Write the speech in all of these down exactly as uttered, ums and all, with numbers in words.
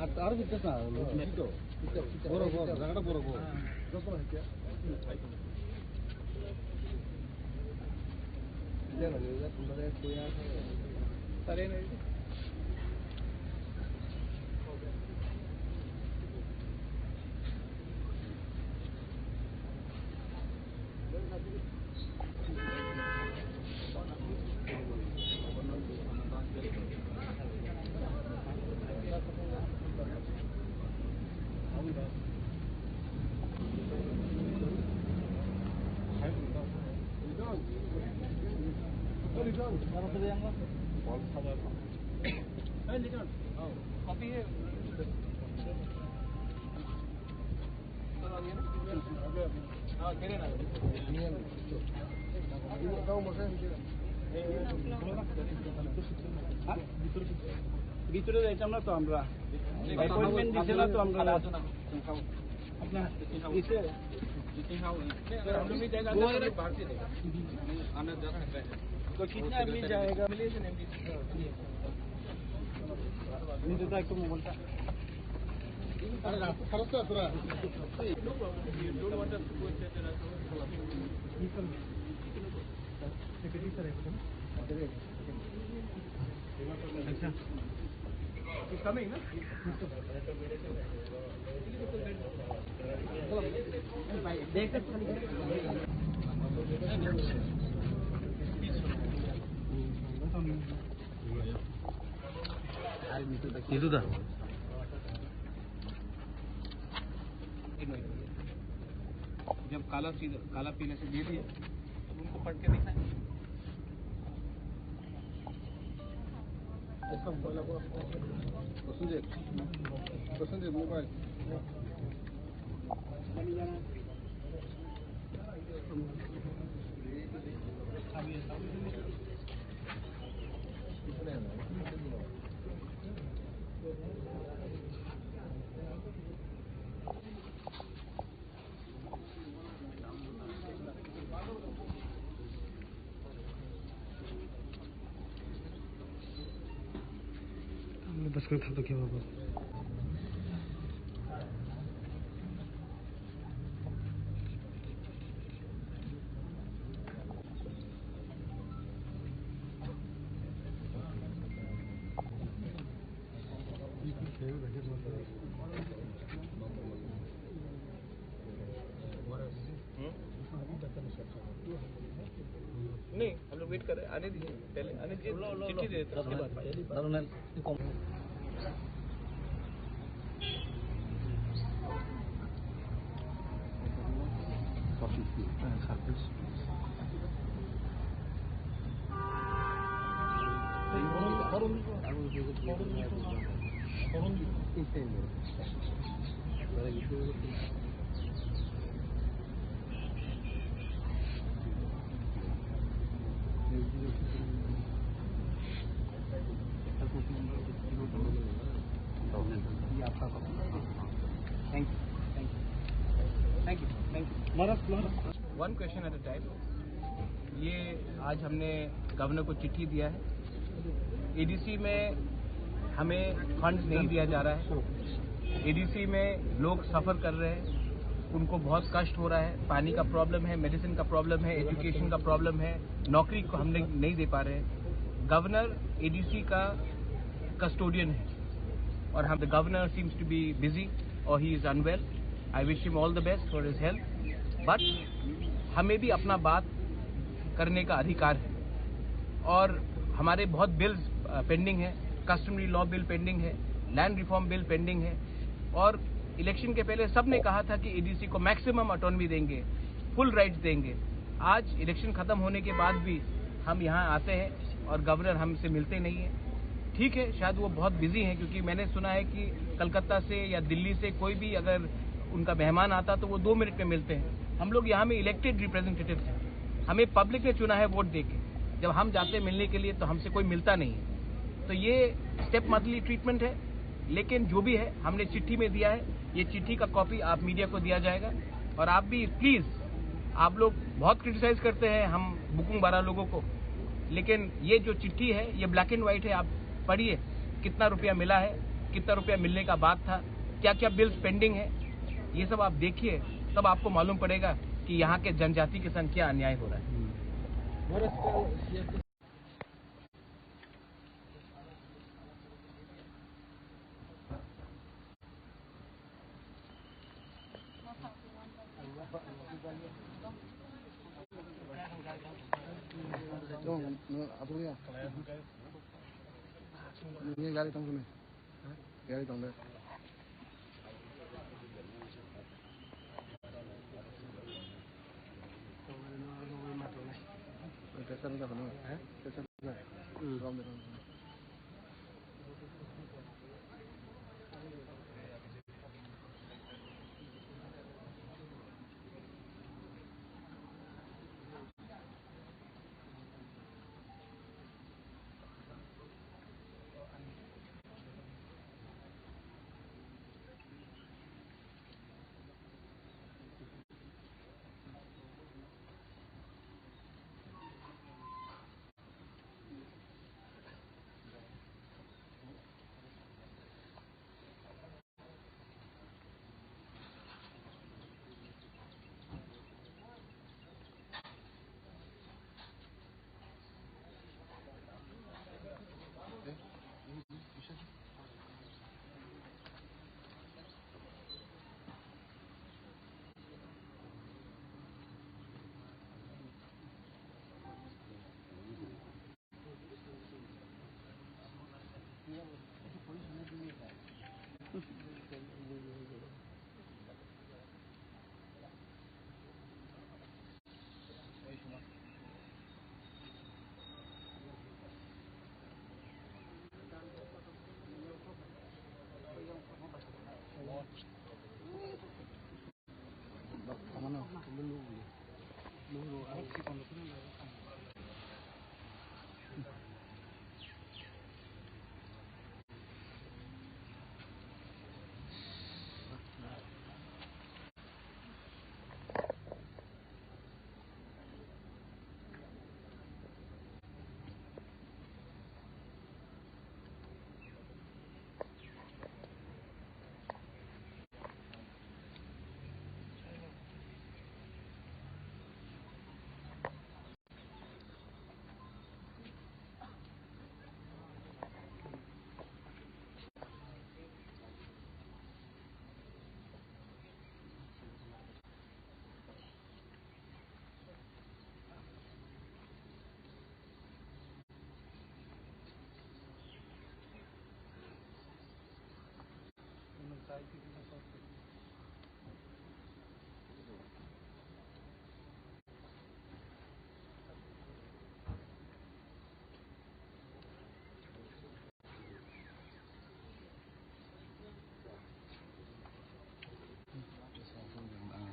আর, আর বিদ্যা না, বড়, বড়, জায়গাটা বড়, বড়। ভিতরে যাইতাম না তো আমরা, অ্যাপয়েন্টমেন্ট দিছে না তো আমরা। আপনার ইসে तो कितना आदमी जाएगा? নিতে তো একটু মোবাইলটা। আরে রাস্তা খারাপ তো তোরা। जब काला सीधा, काला पीले से दे दिए, अब उनको पढ़ के दिखाएं। Bas khe thang tongkhe bo. नहीं, हम लोग वेट कर रहे हैं, आने दीजिए, पहले आने दीजिए, चिट्ठी दे देते हैं, उसके बाद। Thank you, thank you, thank you, thank you. One question at a time. ये आज हमने गवर्नर को चिट्ठी दिया है। एडीसी में हमें फंड्स नहीं दिया जा रहा है। एडीसी में लोग सफ़र कर रहे हैं, उनको बहुत कष्ट हो रहा है। पानी का प्रॉब्लम है, मेडिसिन का प्रॉब्लम है, एजुकेशन का प्रॉब्लम है, नौकरी को हमने नहीं दे पा रहे हैं। गवर्नर एडीसी का कस्टोडियन है और हम, the governor seems to be busy or he is unwell. I wish him all the best for his health, but हमें भी अपना बात करने का अधिकार है और हमारे बहुत बिल्स पेंडिंग है। कस्टमरी लॉ बिल पेंडिंग है, लैंड रिफॉर्म बिल पेंडिंग है और इलेक्शन के पहले सबने कहा था कि एडीसी को मैक्सिमम ऑटोनॉमी देंगे, फुल राइट्स देंगे। आज इलेक्शन खत्म होने के बाद भी हम यहाँ आते हैं और गवर्नर हमसे मिलते नहीं है। ठीक है, शायद वो बहुत बिजी हैं, क्योंकि मैंने सुना है कि कलकत्ता से या दिल्ली से कोई भी अगर उनका मेहमान आता तो वो दो मिनट में मिलते हैं। हम लोग यहाँ में इलेक्टेड रिप्रेजेंटेटिव्स हैं, हमें पब्लिक ने चुना है वोट दे के। जब हम जाते हैं मिलने के लिए तो हमसे कोई मिलता नहीं है। तो ये स्टेप मदरली ट्रीटमेंट है, लेकिन जो भी है हमने चिट्ठी में दिया है, ये चिट्ठी का कॉपी आप मीडिया को दिया जाएगा। और आप भी प्लीज, आप लोग बहुत क्रिटिसाइज करते हैं हम बुकुंग बारा लोगों को, लेकिन ये जो चिट्ठी है, ये ब्लैक एंड व्हाइट है, आप पढ़िए, कितना रुपया मिला है, कितना रुपया मिलने का बात था, क्या क्या बिल्स पेंडिंग है, ये सब आप देखिए, तब आपको मालूम पड़ेगा कि यहाँ के जनजाति के संग क्या अन्याय हो रहा है। Ni gari tong sini. Gari tong deh. Pressure ni dapat ni. Pressure ni. Rom deh, rom deh.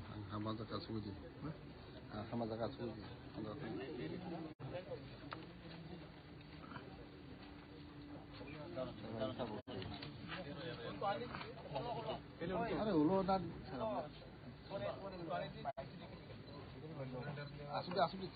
Ang hama jaga suji. Ang hama jaga suji. Are ulo da. Asuk de, asuk de.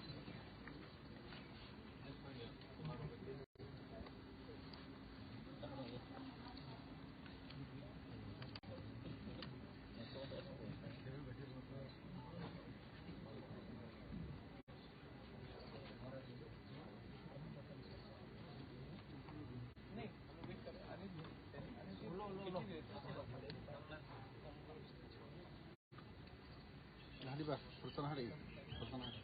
Nahari ba, Sultan Hari, Sultan Hari.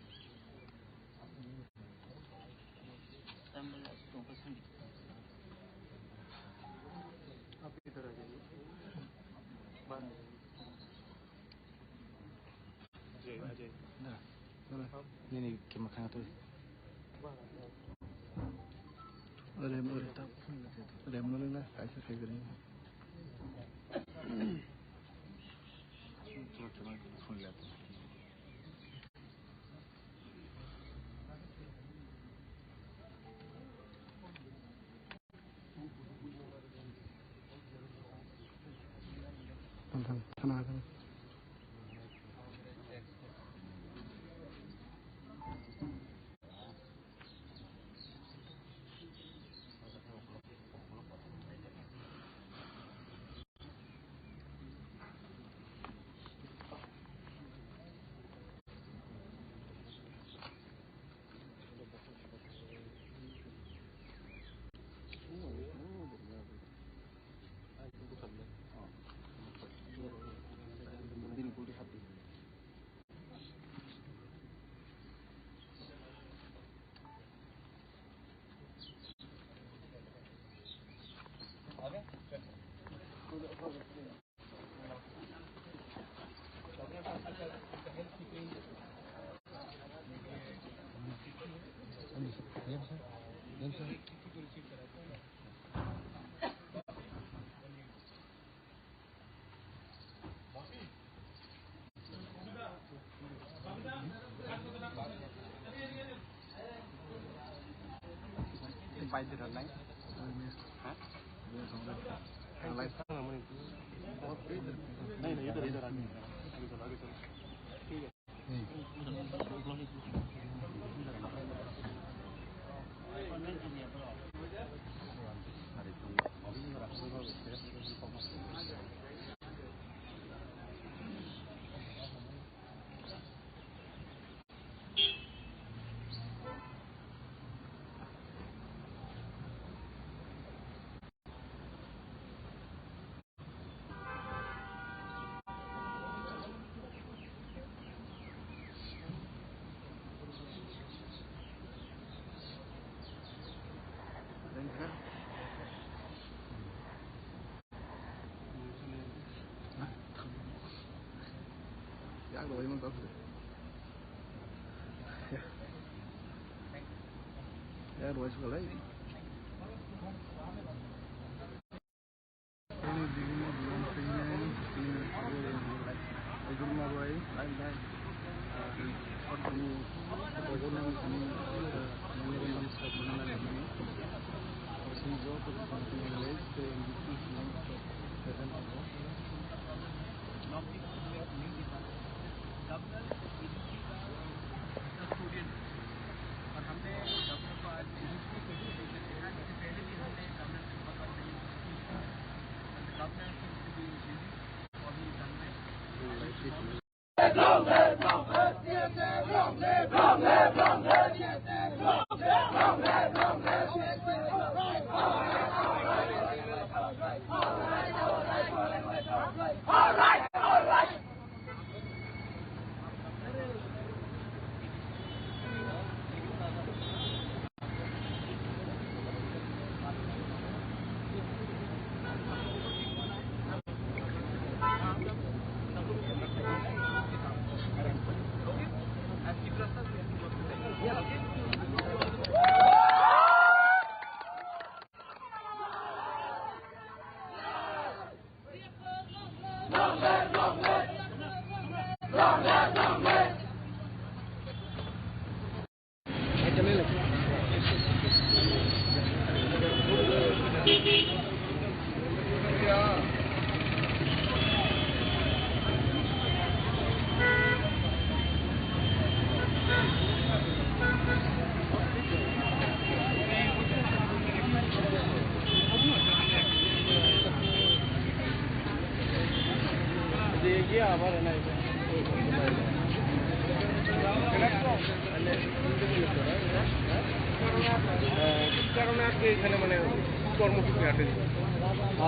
Ajay, Ajay. Nini kima khana tu. Rem, rem, tam. Rem no na, kaisa khai gari. Phone le.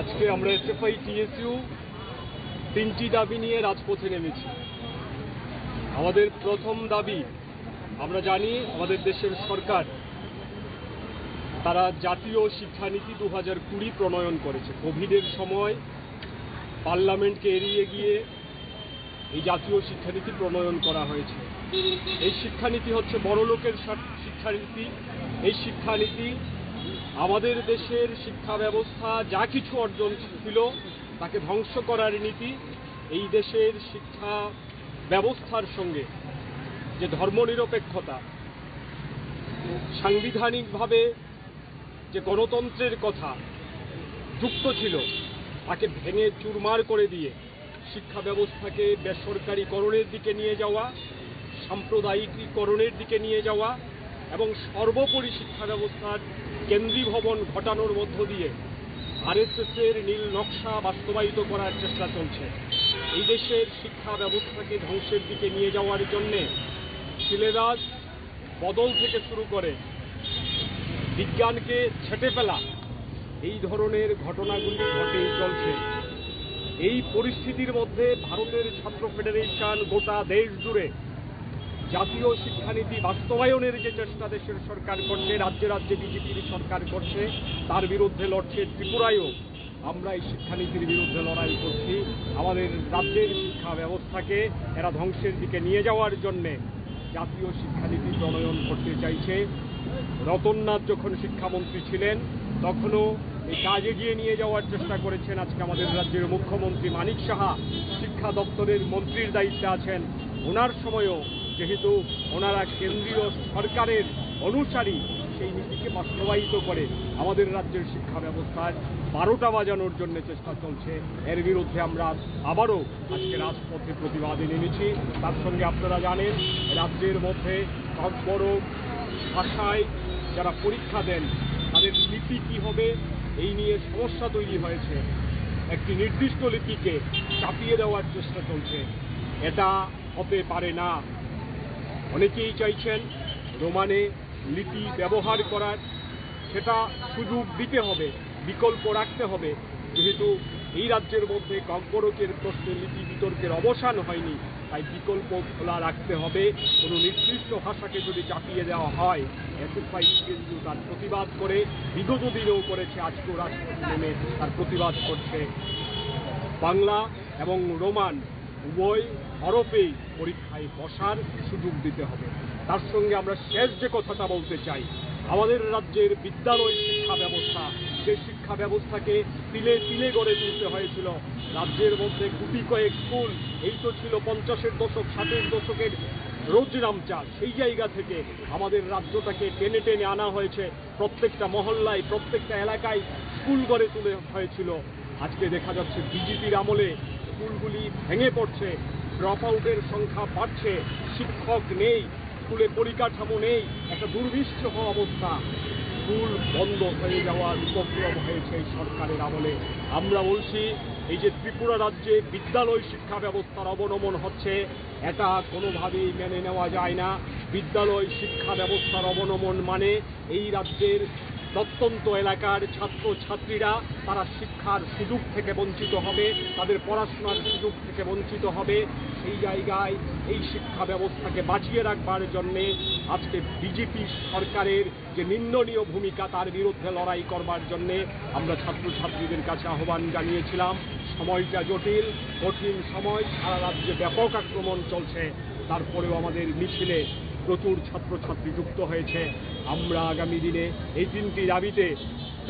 আজকে আমরা SFI TSU তিনটি দাবি নিয়ে রাজপথে নেমেছি। আমাদের প্রথম দাবি, আমরা জানি আমাদের দেশের সরকার তারা জাতীয় শিক্ষানীতি দু হাজার কুড়ি প্রণয়ন করেছে। কোভিডের সময় পার্লামেন্টকে এড়িয়ে গিয়ে এই জাতীয় শিক্ষানীতি প্রণয়ন করা হয়েছে। এই শিক্ষানীতি হচ্ছে বড়লোকের স্বার্থ-, শিক্ষানীতি। এই শিক্ষানীতি আমাদের দেশের শিক্ষা ব্যবস্থা যা কিছু অর্জন ছিল তাকে ধ্বংস করার নীতি। এই দেশের শিক্ষা ব্যবস্থার সঙ্গে যে ধর্মনিরপেক্ষতা, সাংবিধানিকভাবে যে গণতন্ত্রের কথা যুক্ত ছিল, তাকে ভেঙে চুরমার করে দিয়ে শিক্ষা ব্যবস্থাকে বেসরকারীকরণের দিকে নিয়ে যাওয়া, সাম্প্রদায়িকীকরণের দিকে নিয়ে যাওয়া এবং সর্বোপরি শিক্ষা ব্যবস্থার কেন্দ্রীভবন ঘটানোর মধ্য দিয়ে আরএসএস এর নীল নকশা বাস্তবায়িত করার চেষ্টা চলছে। এই দেশের শিক্ষা ব্যবস্থাকে ধ্বংসের দিকে নিয়ে যাওয়ার জন্যে সিলেবাস বদল থেকে শুরু করে বিজ্ঞানকে ছেঁটে ফেলা, এই ধরনের ঘটনাগুলি ঘটেই চলছে। এই পরিস্থিতির মধ্যে ভারতের ছাত্র ফেডারেশন গোটা দেশ জুড়ে জাতীয় শিক্ষানীতি বাস্তবায়নের যে চেষ্টা দেশের সরকার করছে, রাজ্যে রাজ্যে বিজেপির সরকার করছে, তার বিরুদ্ধে লড়ছে ত্রিপুরায়ও। আমরা এই শিক্ষানীতির বিরুদ্ধে লড়াই করছি। আমাদের রাজ্যের শিক্ষা ব্যবস্থাকে এরা ধ্বংসের দিকে নিয়ে যাওয়ার জন্যে জাতীয় শিক্ষানীতি প্রণয়ন করতে চাইছে। রতননাথ যখন শিক্ষামন্ত্রী ছিলেন, তখনও এই কাজ এগিয়ে নিয়ে যাওয়ার চেষ্টা করেছেন। আজকে আমাদের রাজ্যের মুখ্যমন্ত্রী মানিক সাহা শিক্ষা দপ্তরের মন্ত্রীর দায়িত্বে আছেন, ওনার সময়ও যেহেতু ওনারা কেন্দ্রীয় সরকারের অনুসারী, সেই নীতিকে বাস্তবায়িত করে আমাদের রাজ্যের শিক্ষা ব্যবস্থার বারোটা বাজানোর জন্য চেষ্টা চলছে। এর বিরুদ্ধে আমরা আবারও আজকে রাজপথে প্রতিবাদে নেমেছি। তার সঙ্গে আপনারা জানেন, রাজ্যের মধ্যে ককবরক ভাষায় যারা পরীক্ষা দেন, তাদের লিপি কী হবে, এই নিয়ে সমস্যা তৈরি হয়েছে। একটি নির্দিষ্ট লিপিকে চাপিয়ে দেওয়ার চেষ্টা চলছে। এটা হতে পারে না। অনেকেই চাইছেন রোমানে লিপি ব্যবহার করার, সেটা সুযোগ দিতে হবে, বিকল্প রাখতে হবে। যেহেতু এই রাজ্যের মধ্যে ককবরকের প্রশ্নে লিপি বিতর্কের অবসান হয়নি, তাই বিকল্প খোলা রাখতে হবে। কোনো নির্দিষ্ট ভাষাকে যদি চাপিয়ে দেওয়া হয়, এসএফআই কিন্তু তার প্রতিবাদ করে, বিগত দিনেও করেছে, আজকেও রাজপথে নেমে তার প্রতিবাদ করছে। বাংলা এবং রোমান উভয় হরফেই পরীক্ষায় বসার সুযোগ দিতে হবে। তার সঙ্গে আমরা শেষ যে কথাটা বলতে চাই, আমাদের রাজ্যের বিদ্যালয় শিক্ষা ব্যবস্থা, যে শিক্ষা ব্যবস্থাকে তিলে তিলে গড়ে তুলতে হয়েছিল, রাজ্যের মধ্যে গুটি কয়েক স্কুল, এই তো ছিল পঞ্চাশের দশক, ষাটের দশকের রোজনামচা, সেই জায়গা থেকে আমাদের রাজ্যটাকে টেনে টেনে আনা হয়েছে। প্রত্যেকটা মহল্লায়, প্রত্যেকটা এলাকায় স্কুল গড়ে তুলে হয়েছিল। আজকে দেখা যাচ্ছে বিজেপির আমলে স্কুলগুলি ভেঙে পড়ছে, ড্রপ আউটের সংখ্যা বাড়ছে, শিক্ষক নেই, স্কুলে পরিকাঠামো নেই, একটা দুর্বিষহ অবস্থা। স্কুল বন্ধ হয়ে যাওয়ার উপক্রম হয়েছে এই সরকারের আমলে। আমরা বলছি, এই যে ত্রিপুরা রাজ্যে বিদ্যালয় শিক্ষা ব্যবস্থার অবনমন হচ্ছে, এটা কোনোভাবেই মেনে নেওয়া যায় না। বিদ্যালয় শিক্ষা ব্যবস্থার অবনমন মানে এই রাজ্যের প্রত্যন্ত এলাকার ছাত্র ছাত্রীরা তারা শিক্ষার সুযোগ থেকে বঞ্চিত হবে, তাদের পড়াশোনার সুযোগ থেকে বঞ্চিত হবে। সেই জায়গায় এই শিক্ষা ব্যবস্থাকে বাঁচিয়ে রাখবার জন্যে আজকে বিজেপি সরকারের যে নিন্দনীয় ভূমিকা, তার বিরুদ্ধে লড়াই করবার জন্যে আমরা ছাত্রছাত্রীদের কাছে আহ্বান জানিয়েছিলাম। সময়টা জটিল, কঠিন সময়, সারা রাজ্যে ব্যাপক আক্রমণ চলছে। তারপরেও আমাদের মিছিলে প্রচুর ছাত্রছাত্রী যুক্ত হয়েছে। আমরা আগামী দিনে এই তিনটি দাবিতে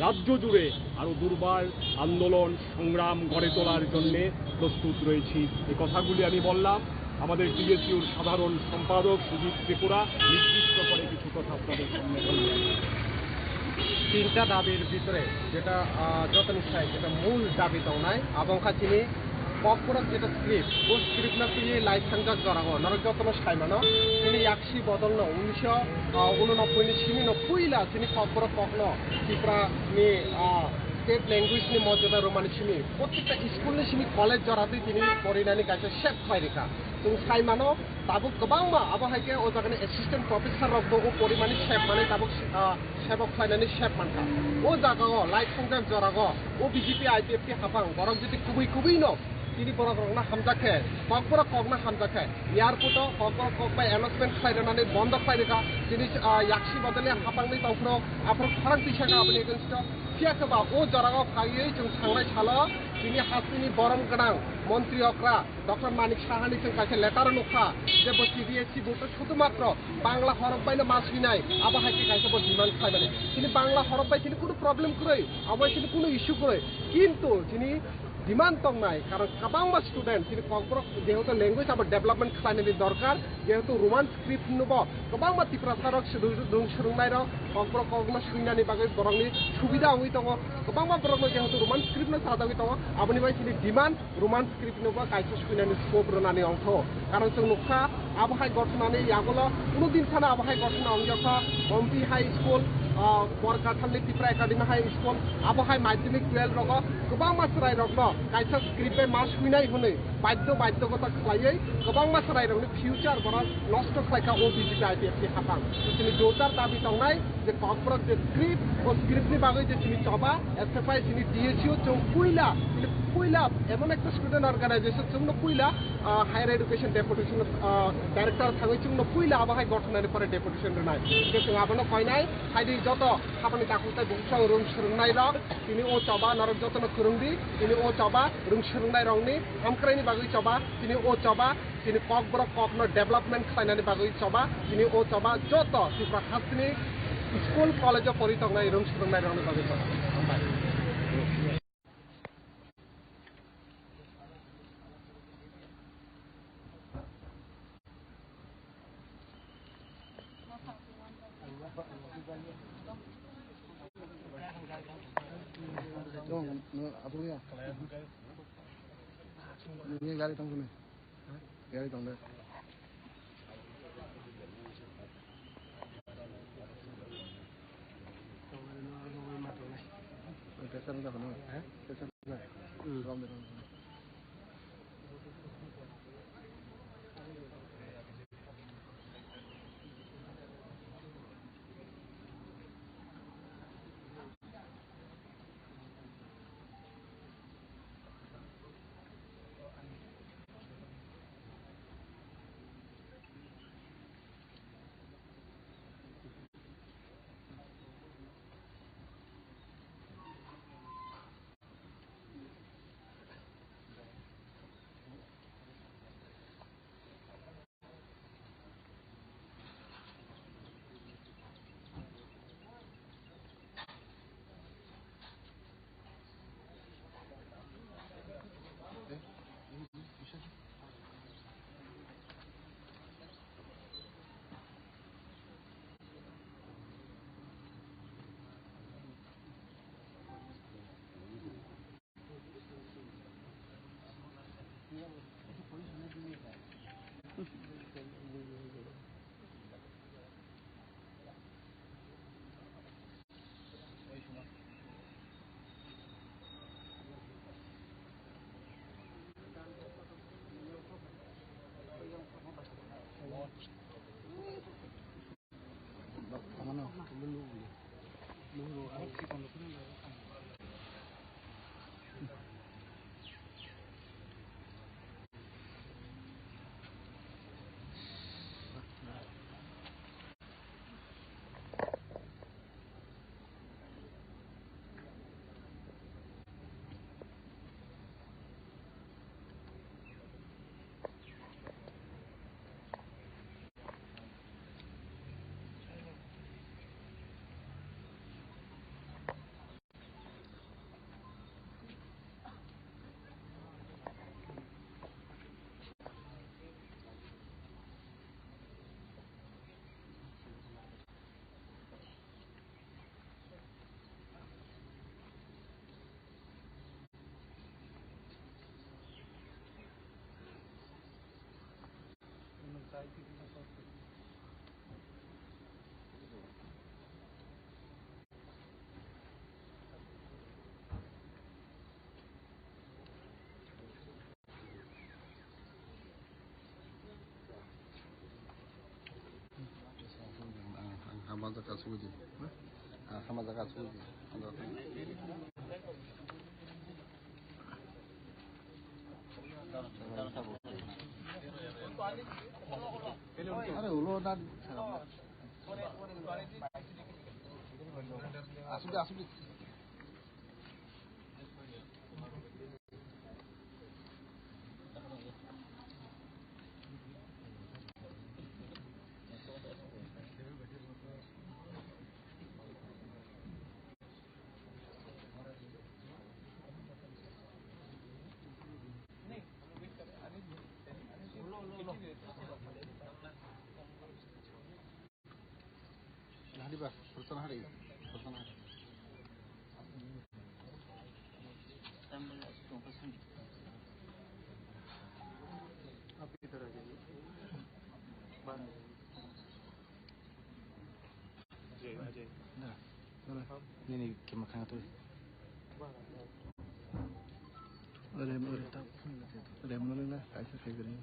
রাজ্য জুড়ে আরও দুর্বার আন্দোলন সংগ্রাম গড়ে তোলার জন্যে প্রস্তুত রয়েছি। এই কথাগুলি আমি বললাম। আমাদের টিএসইউর সাধারণ সম্পাদক সুজিত ত্রিপুরা নির্দিষ্ট করে কিছু কথা আপনাদের সামনে বলবেন। তিনটা দাবির ভিতরে যেটা, আহ, যতন চাই, যেটা মূল দাবি tongnai, abo wngkha chini Kokborok jeta script, bo script no twiwi lai thangjak jorao norok jotono sai mano, chini yaksi bodol no unisho unonoboi ni simi no puila chini Kokborok kokno Tripura ni, ah, state language ni mojada romani simi, protekta school ni simi college jora twi tini porinani kaisa sep khlai rikha. Chwng sai mano, tabuk kwbangma abo hai khe o jagani assistant professor rok bo o porimani sep manwi tabuk, ah, sebok khlainani sep mankha. O jagao lai thangjak jorao o B J P I P F T hapang borok jodi kubui kubui no tini borok rokno hamjak khe, Kokborok kokno hamjak khe, airport o Kokborok kok bai announcement khlai rwnani bondo khlai rwkha. Tini, ah, yaksi bodolni hapangni tongphuru aphuru khorang tisa kha aboni against o. Phiya khe ba o jorao phaiwi chwng thangnai salo tini hasteni borom gwnang montri okra Doctor Manik Sahani chwng kaisa letter nukha je bo C B S E board o sudhumatro Bangla horok bai no ma swinai, abo hai khe kaisa bo demand khlaimani. Chini Bangla horok bai chini kunu problem kwrwi, abo hai chini kunu issue kwrwi. Kintu chini demand tongnai, karon kwbangma student chini Kokborok jehetu language abo development khlainani dorkar, jehetu Roman script no bo kwbangma Tiprasa rok swrwng, rwng swrwngnai rok Kokborok kokno swinani bagwi borokni subida wngwi tongo, kwbangma borokno jehetu Roman script no chajagwi tongo, aboni bai chini demand Roman script no bo kaisa swinani scope rwnani ongtho. Karon chwng nukha, abo hai gothonani yagulo kuno din phano abo hai gothona ongya kha. Ompi High School, ah, Borkathalni Tipra Academy High School, abo hai madhyamik twelve rogo kwbangma chwrai rokno kaisa script bai ma swinai hwnwi badhyo badhyogota khlaiwi kwbangma chwrai rokni future borok nosto khlai kha o B J P I P F T hapang. Chini jotar dabi tongnai, je Kokborok je script, o script ni bagwi je chini choba, S F I chini D S U chwng puila, chini puila emon ekta student organization chwngno puila, ah, higher education deputation, ah, director thangwi chwngno puila abo hai gothonani pore deputation rwnai. Hwnkhe chwng abono koinai, phaidi joto hapani takhuk tei bukhuk rwng swrwngnai rok, chini o choba norok jotono kwrwngdi, chini o choba rwng swrwngnai rokni hamkraini bagwi choba, chini o choba chini Kokborok kokno development khlainani bagwi choba, chini o choba joto Tripura hasteni School college o pori tongnai rwng swrwngnairokni bagwi kok. Ni gari tong sini. Gari tong deh. Pressure enggak kena. Pressure enggak. Rom deh, rom deh. Ang hama jaga suji. Ang hama jaga suji. Are ulo da. Asuk asuk. Hadi ba, Sultan Hari, Sultan Hari. Nini kima khang tu. Rem, rem, rem, rem, kaisa khaigani.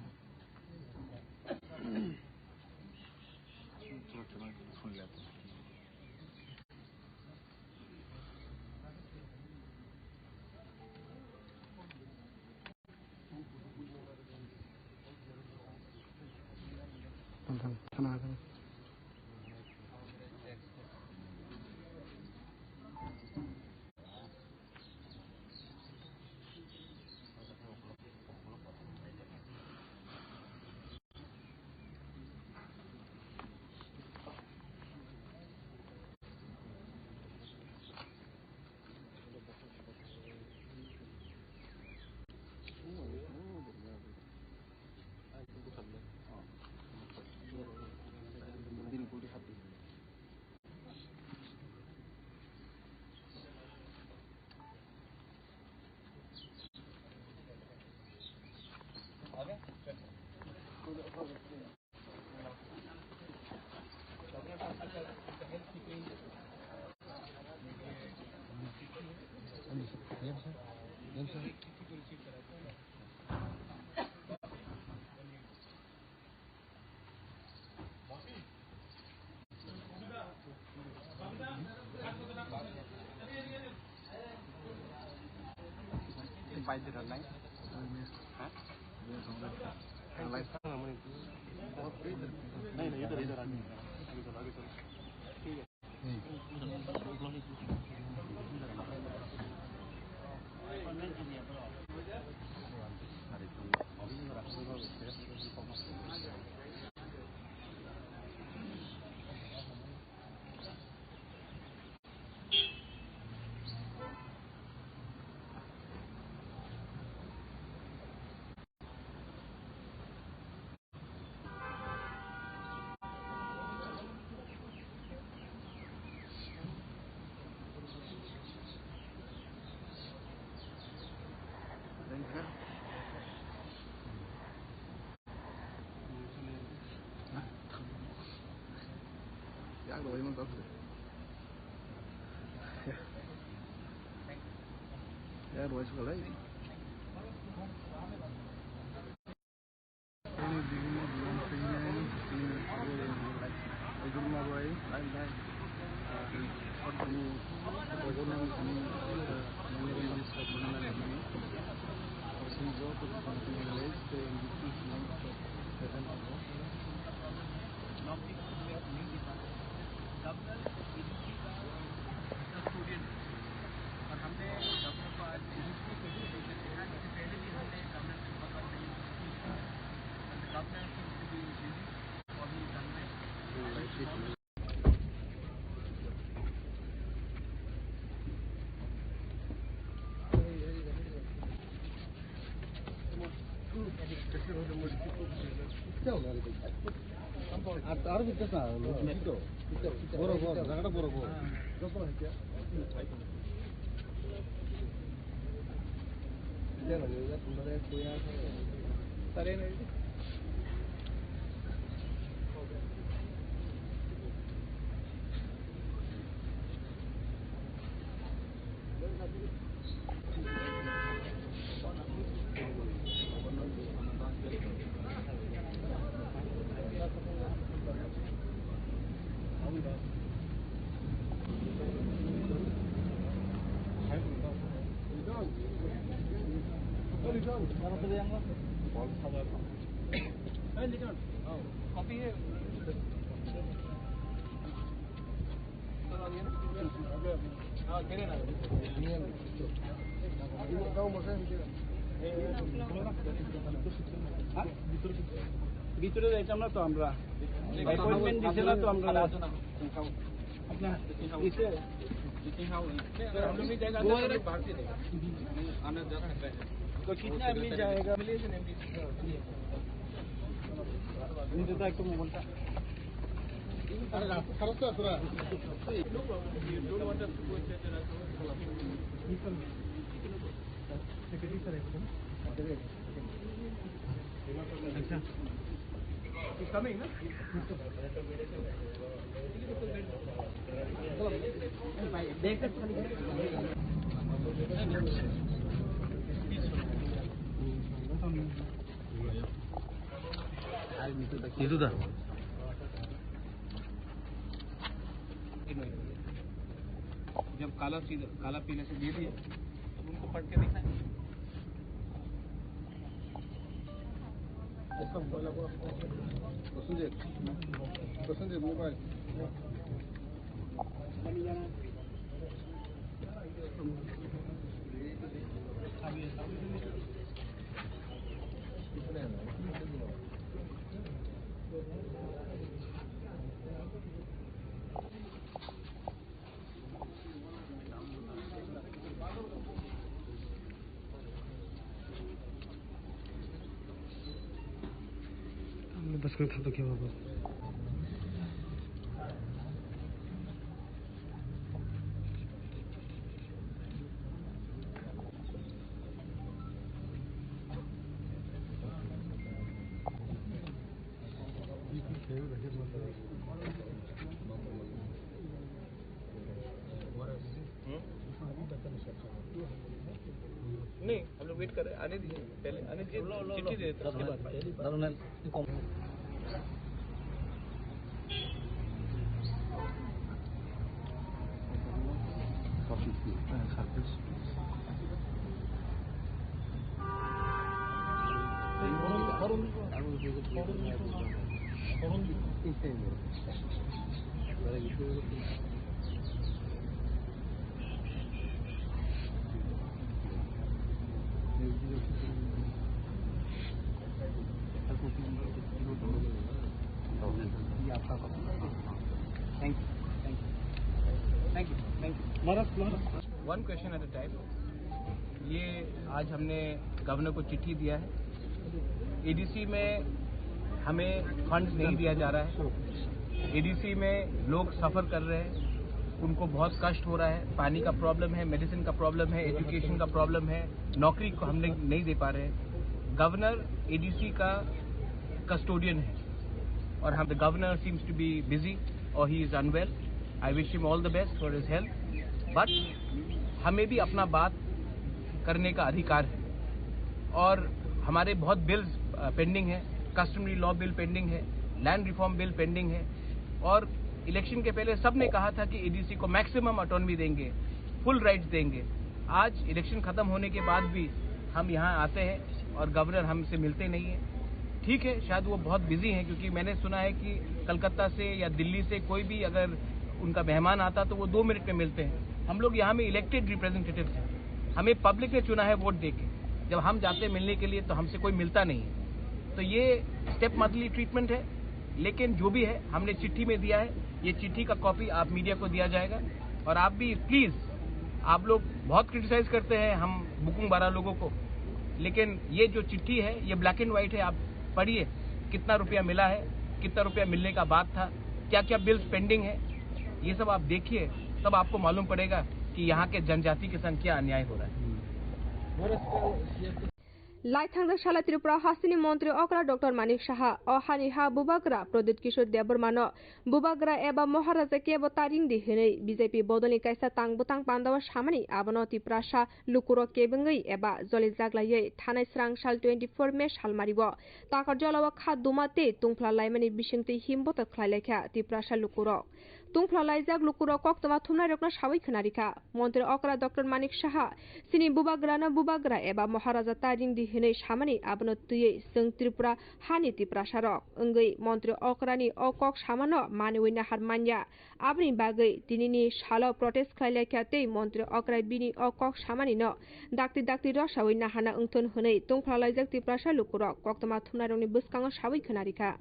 Ar, ar bitte sa, boro, boro, jaga boro, boro. ভিতরে যাইতাম না তো আমরা, অ্যাপয়েন্টমেন্ট দিছে না তো আমরা। আপনার দিছে? तो कितना आदमी जाएगा? नीतू दा। जब काला सीधा, काला पीले से दे दिए, तब उनको पढ़ के दिखाएं। Prasenjit, Prasenjit mobile. Ang bwskang thangtokhe baba. Wait कर रहे हैं, आने दीजिए, पहले आने दीजिए, चिट्ठी दे देते हैं, उसके बाद। One question at a time. ये आज हमने गवर्नर को चिट्ठी दिया है। एडीसी में हमें फंड नहीं दिया जा रहा है। एडीसी में लोग सफ़र कर रहे हैं, उनको बहुत कष्ट हो रहा है। पानी का प्रॉब्लम है, मेडिसिन का प्रॉब्लम है, एजुकेशन का प्रॉब्लम है, नौकरी को हमने नहीं दे पा रहे हैं। गवर्नर एडीसी का कस्टोडियन है और हम, the governor seems to be busy or he is unwell. I wish him all the best for his health, but हमें भी अपना बात करने का अधिकार है और हमारे बहुत बिल्स पेंडिंग है। कस्टमरी लॉ बिल पेंडिंग है, लैंड रिफॉर्म बिल पेंडिंग है और इलेक्शन के पहले सबने कहा था कि एडीसी को मैक्सिमम ऑटोनॉमी देंगे, फुल राइट्स देंगे। आज इलेक्शन खत्म होने के बाद भी हम यहाँ आते हैं और गवर्नर हमसे मिलते नहीं है। ठीक है, शायद वो बहुत बिजी हैं, क्योंकि मैंने सुना है कि कलकत्ता से या दिल्ली से कोई भी अगर उनका मेहमान आता तो वो दो मिनट में मिलते हैं। हम लोग यहाँ में इलेक्टेड रिप्रेजेंटेटिव्स हैं, हमें पब्लिक ने चुना है वोट दे के। जब हम जाते हैं मिलने के लिए तो हमसे कोई मिलता नहीं है। तो ये स्टेप मदरली ट्रीटमेंट है, लेकिन जो भी है हमने चिट्ठी में दिया है। ये चिट्ठी का कॉपी आप मीडिया को दिया जाएगा। और आप भी प्लीज, आप लोग बहुत क्रिटिसाइज करते हैं हम बुकुंग बारा लोगों को, लेकिन ये जो चिट्ठी है ये ब्लैक एंड व्हाइट है। आप पढ़िए, कितना रुपया मिला है, कितना रुपया मिलने का बात था, क्या क्या बिल्स पेंडिंग है, ये सब आप देखिए, तब आपको मालूम पड़ेगा कि यहाँ के जनजाति के संग क्या अन्याय हो रहा है। Laithang rwkhala Tripura hasteni montri okra Doctor Manik Saha. O hani ha bubagra Pradyut Kishore Debbarmano bubagra eba Maharaja kebo taring di hwnwi B J P bodolni kaisa tang bwtang pandao samani, abono Tiprasa lukurok kebengwi eba jolijak laiwi thanai srang sal twenty four May salmario Takarjalao kha duma tei tungphla laimani bisingtwi himbotor khlai laikha Tiprasa lukurok. Tungphla laijak lukurok koktwma thumnairokno sawi khwnarikha. Montri okra Doctor Manik Saha, chini bubagrano bubagra eba Maharaja ta ringdi hwnwi samani, abono twiwi chwng Tripura hani Tiprasarok wngwi montri okrani o kok samano maniwi nahar manya. Aboni bagwi tinini salo protest khlai laikha tei montri okra bini o kok samanino dakti dakti rosawi nahana wngthun hwnwi tungphla laijak Tiprasa lukurok koktwma thumnairokni bwskango sawi khwnarikha.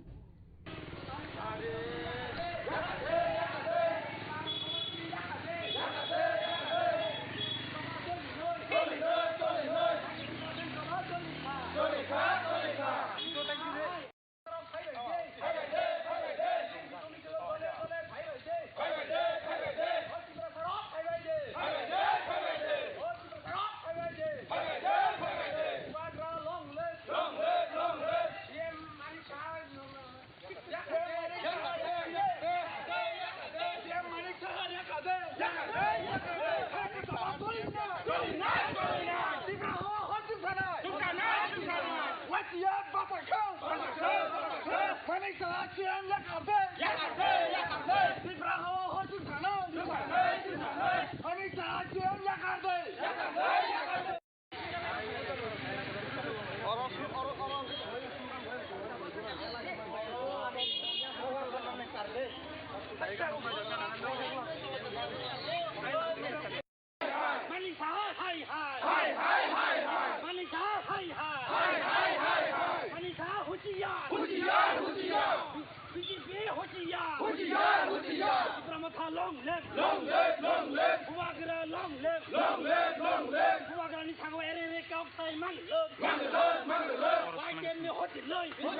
Manik Saha hai hai. Hai hai hai hai. Manik Saha hai hai. Hai hai hai hai. Manik Saha husiar. Husiar, husiar. B J P husiar. Husiar, husiar. Tipra Motha long live. Long live, long live. Bubagra long live. Long live, long live. Bubagrani sago ere ere kok sai mang love. Mang love, mang love. Y T F ni hoti loi. Tipra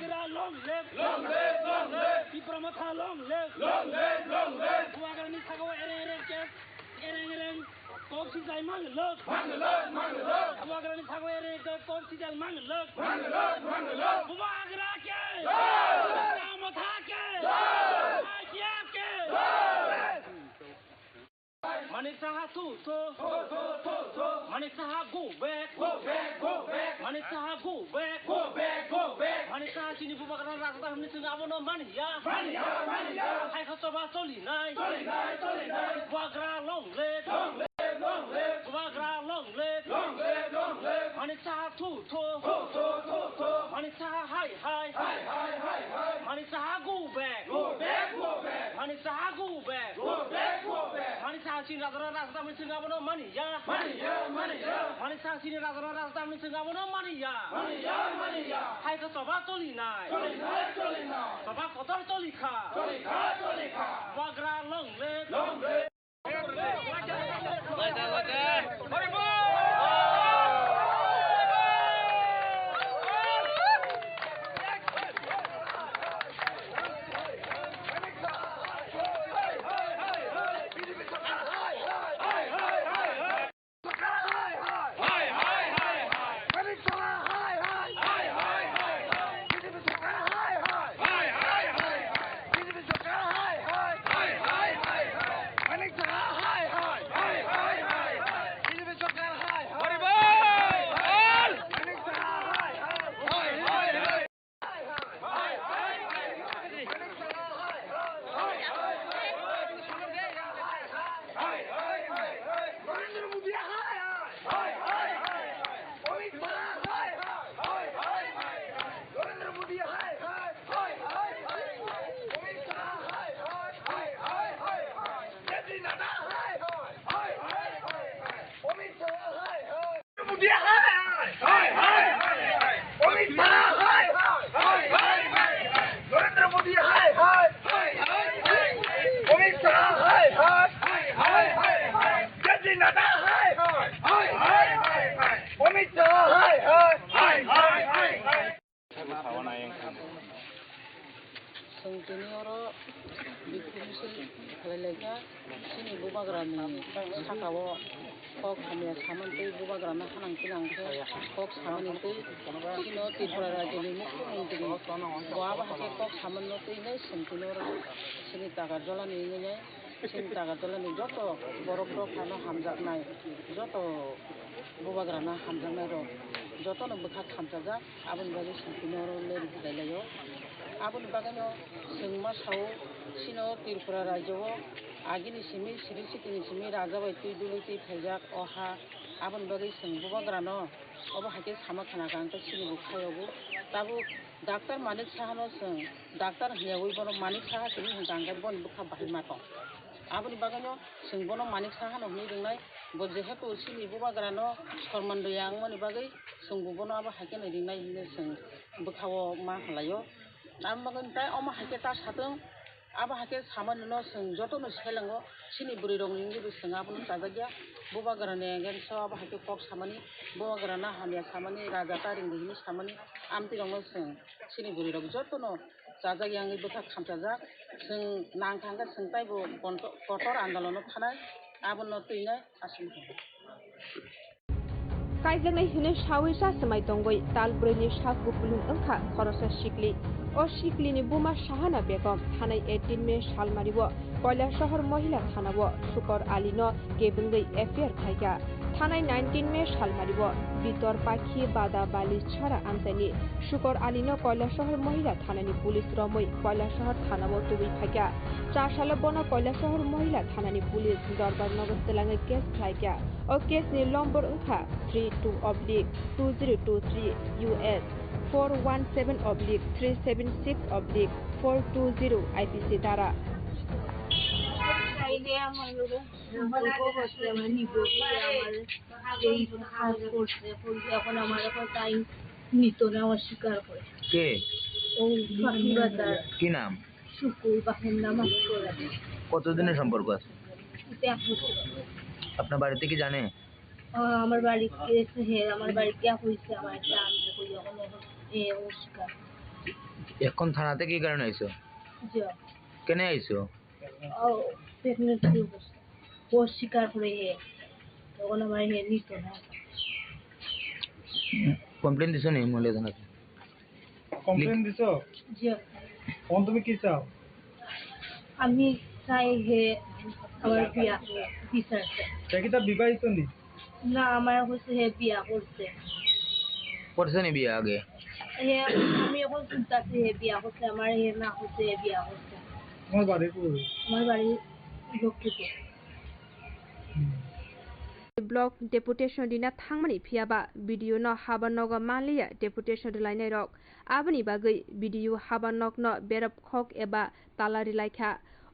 Motha long live. Long live, long live. Tipra Motha long live. Long live, long live. Bubagrani sago ereng ereng kok, ereng ereng kok sijai mang love. Mang love, mang love. Bubagrani sago ereng ereng kok sijai mang love. Mang love, mang love. Bubagra ke. Jai. Tipra Motha ke. Jai. Y T F ke. Jai. Manik Saha thu thu. Thu thu thu thu. Manik Saha go back. Go back, go back. Manik Saha go back. Go back, go back. Manik Saha chini bubagra rajada hwnwi chwng abono mani ya. Mani ya, mani ya. Hai kha choba choli nai. Choli nai, choli nai. Bubagra long live. Long live, long live. Bubagra long live. Long live, long live. Manik Saha thu thu. Thu thu thu thu. Manik Saha hai hai. Hai hai hai hai. Manik Saha go back. Go back, go back. Manik Saha go back. Go back, go back. Manik Saha chini rajada rajada hwnwi chwng abono mani ya. Mani ya, mani ya. Manik Saha chini rajada rajada hwnwi chwng abono mani ya. Mani ya, mani ya. Hai kha choba choli nai. Choli nai, choli nai. Choba kotor choli kha. Choli kha, choli kha. Bubagra long live. Long live. Chwng tini oro bikhuk misil khlai lai kha. Chini bubagrani saka o kok hamya samani tei bubagrano hanang tinang khe kok samani tei chini o Tripura rajyoni mukhyamantri bo abo hai khe kok samani no twi nai chwng tini oro chini Takarjala ni wngwi nai. Chini Takarjala ni joto borok rok phano hamjaknai, joto bubagrano hamjaknai rok jotono bwkha khamchajak, aboni bagwi chwng tini oro leri khlai lai o. Aboni bagwi no chwng ma sao, chini o Tripura rajyo o agini simi, sri sitini simi raja bai twi dului twi phaijak o ha, aboni bagwi chwng bubagrano obo hai khe sama khna kha, hwnkhe chini bo khayogo. Tabuk Doctor Manik Saha no chwng doctor hwnyawi bono Manik Saha simi hwnkha, hwnkhe boni bwkha bahai ma tong. Aboni bagwino chwng bono Manik Saha no hwnwi ringnai, bo jehetu chini bubagrano sorman rwya wngmani bagwi chwng bo bono abo hai kheno ringnai hwnwi chwng bwkha-o ma hwnlaio. Aboni bagwino tai omo hai khe ta satwng. Abo hai khe samani no chwng jotono selengo, chini bwrwi rokni wngwi bo chwng abono chajakya. Bubagrani against o abo hai khe kok samani, bubagrano hamya samani, raja ta ringdi hinwi samani, amtwi rokno chwng chini bwrwi rok jotono chajakya wngwi bwkha khamchajak. Chwng nang thangkhe chwng taibo konto-, kotor andolono thanai, abono twinai aswk. Kaijaknai hwnwi saui cha swmai tongwi tal brwini sak kupulung wngkha khoroksa sikli. O siklini buma Sahana Begum thanai eighteen May salmario Koilasohor Mohila Thanao Sukor Alino kebengwi F I R khaikha. Thanai nineteen May salmario Bitor Pakhi Bada Bali Chara amchaini Sukor Alino Koilasohor Mohila Thanani police romwi Koilasohor Thanao tubui phaikha. Chasalo bono Koilasohor Mohila Thanani police Dorbar Nogor twlangwi case khlaikha. O case ni lombor wngkha three two oblique two zero two three U S four one seven oblique three seven six oblique four two zero I P C dara. এই কাজ করছে, করছে, এখন আমার এখন টাইম নিত না, অস্বীকার করে। কে? ও পাখির বাজার। কি নাম? শুকুর, বাপের নাম আক্তার। কতদিনের সম্পর্ক আছে? এটা এক বছর। আপনার বাড়িতে কি জানে? আহ, আমার বাড়িতে এসে, হ্যাঁ, আমার বাড়িতে হয়েছে, আমার একটা আমি কই, এখন, এখন, এ, অস্বীকার। এখন থানাতে কি কারণে আইছো? জি। কেনে আইছো? ও, প্রেগনেন্সি অবস্থা। ও অস্বীকার করে হে। তখন আমার হে নিত না। কমপ্লেন দিছো নি মহিলা থানাতে? কমপ্লেন দিছো? জি। এখন তুমি কি চাও? আমি চাই হে আমার বিয়া দিছে। সে কি তার বিবাহিত নেই? না, আমার হচ্ছে হে বিয়া করছে। করছে নি বিয়া আগে? হে, আমি এখন শুনতেছি হে বিয়া করছে, আমার হে না হচ্ছে হে বিয়া করছে। তোমার বাড়ি কই? আমার বাড়ি Lakshmipur. Block deputation rina thangmani phiya ba B D O no haba nogo manliya deputation rwlainai rok. Aboni bagwi B D O haba nokno berap khok eba tala rwlaikha.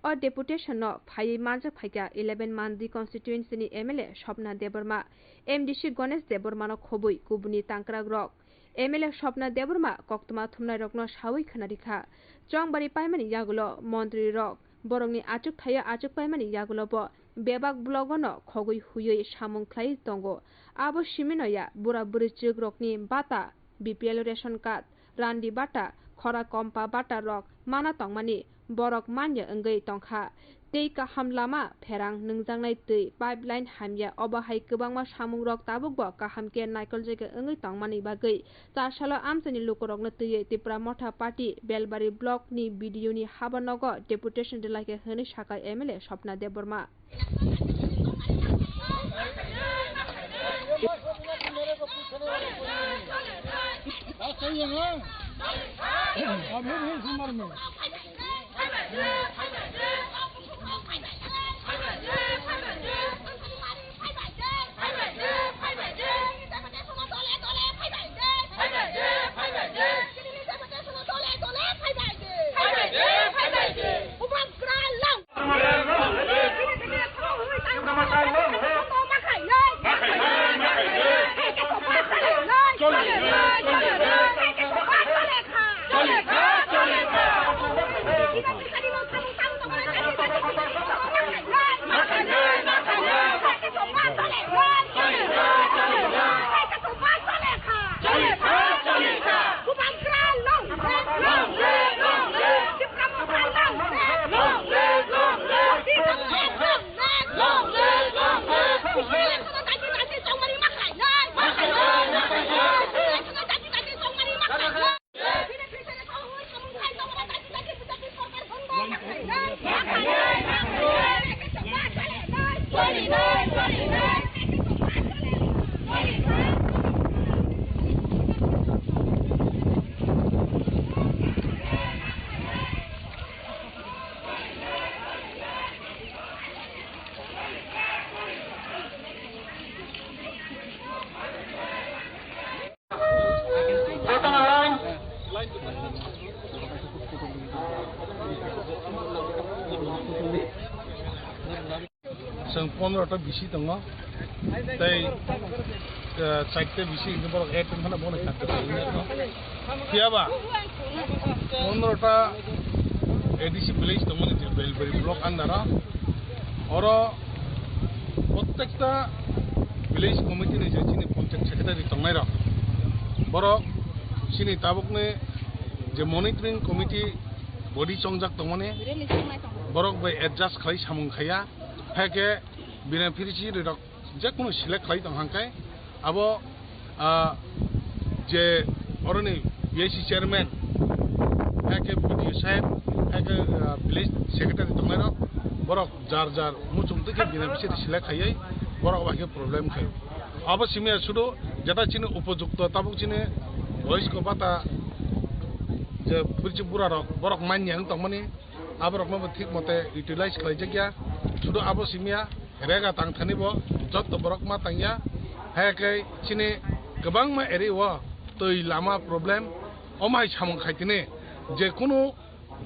O deputation no phaiwi manjak phaikha eleven Mandi constituency ni M L A Swapna Debbarma, M D C Ganesh Debbarma no khobwi kubuni tangkrak rok. M L A Swapna Debbarma koktwma thumnairokno sawi khwnarikha. Chongbari paimani yagulo montrirok borokni achukthai-o achuk paimani yagulobo bebak blogono khogwi huiwi samung khlaiwi tongo. Abo siminoya bura bwrwichwkrokni bata, B P L ration card, randi bata, khora kompa bata rok mana tongmani borok manya wngwi tongkha. Tei kaham lama pherang nungjaknai twi pipeline hamya, obo hai kwbangma samungrok tabukbo kaham khe naikoljagwi wngwi tongmani bagwi chasalo amchaini lukurokno twiwi Tipra Motha Party Belbari Block ni B D O ni haba nogo deputation rwlaikha hwnwi sakha M L A Swapna Debbarma. Chwng pondro ta bisi tongo, tei, eh, chaita bisi hwnwi borok add wngkha na, bono kha kwtal wngya no. Phiya ba pondro ta A D C village tongmani je Belbari block under o, oro prottekta village committee ni je chini panchayat secretary tongnai rok, borok chini tabukni je monitoring committee body chongjak tongmani, borok bai adjust khlai samung khaiya, hai khe bini phirisi rok je kunu select khlai tong hang khe abo, ah, je oroni P I C chairman, hai khe B D O saheb, hai khe, ah, village secretary tongnai rok, borok jar jar muchung twi khe bini phirisi select khaiwi borok bai khe problem khaio. Abo simi ya sudu jeta chini upojukto tabuk chini boyos ko bata je phirisi bura rok borok manya wng tongmani, aborokno bo thik mote utilize khlaijakya. Sudu abo simiya rega tang thani bo jotto borok ma tangya. Hai khe chini kwbangma area o twi lama problem, omo hai samung khai tini je kunu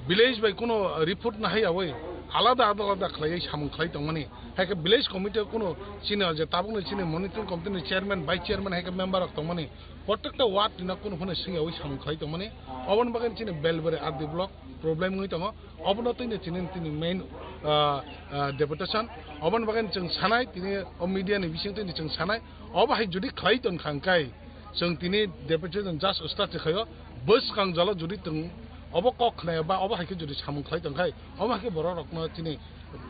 village bai kunu report nahai yawi alada alada khlaiwi samung khlai tongmani. Hai khe village committee o kunu chini je tabukni chini monitoring committee ni chairman, vice chairman, hai khe member rok tongmani, prottekta ward ni no kunu phano swngyawi samung khlai tongmani. Oboni bagwi chini Belbari R D block problem wngwi tongo. Obono twi no chini, tini main, ah, ah, deputation. Oboni bagwi chwng sanai, tini o media ni bising twi no chwng sanai. Obo hai jodi khlai tong kha hwnkhe, chwng tini deputation just start se khaio. Bwskang jalo jodi tong, obo kok khnai ba obo hai khe jodi samung khlai tong khai, obo hai khe borok rokno chini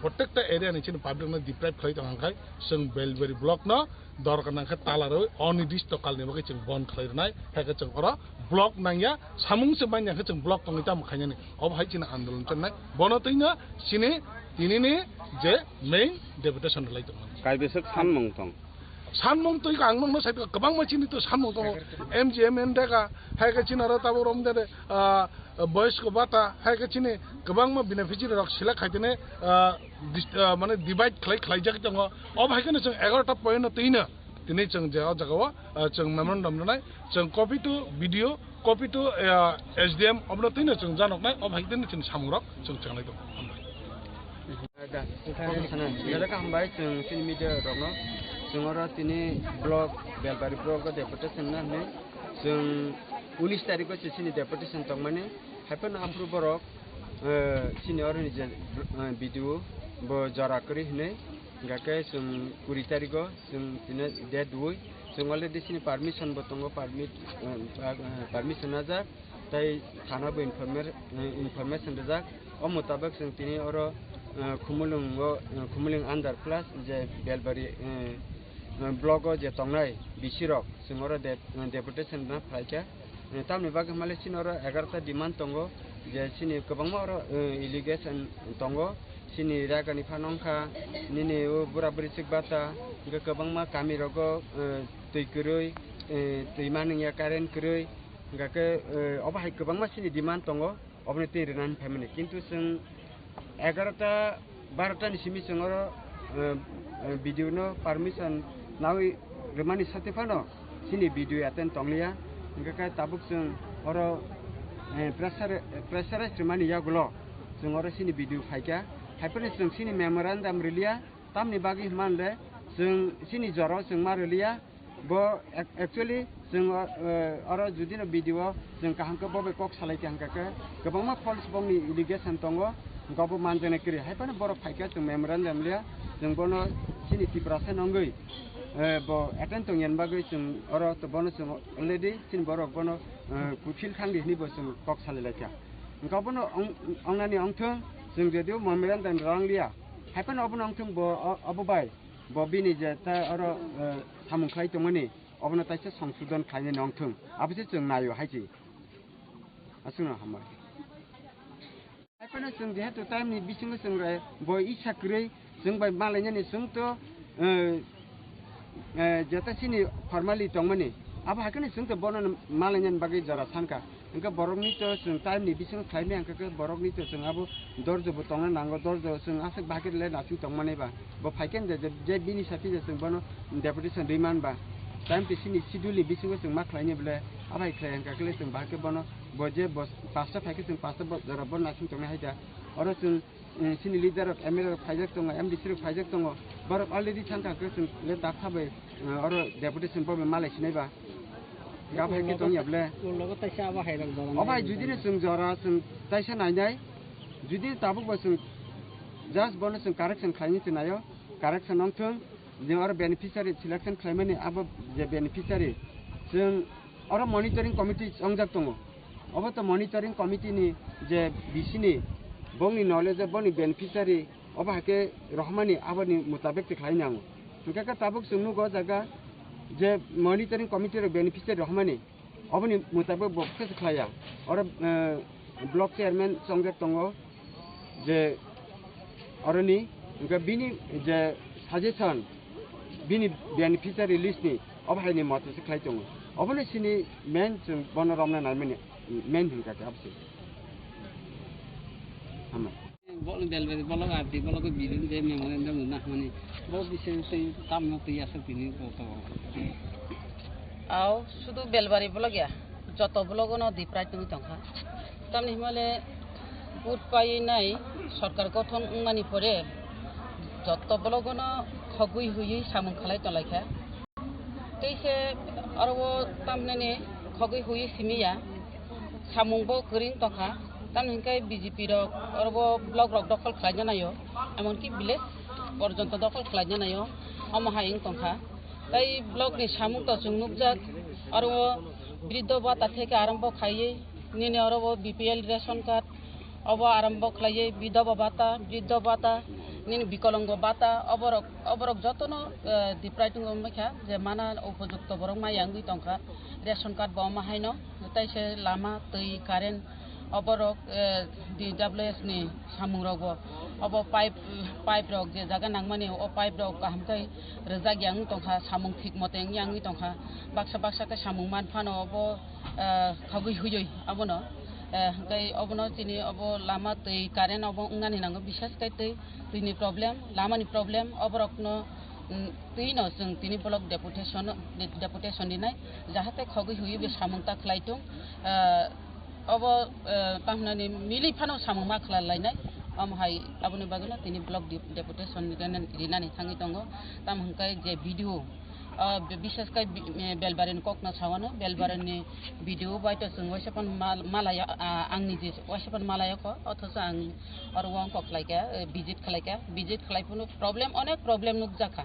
prottekta area ni chini public no deprive khlai tong kha hwnkhe, chwng Belbari block no dorkar nang khe tala rwi onidishto kalni bagwi chwng bon khlai rwnai, hai khe chwng oro block nangya, samung se manya khe chwng block tongwi tamo khainani, obo hai chini andolon channai, bono twino chini Tinini je main deputation rwlai tongmani. Kaibeswk sanmung tong? Sanmung twi ang nokno sai kwbangma chini to sanmung tongo. M G M N dega, hai khe chini aro tabuk rom de, ah, boyos ko bata, hai khe chini kwbangma beneficiary rok select khai tene, ah, dis-, ah, mane divide khlai khlaijak tongo. Ob hai kheno chwng egaroh ta point no twino. Tini chwng je o jaga o, ah, chwng memorandum rwnai, chwng copy to B D O, copy to, ah, S D M, obono twino chwng janoknai, o hai tini chini samung rok chwng chenglai tongo. Hambai. Da, sana, jara ka hambai, chwng chini media rokno, chwng oro tini block, Belbari block o deputation na hinwi, chwng unis tarikh o se chini deputation tongmani, hai phano aphuru borok, eh, chini oro ni je, eh, B D O bo jora kwrwi hinwi, hingkha khe chwng kuri tarikh o chwng tini date dui, chwng already chini permission bo tongo, permit, eh, eh, permission najak. Tai thana bo informer-, eh, information rijak. O mutabak chwng tini oro, eh, Khumulwng o, eh, Khumulwng under plus je Belbari, eh, eh, block o je tongnai B C rok chwng oro de-, eh, deputation no phaikha. Eh, tamni bagwi hwnmale chini oro egaroh ta demand tongo je chini kwbangma oro, eh, allegation tongo. Chini ragani phano wngkha nini o bura buri chik bata, hingkhe kwbangma kami rogo, eh, twi kwrwi, eh, twi manwngya, current kwrwi. Hingkha khe, eh, obo hai kwbangma chini demand tongo, oboni twi rwnani phaimani. Kintu chwng egaroh ta, baroh ta ni simi chwng oro, eh, eh, B D O no permission nawi rwmani sati phano chini B D O attend tongliya. Hingkha khe tabuk chwng oro, eh, pressure, pressurize rwmani yagulo chwng oro chini B D O phaikha. Hai phano chwng chini memorandum rwliya. Tamni bagwi hwnba hwnle chwng chini jora o chwng ma rwliya. Bo ac-, actually chwng o, eh, oro judino B D O chwng kaham khe bo bai kok salai kha hwnkha khe kwbangma false bongni allegation tongo, hwnkha bo manjaknai kwrwi. Hai phano borok phai kha chwng memorandum liya, chwng bono chini Tiprasa nw wngwi, eh, bo attend tongya bagwi chwng oro to bono chwng already chini borok bono, eh, fulfill khangdi hinwi bo chwng kok salai lai kha. Hwnkha bono ong-, ongnani ongthwng chwng jodio memorandum rang liya, hai phano obono ongthwng bo o-, obo bai. Bo bini je ta oro, eh, samung khlai tongmani, obono taisa songsodon khlainai nongthwng. Abo se chwng naio hai se. Aswkno hambai. Hai phano chwng jehetu time ni bisingo chwng re bo isa kwrwi chwng bai malainani chwng to, eh, eh, jeta chini formally tongmani. Abo hai kheno chwng to bono malainani bagwi jora sankha. Hingke borokni to chwng time ni bisingo khlaimaya, hingke khe borokni to chwng abo dorjo bo tongna nango, dorjo chwng aswk bahai khe le nasing tongmani ba. Bo phai khe je, je, je bini sati je chwng bono deputation rwi man ba. Time to chini schedule ni bisingo chwng ma khlaini bole, abai khlai hingka khe le chwng bahai khe bono, bo je bo pasta phai khe chwng pasta bo jora bo nasing tongnai hai da. Oro chwng eh, chini leader rok, M L A rok phaijak tongo, M D C rok phaijak tongo, borok already thangkha khe chwng le daksa bai, eh, oro deputation bo bai malai sinai ba. Gabhai khe tongya ble. Ulogo taisa abo hai rok jora. O bai judino chwng jora chwng taisa nainai, judino tabuk bai chwng just bono chwng correction khlaini se naio, correction wngthwng, je oro beneficiary selection khlaimani abo je beneficiary chwng oro monitoring committee chongjak tongo. Obo to monitoring committee ni je B C ni bongni knowledge o boni beneficiary obo hai khe rohormani aboni mutabek se khlai nango. Hingkhe khe tabuk chwng nugo o jaga je monitoring committee rok beneficiary rohormani oboni mutabek bo khe se khlaiya. Oro, eh, block chairman chongjak tongo. Je oroni hingke bini je suggestion, bini beneficiary list ni obo hai ni mote se khlai tongo. Obono sini main chwng bono romna naimani main hingka khe abo se. Hambai. Bol bel bel bolok abdi bolok bidin je memorandum na mani bo bisi twi tamno twi aswk tini to. Aw, sudu Belbari block ya, joto block no deprive tongwi tongkha. Tamni himale vote painai sorkar gothon wngmani pore joto block no khogwi huiwi samung khalai tonglaikha. Tei se oro o tamhinani khogwi huiwi simiya samung bo kwrwi tongkha. Tamni hinkhe B J P rok oro o block rok dokhol khlaina naio, emonki village porjonto dokhol khlaina naio, omo hai wng tongkha. Tai block ni samung to chwng nukjak, aro o briddo bata theke arombo khaiwi nini oro o B P L ration card obo arombo khlaiwi bidhoba bata, briddo bata, nini bikolongo bata, oborok, oborok jotono, eh, deprive wngwi kha, je mana upojukto borok maya wngwi tongkha, ration card bo omo haino, tai se lama, twi, current, Oborok, eh, D W S ni samung rokbo, obo pipe, pipe rok je jaga nangmani, o pipe rok kaham khe rijak ya wngwi tongkha, samung thik mote wngya wngwi tongkha, baksa baksa khe samung man phano obo, eh, khogwi huyoi abono, eh, hwnkhe obono chini obo lama twi current obo wngnani nango, bisas khe twi, twini problem, lamani problem, oborokno, mm, twino chwng tini block deputation, deputation rinai, jahate khogwi huyoi bo samung ta khlai thung, eh, Obo, eh, tamo hinani mili phano samung ma khlai lainai. Omo hai aboni bagwino tini block de-, deputation rinani, rinani thangwi tongo. Tamo hwnkhe je B D O, ah, bi-, bishes khe bi-, eh, Belbarini kokno sawano, Belbarini B D O bai to chwng waisa phano mal-, malaya, ah, ang niji waisa phano malaya kho, othocho ang oro wng kok khlaikha, eh, visit khlaikha, visit khlai phano problem, onek problem nukjakha.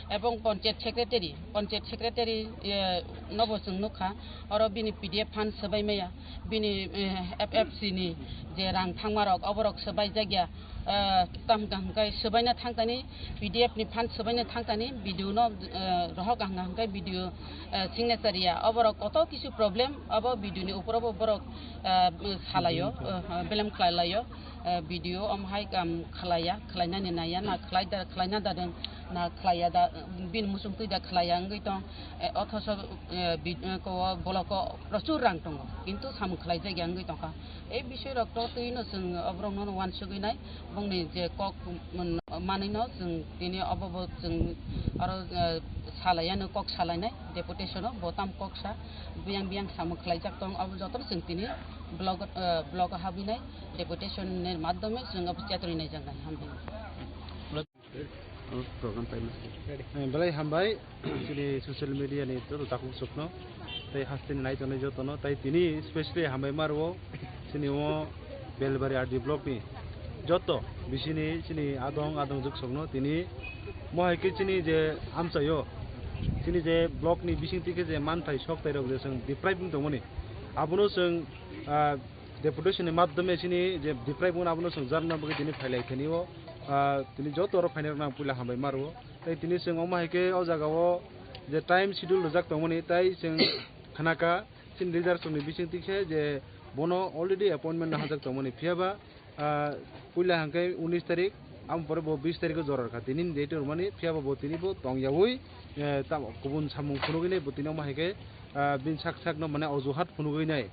Ebong panchayat secretary, panchayat secretary, eh, nobo chwng nukha, oro bini P D F fund swbai maya. Bini, eh, F F C ni je rang thangmarok, oborok swbaijak ya, eh, tam hwnkha hwnkhe swbaina thangkani, P D F ni fund swbaina thangkani, B D O no, eh, rohok hwnkha hwnkhe B D O, eh, signature ya, oborok koto kisu problem, obo B D O ni upor obo borok, eh, salaio, eh, belem khlai laio, eh, B D O omo hai kam khlaiya, khlainani naiya, na khlai da, khlaina da deng, na khlaiya da, bini muchung twi da khlaiya wngwi tong, eh, othoso, eh, bi-, eh, ko, block o prochur rang tongo, kintu samung khlaijak ya wngwi tongkha. Ei bisoi rok to twino chwng oborok no uansugwi nai, bongni je kok, mm, manwi no chwng tini obo bo chwng aro, eh, salai ano kok salainai deputation o bo tam kok sa biyang biyang samung khlaijak tong, obo jotono chwng tini block, eh, block o habwi nai deputation ni madhyome chwng obo chetoni naijak nai hambai. Oh, program time. Eh, belai hambai, chini social media ni joto takhuk sukno, tei hasteni nai tongnai jotono, tei tini specially hambai ma rwo, chini o Belbari R D block ni joto bisini chini adong adong juk sukno, tini mo hai khe chini je amchaio, chini je block ni bising twi khe je manthai sok tai rok je chwng deprive wng tongmani, abono chwng, ah, deputation ni madhyome chini je deprive wngmani abono chwng jarna bagwi tini phailai thani o, ah, tini joto oro phainai rokno ang puila hambai ma rwo. Tei tini chwng omo hai khe o jaga o je time schedule rijak tongmani, tai chwng khnaka chini leaders rokni bising twi khe je bono already appointment no hajak tongmani, phiya ba, ah, puila hwnkhe unis tarik, amo pore bo bis tarik o jora rwkha, tini ni date rwmani, phiya ba bo tini bo tong yaui, eh, tamo kubun samung phunugwi nai bo tini omo hai khe, ah, bini sak sak no mane ojuhat phunugwi nai.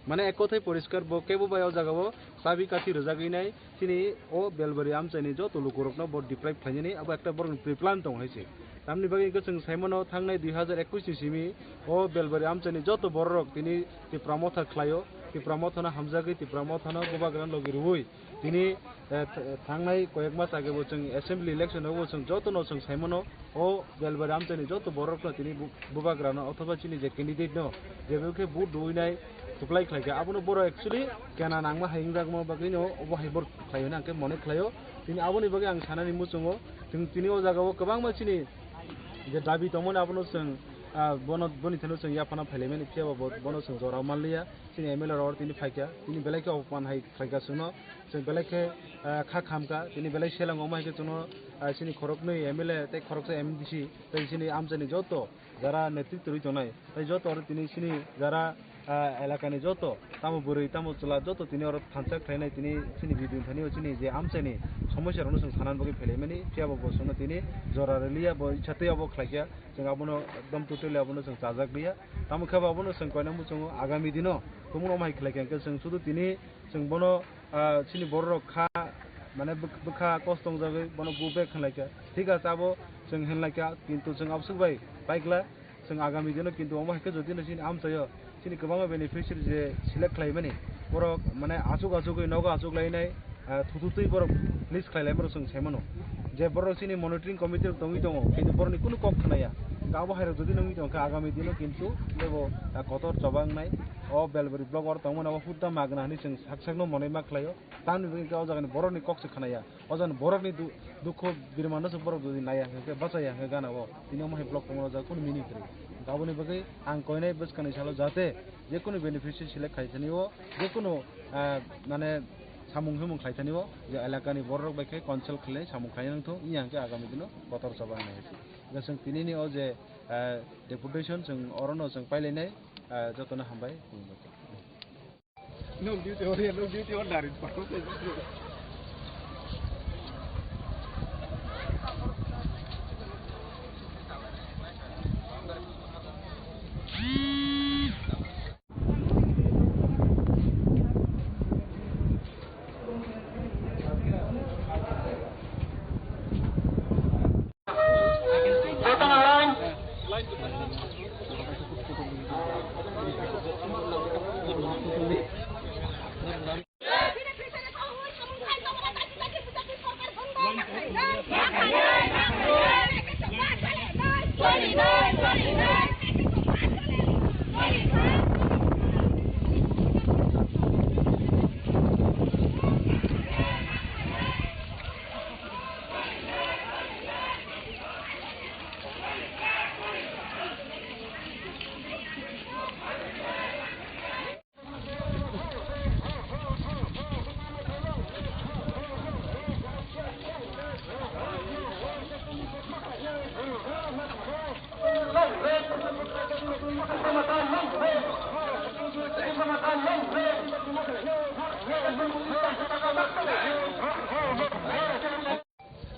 Mane ek kothai poriskar bo kebo bai o jaga o chabi kathi rwjagwi nai, chini o Belbari amchaini joto lukurokno bo deprive khlainani abo ekta borokni pre-plan tong hai se. Tamni bagwi hwnkhe chwng sai mano thangnai dui hazar ekwis ni simi o Belbari amchaini joto bororok tini Tipra Motha khlaio, Tipra Mothano hamjagwi Tipra Mothano bubagrano logi rwui tini, eh, th-, thangnai koyek mas age bo chwng assembly election o bo chwng jotono chwng sai mano. O Belbari amchaini joto borokno tini bu-, bubagrano othoba chini je candidate no jebo khe vote rwinai kwplai khlaikha, abono borok actually kena nangma hai wngjakma bagwino obo hai borok khlai hwnwi ang khe mone khlaio. Tini aboni bagwi ang sanani muchungo, chwng tini o jagao kwbangma chini je dabi tongmani abono chwng, ah, bono, boni thani chwng yaphana phailaimani, phiyaba bo-, bono chwng jorao manliya. Chini M L A rok tini phaikha, tini belai khe opoman hai khlaikha chwngno, chwng belai khe, ah, kha khamkha, tini belai seleng omo hai khe chwngno, ah, chini khoroknwi M L A tei khoroksa M D C tei chini amchaini joto jara netritw rwi tongnai, tei joto oro tini chini jara, ah, elakani joto tamo bwrwi tamo chwla joto tini oro thansa khlainai, tini chini video thani o chini je amchaini somosya rokno chwng sanani bagwi phailaimani, phiyaba bo chwngno tini jora rwliya, bo icha tei obo khlaikha, chwng abono ekdom totally abono chwng chajak liya. Tamo khe bo abono chwng koina muchungo agami dino tumungno omo hai khlaikha hwnkhe chwng sudu tini chwng bono, ah, chini bororok kha, mane bwk-, bwkha kosto wngjagwi bono go back hwnlaikha. Thik ache, abo chwng hwnlaikha, kintu chwng aboswk bai paikla, chwng agami dino kintu omo hai khe jodi no chini amchaio chini kwbangma beneficiary je select khlaimani, borok mane achuk achugwi nogo achuk lainai, ah, thututwi borok list khlai lai borok chwng sai mano. Je borok chini monitoring committee rok tongwi tongo, kintu borokni kunu kok khna ya. Hwnkhe abo hai rok jodi nungwi tongkha agami dino kintu teibo, ah, kotor choba wngnai. O Belbari block oro tongmani abo hutta magna hinwi chwng sak sakno monai ma khlaio. Tamni bagwi hwnkhe o jagani borokni kok se khna ya. O jagani borokni du-, dukhu birmano se borok jodi naiya hwnkhe bachaiya hwnkhe gana o. Tini omo hai block tongmani o jaga kunu meaning kwrwi. Hwnkhe aboni bagwi ang koinai bwskangni salo jate jekunu beneficiary select khai thani o, jekunu, ah, mane samung humung khlai thani o, je elakani bororok bai khe consult khlai samung khlai nang thung, wngya hwnkhe agami dino kotor choba wngnai hai se. Hwnkhe chwng tinini o je, ah, deputation chwng orono chwng pailainai, ah, jotono hambai. Nung duty order, nung duty order.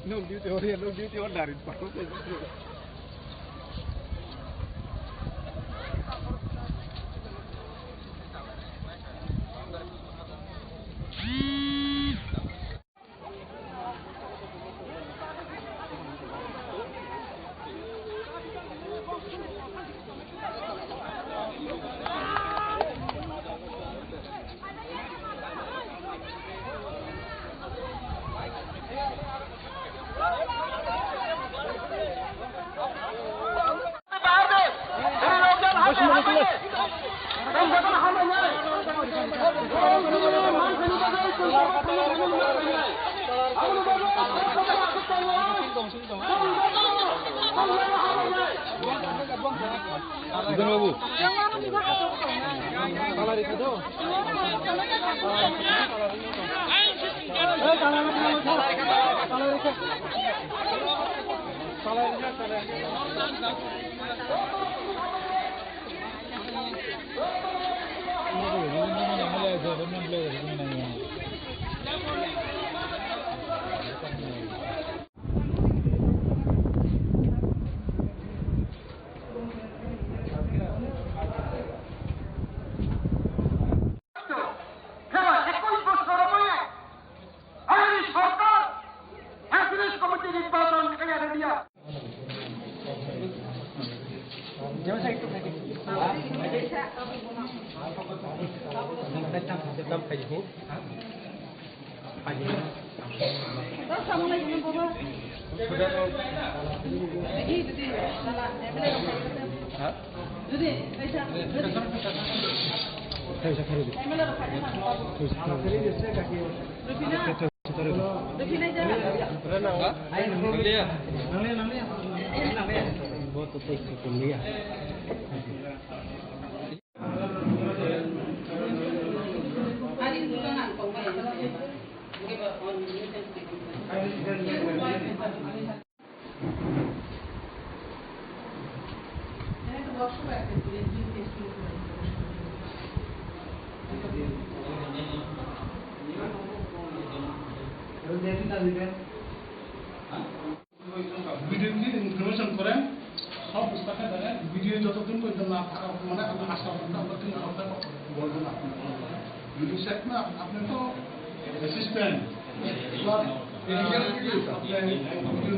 Nung duty order, nung duty order. Haini sorkar happiness committee nirbachon khaiya redia. Video ki information kore, sob bwswk khe dare video joto din porjonto na thaka, mane ang asa hwnka hwnka tin sopta bolbo na. Video set na apni to assistant plus technical video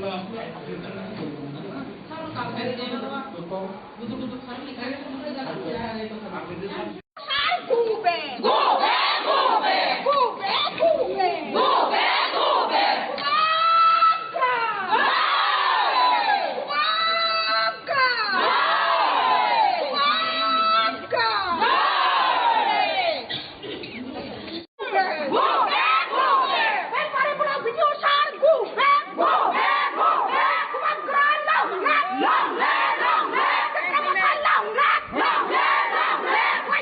na apni to bolbo na. Sar gube. Gube, gube. Gube, gube. Gube, gube. Gubakka. Gubakka. Gubakka. Gube, gube. Gube, gube. Gube,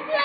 gube.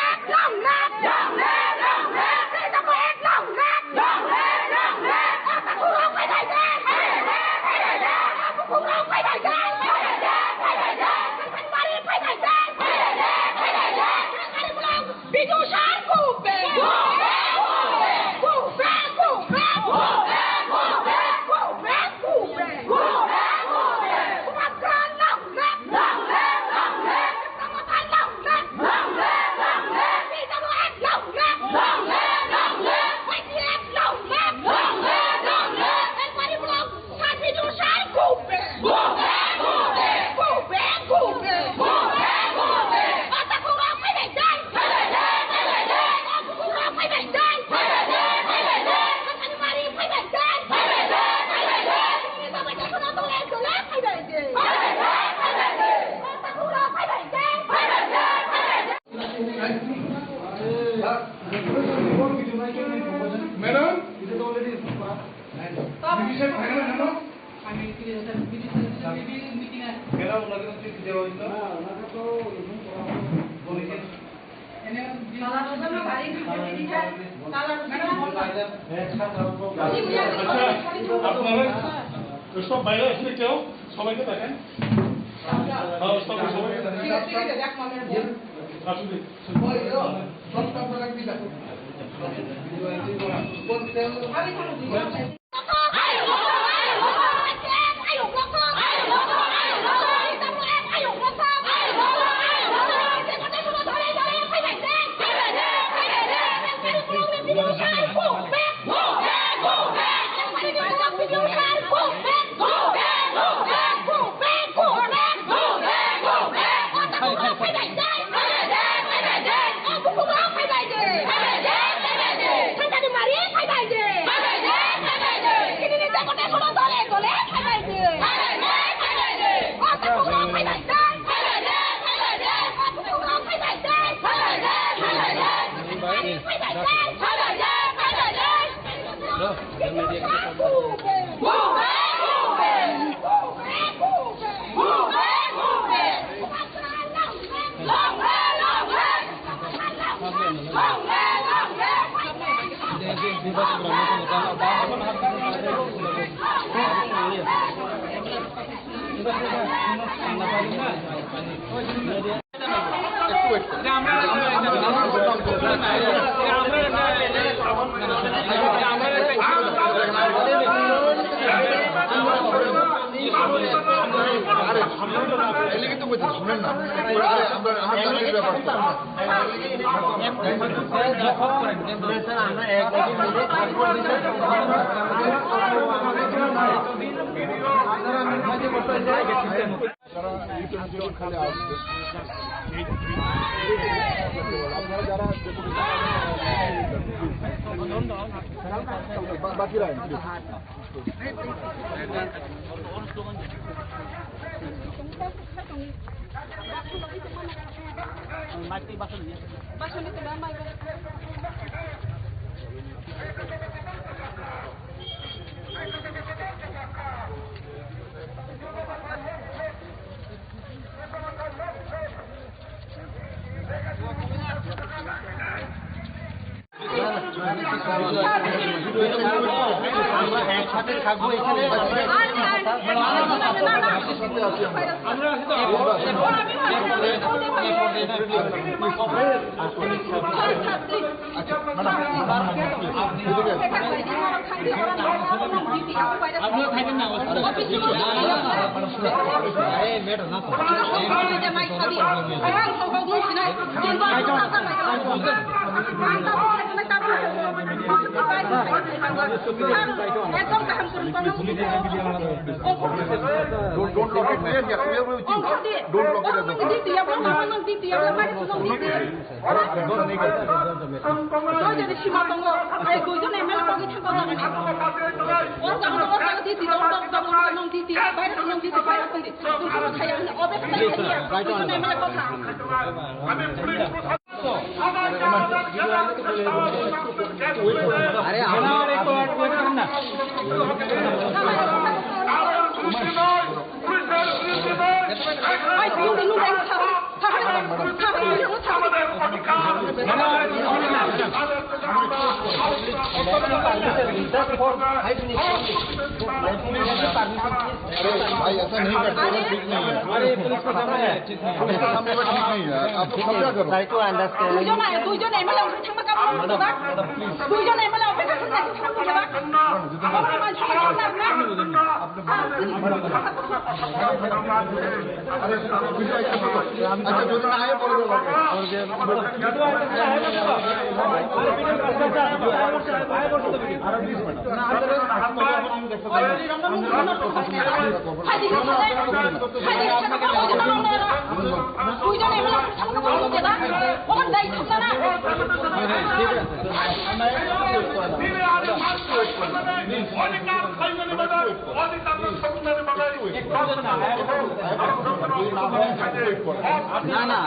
আপনারা সব বাইরে আসলে কেউ সবাইকে দেখেন। হ্যাঁ, সব সবাইকে দেখেন। আসুন। আরে, এলে কিন্তু কইতে শুনেন না। আরে, আমরা, আমরা জানি ব্যাপার। যারা ইউটিউব খালি আসবে, আপনারা যারা বা-, বাকি রাখেন, please। আমরা একসাথে থাকবো এখানে। Don't, don't lock it, clear here, clear with you. Don't lock it as a আরে, আমার একটু wait করেন না। अरे भाई, ऐसा नहीं करते, ठीक नहीं है। अरे, पुलिस को सामने है। पुलिस के सामने बैठ ठीक नहीं है, आप लोग समझा करो। Try to understand. দুইজন, দুইজন এমএলএ অফিস থাকবে, কাপড় ধুতে পার? দুইজন এমএলএ অফিস থাকবে, কাপড় ধুতে পার? আচ্ছা, যদি না আয়, বলে দেবো। না, না।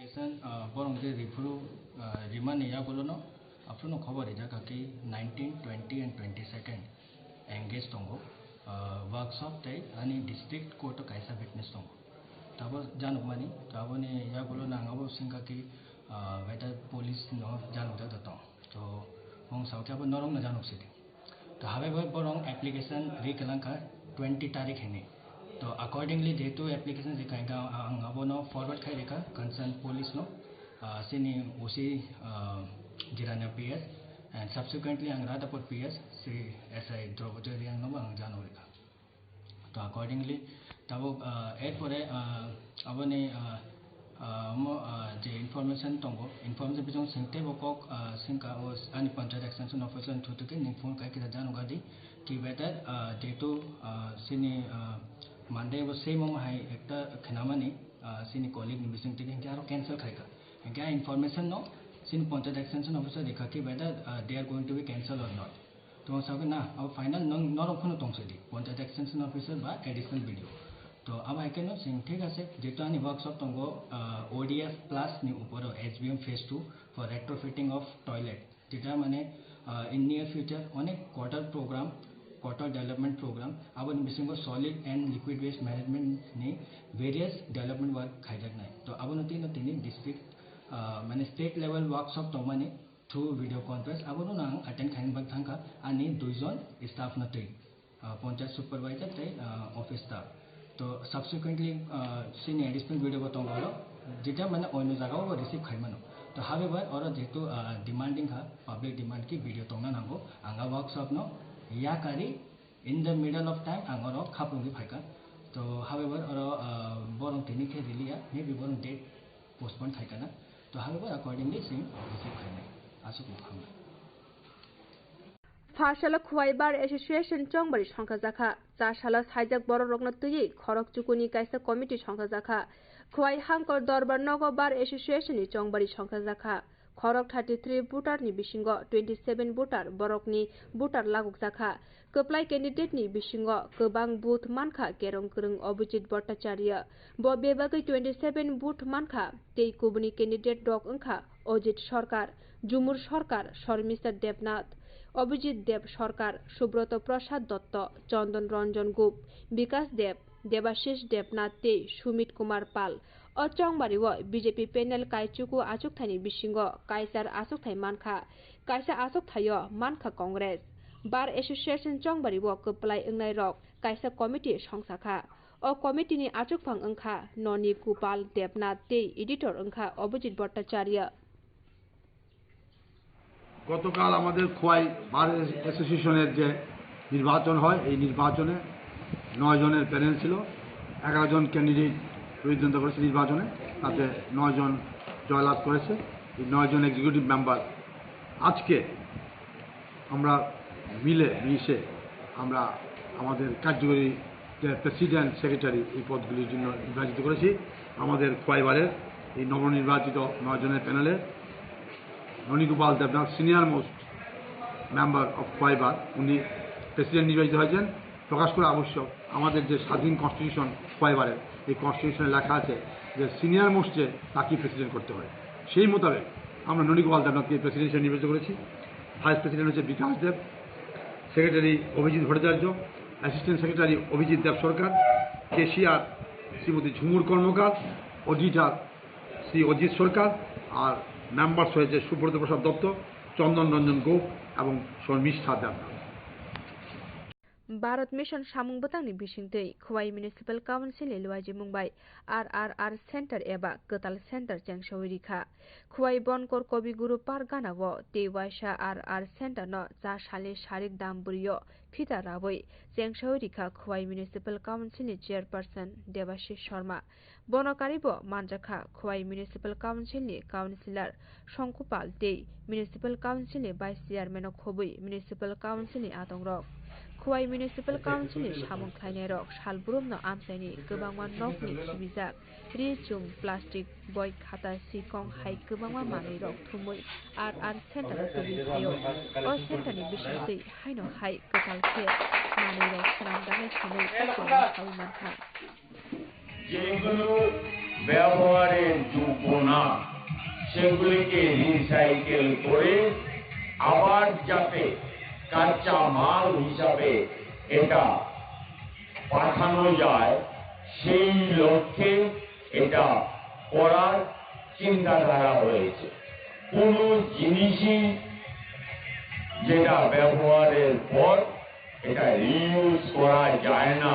Application, ah, borok je riphuru, ah, rimani yagulono, aphuru no khobor rijak kha ki nineteen, twenty and twenty-second engage tongo, ah, workshop tei ani district court o kaisa witness tongo. Tabo janukmani, taboni yagulo nang abo singkha ki, ah, whether police no janukjak da tong. To, mung sao khe abo norok no januk sidi. To, however, borok application ri kwlang kha twenty tarik hini. To, accordingly, jehetu application ri kha, ang abono forward khai rikha concern police no, ah, sini O C, ah, Jirania P S, and subsequently ang Radhapur P S, Sri S I Draupadi Reang no ang jano rikha. To accordingly, tabuk, ah, erpore, ah, aboni, ah, ah, mo, ah, je information tongo, information bising singte bo kok, ah, singka o ani panchayat extension officer ni through theke ning phone kai kisa jano gadi ki whether, ah, jehetu, ah, sini, ah, Monday bo same omo hai ekta khnamani, ah, sini colleague ni bising theke hinkhe aro cancel khaika. Hinkhe a information no sini panchayat extension officer rikha ki whether, ah, they are going to be cancel or not. Tong sakhe na, abo final nang norok phano tong sidi, Panchayat Extension Officer ba Additional B D O. To abo hai khe no sing thik ase, jehetu ani workshop tongo, ah, O D F plus ni uporo S B M phase two for retrofitting of toilet. Jeta mane, ah, in near future onek quarter program, quarter development program, aboni bisingo solid and liquid waste management ni various development work khaijaknai. To abono tino tini district, ah, mane state level workshop tongmani, through video conference, abono ang attend khaina bagwi thangkha ani duijon staff no twi, ah, panchayat supervisor tei, ah, office staff. To subsequently, ah, sini additional video bo tongo oro, jeta mane oino jagao bo receive khaimano. To however, oro jehetu, ah, demanding kha, public demand ki video tongna nango, ang a workshop no yakari in the middle of time ang oro khaprungwi phaikha. To however, oro, ah, borong tini khe riliya, maybe borong date postpone khaikha na. To however, accordingly sing receive khainai. Aswk wngkha. Pharsalo Khwai Bar Association chongbari songkha jakha. Cha salo saijak borok rokno twiwi khorok chukuni kaisa committee songkha jakha. Khwai Hangkor Dorbar Nogo Bar Association ni chongbari songkha jakha. Khorok thirty three voter ni bisingo twenty seven voter borok ni voter laguk jakha. Kwplai candidate ni bisingo kwbang booth mankha kerong kwrwng Abhijit Bhattacharya. Bo bebagwi twenty seven booth mankha, tei kubuni candidate rok wngkha Ajit Sarkar, Jumur Sarkar, Sharmista Debnath, Abhijit Deb Sarkar, Subroto Prasad Dotto, Chandan Ranjan Gup, Bikas Deb, Debashish Debnath tei Sumit Kumar Pal. O chongbario B J P panel kaichuku achukthai ni bisingo kaisar achukthai mankha, kaisa achukthai o mankha Congress. Bar Association chongbario kwplai wngnai rok kaisa committee songsakha. O committee ni achukphang wngkha Noni Gopal Debnath tei editor wngkha Abhijit Bhattacharya. গতকাল আমাদের খোয়াই বার অ্যাসোসিয়েশনের যে নির্বাচন হয়, এই নির্বাচনে নয় জনের প্যানেল ছিল, এগারো জন ক্যান্ডিডেট প্রতিদ্বন্দ্বিতা করেছে নির্বাচনে, তাতে নয় জন জয়লাভ করেছে। এই নয় জন এক্সিকিউটিভ মেম্বার আজকে আমরা মিলে মিশে আমরা আমাদের কার্যকরী যে প্রেসিডেন্ট, সেক্রেটারি, এই পদগুলির জন্য নির্বাচিত করেছি। আমাদের খোয়াই বারের এই নবনির্বাচিত নয় জনের প্যানেলে Nanigopal Debnath, senior most member of Khowai bar, উনি প্রেসিডেন্ট নির্বাচিত হয়েছেন। প্রকাশ করা আবশ্যক, আমাদের যে স্বাধীন কনস্টিটিউশন খোয়াই বারের, এই কনস্টিটিউশনে লেখা আছে যে সিনিয়র মোস্ট যে তাকে প্রেসিডেন্ট করতে হয়। সেই মোতাবেক আমরা ননীগোপাল দেবনাথকে প্রেসিডেন্ট হিসেবে নির্বাচিত করেছি। ভাইস প্রেসিডেন্ট হচ্ছে বিকাশ দেব, সেক্রেটারি অভিজিৎ ভট্টাচার্য, অ্যাসিস্ট্যান্ট সেক্রেটারি অভিজিৎ দেব সরকার, ক্যাশিয়ার শ্রীমতী ঝুমুর কর্মকার, অডিটর শ্রী অজিত সরকার, আর মেম্বার্স হয়েছে সুব্রত প্রসাদ দত্ত, চন্দন রঞ্জন গোপ এবং শর্মিষ্ঠা Debnath. Bharat Mission samung bwtangni bisingtwi Khowai Municipal Council ni luaijimung bai R R R Center eba kwtal center chengsawi rikha. Khowai Bonkor Kobiguru Park ganao tei waisa R R Center no cha salni sarik dambwrwio phita rawi chengsawi rikha Khowai Municipal Council ni Chairperson Debashis Sharma. Bono karibo manjakha Khowai Municipal Council ni Councillor Songkupal tei Municipal Council ni Vice Chairman no khobwi Municipal Council ni adongrok. Khowai Municipal Council ni samung khlainairok salbrumno amchaini kwbangma nokni khibijak ri chum, plastic, boi khata, sikong hai kwbangma manwirok thumwi R R center o tubui phaio. O center ni bisingtwi haino hai kwtal khe manwirok swnamjaknai hwnwi sawi mankha. যেগুলো ব্যবহারের যোগ্য না, সেগুলিকে রিসাইকেল করে আবার যাতে কাঁচা মাল হিসাবে এটা পাঠানো যায়, সেই লক্ষ্যে এটা করার চিন্তাধারা হয়েছে। কোনো জিনিসই যেটা ব্যবহারের পর এটা রিইউজ করা যায় না,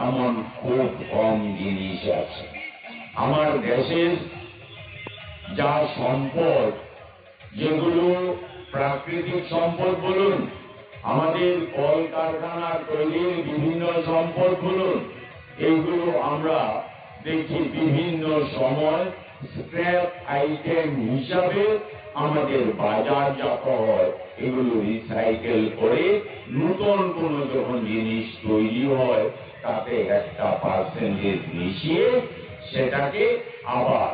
এমন খুব কম জিনিস আছে। আমার দেশের যা সম্পদ, যেগুলো প্রাকৃতিক সম্পদ বলুন, আমাদের কলকারখানার তৈরির বিভিন্ন সম্পদ বলুন, এইগুলো আমরা দেখি বিভিন্ন সময় স্ক্র্যাপ আইটেম হিসাবে আমাদের বাজারজাত হয়। এগুলো রিসাইকেল করে নতুন কোনো যখন জিনিস তৈরি হয়, তাতে একটা পার্সেন্টেজ মিশিয়ে সেটাকে আবার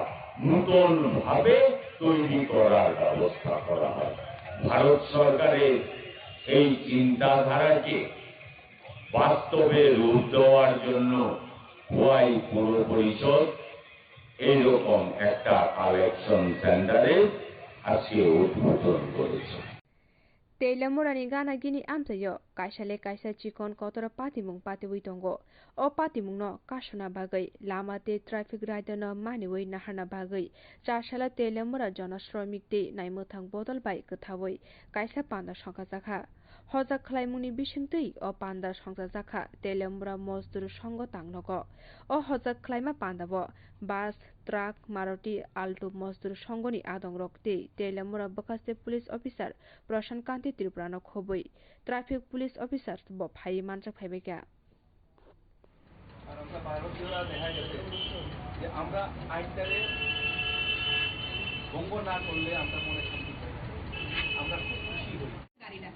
নতুনভাবে তৈরি করার ব্যবস্থা করা হয়। ভারত সরকারের এই চিন্তাধারাকে বাস্তবে রূপ দেওয়ার জন্য খোয়াই পৌর পরিষদ এইরকম একটা কালেকশন সেন্টারের আজকে উদ্বোধন করেছে। Teilamurani gana gini amchaio kaisa le kaisa chikon kotor patimung patiwi tongo. O patimungno kasuna bagwi lama tei traffic rider no maniwi naharna bagwi Chasala Teilamura jona sromik tei naimwthang bodol bai kwthawi kaisa panda songkhajakha. Hojak khlaimungni bisingtwi o panda songchajakha Teilamura Mosdur Songho tangnogo. O hojak khlaima pandao bus, truck, Maruti Alto Mosdur Songhoni adongrok tei Teilamura bwkhaste police officer Prashan Kanti Tripurano khobwi traffic police officers bo phaiwi manjak phaibaikha. আর আমরা বারো জোড়া দেখা গেছে যে আমরা আইনটারে ভঙ্গ না করলে আমরা মনে শান্তি পাই না। আমরা খুব খুশি হই। গাড়িটা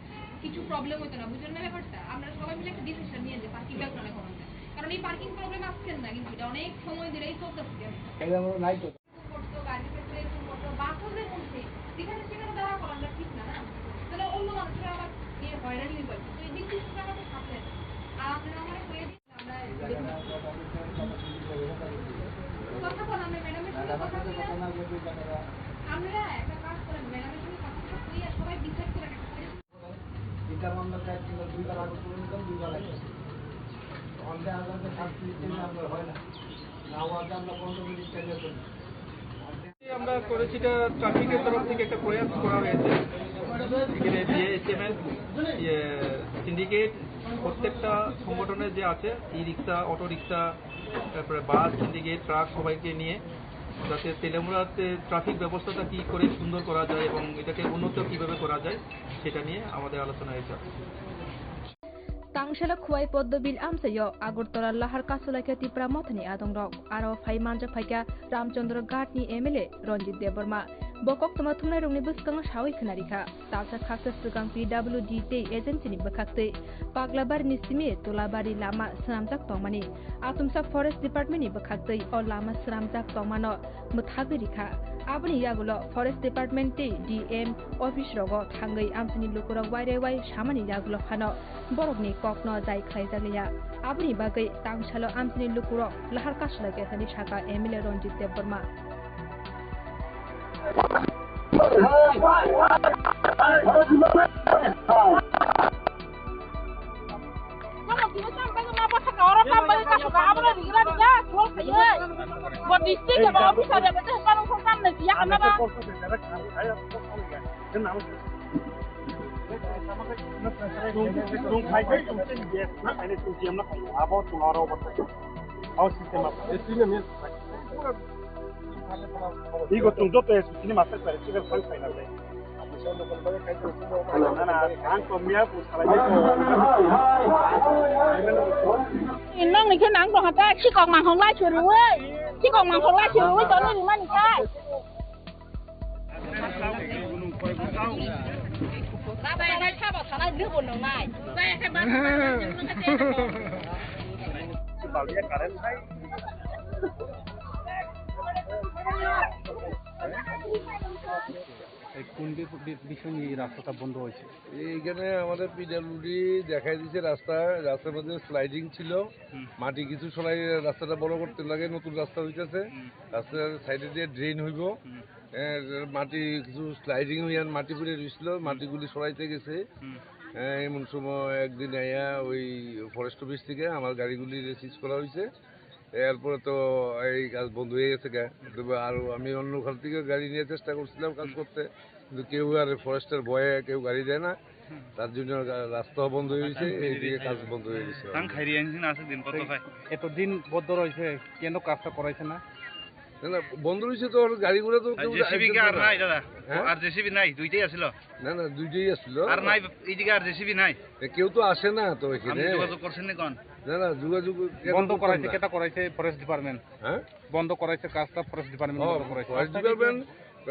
কিছু প্রবলেম হইতো না, বুঝলেন না ব্যাপারটা? আমরা সবাই মিলে একটা ডিসিশন নিয়ে যে পার্কিং ব্যাপারে করা যায়, কারণ এই পার্কিং প্রবলেম আজকের না, কিন্তু এটা অনেক সময় ধরেই চলতেছে। করতো, গাড়ির ক্ষেত্রে এরকম করতো, বাসও যেমন সেই যেখানে সেখানে দাঁড়া করানোটা ঠিক না, না? তাহলে অন্য মানুষরা আবার ইয়ে হয়রানি হয়ে যাবে। তো এই জিনিসটা আমাদের সাথে আছে। আর আপনারা আমার হয়ে দিন, আমরা দেখুন। কথা বল, আমরা ম্যাডামের সঙ্গে কথা বলি। আপনারা একটা কাজ করেন, ম্যাডামের সঙ্গে কথা বলে সবাই ডিসাইড করেন একটা করে। এটা আমরা প্রায় তিনবার, দুইবার আগে করে নিতাম, দুইবার লাগছে। অন্তে আজাদে সাত মিনিট টেনে আপনার হয় না, না হওয়াতে আমরা পনেরো মিনিট টেনে করি। আমরা করেছি, এটা ট্রাফিকের তরফ থেকে একটা প্রয়াস করা হয়েছে। এখানে বিএসএমএস, ইয়ে, সিন্ডিকেট, প্রত্যেকটা সংগঠনের যে আছে, ই রিক্সা, অটো রিক্সা, তারপরে বাস, সিন্ডিকেট, ট্রাক, সবাইকে নিয়ে যাতে তেলেমুড়াতে ট্রাফিক ব্যবস্থাটা কী করে সুন্দর করা যায় এবং এটাকে উন্নত কীভাবে করা যায়, সেটা নিয়ে আমাদের আলোচনা হয়েছে। Tangselo Khowai Poddo Bill amchaio Agartala lahar kasulaikha Tipra Mothani adongrok. Aro phai manjak phaikha Ramchandra Ghat ni M L A Ranjit Debbarma. Bo koktwma thumnairokni bwskango sawi khwnarikha. Talsa khaksa swkang P W D tei agency ni bwkhaktwi Paglabari ni simi Tulabari lama swnamjak tongmani. Atumsa Forest Department ni bwkhaktwi o lama swnamjak tongmano mwthagwi rikha. Aboni yagulo Forest Department tei D M office rogo thangwi amchaini lukurok wairai wai samani yagulo phano borokni kokno jai khlaijakliya. Aboni bagwi tangsalo amchaini lukurok lahar kasulaikha hwnwi sakha M L A Ranjit Debbarma. Chwng, chwng khai khai chwng chini gas na khainai chwng T M no khaio. Abo chwng oro obo. Abo system abo. Igo chwng joto S P C ni master kwrwi chikar sang khaina le. Na, na, ang to miya ko salai ko. Nong ni khe nang tong hata, sikok mangkhok lai chwrwi. Sikok mangkhok lai chwrwi, to ni rimani khai. এই কোন B-, B-, বিষয় নিয়ে এই রাস্তাটা বন্ধ হয়েছে? এইখানে আমাদের পিডব্লিউডি দেখাই দিছে রাস্তা, রাস্তার মধ্যে স্লাইডিং ছিল, হুম। মাটি কিছু সরাই রাস্তাটা বড় করতে লাগে, নতুন রাস্তা হইতেছে, হুম। রাস্তার সাইডে দিয়ে ড্রেন হইব। হুম। এ, মাটি কিছু স্লাইডিং হইয়া মাটি পড়ে রইছিল, হুম। মাটিগুলি সরাইতে গেছে। হুম। এ, এমন সময় একদিন আইয়া ওই ফরেস্ট অফিস থেকে আমার গাড়িগুলি সিজ করা হয়েছে। এরপরে তো এই কাজ বন্ধ হয়ে গেছে গা। তবে আর আমি অন্য খাল থেকে গাড়ি নিয়ে চেষ্টা করছিলাম কাজ হুম। করতে, কিন্তু কেউ আর ফরেস্টের ভয়ে কেউ গাড়ি দেয় না। হুম। তার জন্য গা-, রাস্তাও বন্ধ হয়ে গেছে, এইদিকে কাজ বন্ধ হয়ে গেছে। Tang khairi ang sini aswk din koto khai. এতদিন বন্ধ রয়েছে, কেন কাজটা করাইছে না? না, না, বন্ধ রয়েছে তো, আর গাড়ি ঘোড়া তো আর কেউ জেসিবি কি আর নাই দাদা? হ্যাঁ? আর জেসিবি নাই, দুইটাই আছিল। না, না, দুইটাই আছিল। আর নাই, এইদিকে আর জেসিবি নাই। এ, কেউ তো আসে না তো এখানে। আপনি যোগাযোগ করছেন না কোন? না, না, যোগাযোগ কেন বন্ধ করতাম করাইছে, না? কেটা করাইছে? Forest department. হ্যাঁ? বন্ধ করাইছে কাজটা, ফরেস্ট ডিপার্টমেন্ট ও, বন্ধ করাইছে। ফরেস্ট ডিপার্টমেন্ট,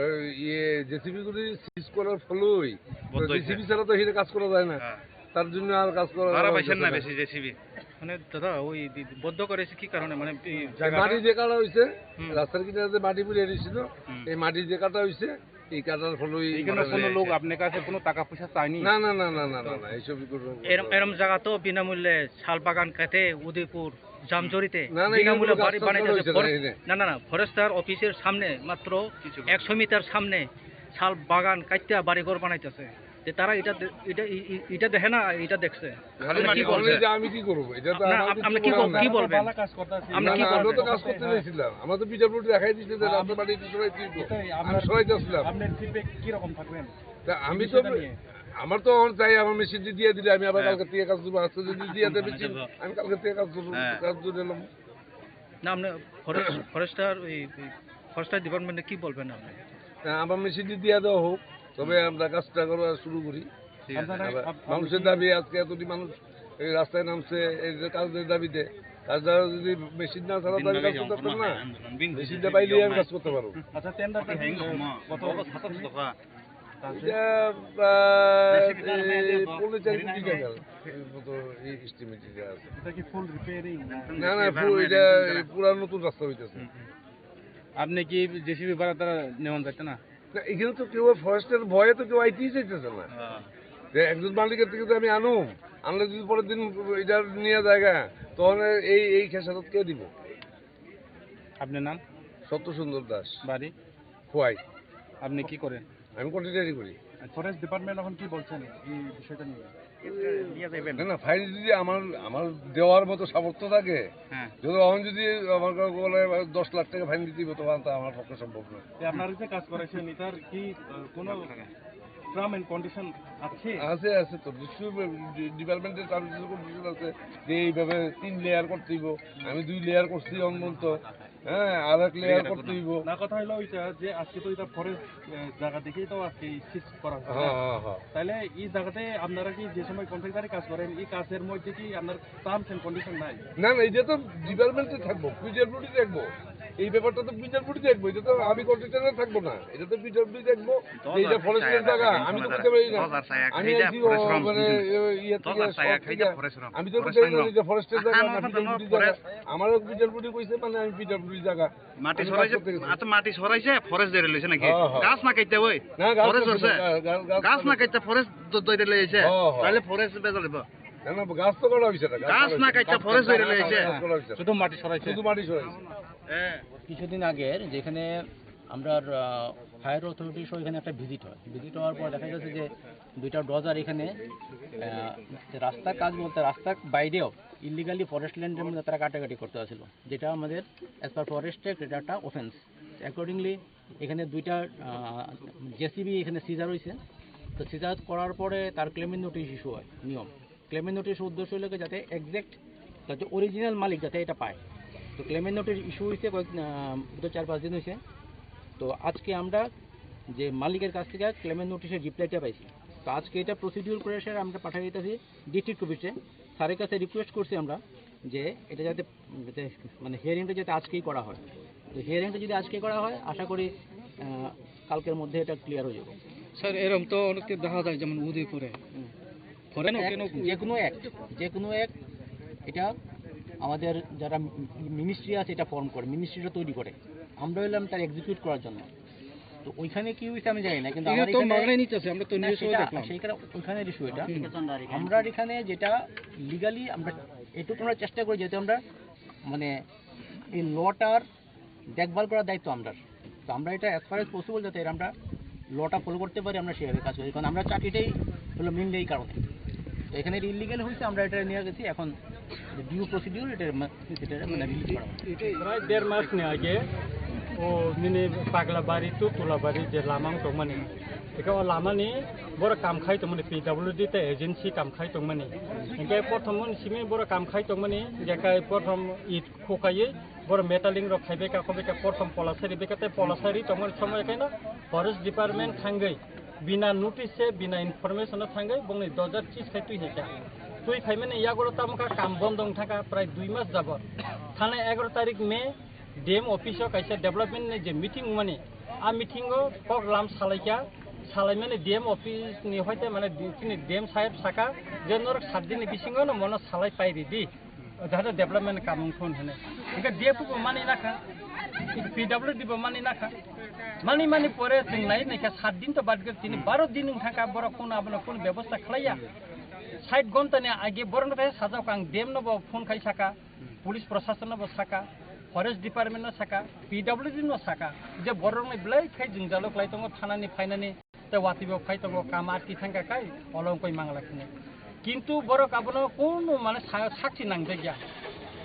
এ, ইয়ে, জেসিবি গুলি সিজ করার ফলেই তো বন্ধ হয়েছে। জেসিবি ছাড়া তো এখানে কাজ করা যায় না। হ্যাঁ। তার জন্য আর কাজ করা ভাড়া পাইছেন না না। বেশি জেসিবি? মানে দাদা, ওই দি-, বন্ধ করেছে কি কারণে? মানে এই এই জায়গাটা মাটি যে কাটা হয়েছে, হুম। রাস্তার কিনারে যে মাটি পড়ে রয়েছিল, হুম। এই মাটি যে কাটা হয়েছে, এই কাটার ফলেই এখানে মানে কোনো লোক আপনার কাছে কোনো টাকা পয়সা চায়নি? না, না, না, না, না, না, না, এইসব কোনো এরম, এরম জায়গা তো বিনামূল্যে শাল বাগান কাটে উদয়পুর জামজরিতে না, না, এখানে বিনামূল্যে কোনো বাড়ি কাজ বানাইতেছে। হয়েছে না ফরে-, এখানে। না, না, না, ফরেস্টার অফিসের সামনে মাত্র কিছু একশো মিটার সামনে শাল বাগান কাটতে বাড়ি ঘর বানাইতেছে। যে তারা এটা দে-, এটা, ই-, ই-, এটা দেখে না, এটা দেখছে। খালি আপনি মাটি কি বলছেন? বলছে। যে আমি কি করবো? এটা তো না, আমার আপ-, কিছু আপনি কি করার বল-, নাই। কি বলবেন? ভালো কাজ করতে আছি। আপনি না, কি না, আমরা তো বলবেন? কাজ করতে হ্যাঁ। চাইছিলাম। আমরা তো পিডব্লিউডি দেখাই দিচ্ছে যে হ্যাঁ, রাস্তা বাড়ি সরাই দিব। এটাই আমি আমরা সরাইতে আসলাম। আপনার ফিডব্যাক কি রকম থাকবেন? তা আমি এই তো, বিষয়টা নিয়ে? আমার তো এখন চাই, আমার মেশিন দিয়ে দিলে আমি আবার হ্যাঁ। কালকে থেকে কাজ করবো। আজকে যদি দিয়ে দেয় মেশিন, আমি কালকে থেকে কাজ করবো, হ্যাঁ। কাজ করে এলাম। না, আপনি ফরেস্ট, ফরেস্টার, ওই, ওই ফরেস্টার ডিপার্টমেন্টে কি বলবেন আপনি? হ্যাঁ, আমার মেশিন দিয়ে দেওয়া হোক, তবে আমরা কাজটা করা শুরু করি। ঠিক আছে। আপনারা, আবার আপ-, আপনি মানুষের কি দাবি, আজকে এতটি মানুষ এই রাস্তায় নামছে, এই যে কাজের দাবিতে। কাজটা যদি মেশিন না ছাড়া তো আমি কাজ করতে পারতাম না। মেশিনটা পাইলেই আমি কাজ করতে পারবো। আচ্ছা, টেন্ডারটা কি, আহ, কত? এটা প্রায়, এ, পৌনে চার কোটি টাকার মতো এই এস্টিমেট এটা আছে। এটা কি ফুল রিপেয়ারিং না? না, না, ফুল, এটা এই পুরা নতুন রাস্তা হইতেছে। হুম, হুম। আপনি কি জেসিবি ভাড়া তারা নেওয়ান যাইতো না? না, এখানে তো কেউ ফরেস্টের ভয়ে তো কেউ আইতেই চাইতেছে না। হ্যাঁ। যে একজন মালিকের থেকে তো আমি আনুম, আনলে যদি পরের দিন এটা নিয়ে জায়গা, তখন এই, এই খেসারত কে দিব? আপনার নাম? সত্য সুন্দর দাস। বাড়ি? খোয়াই। আপনি কি করেন? আমি কন্ট্রাক্টরি করি। ফরেস্ট ডিপার্টমেন্ট এখন কি বলছেন এই বিষয়টা নিয়ে? না, না, ফাইন যদি আমার, আমার দেওয়ার মতো সামর্থ্য থাকে, হ্যাঁ। যদি এখন যদি আমার কাছে বলে দশ লাখ টাকা ফাইন দিতে হবে, তখন তো আমার পক্ষে সম্ভব নয়। এ, আপনারা যে কাজ করেছেন, এটার কি, আহ, কোনো টার্ম এন্ড কন্ডিশন আছে? আছে, আছে তো, নিশ্চয়ই ডি-, ডিপার্টমেন্টের টার্মস এন্ড কন্ডিশন আছে যে এইভাবে তিন লেয়ার করতে হইব। আমি দুই লেয়ার করছি অন্তত, হ্যাঁ, আর এক লেয়ার করতে হইব। না, কথা হলো ওইটা যে আজকে তো এটা ফরেস্ট, আহ, জায়গা দেখেই তো আজকে এই সিজ করা হচ্ছে, হ্যাঁ, না? হ্যাঁ, হ্যাঁ। তাহলে এই জায়গাতে আপনারা কি যে সময় কন্ট্রাক্টরি কাজ করেন, এই কাজের মধ্যে কি আপনার টার্মস এন্ড কন্ডিশন নাই? না, না, এটা তো ডিপার্টমেন্টে থাকবো, পিডব্লিউডি দেখবো। এই ব্যাপারটা তো পিডব্লিউডি দেখবো, এটা তো আমি কন্ট্রাক্টরে থাকবো না, এটা তো পিডব্লিউডি দেখবো। যে এটা ফরেস্টের জায়গা, আমি তো বলতে পারি না। আমি আইছি ও, মানে, ইয়ে, ইয়ে থেকে, সব থেকে। আমি তো বলতে পারি না যে এটা ফরেস্টের জায়গা না পিডব্লিউডি জায়গা। আমারও পিডব্লিউডি কইছে, মানে, আমি পিডব্লিউডি জায়গা। মাটি সরাইছে, আচ্ছা, মাটি সরাইছে, ফরেস্ট ধরে লইছে নাকি? হ্যাঁ, হ্যাঁ। গাছ না কাটতে ওই? না, গাছ ফরেস্ট কাটতে ধরছে? না, গা-, গাছ কাটতে না। গাছ না কাটতে ফরেস্ট দ-, ধরে লইছে? হ্যাঁ, হ্যাঁ। তাহলে ফরেস্ট বেজা দেব? না, না, গাছ তো কাটা হইছে না, গাছ গাছ কাটা না হইছে। কাটতে গাছ ফরেস্ট কাটা ধরে হইছে। লইছে? গাছ কাটা হইছে। শুধু মাটি সরাইছে? শুধু মাটি সরাইছে। হ্যাঁ। কিছুদিন আগের যেখানে আমরা, আহ, ফায়ার অথরিটি সহ এখানে একটা ভিজিট হয়। ভিজিট হওয়ার পর দেখা গেছে যে দুইটা ডোজার এখানে, আহ, রাস্তার কাজ বলতে রাস্তার বাইরেও ইলিগালি ফরেস্ট ল্যান্ডের মধ্যে তারা কাটাকাটি করতে আসছিল, যেটা আমাদের অ্যাজ পার ফরেস্ট অ্যাক্ট এটা একটা অফেন্স। অ্যাকর্ডিংলি এখানে দুইটা, আহ, জেসিবি এখানে সিজার হয়েছে। তো সিজাত করার পরে তার ক্লেমেন্ট নোটিশ ইস্যু হয়। নিয়ম, ক্লেমেন্ট নোটিশ উদ্দেশ্য হলো কি যাতে এক্স্যাক্ট, যাতে অরিজিনাল মালিক যাতে এটা পায়। তো ক্লেমেন্ট নোটিশ ইস্যু হয়েছে কয়েক, আহ, বোধহয় চার পাঁচ দিন হয়েছে। তো আজকে আমরা যে মালিকের কাছ থেকে ক্লেমেন্ট নোটিশের রিপ্লাইটা পাইছি, তো আজকে এটা প্রসিডিউর করে স্যার আমরা পাঠিয়ে দিতেছি ডিস্ট্রিক্ট অফিসে। স্যারের কাছে রিকোয়েস্ট করছি আমরা যে এটা যাতে, যাতে মানে হিয়ারিংটা যাতে আজকেই করা হয়। তো হিয়ারিংটা যদি আজকে করা হয়, আশা করি আহ, কালকের মধ্যে এটা ক্লিয়ার হয়ে যাবে। স্যার, এরম তো অনেক দেখা যায়, যেমন উদয়পুরে। হুম। ফরেন কেন? যে কোনো অ্যাক্ট, যে কোনো অ্যাক্ট, এটা আমাদের যারা মিনিস্ট্রি আছে, এটা ফর্ম করে, মিনিস্ট্রিটা তৈরি করে। আমরা হলাম তার এক্সিকিউট করার জন্য। তো ওইখানে কি হয়েছে আমি জানি না, কিন্তু এটা আমার তো এখানে মাগনায় নিতেছে, আমরা তো না, নিউজও সেটা, দেখলাম। সেটা ওইখানে ইস্যু এটা। হুম। আমরা এখানে যেটা লিগালি আমরা এটুকু আমরা চেষ্টা করি, যেহেতু আমরা মানে এই লটার দেখভাল করার দায়িত্ব আমরার। তো আমরা এটা অ্যাজ ফার অ্যাজ পসিবল যাতে এর আমরা লটা ফলো করতে পারি, আমরা সেভাবে কাজ করি, কারণ আমরা চাকরিটাই হলো মেইনলি এই কারণে। তো এখানে এটা ইলিগাল হয়েছে, আমরা এটা নিয়ে গেছি, এখন ডিউ প্রসিডিউর এটা মা-, এটা মানে রিলিজ করা হবে। প্রায় দেড় মাস নিয়ে আগে ও nini Paglabari to Tulabari je lamang tongmani, eka o lamani borok kam khai tongmani, P W D te agency kam khai tongmani. Hingke prothom ni simi borok kam khai tongmani, je kai prothom it khokaiwi borok metaling rok khaibai ka, khobai ka, prothom polasari bai ka, tei polasari tongmani somoi kaino forest department thangwi bina notice se, bina information o thangwi bongni dojar chis khai twi hai kha. Twi phaimani yagulo tamo kha kam bondo wng thangkha prai dui mas jabot. Thana egaroh tarik May D M office o kaisa development ni je meeting wngmani, a meeting o kok lam salaikha, salaimani D M office ni hoite mane di-, chini D M saheb saka je norok sat din ni bisingo no mono salai pai ridi. Jahate development kamung thun hene. Hingke D F bo mani nakha, P W D bo mani nakha. Mani mani pore chwng nai naikha sat din to bad gari tini baro din wng thangkha borok kono abono kono bebosta khlaiya. Sait gonta ni age borok no sajak ang D M no bo phone khai saka, police prosason no bo saka, forest department no saka, P W D no saka. Je borok ni belai khai jwngjalo klai tongo thana ni phainani. Tei watwi bo phai tongo, kam atwi thangkha khai, olo wngkoi mangla khini. Kintu borok abono kunu mane sa-, sakchi nangjakya.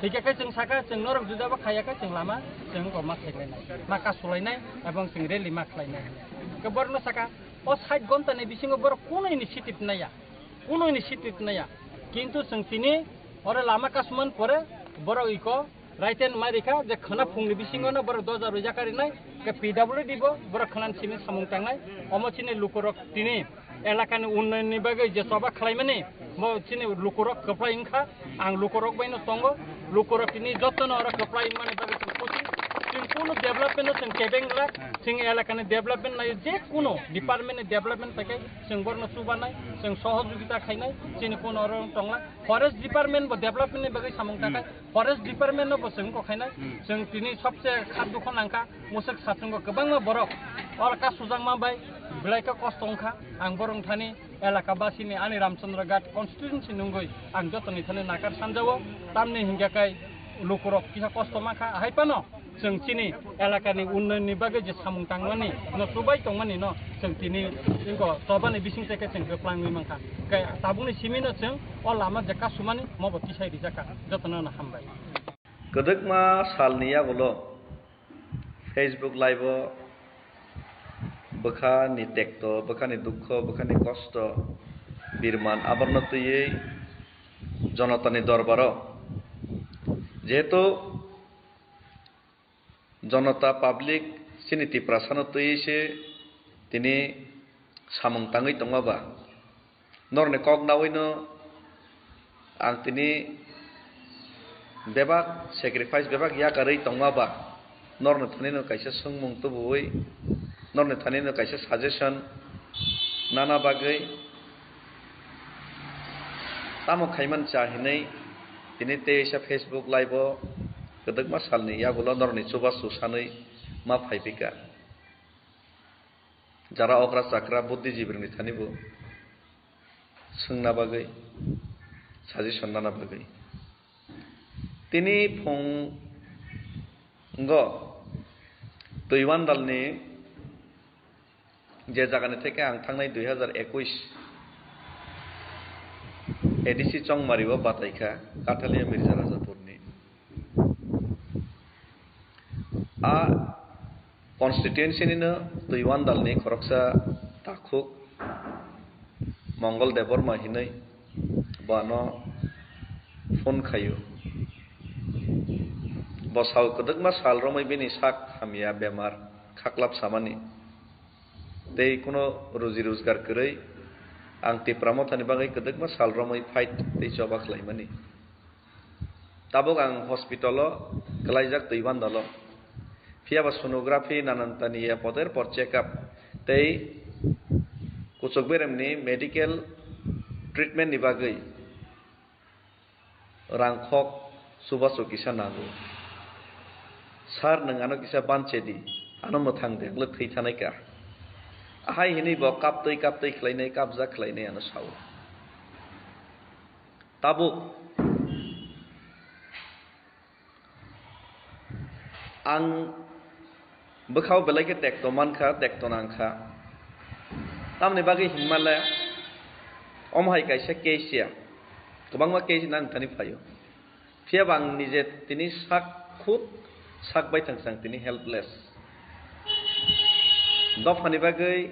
Hingkhe khe chwng sakha, chwng norok juda bo khaiya khe chwng lama, chwng wngkok ma khaikhlainai, ma kasulainai, ebong chwng rally ma khlainai hwnwi. Khe borokno sakha, o sait gonta ni bisingo borok kunu initiative naiya, kunu initiative naiya. Kintu chwng tini oro lama kasumani pore borok iko Raiten mai rikha je khwna phungni bisingo no borok doja rwjak karinai, ke P W D bo borok khwna simi samung tangnai. Omo chini lukurok tini elakani unnayonni bagwi je choba khlaimani, mo chini lukurok kwplai wngkha, ang lukurok bai no tongo, lukurok tini jotono oro kwplai wngmani bagwi chwng khusi. Chwng kunu development no chwng kebeng glak, chwng elakani development nai je kunu department ni development pai khe chwng borokno chubanai, chwng sohojogita khainai, chini kunu oro tongla. Forest department bo development ni bagwi samung takhai. Forest department no bo chwng kok khainai. Hmm. Chwng tini sobse kha dukho nangkha, mwswk sachwngo kwbangma borok oro ka sujakma bai belai khe kosto wngkha. Ang borok thani elaka basini ani Ramchandra Ghat constituency nungwi ang jotoni thani nakar sanjao, tamni hingkha kai lukurok kisa kosto mankha. Hai phano chwng chini elakani unnayonni bagwi je samung tangmani no chubai tongmani no chwng tini ingko chobani bising teke chwng kwplangwi mankha. Kai tabukni simi no chwng o lama je kasumani mobo tisai rijak kha, jotono no hambai. Kwdwkma salni yagulo Facebook live-o bwkhani tekto, bwkhani dukho, bwkhani kosto, birman aborno twiwi jonotani dorbaro jehetu jonota public chini Tiprasano twiwi se tini samung tangwi tongma ba, norokni kok naui no ang tini bebak sacrifice, bebak yakarwi tongma ba, norokni thani no kaisa swngmung tubuwi, norokni thani no kaisa suggestion nana bagwi tamo khaiman cha hinwi tini teisa Facebook live o kwdwkma salni yagulo norokni chubachu sanwi ma phaipika. Jara okra chakra buddhijibirokni thani bo swngna bagwi, suggestion nana bagwi. Tini phungo Twiwandalni je jagani theke ang thangnai dui hazar ekush A D C Chongmari o batai kha, Kathalia Mirza Rajapurni. A constituency nino Twiwandalni khoroksa takhuk Mongol Debbarma hinwi bono phone khaio. Bo sao kwdwkma sal romwi bini sak hamya bemar khaklap samani. Tei kuno ruji rojgar kwrwi ang Tipra Mothani bagwi kwdwkma sal romwi fight tei choba khlaimani. Tabuk ang hospital-o kwlaijak twi bandalo. Phiya ba sonography nanantani ya poder por check-up tei kuchuk beremni medical treatment-ni bagwi rangkhok chubachu kisa nango. "Sir, nwng ano kisa banchedi, ano mwthang de, ang le thwi thanai ka." Ahai hinwi bo kaptwi kaptwi khlainai, kapjak khlainai ano sao. Tabuk ang bwkhao belai khe tekto mankha, tekto nangkha. Tamni bagwi hinmale, omo hai kaisa case ya, kwbangma case nang thani phaio. Phiya ba ang nije tini sak khud sak bai thang sang tini helpless. Dophani bagwi,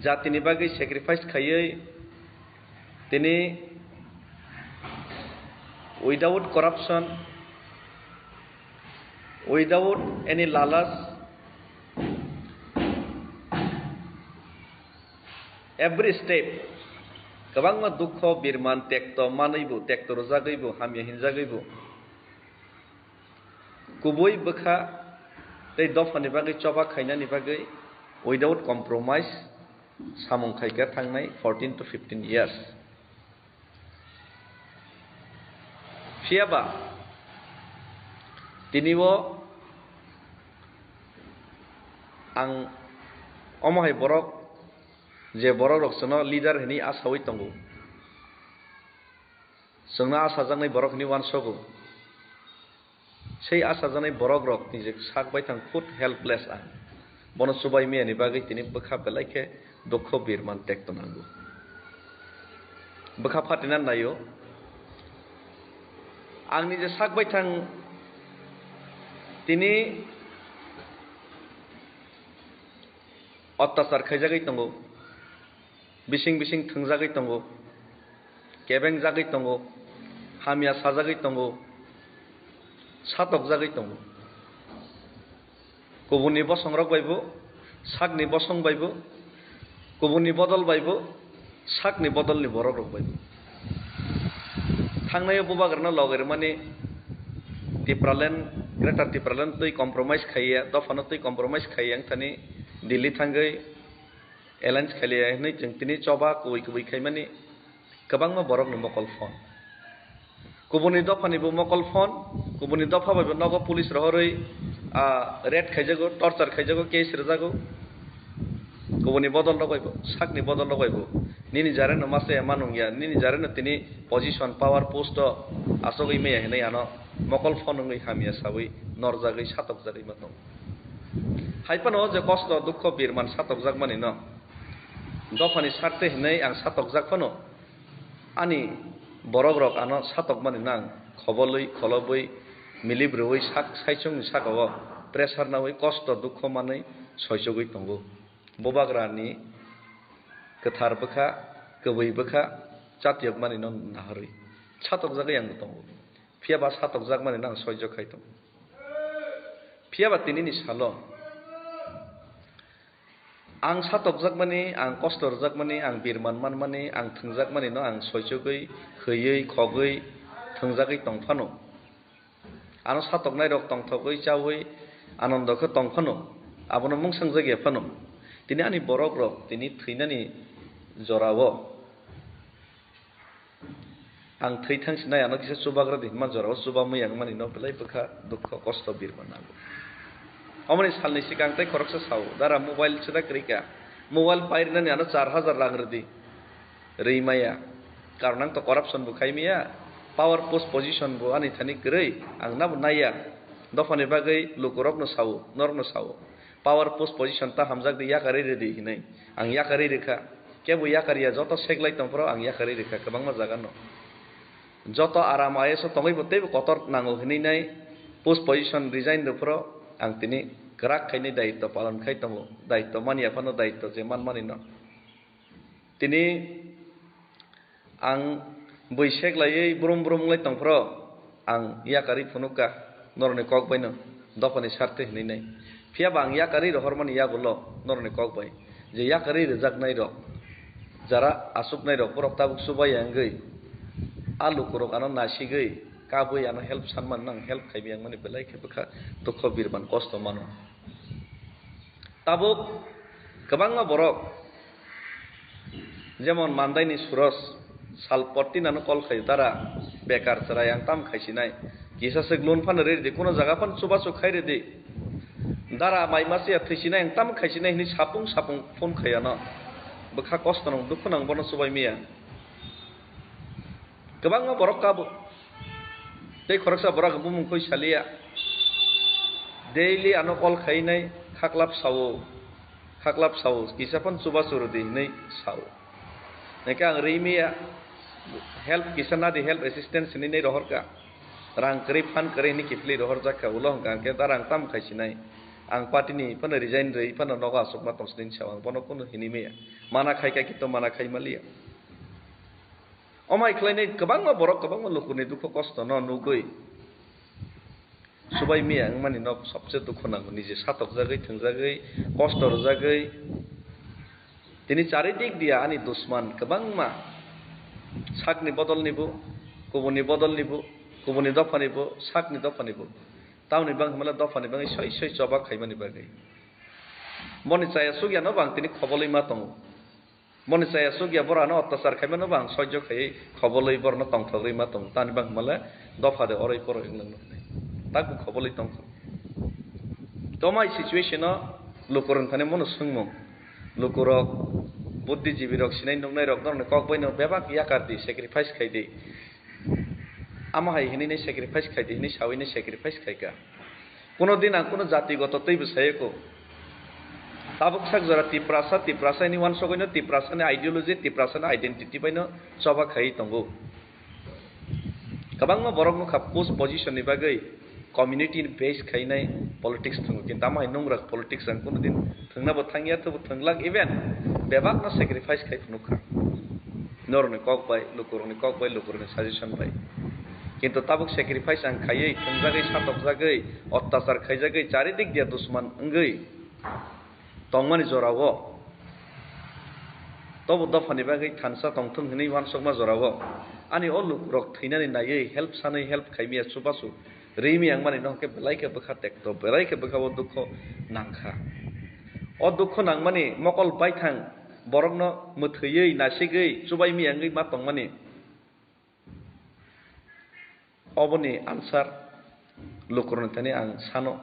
jatini bagwi sacrifice khaiwi tini without corruption, without any lalas, every step, kwbangma dukho birman tekto manwibo, tekto rwjagwibo, hamya hinjagwibo, kubui bwkha tei dophani bagwi choba khainani bagwi without compromise samung khaikha thangnai fourteen to fifteen years. Phiya ba tini o ang omo hai borok, je borok rok chwngno leader hinwi asaui tongo, chwngno asajaknai borok hinwi uansogo. Sei achajaknai borok rok nijek sak bai thang khud helpless ang. Bono chubai miyani bagwi tini bwkha belai khe dukho birman tekto nango. Bwkha phatina naio. Ang nije sak bai thang tini ottachar khaijagwi tongo. Bising bising thwngjagwi tongo, kebengjagwi tongo, hamya sajagwi tongo, satokjagwi tongo. Kubunni bosongrok baibo, sakni bosong baibo, kubunni bodol baibo, sakni bodolni borokrok baibo. Thangnaio bubagrano logi rwmani Tipraland, Greater Tipraland twi compromise khaiya, dophano twi compromise khaiya wngthani Delhi thangwi alliance khaiya hinwi chwng tini choba kubui kubui khaimani kwbangma borokni mokol phone. Kubuni dophani bo mokol phone, kubuni dopha bai bo nogo police rohorwi, ah, raid khaijago, torture khaijago, case rwjago. Kubuni bodol rok bai bo, sakni bodol rok bai bo. Nini jare no masa ya manung ya, nini jare no tini position, power, post o asogwi maya hinwi ano mokol phone wngwi hamya sawi norjagwi satokjagwi ma tongo. Hai phano je kosto dukho birman satokjakmani no dophani sarte hinwi ang satokjak phano ani borok rok ano satokmani no ang khobolwi kholobwi milip rwui sak saichungni saka o pressure naui kosto dukho manwi soichugwi tongo. Bubagrani kwthar bwkha, kwbwi bwkha chatiyokmani no naharwi satokjagwi ang tongo. Phiya ba satokjakmani no ang soijo khai tongo. Phiya ba tinini salo ang satokjakmani, ang kosto rwjakmani, ang birman manmani, ang thwngjakmani no ang soichugwi, hwiwi, khogwi, thwngjagwi tong phano. Ano satoknai rok tongthokwi, chawi, anondo khe tong phano. Abono mungsangjak ya phano. Tini ani borok rok tini thwinani jorao. Ang thwi thang sinai ano kisa chubagra di hwnma jorao chubamwi ang mani no belai bwkha dukho kosto birma nango. Omoni salni swkang tei khoroksa sao, "Dara mobile chwda kwrwi ka, mobile pai rwnani ano char hajar rang rwdi." Rwi maya. Karon ang to corruption bo khai maya, power post position bo ani thani kwrwi, ang nabo naiya. Dophani bagwi lukurokno sao, norokno sao. Power post position ta hamjak di, yakarwi rwdi hinwi. Ang yakarwi rwkha. Kebo yakarya, joto seglai tongphuru ang yakarwi rwkha kwbangma jaga no. Joto aram I A S o tongwi bo teibo kotor nango hinwi nai post position resign rwphuru ang tini kwrak khainai daitw palon khai tongo. Daitw manya phano daitw je manmani no. Tini ang bui sek laiwi brum brum wnglai tongphro, ang yakarwi phunukha norokni kok baino dophani sartwi hwnwi nai. Phiya ba ang yakarwi rohormani yagulo norokni kok bai je yakarwi rwjaknairok, jara achuknairok, borok tabuk chubaiya wngwi a lukurok ano nasigwi kabui ano help sanmano ang help khaiwi ang mani belai khe bwkha dukho birman kosto mano. Tabuk kwbangma borok, jemon Mandaini Suros, sal pottinano call khaio, "Dara, bekar chwrai ang tam khaisinai. Kisa swk loan phano rwi rwdi, kuno jaga phano chubachu khai rwdi. Dara, mai masiya thwisinai ang tam khaisinai," hwnwi sapung sapung phone khai ano. Bwkha kosto nang, dukhu nang bono chubai miya. Kwbangma borok kabo. Tei khoroksa borok bumung khui saliya. Daily ano call khainai, khaklap sao. Khaklap sao, kisa phano chubachu rwdi hinwi sao. Hingke ang rimiya, help kisa nadi, help assistance hinwi nai rohorka. Rang kwrwi, phan kwrwi hinwi kiphilwi rohorjakha, ulo hwnkha hwnkhe da rang tam khaisinai. Ang party ni phano resign rwi phano nogo achukma tongsinai sao, ang bono kunu hinwi maya. Mana khaikha kintu mana khai maliya. Omai khlainai kwbangma borok, kwbangma lukurni dukhu kosto no nugwi subai miya wngmani no sobse dukhu nango, nije satokjagwi, thwngjagwi, kosto rwjagwi. Tini charidik dia ani dusman kwbangma, sakni bodolni bo, kubuni bodolni bo, kubuni dophani bo, sakni dophani bo. Tamoni bang hwnmale dophani bangwi soi soi choba khaimani bagwi. Boni chaya sugya no bang tini khobolwi ma tongo. Boni chaya sugya borano ottachar khaimano bo ang soijo khaiwi khobolwi borno tongthogwi ma tongo. Tani bang hwnmale dopha de oroi poroi wng nang nuknai. Takbo khobolwi tongkha. Tomai situation o lukurok thani mono swngmung. Lukurok, buddhijibirok, sinai nuknairok norokni kok baino bebak yakar di, sacrifice khai di. Amo hai hinwi nai sacrifice khai di hinwi sawi nai sacrifice khai kha. Kuno din ang kuno jati goto teibo sayo ko. Tabuk sak jora Tiprasa, Tiprasa hinwi wansogwi no Tiprasa ni ideology, Tiprasa ni identity bai no choba khai tongo. Kwbangma borok nukha post position ni bagwi community ni base khainai politics thwngo, kintu amo hai nungra politics ang kuno din thwngna bo thangya, tobo thwnglak even bebak no sacrifice khai phunukha. Norokni kok bai, lukurokni kok bai, lukurokni suggestion bai. Kintu tabuk sacrifice ang khaiwi, thwngjagwi, satokjagwi, ottachar khaijagwi, charidik dia dusman wngwi tongmani jorao, tobo dophani bagwi thansa tongthung hinwi wansukma jorao, ani o lukurok thwinani naiwi, help sanwi help khaimya chubachu rimi ang mani no hwnkhe belai khe bwkha tekto, belai khe bwkha o dukho nangkha. O dukho nangmani mokol baithang borokno mwthwiwi, nasigwi, chubaimi wngwi ma tongmani. Oboni answer lukurokni thani ang sano.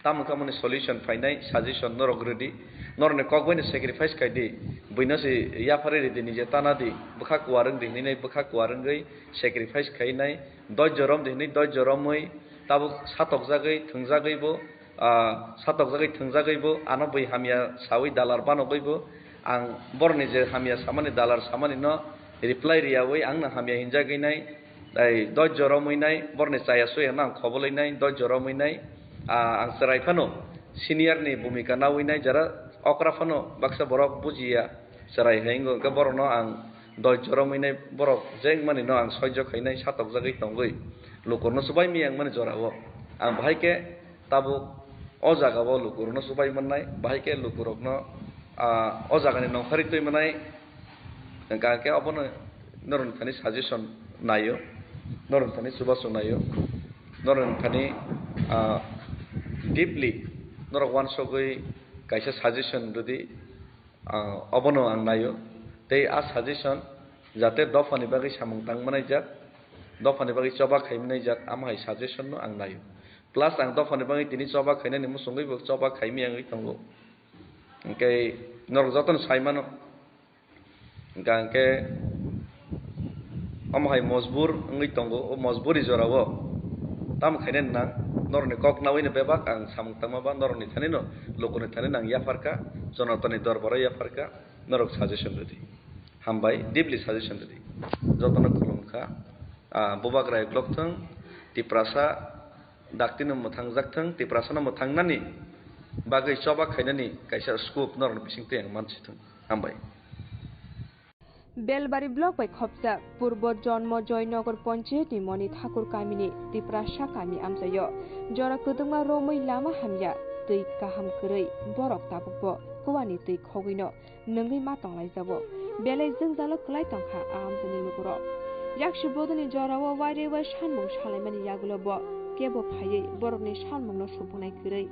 Tamo khe amoni solution phainai, suggestion norok rwdi. Norokni kok baino sacrifice khaidi. Buino se yapharwi rwdi, nije tana di. Bwkha kuwar wngdi hinwi nai, bwkha kuwar wngwi sacrifice khainai. Doijjo romdi hinwi doijjo romwi tabuk satokjagwi, thwngjagwibo, ah, satokjagwi thwngjagwibo, ano bui hamya sawi dalar banogwibo, ang borokni je hamya samani, dalar samani no reply riyawi ang no hamya hinjagwi nai, tei doijjo romwi nai, borokni chaya suya no ang khobolwi nai, doijjo romwi nai, ah, ang chwrai phano senior ni bhumika nawi nai, jara okra phano baksa borok bujiya chwrai hai wngkha, hwnkhe borokno ang doijjo romwi nai, borok je wngmani no ang soijo khainai, satokjagwi tongwi lukurokno chubaimi wngmani jorao ang bahai khe tabuk o jagao lukurokno chubai mannai, bahai khe lukurokno, ah, o jagani nongkhorwi twi mannai. Hwnkha khe obono norokni thani suggestion naio, norokni thani chubachu naio, norokni thani, ah, deeply norok wansugwi kaisa suggestion rwdi, ah, obono ang naio. Tei a suggestion jate dophani bagwi samung tang manaijak, dophani bagwi choba khai manaijak, amo hai suggestion no ang naio. Plus ang dophani bagwi tini choba khainani muchungwi bo choba khaimya wngwi tongo. Hwnkhe norok jotono sai mano. Hwnkha hwnkhe omo hai mojbur wngwi tongo, o mojburi jorao tamo khainani nang, norokni kok nawi no bebak ang samung tangma ba norokni thani no, lukurokni thani no ang yapharkha, Jonatani dorbaro yapharkha, norok suggestion rwdi. Hambai, deeply suggestion rwdi. Jotono khulumkha, ah, Bubagra Ekloktwng, Tiprasa, Daktino mwthangjak thung, Tiprasano mwthangnani bagwi choba khainani kaisa scope norokni bisingtwi ang mansithung. Hambai. Belbari block bai khopjak Purbo Jonmo Joynagar Panchayat ni Moni Thakur kami ni Tiprasa kami amchaio jora kwdwkma romwi lama hamya, twi kaham kwrwi, borok tabukbo kuani twi khogwino nwngwi ma tonglaijao. Belai jwngjalo kwlai tongkha a amchaini lukurok. Yaksi bodoni jorao waire wai sanmung salaimani yagulo bo kebo phaiwi borokni sanmungno supungnai kwrwi.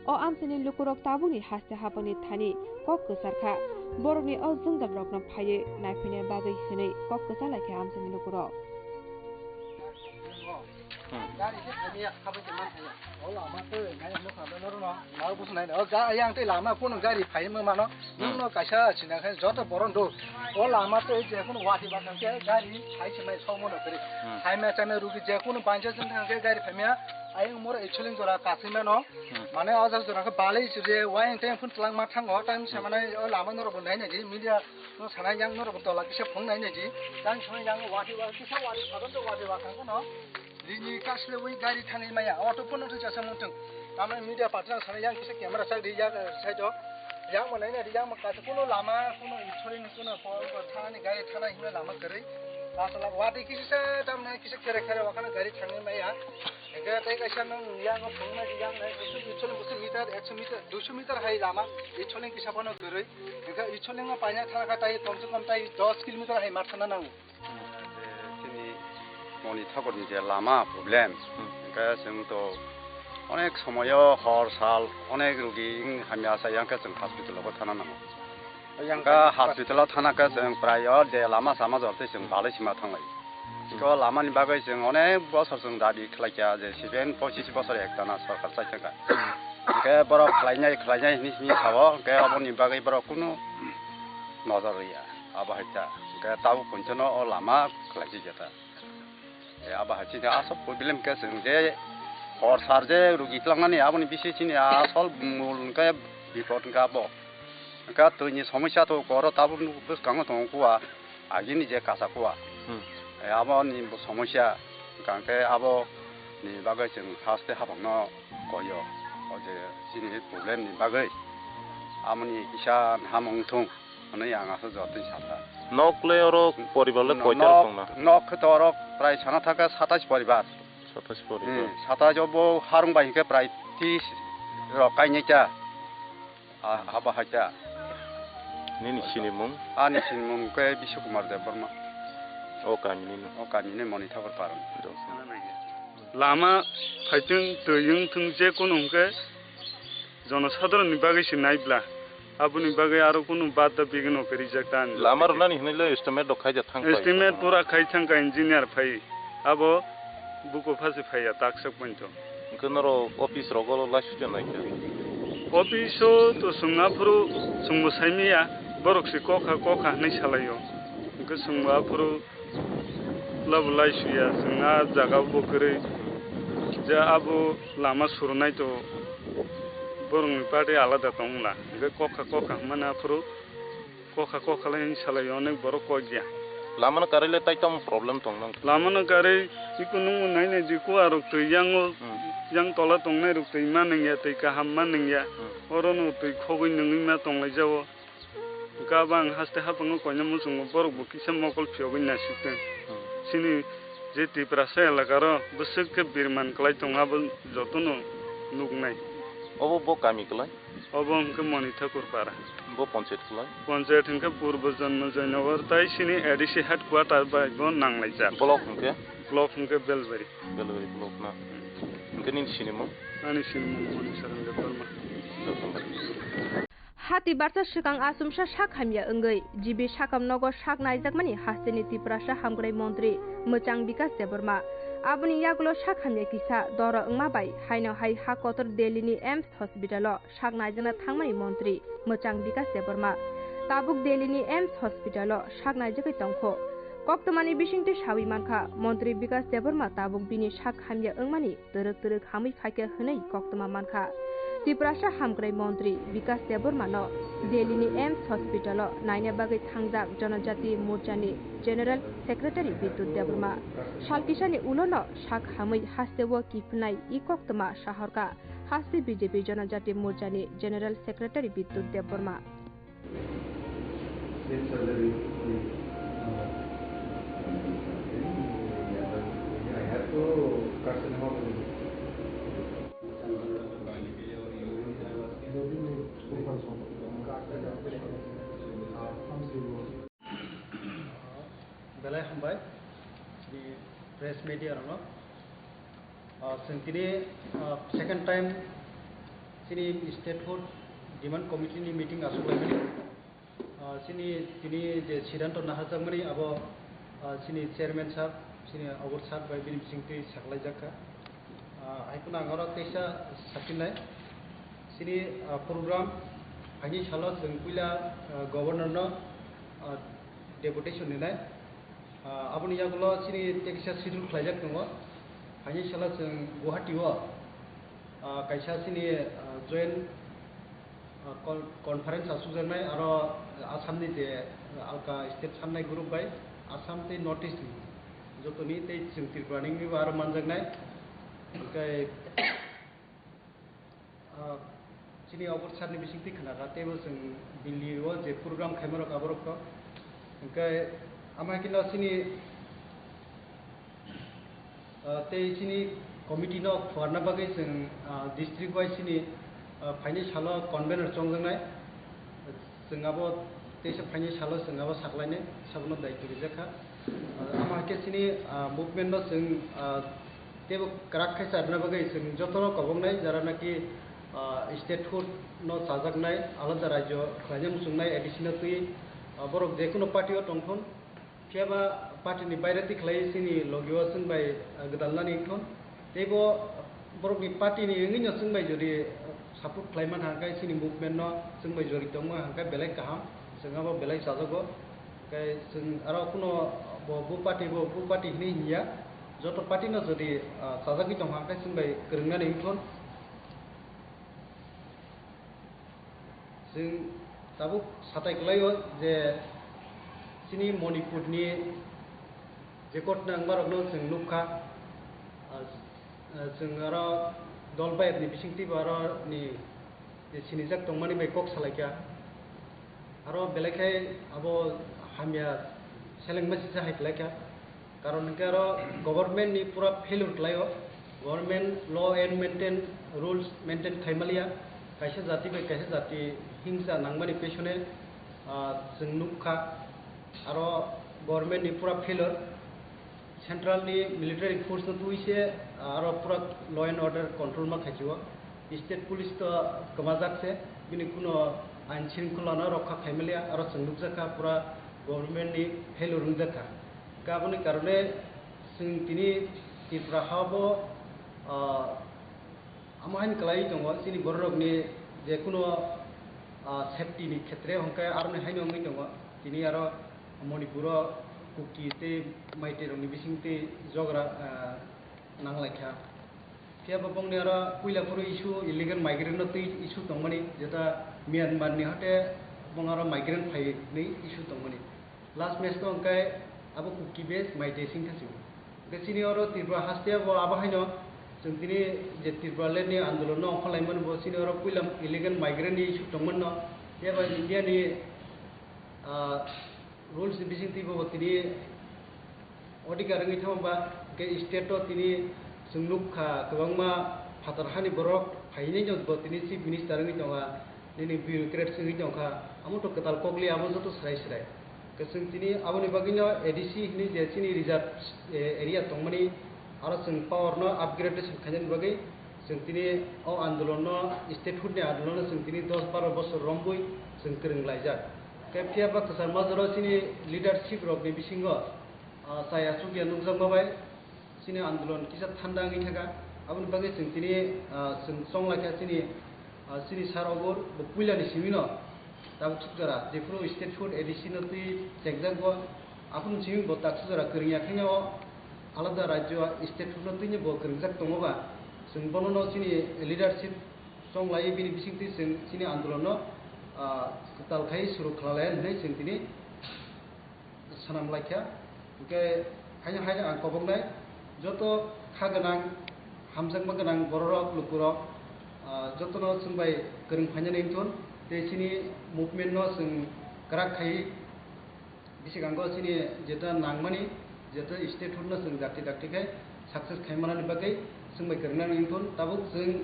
O amchaini lukurok tabukni haste hapangni thani kok kwcharkha. Borokni o jwngjalrokno phaiwi naiphaina bagwi hwnwi kok kwchalaikha amchaini lukurok. Hmm. Gari se thani ya, habang se man thani ya. O lama twi nai mo kha noro no, nai busu nai. O ga yang tei lama kuno gari phai mo mano. Hmm. Nwng no kaisa sina khe joto boron do. O lama twi je kuno wati ba khe gari phai se mai so mo no kri. Hmm. Hai ma chame rugi je kuno banja jeng thang khe gari phai ma. Ayang mora ichuling jora kasima no. Hmm. Mane o jaga jora khe balai se je wayang tei phun tlang ma thango time se Hmm. mane o lama norok bo nai nai media no sana yang norok bo tola kisa phung nai nai ji. Tang soi yang wati wa kisa wati sabon to wati wa kang no. Rini kasle wi gari thangwi maya auto phone no jasa mung thung. Tamo media partner sana yang kisa camera sak di ya side o. Yang mo nai nai di yang mo kasa kuno lama kuno ichuling kuno ko thani gari thana hino lama kari. Asala wati kisa tam nai kisa kere kere wa kana gari thangwi maya. Hingke tei kaisa nwng yang phunuknai yang nai ichol, ichol bwswk meter, ekso meter, duiso meter hai lama ichol ni kisa phano kwrwi. Hingke ichol ni paina thangkha tai kom se kom tai dos kilometer hai ma thangna nango. Chini Moni Thakur ni je lama problem, Hmm. hingke chwng to onek somoyo hor sal onek rugi wng hamya sa yang khe chwng hospital o bo thangna nango. Yang Ka hospital o thana khe chwng prai o de lama sama jor tei chwng balai sima thanglai. Ko lama ni bagwi chwng onek bosor chwng dabi khlai kha je seven pochis bosor ek tana sorkar chai thangkha. Hingke borok khlainai khlainai hini hini sao hingke aboni bagwi borok kunu nojor rwya abo hai ta. Hingke tabuk kunchano o lama khlai si jeta. E, abo hai chini asol problem khe chwng je hor sar je rugi twlangmani aboni bisi chini asol mul hwnkhe bipot hwnkhe abo. Hwnkhe twini somosya to koro tabuk nuk bwskango tongo kua, agini je kasa kua. Hmm. E, aboni bo somosya hwnkhe aboni bagwi chwng haste habangno koyo. O je chini problem ni bagwi amoni kisa ham wngthung. Hwnwi ang aswk jotoni sakha. Nok le oro poribar le No-, koita nok, rok tongna? Nok khe to oro prai sana thaka satais poribar. Satais poribar. Hmm, satais o bo harung bai hwnkhe prai tis rok kainai ta. A, haba hai ta. Nini sinimung? Ani sinimung khe Biswa Kumar Debbarma. O kami ni no? O kami ni Moni Thakur Param. Lama phaitwng, twi wngthwng, je kunu hwnkhe jonosadharon ni bagwi se naibla, aboni bagwi aro kunu bada bigini khe rijak ta ani. Lama rwnani hwnwi le estimate rok khaijak thang pai. Estimate pura khai thangkha engineer phai, abo buko phasi phaiya taksa pointo. Hwnkhe norok office rogo laisukya naikha? Office o to chwng aphuru chwngbo saimanya, borok se kokha kokha hwnwi salaio. Hwnkhe chwngbo aphuru Labo laisuya, chwng a jaga bo kwrwi. Je abo lama surunai to borokni party alada tongla. Hwnkhe kokha kokha hwnmani aphuru kokha kokha lai salai onek borok kok ya. Lamano karwi le tai tamo problem tong nang? Lamano karwi iko nung nai nai di kuwa rok twi yango, Hmm. yang tola tongnai rok twi ma nangya, twi kaham ma nangya. Hmm. Orono twi khogwi nungwi ma tonglai jao. Hwnkhe abo ang haste haphango koina muchungo borok bo kisa mokol phiyogwi naisik tong. Hmm. Chini je Tiprasa elaka ro bwswk khe birman kwlai tongo abo jotono nuknai. Obo bo kami kwlai? Obo hwnkhe Moni Thakur para. Bo panchayat kwlai? Panchayat hwnkhe Purbo Jonmo Joynagar tai chini A D C headquarter bai bo nanglaijak. Block hwnkhe? Block hwnkhe Belbari. Belbari block na. Hwnkhe nini sinimung? Ani sinimung Moni Saran Debbarma. Hati barsa swkang achomsa sak hamya wngwi G B sakam nogo sak naijakmani hasteni Tiprasa hamkrai montri Mwchang Bikas Debbarma. Aboni yagulo sak hamya kisa doro wngma bai haino hai ha kotor Delhi ni AIIMS hospital o sak naijakna thangmani montri Mwchang Bikas Debbarma tabuk Delhi ni AIIMS hospital o sak naijagwi tongkho. Koktwmani bisingtwi sawi mankha, montri Bikas Debbarma tabuk bini sak hamya wngmani twrwk twrwk hamwi phaikha hwnwi koktwma mankha. Tiprasa hamkrai montri Bikas Debbarmano Delhi ni AIIMS hospital o naina bagwi thangjak Janajati Morcha ni General Secretary Bidyut Debbarma. Sal kisani ulono sak hamwi hasteo kiphnai i koktwma sahorkha haste B J P Janajati Morcha ni General Secretary Bidyut Debbarma. Same salary, please. Belai hambai chini press media rokno. Ah, chwng tini, ah, second time chini statehood demand committee ni meeting achuk laimani. Ah, chini tini je siddhanto naharjakmani abo, ah, chini chairman sir, chini Obor sir bai bini bisingtwi saklaijak kha. Ah, hai phano ang oro teisa sakhinai. Chini, ah, program haini salo chwng puila, ah, governor no, ah, deputation rinai. Ah, aboni yagulo chini tekisa schedule khlaijak tongo. Haini salo chwng Guwahati o, ah, kaisa chini, ah, joint, ah, con-, conference achukjaknai, aro Assam ni je, ah, alka state sannai group bai Assam tei North East ni jotoni tei chwng Tripura ni bo aro manjaknai. Hwnkhe Ah, chini Obor sir ni bisingtwi khna kha, teibo chwng Delhi o je program khaimarok aborok to. Hwnkhe ama khe no chini, ah, tei chini committee no phuarna bagwi chwng, ah, district wise chini, ah, phaini salo convener chongjaknai. Chwng abo teisa phaini salo chwng abo saklainai, sabono daitwi rijak kha. Ah, ama hai khe chini, ah, movement no chwng, ah, teibo kwrak khe charwna bagwi chwng jotono koboknai, jara naki, ah, statehood no chajaknai, alada rajyo khlaina muchungnai, A D C no twi, ah, borok jekunu party o tongthun. Phiya ba party ni baire twi khlai chini logi o chwng bai, ah, gwdalnani wngthun. Teibo borok ni party ni wngwi no chwng bai jodi, ah, support khlai man hwnkhe chini movement no chwng bai jori tongma hwnkhe belai kaham, chwng abo belai chajago. Hwnkhe chwng aro kuno bo, bo party bo, bo party hinwi hinya, joto party no jodi, ah, chajagwi tong hwnkhe chwng bai kwrwngnani wngthun. Chwng tabuk satai kwlaio je chini Manipur ni je ghotna wngmarokno chwng nukha. Ah, ah, chwng aro dol bayapni bisingtwibo aro ni je sinijak tongmani bai kok salaikha. Aro belai khai abo hamya selengma sisa hai kwlaikha. Karon hwnkhe aro government ni pura failure khlaio. Government law and maintain, rules maintain khaimaliya. Kaisa jati bai kaisa jati hingsa nangmani pesone, ah, chwng nukha. Aro government ni pura failure. Central ni military force no twi se, ah, aro pura law and order control ma khaisio. State police to kwmajak se, bini kuno ain shringkhola no rokha khaimaliya, aro chwng nukjakha pura government ni failure wngjakha. Hwnkhe aboni karone chwng tini Tripura ha bo, ah, amo haino kwlaiwi tongo, chini bororokni jekuno, ah, safety ni khetre hwnkhe aroni haino wngwi tongo. Tini aro Manipuro Kuki tei Maitei rokni bisingtwi jogra, ah, nanglaikha. Phiya bo bongni aro puila phuru issue illegal migrant no twi issue tongmani, jeta Myanmar ni hote bong aro migrant phai ni issue tongmani. Last match to hwnkhe abo Kuki base Maitei singkha se. Hwnkhe chini oro Tripura haste bo abo haino chwng tini je Tripura land ni andolon no ongkhorlaimani bo chini oro puila illegal migrant ni issue tongmani no. Phiya ba India ni, ah, rules ni bisingtwi bo tini odhikar wngwi thangma ba, hwnkhe state o tini chwng nukha kwbangma phatar hani borok phainai no bo tini chief minister wngwi tongkha, nini bureaucrats wngwi tongkha, amo to kwtal kokli abo joto srai srai. Hwnkhe chwng tini aboni bagwino A D C hinwi je chini reserve, eh, area tongmani aro chwng power no upgradation khainani bagwi chwng tini o andolon no, statehood ni andolon no chwng tini dos baro bosor rombui chwng kwrwng laijak. Hwnkhe phiya ba kwchar majoro chini leadership rokni bisingo, ah, chaya chukya nukjakma bai chini andolon kisa thanda wngwi thaka. Aboni bagwi chwng tini, ah, chwng chonglaikha chini, ah, chini sar Obor bo puilani simino tabuk sukjora, jephuru statehood A D C no twi chekjak bo, aphuru simi bo tak sukjora kwrwngya khaino alada rajyo statehood no twino bo kwrwngjak tongo ba, chwng bonono chini leadership chonglaiwi bini bisingtwi chwng chini andolonno, ah, kwtal khai suru khlailaiya hinwi chwng tini swnam laikha. Hwnkhe haino haino ang koboknai joto kha gwnang, hamjakma gwnang bororok, lukurok, ah, jotono chwngbai kwrwng phainani wngthun tei chini movement no chwng kwrak khai bisikango chini jeta nangmani, jeta statehood no chwng dakti dakti khai success khai manani bagwi chwng bai kwrwngna wngthun. Tabuk chwng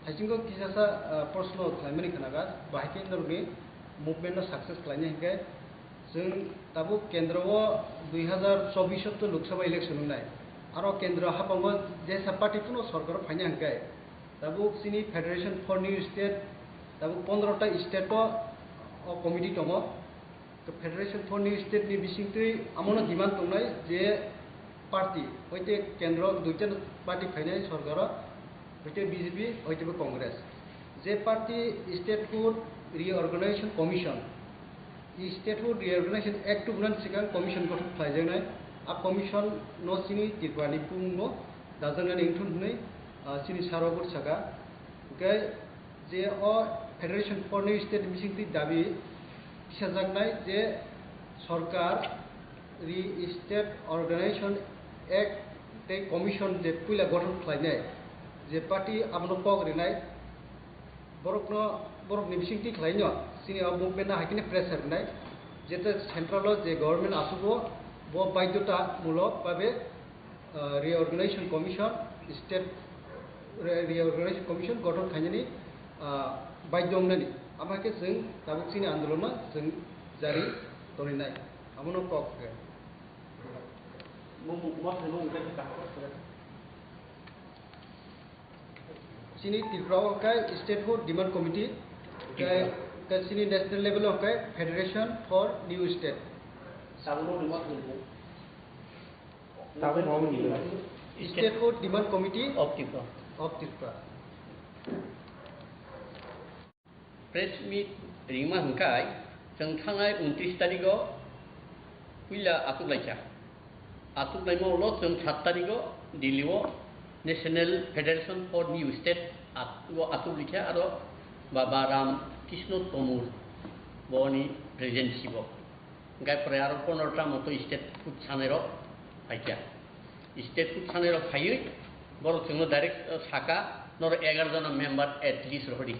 haisingo kisasa, ah, proshno khlaimani khwnaga, bahai khe norokni movement no success khlainai hinkhe chwng tabuk kendro o dui hazar chobbish o to Lok Sabha election wngnai. Aro kendro haphango jesa party phano sorkar o phaina hinkhe tabuk chini Federation for New State tabuk pondro ta state o, o committee tongo. Federation for New State ni bisingtwi amono demand tongnai je party, hoite kendro duita party phainai sorkaro, hoite B J P, hoite bo Congress. Je party Statehood Reorganization Commission, Statehood Reorganization Act tubunani sikang commission gothon khlaijaknai, a commission no chini Tripura ni bumung no dajaknani wngthun hwnwi, ah, chini saro bwrwi saka. Hwnkhe je o Federation for New State ni bisingtwi dabi tisajaknai je sorkar ri State Organization Act tei Commission je puila gothon khlainai, je party abono kok rinai, borokno, borokni bisingtwi khlaino chini o movement no hai kheno pressure rinai, jete central o je government aswk o bo baidhota mulok babe ah, Reorganization Commission, State Re-, Reorganization Commission gothon khainani, ah, baidhyo wngnani. Amo hai khe chwng tabuk chini andolonno chwng jari toninai. Abono kok khe. Mo-, mo-, mo-, mo-, mo-, mo-, Chini Tripura o khe Statehood Demand Committee, khe, khe chini national level o khe Federation for New State. Tabuk no mo-, mo-, mo-, Tabuk no mo-, mo-, Statehood Demand Committee of Tripura. Of Tripura. Press meet ringma hwnkhe chwng thangnai untris tarigo puila achuk laikha. Achuk laima ulo chwng sat tarigo Delhi o National Federation for New State at-, o achuk laikha, aro Baba Ram Krishna Tomur boni presidency bo. Hwnkhe pore aro pondro ta moto statehood sanai rok phaikha. Statehood sanai rok phaiwi borok chwngno direct, eh, saka, norok egar jona member at least rohordi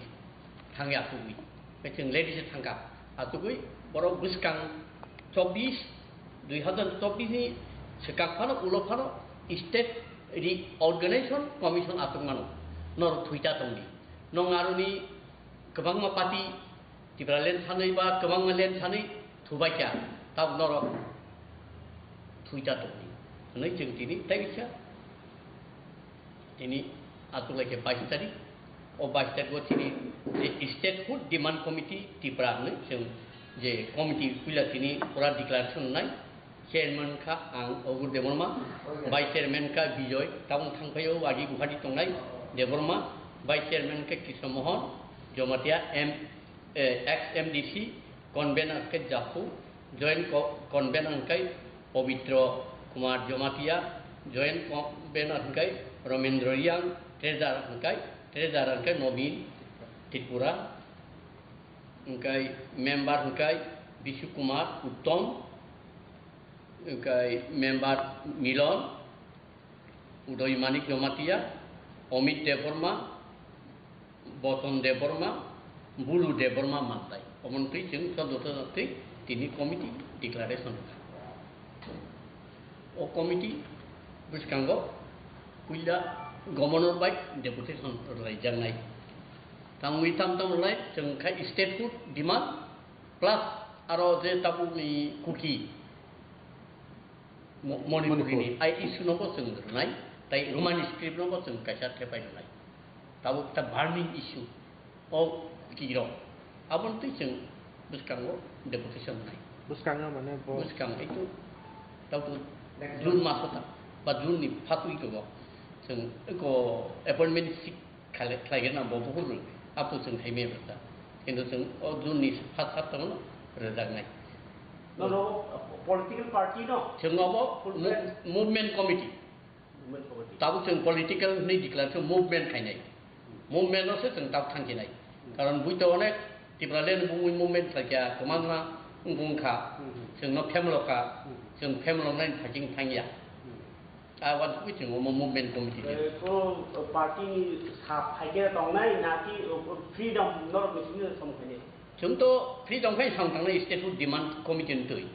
thangwi achugwi. Hwnkhe chwng ladies thangkha achugwi borok bwskang chobbish, dui hazar chobbish ni swkang phano ulo phano State Reorganization Commission achuk mano. Norok thwita tongdi. Nong aroni kwbangma party Tipraland sanwi ba kwbangma land sanwi thubaikha, tabuk norok thwita tongdi hwnwi chwng tini tei kisa tini achuk laikha bais tarik. O bais tarik o tini je Statehood Demand Committee Tripura hwnwi chwng je committee puila tini pura declaration wngnai. Chairman kha ang Ogur Debbarma, Vice Chairman kha Bijoy, tabuk thangphaio agi Guwahati tongnai Debbarma, Vice Chairman khe Krishna Mohan Jamatia, M, eh, ex M D C, convener khe Japhu, joint co-, convener hwnkhe Pabitra Kumar Jamatia, joint convener hwnkhe Ramendra Reang, treasurer hwnkhe, treasurer hwnkhe Nobin Tripura, hwnkhe member hwnkhe Bishu Kumar Uttom, hwnkhe member Milon, Udoy Manik Jamatia, Amit Debbarma, Boton Debbarma, Bulu Debbarma Mantai. Omono twi chwng chwdotwi tini committee declaration rwkha. O committee bwskango puila governor bai deputation rwlaijaknai. Tangwi tam tam rwlai chwng kha statehood demand plus aro je tabukni Kuki Mo-, Manipur ni Manipur. I issue no bo chwng rwnai, tei Roman script no bo chwng kaisa thepai rwnai. Tabuk ta burning issue o Kuki rok. Aboni twi chwng bwskango deputation nai. Bwskango mane bo Bwskang itu tabuk June maso ta ba June ni phatwi ko chwng ko appointment seek khlai-, khlaigena bo buphuru apo chwng thaimani bwsa. Kintu chwng o June ni phat sat tongno rwjaknai. No, no, political party no? Chwng obo Full mo-, fledged. Movement committee. Movement committee. Tabuk chwng political hwnwi declare khe movement khainai. Movement no se chwng tabuk thangkhinai. Karon buito onek Tipraland bumui movement khlaikha, kwbangma wngkha wngkha. Hmm. Chwngno phemlokha, Hmm. chwng phemloknai phaiching thangya. Hmm. A wansugwi chwng omo movement committee ni. Eh, kunu party ni sa phaikhe tongnai, naki, eh, freedom norok ni simi samung khainai? Chwng to freedom khai samung tangnai statehood demand committee ni twi.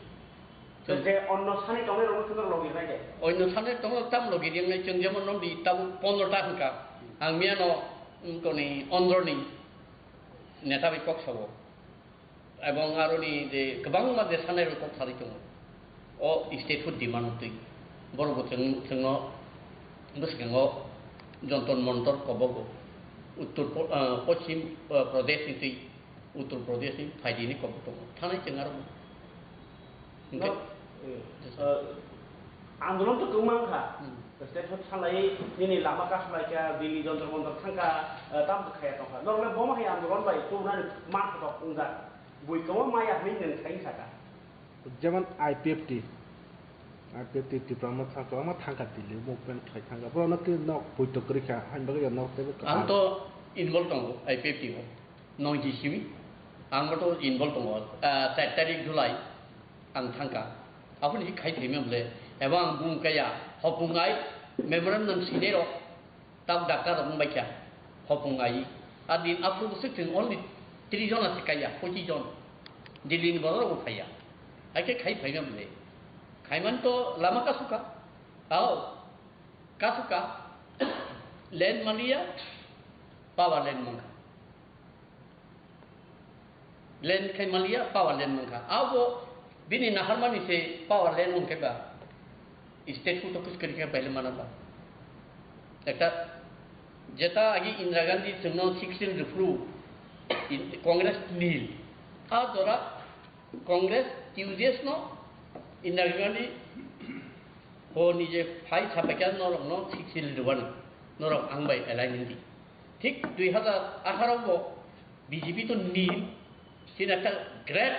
Je onno sani tongnai rokno khe logi rinai de. Onno sani tongo tam logi rinai, chwng jemon nong di tabuk pondro ta hwnkha. Ang miyano, mm, koni ondro ni neta bai kok sabo. Ebong aroni je kwbangma je sanai rok kok salai tongo. O state hood demand twi. Borok bo chwng, chwngno bwskango Jontor Montor kobogo. Uttor Po-, ah, Poschim, ah, Pradesh ni twi Uttor Pradesh ni phaidi ni kok tongo. Thanai chwng aro. Hingke? No, eh, eh, andolon to kwbangma wngkha. Hmm. State hood salai, nini lama kasulai kha, Delhi Jontor Montor thangkha, eh, tamo khaya tongkha. Norok le bomo hai andolon bai tubunani man kotok wngjak. Bui kwbangma maya hinwi nwng sai saka. Jemon I P F T, I P F T Tipra Motha kwbangma thangkha Delhi movement khlai thangkha. Borokno tei nok poito kwrwi kha, haini bagwi nok teibo kwbang. Ang to involve tongo I P F T o. Noiji simi, ang bo to involve tongo. Ah, char tarik July ang thangkha. Aboni khai thai mem le. Ebo ang bung kaya, hopung ai, memorandum sinai rok. Tab doctor rok wngbai kha, hopung ai. A din aphuru bwswk chwng only tris jona se kaiya, pochis jon. Delhi ni borok rok bo phaiya. Hai khe khai phaima bwle. Khaiman to lama kasuka. Ao. Kasuka. Land maliya. Power land mangkha. Land khai maliya, power land mankha. Abo bini naharmani se power land mankhe ba, state hood office kwrwi khe baile mana ba. Ekta jeta agi Indira Gandhi chwngno sixteen rwphuru in-, Congress nil. A jora Congress, T U J S no Indira Gandhi ho nije phai sapaikha norokno sixteen rwbani. Norok ang bai alliance di. Thik dui hazar atharo bo B J P to nil, chini ekta great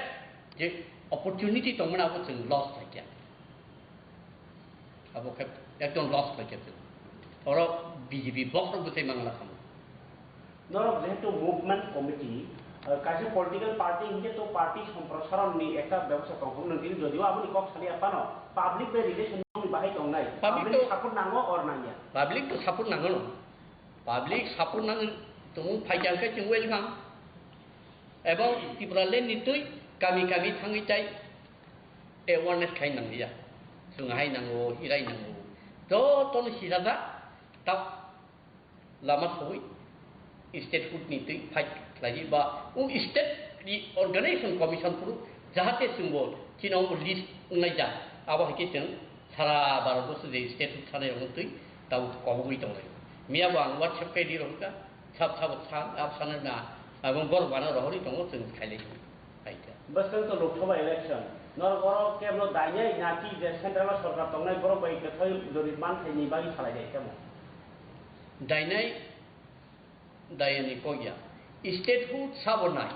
je opportunity tongmani abo chwng loss khaikha. Abo khe ekdom loss khaikha chwng. Oro B J P box rok bwtwi mangla khamu. Norok jehetu movement committee, eh, kaisa political party hinkhe to party somprosaronni ekta bebosta tongthok nang tini jodio aboni kok saliya phano public bai relation nangni bahai tongnai. Public Public to support nango or nangya? Public to support nango no. Public support nang tong phaikha khe chwng welcome. Ebong Tipraland ni twi kami kami thangwi tai awareness khai nangya. Chwng hai nango, hirai nango. Jotono sijajak tak lama soi state hood ni twi fight khlai ba o state ni organization commission phuru jahate chwngbo chini o list wngnai ja abo hai khe chwng sara Bharat borso je state hood sanai rok twi tabuk kobogwi tonglai. Miya bo ang WhatsApp kai di rok ka sab sab sa ab sana na abo bor bana rohori tongo chwng khailai. Hai khe. Bwskang to Lok Sabha election. Norok oro keblo dainai naki je central o sorkar tongnai borok bai kwthai dori man khaini bagwi salai dai tamo. Dainai, dainai kok ya. State hood sabo nai.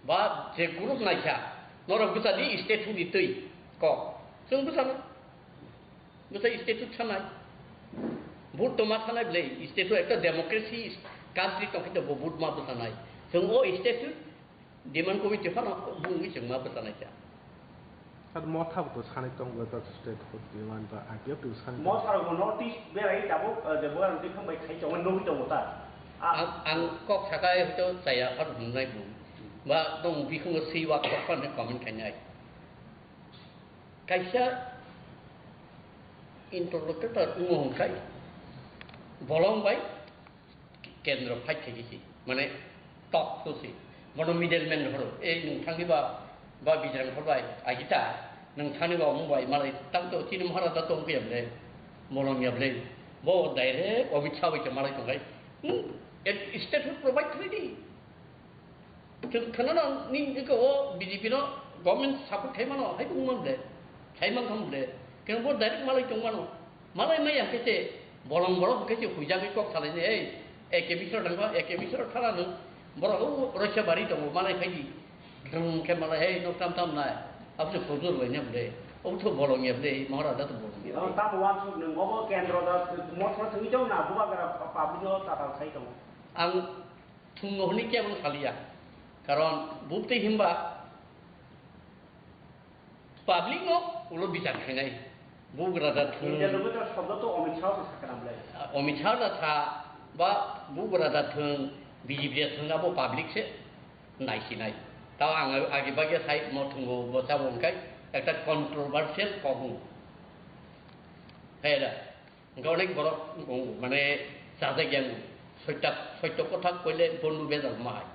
Ba je group nai kha. Norok bwsa di state hood ni twi kok. Chwng bwsa no. Bwsa state hood sanai. Vote to ma sanai ble. State hood ekta democracy country tong khe bo vote ma bwsa nai. Chwng o state hood Demand committee phano bungwi chwng ma bwchanai kha. Sir, Motha bo to sanai tongo, ta state hood demand ba I P F T bo sanai tongo. Motha rok bo North East berai tabuk, eh, je bugrang twi thangbai khai tongo, nugwi tongo ta. Ah. Ang, ang kok sakai hwto chaya phano hwngnai bo. Ba tong bikhungo swi wak kok phano comment khainai. Kaisa interlocutor wngo hwnkhai bolong bai Kendro fight khaikhe se, mane tok to se. Bono middleman horo, ei nwng thangwi ba, ba Bijrang hor bai, agita, nwng thani ba omo bai, malai tang to chini Maharaja tong khe yable, molong yable. Bo direct Amit Shah bai khe malai tongkhai. Hmm, et-, state hood provide khlai di. Chwng khwnano nini eko o B J P no government support khai mano, hai tong man ble, khai man thang ble. Khe bo direct malai tong mano. Malai maya khe se bolong borok khe se huijagwi kok salai ni, ei, A K Mishra dangba, A K Mishra thala no borok o Roisabari tongo, malai khai di. Dwng khe malai, ei, nok tam tam nai. Abo se kujur bai nya ble. Obo to bolong ya ble, Maharaja to bolong ya ble. Tamo wansuk nwng obo kendro da, motha thangwi tong na, bubagra public no tatal sai tongo. Ang Thwngno hwnwi kebo saliya. Karon bubtwi himba public no ulo bichar khainai. Bugra da thwng. India loge to shobdo to Amit Shah se sakana blai. Amit Shah da sa ba bugra da thwng, B J P da thwng abo public se naisinai. Tao ang agi bagya sai mo thwngo bo chabo hwnkhai. Ekta controversial kok wng. Hai da. Hingke onek borok wng, mane, chajak yang soita, soito kothak koile bondu bejak ma hai.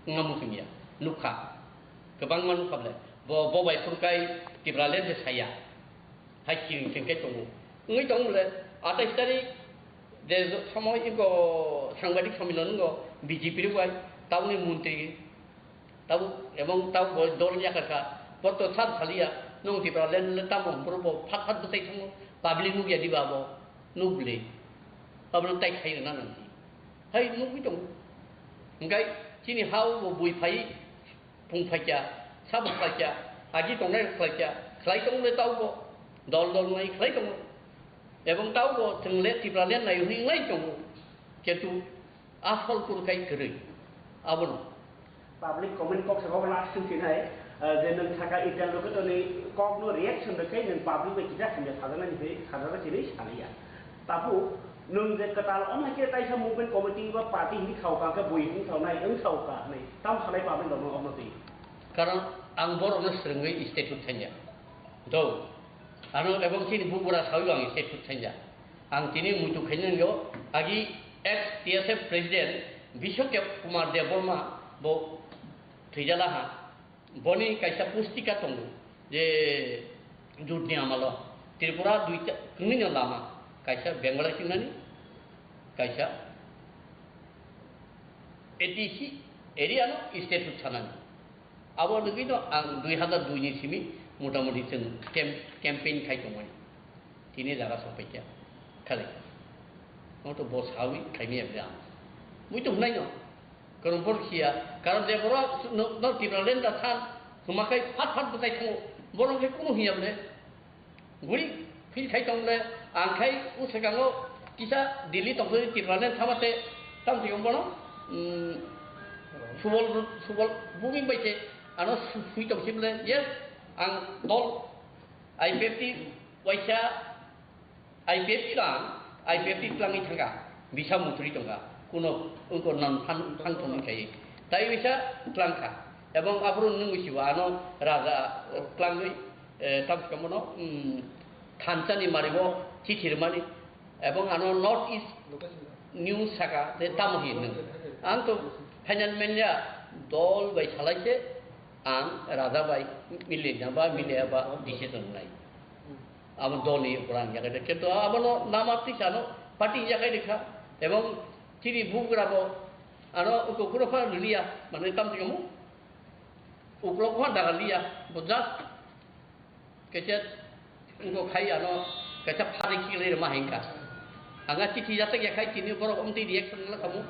Wngma muchung ya. Nukha. Kwbangma nukha bole. Bo, bo bai phuru kai Tipraland se saya. Hai siring sing khe tongo. Wngwi tongo bole, atais tarik je somoy iko sangbadik somilono B J P rok bai, tabukni montri, tabuk, ebong tabuk bo dol yakar kha, bo to sat saliya, nong Tipraland le tamo borok bo phat phat bwtai thango, public nukya diba bo, nukle, abono tai khai rwna nang si. Hai nukwi tongo. Hingkai chini ha o bo bui phai, Pung phaikya, sabo khlaikya, agi tongnai khlaikya, khlai tongo le taubo, dol dol nai khlai tongo. Ebong taubo chwng le Tipraland nai hwnwi nai tongo. Kintu asol kunu kai kwrwi. Abono. Public comment kok sabo last thing sinai, eh, je nwng saka Indian lokatorni kokno reaction rwkhe nwng public bai kisa hamya sajaknani hinwi sajak sinai saliya. Tabuk nwng je kwtal wng hai khe taisa movement committee ba party hinwi sao ka khe bui wng sao nai wng sao ka hinwi tam salai public rokno omo twi. Karon ang borokno swrwngwi state hood thangya. Do. Ano ebong chini bugra sawi ang state hood thangya. Ang tini muitu khainani yo agi ex T S F president Biswadev Kumar Debbarma bo thwijala ha. Boni kaisa pustika tongo je jotni amalo Tripura duita kwngwi no lama, kaisa Bengali singnani, kaisa A D C area no statehood sanani. Abo nugwi no ang dui hazar dui ni simi motamuti chwng camp-, campaign khai tongmani. Tini jaga sokpaikha khali. Oto bo sawi khaimi ebde ang. Mui to hunai no. Karon bor khiya. Karon je boro no, no Tipraland da san, huma khai phat phat bwtai thango. Boro khai kuno hiya bole. Guri feel khai tong le, ang khai u sekango kisa Delhi tong phai Tipraland thama te tam thiyong bono. Hmm, subol, subol bumi bai te ano su-, sui tong sim le. Yes, ang dol I P F T waisa I P F T lang, I P F T tlangwi thangkha, bisa mutri tongkha, kuno wngko non phan, phan tongwi kaiwi. Tai bisa tlangkha, ebong aphuru nwng bisibo ano raja, eh, tlangwi, eh, tamsika mono, mm, thansa ni maribo chithi rwmani, ebong ano North East News saka, je tamo hin nwng. Ang to final manya dol bai salai se, ang raja bai milinaba, miliyaba decision nai. Abo dol ni upor ang yakai de. Kintu abono nama tisa no party yakai de kha. Ebong chini bugra bo ano uko kuro pha liya, mane tam tikamu. Uklok pha daga liya, bo just kaisa uko khai ano kaisa phari kile ma hingka. Anga chithi yatak yakai chini borok omti reaction la kamu.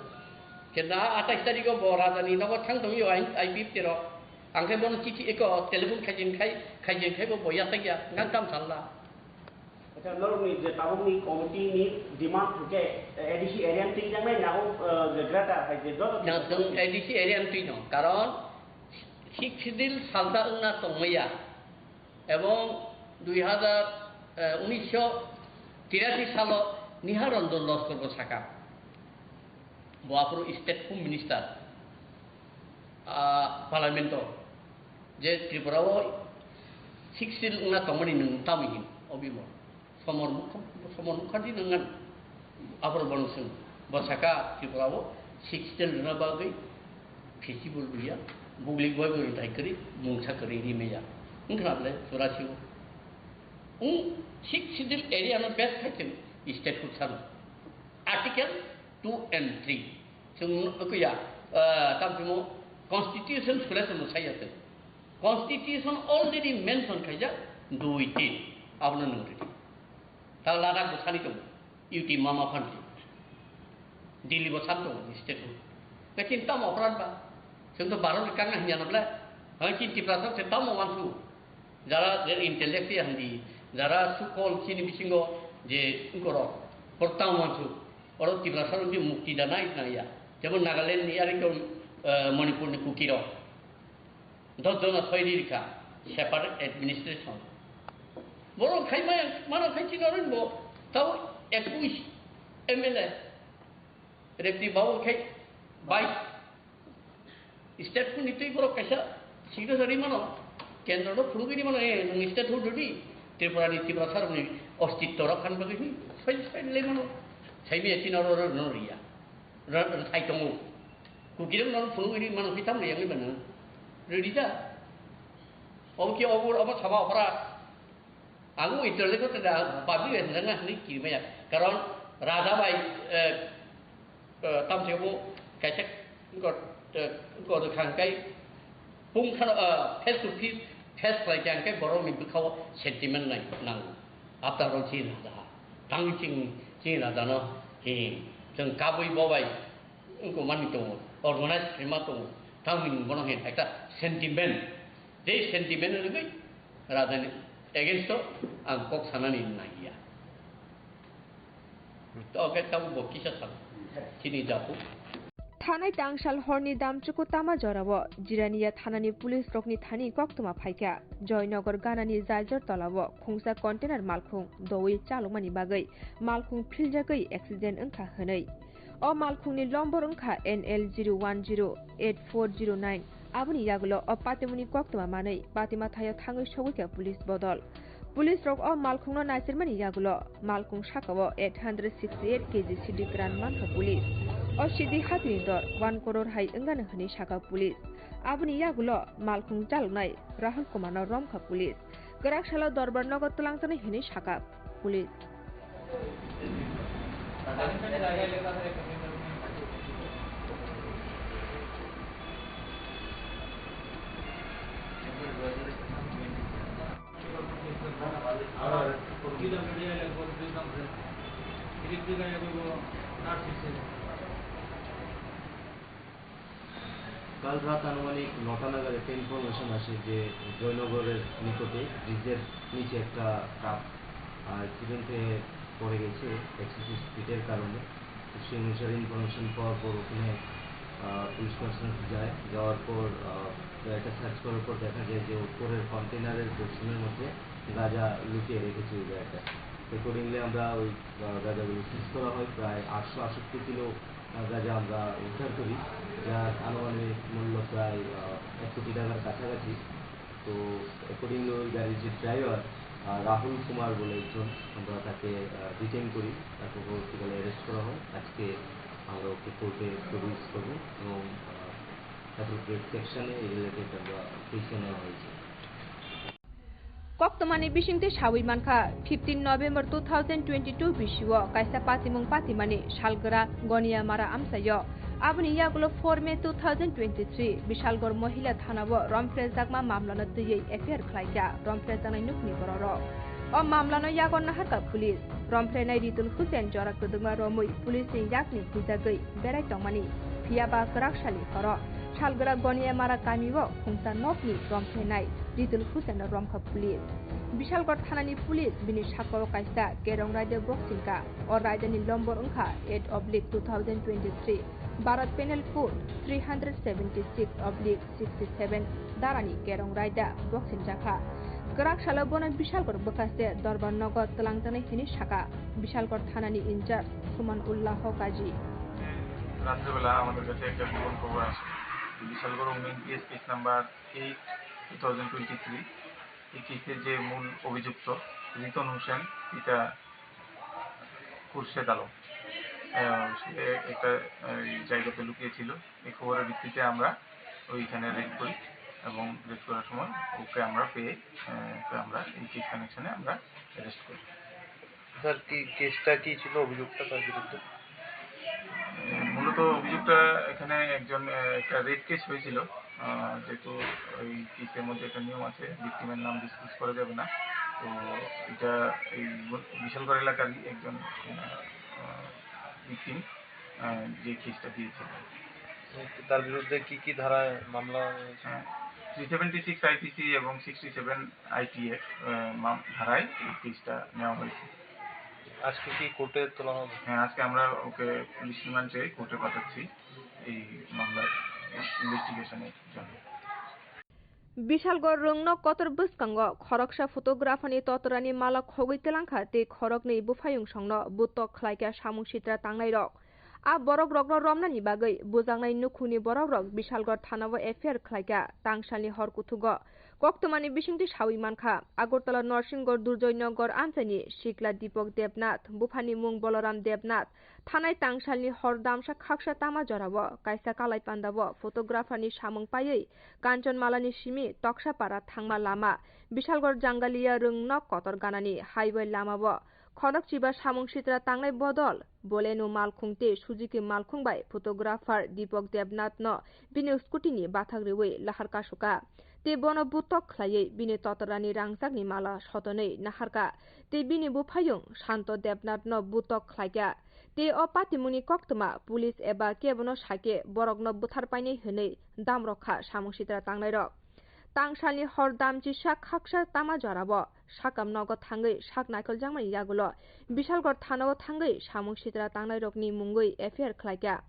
Kintu a atais tarikh o bo raja ni nogo thang tong yo I P F T rok. Ang khe bono chithi eko telephone khaijin khai, khaijin khai bo boya taiya, nang kam salla. Acha, norokni je tabukni committee ni demand hwnkhe, eh, A D C area ni twi jaknai na o, eh, je greater hai je joto. Na, chwng A D C area ni twi no, karon Sixth Schedule salsa wngna tongmaya. Ebong dui hazar, eh, unisho tirasi salo Nihar Ranjan Laskar bo saka. Bo aphuru State Home Minister, ah, Parliament o, je Tripura o Sixth Schedule wngna tongmani nwng tamni hin, obi bo. Somor Mukha-, Somor Mukherjee nwng ngan, aphuru bono swng. Bo saka Tripura o Sixth Schedule rwna bagwi festival rwya, buglik bai bo rwthai kwrwi, mungsa kwrwi ri maya. Wngkha bole churasi o. Wng Sixth Schedule area no best khai chwng statehood sano. Article two and three. Chwng kuya, ah, tamo chwng constitution sura chwng saya chwng. Constitution already mention khaijak dui tin. Abono nung ridi. Ta Ladakh bo sani tongo. U T mama phanti. Delhi bo san tongo state. Lekin tamo aparat ba. Chwng to Bharat ni kangna hinya na bla. Hai kin Tiprasa se tamo wansu. Jara je intellectual handi, jara sukol chini bisingo je ngkoro, portang wansu, oro Tiprasa rok je mukti da nai nang ya. Jemon Nagaland ni ari ko, eh, Manipur ni Kuki rok. Dos jona soi ri rikha, separate administration. Borok khai maya, mano khai chini oro bo, tao ekush M L A. Repti babu khai bais. State ni twi borok kaisa signature ri mano. Kendro no phunugwi mano, eh, nwng state hood di, Tripura ni Tiprasa rok ni ostitto rok khan bagwi hi, sai, sai le mano, sai miya chino ro, ro, no riya, ro, ro, sai tongo. Kukirok no phunugwi mano, hi tam yang mano, rida. Obo ki obo, obo sama opra. Ang internet ko tada public es nang ni kirmaya. Karon raja bai, eh, eh, tamse bo kaisa ko, eh, ko khang kai pung khano, eh, face to face, face khlai khe ang khe borok ni bwkha o sentiment nai nango. After all, chi raja ha. Tang ching, chi raja no hi, chwng kabui bo bai wngko mani tongo, organize khaima tongo. Tang ni bono hin ekta sentiment. Je sentiment rwgwi raja ni against o ang kok sanani naiya. To khe tabuk bo kisa sal. Chini japu. Thanai tangsal horni damchuku tama jorao Jirania thanani police rokni thani koktwma phaikha. Joynagar ganani Jaijor tolao khungsa container malkhung dowi chalokmani bagwi malkhung philjagwi accident wngkha hwnwi. O malkhungni lombor wngkha N L zero one zero eight four zero nine. Aboni yagulo o patimungni koktwma manwi patima thaio thangwi sogwikha police bodol. Police rok o malkhungno naisirmani yagulo malkhung sakao eight hundred sixty eight K G sidi kwran mankha police. O sidi hatini dor one crore hai wngano hwnwi sakha police. Aboni yagulo malkhung chaloknai Rahul Kumarno romkha police. Kwrak salo dorbar nogo twlangjaknai hwnwi sakha police. কাল রাত আনুমানিক নটা নাগাদ একটা ইনফরমেশন আসে যে জয়নগরের নিকটে ব্রিজের নিচে একটা ট্রাক, আহ, অ্যাক্সিডেন্টে পড়ে গেছে এক্সেসিভ স্পিডের কারণে। তো সেই অনুসারে ইনফরমেশন পাওয়ার পর ওখানে, আহ, পুলিশ পার্সন যায়। যাওয়ার পর, আহ, গাড়িটা সার্চ করার পর দেখা যায় যে উপরের কন্টেনারের পোর্শনের মধ্যে গাঁজা লুকিয়ে রেখেছে ওই গাড়িটা। অ্যাকর্ডিংলি আমরা ওই, আহ, গাঁজাগুলো সিজ করা হয়, প্রায় আটশো আটষট্টি কিলো আহ, গাঁজা আমরা উদ্ধার করি, যার আনুমানিক মূল্য প্রায়, আহ, এক কোটি টাকার কাছাকাছি। তো অ্যাকর্ডিংলি ওই গাড়ির যে ড্রাইভার, আহ, রাহুল কুমার বলে একজন, আমরা তাকে, আহ, ডিটেইন করি, তারপর পরবর্তীকালে অ্যারেস্ট করা হয়। আজকে আমরা ওকে কোর্টে প্রডিউস করবো এবং, আহ, অ্যাপ্রোপ্রিয়েট সেকশনে এই রিলেটেড আমরা কেসে নেওয়া হয়েছে। Koktwmani bisingtwi sawi mankha, fifteen November two thousand twenty-two bisio kaisa patimung patimani salgra Goniamara amchaio. Aboni yagulo four May two thousand twenty-three Bishalgarh Mohila Thanao romphrejakma mamlano twiwi F I R khlaikha romphrejaknai nukni bororok. O mamlano yago naharkha police. Romphrenai Ritul Hussain jora kwdwkma romwi police ni yakni huijagwi berai tongmani, phiyaba kwrak salni horo salgra Goniamara kamio khungsa nokni romphrenai Ritul Hussaino romkha police. Bishalgarh thanani police bini sakao kaisa kerong raida boxing ka. O raidani lombor wngkha eight oblique two thousand twenty-three, Bharat Penal Code three hundred seventy-six oblique sixty-seven darani kerong raida boxing jakha. Kwrak salo bono Bishalgarh bwkhaste dorbar nogo twlangjaknai hinwi sakha Bishalgarh thanani incharge Suman Ullah Kaji. রাত্রেবেলা আমাদের কাছে একটা গোপন খবর আসে, বিশালগড় উন্নয়ন PS case number eight two thousand twenty three. এই কেসের যে মূল অভিযুক্ত রিতন হোসেন, এটা খুরশেদ আলম, আহ, সে একটা, আহ, এই জায়গাতে লুকিয়েছিল। এই খবরের ভিত্তিতে আমরা ওইখানে রেড করি এবং রেড করার সময় ওকে আমরা পেয়ে, আহ, ওকে আমরা এই কেস কানেকশনে আমরা অ্যারেস্ট করি। স্যার, কি কেসটা কি ছিল, অভিযোগটা তার বিরুদ্ধে? উম, মূলত অভিযোগটা এখানে একজন, আহ, একটা রেপ কেস হয়েছিল, আহ, যেহেতু ওই কেসের মধ্যে একটা নিয়ম আছে, ভিকটিমের নাম ডিসক্লোজ করা যাবে না। তো এটা এই বিশালগড় এলাকারই একজন, আহ, আহ, ভিকটিম, আহ, যে কেসটা দিয়েছিল। তার বিরুদ্ধে কি কি ধারায় মামলা হয়েছে? হ্যাঁ, থ্রি সেভেন্টি সিক্স আইপিসি এবং সিক্সটি সেভেন আইপিএফ, আহ, মাম-, ধারায় এই কেসটা নেওয়া হয়েছে। আজকে কি কোর্টে তোলা হবে? হ্যাঁ, আজকে আমরা ওকে পুলিশ রিমান্ডে কোর্টে পাঠাচ্ছি এই মামলার ইনভেস্টিগেশনের জন্য। Bishalgarh rwngno kotor bwskango khoroksa photographerni totorani mala khogwi twlangkha tei khoroknwi buphayungsongno butok khlaikha samung sitra tangnairok. A borokrokno romnani bagwi bujaknai nukhungni borokrok Bishalgarh thanao F I R khlaikha. Tangsalni hor kuthugo Koktwmani bisingtwi sawi mankha, Agartala Narsingore Durjoynagar amchaini sikla Dipok Debnath, buphani mung Boloram Debnath, thanai tangsalni hor damsa khaksa tama jorao kaisa kalai pandao photographerni samung paiwi Kanchanmalani simi Toksapara thangma lama Bishalgarh Jangalia rwngno kotor ganani highway lamao khonok chiba samung sitra tangnai bodol Boleno malkhung tei Suzuki malkhung bai photographer Dipok Debnath no bini scooty ni bathak riwi lahar kasuka. Tei bono butok khlaiwi bini totorani rangchakni mala sotonwi naharka tei bini buphayung Santo Debnath no butok khlaikha. Tei o patimungni koktwma police eba kebono sakhe borokno bwthar painai hwnwi damrok kha samung sitra tangnairok. Tangsalni hor damchisa khaksa tama jorao sakam nogo thangwi sak naikholjakmani yagulo Bishalgarh thanao thangwi samung sitra tangnairokni mungwi F I R khlaikha.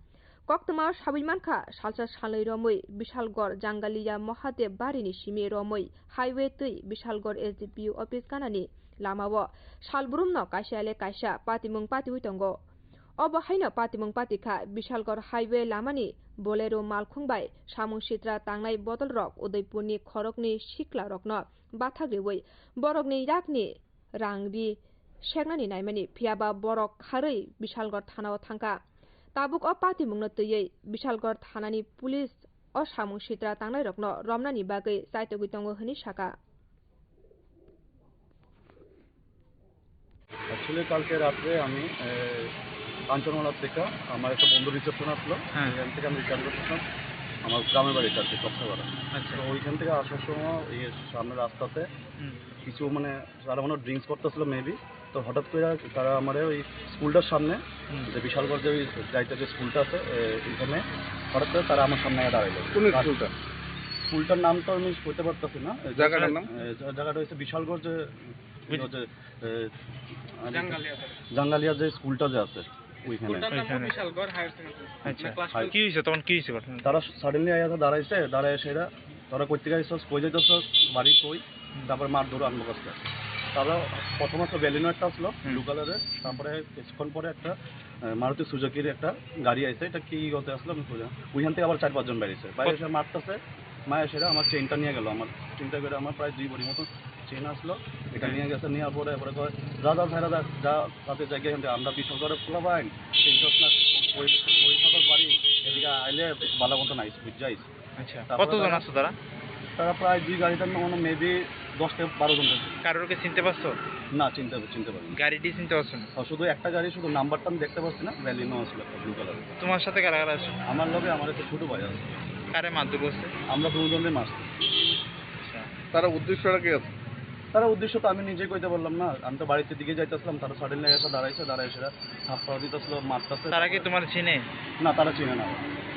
Koktwmao sawi mankha, salsa salnwi romwi Bishalgarh Jangalia Mahadev barini simi romwi highway twi Bishalgarh S D P O office ganani lamao salbrumno kaisa le kaisa patimung patiwi tongo. Obo haino patimung patikha Bishalgarh highway lamani Bolero malkhung bai samung sitra tangnai bodolrok Udaipurni khoroknwi siklarokno bathak riwi borokni yakni rang ri seknani naimani, phiyaba borok kharwi Bishalgarh thanao thangkha. Tabuk o patimungno twiwi Bishalgarh thanani police o samung sitra tangnairokno romnani bagwi chaitogwi tongo hwnwi sakha. Actually কালকে রাত্রে আমি কাঞ্চনমালা থেকে আমার একটা বন্ধু রিসেপশন আসলো। হ্যাঁ। এখান থেকে আমি রিটার্ন করতেছিলাম আমার গ্রামের বাড়িতে আর কি, কক্সবাজার। আচ্ছা। তো ওইখান থেকে আসার সময় এই সামনে রাস্তাতে হুম। কিছু মানে তারা মনে ড্রিঙ্কস করতেছিল মেবি। তো হঠাৎ করে তারা আমার ওই স্কুলটার সামনে হুম। যে বিশালগড় যে ওই যাইতে যে স্কুলটা আছে, এ, ওইখানে হঠাৎ করে তারা আমার সামনে এসে দাঁড়াইলো। কোন আর স্কুলটা? স্কুলটার নাম তো আমি কইতে পারতেছি না। এ, জায়গাটার নাম? এ, জা-, জায়গাটা হচ্ছে বিশালগড় যে, বুঝ- যে, এ, জাঙ্গালিয়া। জাঙ্গালিয়া যে স্কুলটা যে আছে ওইখানে। স্কুলটার নাম ওইখানে। Bishalgarh higher secondary school. আচ্ছা। মানে ক্লাস টুয়েলভ। কি হয়েছে তখন, কি হয়েছে ঘটনা? তারা সাডেনলি আইয়া দাঁড়াইছে, দাঁড়ায় সেটা তারা কই থেকে আইসস, কই যাইতেছস, বাড়ি কই? তারপর মারধর আরম্ভ করছে। তারা প্রথমত তো বেলিনো একটা আসলো, হুম। ব্লু কালারের, তারপরে কিছুক্ষণ পরে একটা, আহ, মারুতি সুজুকির একটা গাড়ি আইছে, এটা কি হতে আসলো আমি বুঝলাম। ওইখান থেকে আবার চার পাঁচজন বেরিয়েছে, বাইরে এসে মারতেছে, মায়ের সেটা আমার চেইনটা নিয়ে গেল, আমার চিন্তা করে আমার প্রায় দুই ভরি মতো চেইন আসলো, এটা নিয়ে গেছে, নেওয়ার পরে এরপরে কয়, "যা, যা, ছাইরা যা, যা, তাতে জায়গায় এখান থেকে আমরা বিশাল করে খোলা পাইন, চিনছস না, ওই, ওই সকল বাড়ি, এদিকে আইলে ভালো মতো নাইস, বুঝ যাইস।" আচ্ছা, তারপরে কতজন তারা, আছো তারা? তারা প্রায় দুই গাড়িটার মনে মেবি দশ থেকে বারো জন থাকবে। কারোরকে চিনতে পারছো? না, চিনতে, চিনতে পারিনি। গাড়িটি চিনতে পারছো না? আর শুধু একটা গাড়ি, শুধু নাম্বারটা আমি দেখতে পাচ্ছি না, ভ্যালিনো আসলে একটা ব্লু কালার। তোমার সাথে কারা কারা আছে? আমার লগে আমার একটা ছোট ভাই আছে। কারে মারধর করছে? আমরা দুজনে মারছি। আচ্ছা। তারা উদ্দেশ্যটা কি আছে? তারা উদ্দেশ্য তো আমি নিজেই কইতে পারলাম না। আমি তো বাড়িতে দিকে যাইতেছিলাম, তারা সাডেনলি এসে দাঁড়াইছে, দাঁড়াই এসে থাপ্পড় দিতেছিল, মারতেছে। তারা কি তোমার চিনে? না, তারা চিনে না।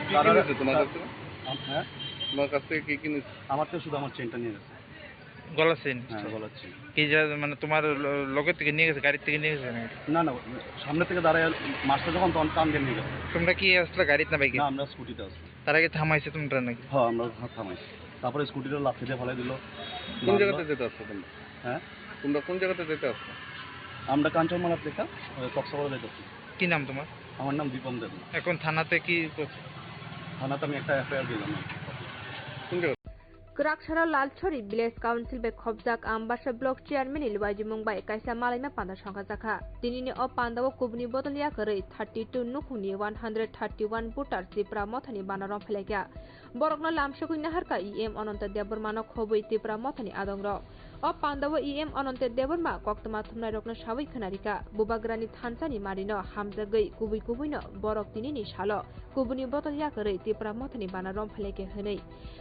কি তারা, কিনেছে তোমার তারা, কাছ থেকে? আম-, হ্যাঁ? তোমার কাছ থেকে কি কিনেছে? আমার তো শুধু আমার চেনটা নিয়ে গেছে। গলার চেন? হ্যাঁ, গলার চেন। কি যে, মানে, তোমার ল-, লগের থেকে নিয়ে গেছে, গাড়ির থেকে নিয়ে গেছে নাকি? না, না, সামনে থেকে দাঁড়ায় মারছে যখন, তখন টান দিয়ে নিয়ে গেছে। তোমরা কি আসলে গাড়িতে না বাইকে? না, আমরা স্কুটিতে আসছি। তারা কি থামাইছে তোমরা নাকি? হ্যাঁ, আমরা থা-, থামাইছি। তারপরে স্কুটিটা লাথি দিয়ে ফালাই দিল। কোন মারলো। জায়গাতে যেতে আসছো তোমরা? হ্যাঁ? তোমরা কোন জায়গাতে যেতে আসছো? আমরা কাঞ্চনমালা থেকে, ওই, কক্সবাজার যাইতেছি। কি নাম তোমার? আমার নাম দীপম দেব। এখন থানাতে কি করছো? থানাতে আমি একটা এফআইআর দিলাম। কোন জায়গাতে? Kwraksaro Lalchori Village Council bai khopjak Ambasa Block Chairman ni luaijimung bai kaisa malaima panda songkhajakha. Tinini o pandao kubuni bodol yakarwi thirty two nukhungni one hundred thirty one voter Tipra Mothani bana romphailaikha. Borokno lamsogwi naharkha E M Ananta Debbarmano khobwi Tipra Mothani adongrok. O pandao E M Ananta Debbarma koktwma thumnairokno sawi khwnarikha, Bubagrani thansani marino hamjagwi kubui kubuino borok tinini salo kubuni bodol yakarwi Tipra Mothani bana romphailaikha hwnwi.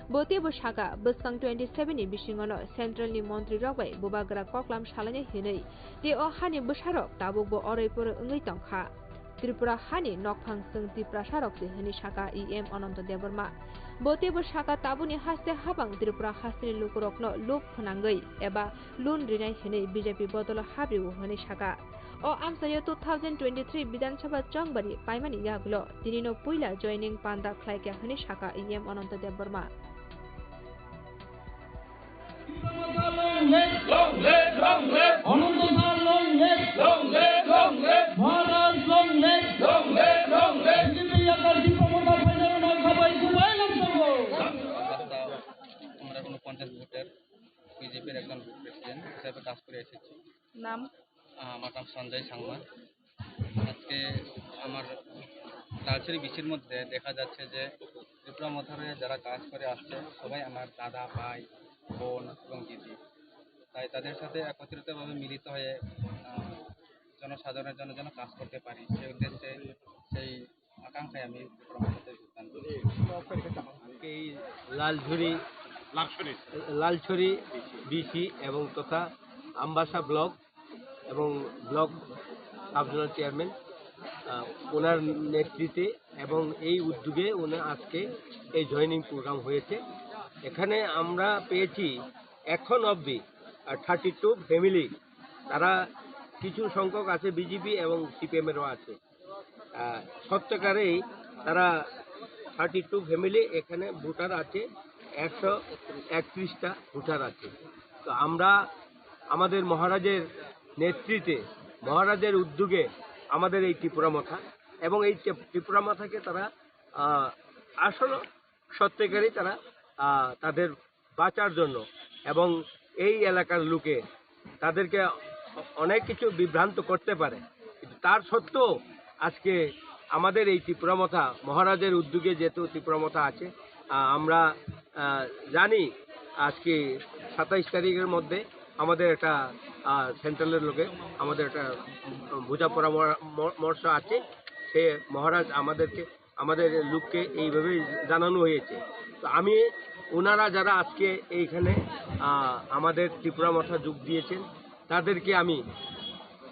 Bo teibo sakha, bwskang twenty seven ni bisingono central ni montrirok bai Bubagra koklam salainai hwnwi. Tei o hani bwsarok tabukbo oroi poroi wngwi tongkha. Tripura hani nokphang chwng Tiprasarok se hwnwi sakha E M Ananta Debbarma. Bo teibo sakha, tabukni haste habang Tripura hasteni lukurokno luk phwnangwi eba loan rinai hwnwi B J P bodolo habrio hwnwi sakha. O amchaio two thousand twenty-three Bidhan Sabha chongbari paimani yagulo tinino puila joining panda khlaikha hwnwi sakha E M Ananta Debbarma. Long live, long live, long live. Ananta sir, long live. Long live, long live. Maharaj, long live. Long live, long live. B J P yakar Tipra Motha phainai rok no khabai kubai lamsogo. Ambasa ungna rok no পঞ্চাশ ভোটের নাম? আহ, আমার নাম সঞ্জয় সাংমা। আজকে আমার লালছড়ি বিসির মধ্যে দেখা যাচ্ছে যে ত্রিপুরা মথার হয়ে যারা কাজ করে আসছে, সবাই আমার দাদা, ভাই, বোন এবং দিদি। তাই তাদের সাথে একত্রিতভাবে মিলিত হয়ে, আহ, জনসাধারণের জন্য যেন কাজ করতে পারি, সেই উদ্দেশ্যে সেই আকাঙ্ক্ষায় আমি ত্রিপুরা মথাতে যোগদান করি। এই লালছড়ি, লালছড়ি বিসি এবং তথা আমবাসা ব্লক এবং ব্লক সাব জোনাল চেয়ারম্যান, আহ, ওনার নেতৃত্বে এবং এই উদ্যোগে ওনার আজকে এই জয়েনিং প্রোগ্রাম হয়েছে। এখানে আমরা পেয়েছি এখন অবধি, আহ, থার্টি টু ফ্যামিলি, তারা কিছু সংখ্যক আছে বিজেপি এবং সিপিএম এরও আছে। আহ, সত্যিকারেই তারা থার্টি টু ফ্যামিলি এখানে ভোটার আছে, একশো একত্রিশটা ভোটার আছে। তো আমরা আমাদের মহারাজের নেতৃত্বে, মহারাজের উদ্যোগে আমাদের এই ত্রিপুরা মথা এবং এই ত্রিপ-, ত্রিপুরা মথাকে তারা, আহ, আসলে সত্যিকারই তারা, আহ, তাদের বাঁচার জন্য এবং এই এলাকার লোকে তাদেরকে অ-, অনেক কিছু বিভ্রান্ত করতে পারে, কিন্তু তার সত্ত্বেও আজকে আমাদের এই ত্রিপুরা মথা, মহারাজের উদ্যোগে যেহেতু ত্রিপুরা মথা আছে, আহ, আমরা, আহ, জানি আজকে সাতাইশ তারিখের মধ্যে আমাদের একটা, আহ, সেন্ট্রালের লোকে আমাদের একটা, উম, বোঝা পরামর-, মর্শ আছে। সে মহারাজ আমাদেরকে, আমাদের লোককে এইভাবে জানানো হয়েছে। তো আমি, ওনারা যারা আজকে এইখানে, আহ, আমাদের ত্রিপুরা মথা যোগ দিয়েছেন, তাদেরকে আমি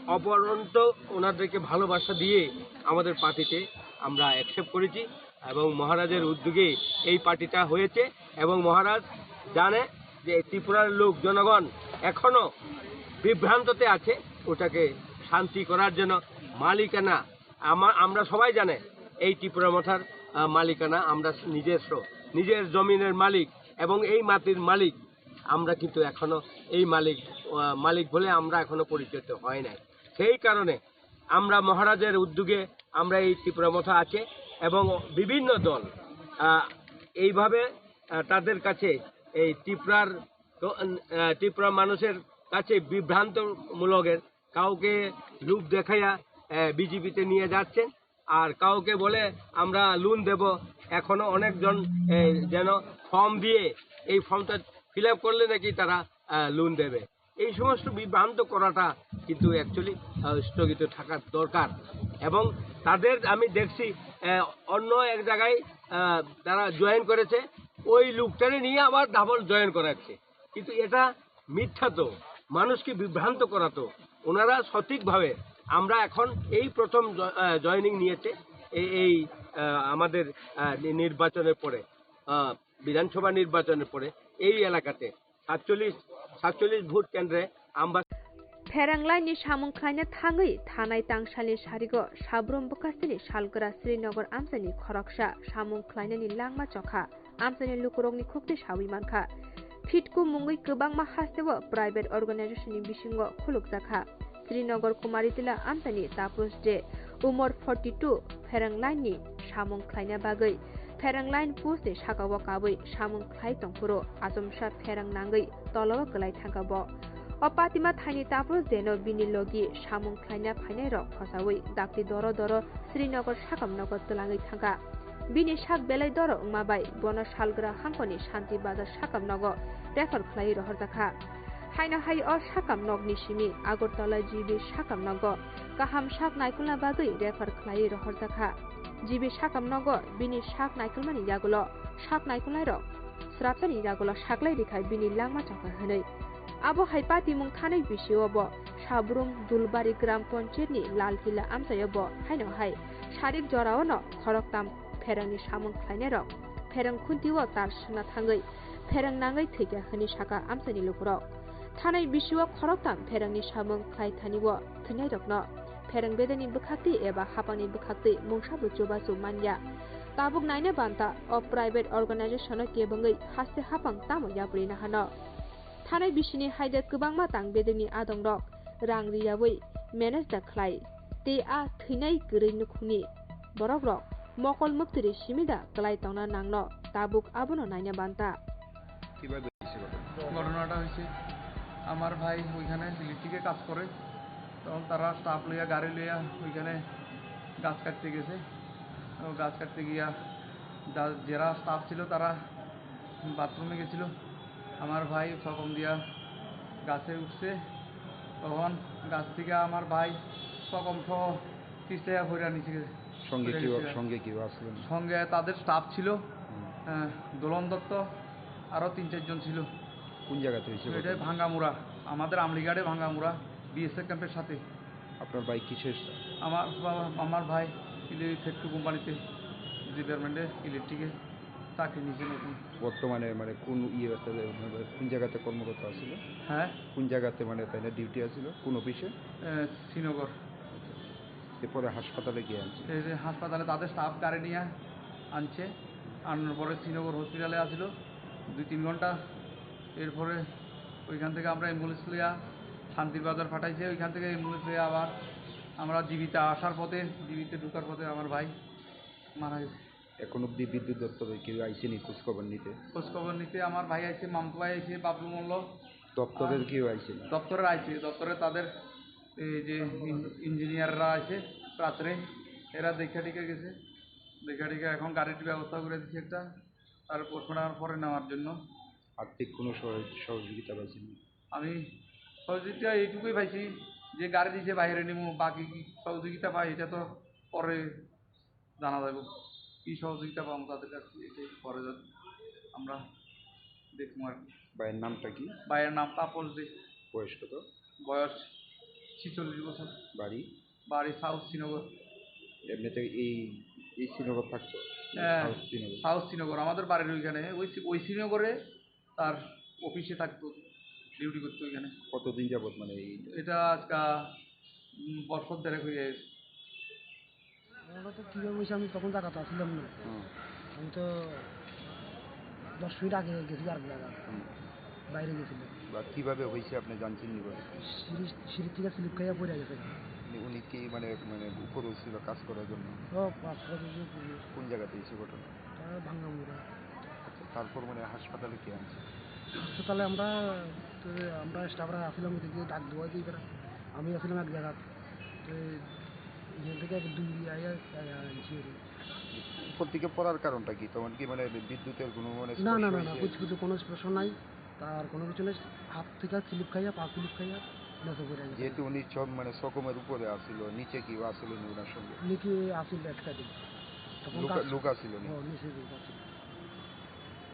অপরন্ত ওনাদেরকে ভালোবাসা দিয়ে আমাদের পার্টিতে আমরা অ্যাকসেপ্ট করেছি এবং মহারাজের উদ্যোগে এই পার্টিটা হয়েছে এবং মহারাজ জানে যে ত্রিপুরার লোক, জনগণ এখনো বিভ্রান্ততে আছে, ওটাকে শান্তি করার জন্য মালিকানা আমা-, আমরা সবাই জানে এই ত্রিপুরা মথার, আহ, মালিকানা আমরা নিজস্ব, নিজের জমিনের মালিক এবং এই মাটির মালিক। আমরা কিন্তু এখনো এই মালিক, আহ, মালিক বলে আমরা এখনো পরিচিত হয় নাই। সেই কারণে আমরা মহারাজের উদ্যোগে আমরা এই ত্রিপুরা মথা আছে এবং বিভিন্ন দল, আহ, এইভাবে, আহ, তাদের কাছে এই ত্রিপুরার তো, আহ, ত্রিপুরা মানুষের কাছে বিভ্রান্তমূলকের কাউকে লোভ দেখাইয়া, আহ, বিজেপিতে নিয়ে যাচ্ছেন, আর কাউকে বলে আমরা লোন দেব। এখনো অনেকজন, আহ, যেন ফর্ম দিয়ে এই ফর্মটা ফিল আপ করলে নাকি তারা, আহ, লোন দেবে। এই সমস্ত বিভ্রান্ত করাটা কিন্তু অ্যাকচুয়ালি, আহ, স্থগিত থাকার দরকার। এবং তাদের আমি দেখছি, আহ, অন্য এক জায়গায়, আহ, তারা জয়েন করেছে, ওই লোকটারে নিয়ে আবার ডাবল জয়েন করাচ্ছে। কিন্তু এটা মিথ্যা তো, মানুষকে বিভ্রান্ত করা তো। ওনারা সঠিকভাবে, আমরা এখন এই প্রথম জ-, আহ, জয়েনিং নিয়েছে এই, এই, আহ, আমাদের, আহ, নি-, নির্বাচনের পরে, আহ, বিধানসভা নির্বাচনের পরে এই এলাকাতে সাতচল্লিশ, সাতচল্লিশ ভোট কেন্দ্রে Ambassa Pherang line ni samung khlaina thangwi thanai tangsalni sarigo Sabrum bwkhasteni salgra Srinagar amchaini khoroksa samung khlainani langma chokha. Amchaini lukurokni khuktwi sawi mankha. Phitku mungwi kwbangma hasteo private organization ni bisingo khulukjakha. Srinagar Kumaritila amchaini Tapus de umor forty two pherang line ni samung khlaina bagwi pherang line post ni sakao kabwi samung khlai tongphuru achomsa pherang nangwi tolao kwlai thangkha bo. O patima thaini Tapus deno bini logi samung khlaina phainairok khosawi dakti doro doro Srinagar sakam nogo twlangwi thangkha. Bini sak belai doro wngma bai bono salgra hangkoni Shanti Bazar sakam nogo refer khlaiwi rohorjakha. Haino hai o sakam nokni simi Agartala G B sakam nogo kaham sak naikolna bagwi refer khlaiwi rohorjakha. G B sakam nogo bini sak naikolmani yagulo sak naikolnairok srapsani yagulo saklai rikha bini langma chokha hwnwi. Abo hai patimung thanwi bisio bo Sabrum Dulbari Gram Panchayat ni Lalkila amchaio bo haino hai sarik jorao no khoroktam pherangni samung khlainairok pherang khuntio tar swna thangwi pherang nangwi thwikha hwnwi sakha amchaini lukurok. Thanai bisio khoroktam pherangni samung khlai thanio thwinairokno pherang bedani bwkhaktwi eba hapangni bwkhaktwi mungsa bo chubachu manya. Tabuk naina banta o private organization-o kebengwi haste hapang tamo yapri nahano. Thanai bisini haide kwbangma tang bedekni adongrok rang riyawi manage da khlai tei a thwinai kwrwi nukhungni borokrok mokol mwktwiri simi da kwlai tongna nangno tabuk abono naina banta. কিভাবে হয়েছে ঘটনা? ঘটনাটা হয়েছে আমার ভাই ওইখানে ইলেকট্রিকে কাজ করে, তখন তারা স্টাফ লইয়া, গাড়ি লইয়া ওইখানে গাছ কাটতে গেছে। তো গাছ কাটতে গিয়া যা-, যারা স্টাফ ছিল, তারা বাথরুমে গেছিল। আমার ভাই সকম দিয়া গাছে উঠছে, তখন গাছ থেকে আমার ভাই সকম সহ পিছলে পড়ে নিচে গেছে। সঙ্গে পড়ে কেউ, গেছে। সঙ্গে কেউ আসলো না? সঙ্গে তাদের স্টাফ ছিল, হুম। আহ, দোলন দত্ত, আরও তিন চারজন ছিল। কোন জায়গাতে হয়েছে এটা ঘটনা? ভাঙ্গামুড়া, আমাদের আমলিঘাটে ভাঙ্গামুড়া বিএসএফ ক্যাম্পের সাথে। আপনার ভাই কিসের? আমার বাবা, আমার ভাই ইলে ফ্যাক্টরি কোম্পানিতে, ডিপার্টমেন্টে, ইলেকট্রিকে চাকরি নিয়েছে নতুন। বর্তমানে মানে কোন ইয়ে, কোন জায়গাতে কর্মরত আছিল? হ্যাঁ। কোন জায়গাতে মানে তাই না ডিউটি আছিল? কোন অফিসে? এ, শ্রীনগর। এরপরে হাসপাতালে গিয়ে আনছে। এই যে হাসপাতালে তাদের স্টাফ গাড়ি নিয়ে আনছে, আনার পরে শ্রীনগর হসপিটালে আসিল দুই তিন ঘন্টা। এরপরে ওইখান থেকে আমরা অ্যাম্বুলেন্স লইয়া শান্তির বাজার পাঠাইছে, ওইখান থেকে অ্যাম্বুলেন্স লইয়া আবার আমরা জীবিত আসার পথে, জীবিত ঢুকার পথে আমার ভাই মারা গেছে। এখন অবধি বিদ্যুৎ দপ্তরে কেউ আইসেনি খোঁজ খবর নিতে? খোঁজ খবর নিতে আমার ভাই আইছে, মামতু ভাই আইছে, বাবলু মল্ল। দপ্তরের আর কেউ আইসেনি? দপ্তরের আইছে, দপ্তরে তাদের এই যে ইন-, ইঞ্জিনিয়াররা আছে রাত্রে, এরা দেখা টিকে গেছে, দেখা টিকে এখন গাড়ির ব্যবস্থা করে দিচ্ছে একটা, তার পোস্টমর্টম পরে নেওয়ার জন্য। আর্থিক কোনো সহ-, সহযোগিতা পাইছেন? আমি সহযোগিতা এইটুকুই পাইছি যে গাড়ি দিছে বাইরে নিমু, বাকি কি সহযোগিতা পাই এটা তো পরে জানা যাবে। কি সহযোগিতা পাবো তাদের কাছ থেকে, এটাই পরে যা-, আমরা দেখবো আর কি। ভাইয়ের নামটা কি? ভাইয়ের নাম তাপস দে। বয়স কত? বয়স ছেচল্লিশ বছর। বাড়ি? বাড়ি সাউথ শ্রীনগর। এমনিতে এই, এই শ্রীনগর থাকতো? হ্যাঁ, সাউথ শ্রীনগর। সাউথ শ্রীনগর, আমাদের বাড়ির ওইখানে, ওই শ্রী-, ওই শ্রীনগরে তার অফিসে থাকতো, ডিউটি করতো ওইখানে। কতদিন যাবত মানে এই? এটা আজকা, উম, বছর দেড়েক হয়ে গেছে। ওরা তো কীভাবে হয়েছে, আমি তখন জায়গাতে আসলাম না। হুম। আমি তো দশ মিনিট আগে গেছি আর জায়গা। হুম। বাইরে গেছিল। বা কিভাবে হয়েছে আপনি জানছেন নি বলে? সিঁড়ি, সিঁড়ি থেকে স্লিপ খাইয়া পড়ে গেছে। উনি, উনি কি মানে, মানে উপরে ছিল কাজ করার জন্য? ও, কাজ করার জন্য উপরে। কোন জায়গাতে হয়েছে ঘটনা? তা ভাঙ্গামুড়া। আচ্ছা, তারপর মানে হাসপাতালে কে আনছে? হাসপাতালে আমরা, তো আমরা স্টাফরা আসলাম, এদিকে ডাক দেওয়া দিয়ে এবার আমি আসলাম এক জায়গা। তো এখান থেকে এক দুই আইয়া, আইয়া আনছি আর কি। উপর থেকে পড়ার কারণটা কি? তখন কি মানে বিদ্যুতের কোনো মানে না, না, স্পর্শ না, না, হয়েছে? কিছু, কিছু কোনো স্পর্শ নাই। তার কোনো কিছু নেই, হাত থেকে স্লিপ খাইয়া, পা স্লিপ খাইয়া নিচে পড়ে গেছে। যেহেতু উনি সব মানে সকমের উপরে আসিল, নিচে কি আসিল নি ওনার সঙ্গে? নিচে আসিল এক সাইডে। তখন লোক, কাজ লোক আসিল নি? ও, নিচে লোক আসিল।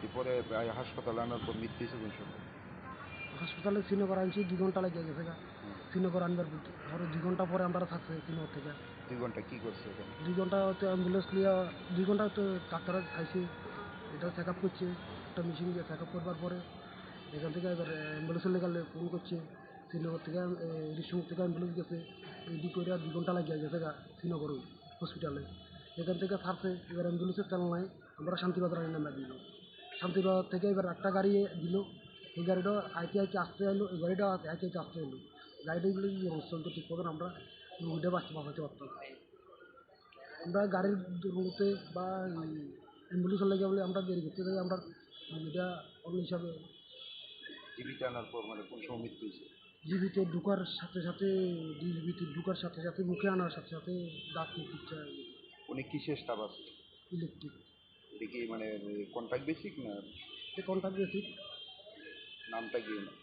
এরপরে প্রায় হাসপাতালে আনার পর মৃত্যু হয়েছে কোন সময়? হাসপাতালে শ্রীনগর আনছি, দুই ঘন্টা লাগিয়ে গেছে গা। হুম। শ্রীনগর আনবার পর আরো দুই ঘন্টা পরে আমরা থাকছে শ্রীনগর থেকে। দুই ঘন্টা কি করছে এখানে? দুই ঘন্টা তো অ্যাম্বুলেন্স লিয়া, দুই ঘন্টা তো ডাক্তার খাইছে, এটা চেক আপ করছে, একটা মেশিন দিয়ে চেক আপ করবার পরে এখান থেকে এবার অ্যাম্বুলেন্সের লেগে ফোন করছে, শ্রীনগর থেকে, এ, রিসুং থেকে অ্যাম্বুলেন্স গেছে, রেডি করে আর দুই ঘন্টা লাগিয়ে গেছে গা শ্রীনগর হসপিটালে। এখান থেকে ছাড়ছে, এবার অ্যাম্বুলেন্সের চালনায় আমরা শান্তিবাজার আনি নামিয়ে দিল। শান্তিবাজার থেকে এবার একটা গাড়ি দিল, এই গাড়িটা আইতে আইতে আসতে এলো, এই গাড়িটা আইতে আইতে আসতে এলো। গাড়িটা এগুলো যদি রোড চলতো ঠিক মতন আমরা রুগীটা বাঁচতে বাঁচাতে পারতাম। আমরা গাড়ির দুর্গতি বা অ্যাম্বুলেন্সের লেগে বলে আমরা দেরি করতে যাই, আমরা রুগীটা অন্য হিসাবে জীবিত আনার পর মানে কোন সময় মৃত্যু হয়েছে? জীবিত ঢুকার সাথে সাথে, জীবিত ঢুকার সাথে সাথে, মুখে আনার সাথে সাথে দাঁত মুখ ইচ্ছা হয়ে গেছে। উনি কিসের স্টাফ আছে? ইলেকট্রিক। এটা কি মানে কন্ট্রাক্ট বেসিক না? এটা কন্ট্রাক্ট বেসিক। নামটা কি ওনার?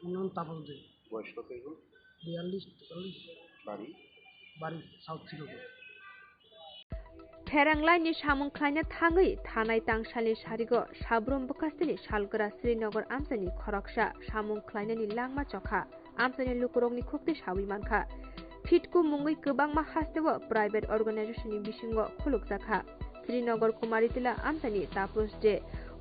ওনার নাম তাপস দে। বয়স কত এখন? বিয়াল্লিশ, তেতাল্লিশ। বাড়ি? বাড়ি সাউথ Srinagar. Pheranglaini samung khlaina thangwi thanai tangsalni sarigo Sabrum bwkhasteni salgra Srinagar amchaini khoroksa samung khlainani langma chokha. Amchaini lukurokni khuktwi sawi mankha. Phitku mungwi kwbangma hasteo private organization ni bisingo khulukjakha. Srinagar Kumaritila amchaini Tapus de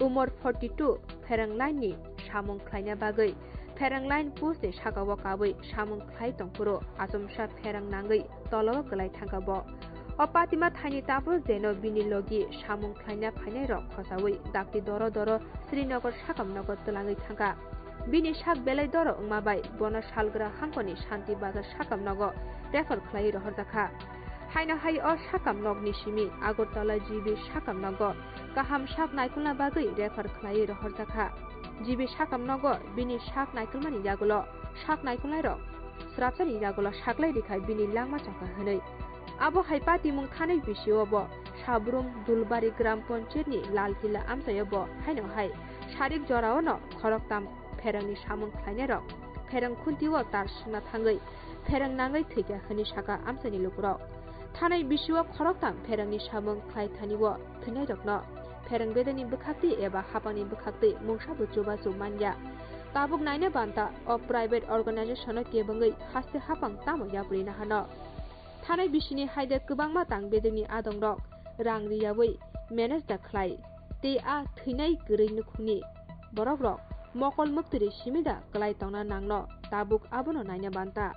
umor forty two Pheranglaini samung khlaina bagwi Pheranglain post ni sakao kabwi samung khlai tongphuru achomsa pherang nangwi tolao kwlai thangkha bo. O patima thaini Tapus deno bini logi samung khlaina phainairok khochawi dakti doro doro Srinagar sakamnogo twlangwi thangkha. Bini sak belai doro wngma bai bono salgra hangkoni Shanti Bazar sakamnogo refer khlaiwi rohorjakha. Haino hai o sakamnokni simi Agartala G B sakamnogo kaham sak naikolna bagwi refer khlaiwi rohorjakha. G B sakam nogo bini sak naikolmani yagulo sak naikolnairok srapsani yagulo saklai rikha bini langma chakha hwnwi. Abo hai patimung thanai bisio bo Sabrum Dulbari Gram Panchayat ni Lalkila amchaio bo haino hai sarik jorao no khoroktam pherangni samung khlainairok pherang khunti o tar swkna thangwi pherang nangwi thwikha hwnwi sakha amchaini lukurok. Thanai bisio khoroktam pherangni samung khlai thani o thwinairokno pherang bedani bwkhaktwi eba hapangni bwkhaktwi mungsa bo chubachu manya. Tabuk naina banta o private organization o kebengwi haste hapang tamo yapri nahano. Thanai bisini haide kwbangma tang bedani adongrok rang riyawi manage da khlai tei a thwinai kwrwi nukhungni borokrok mokol mwktwiri simi da kwlai tongna nangno tabuk abono naina banta.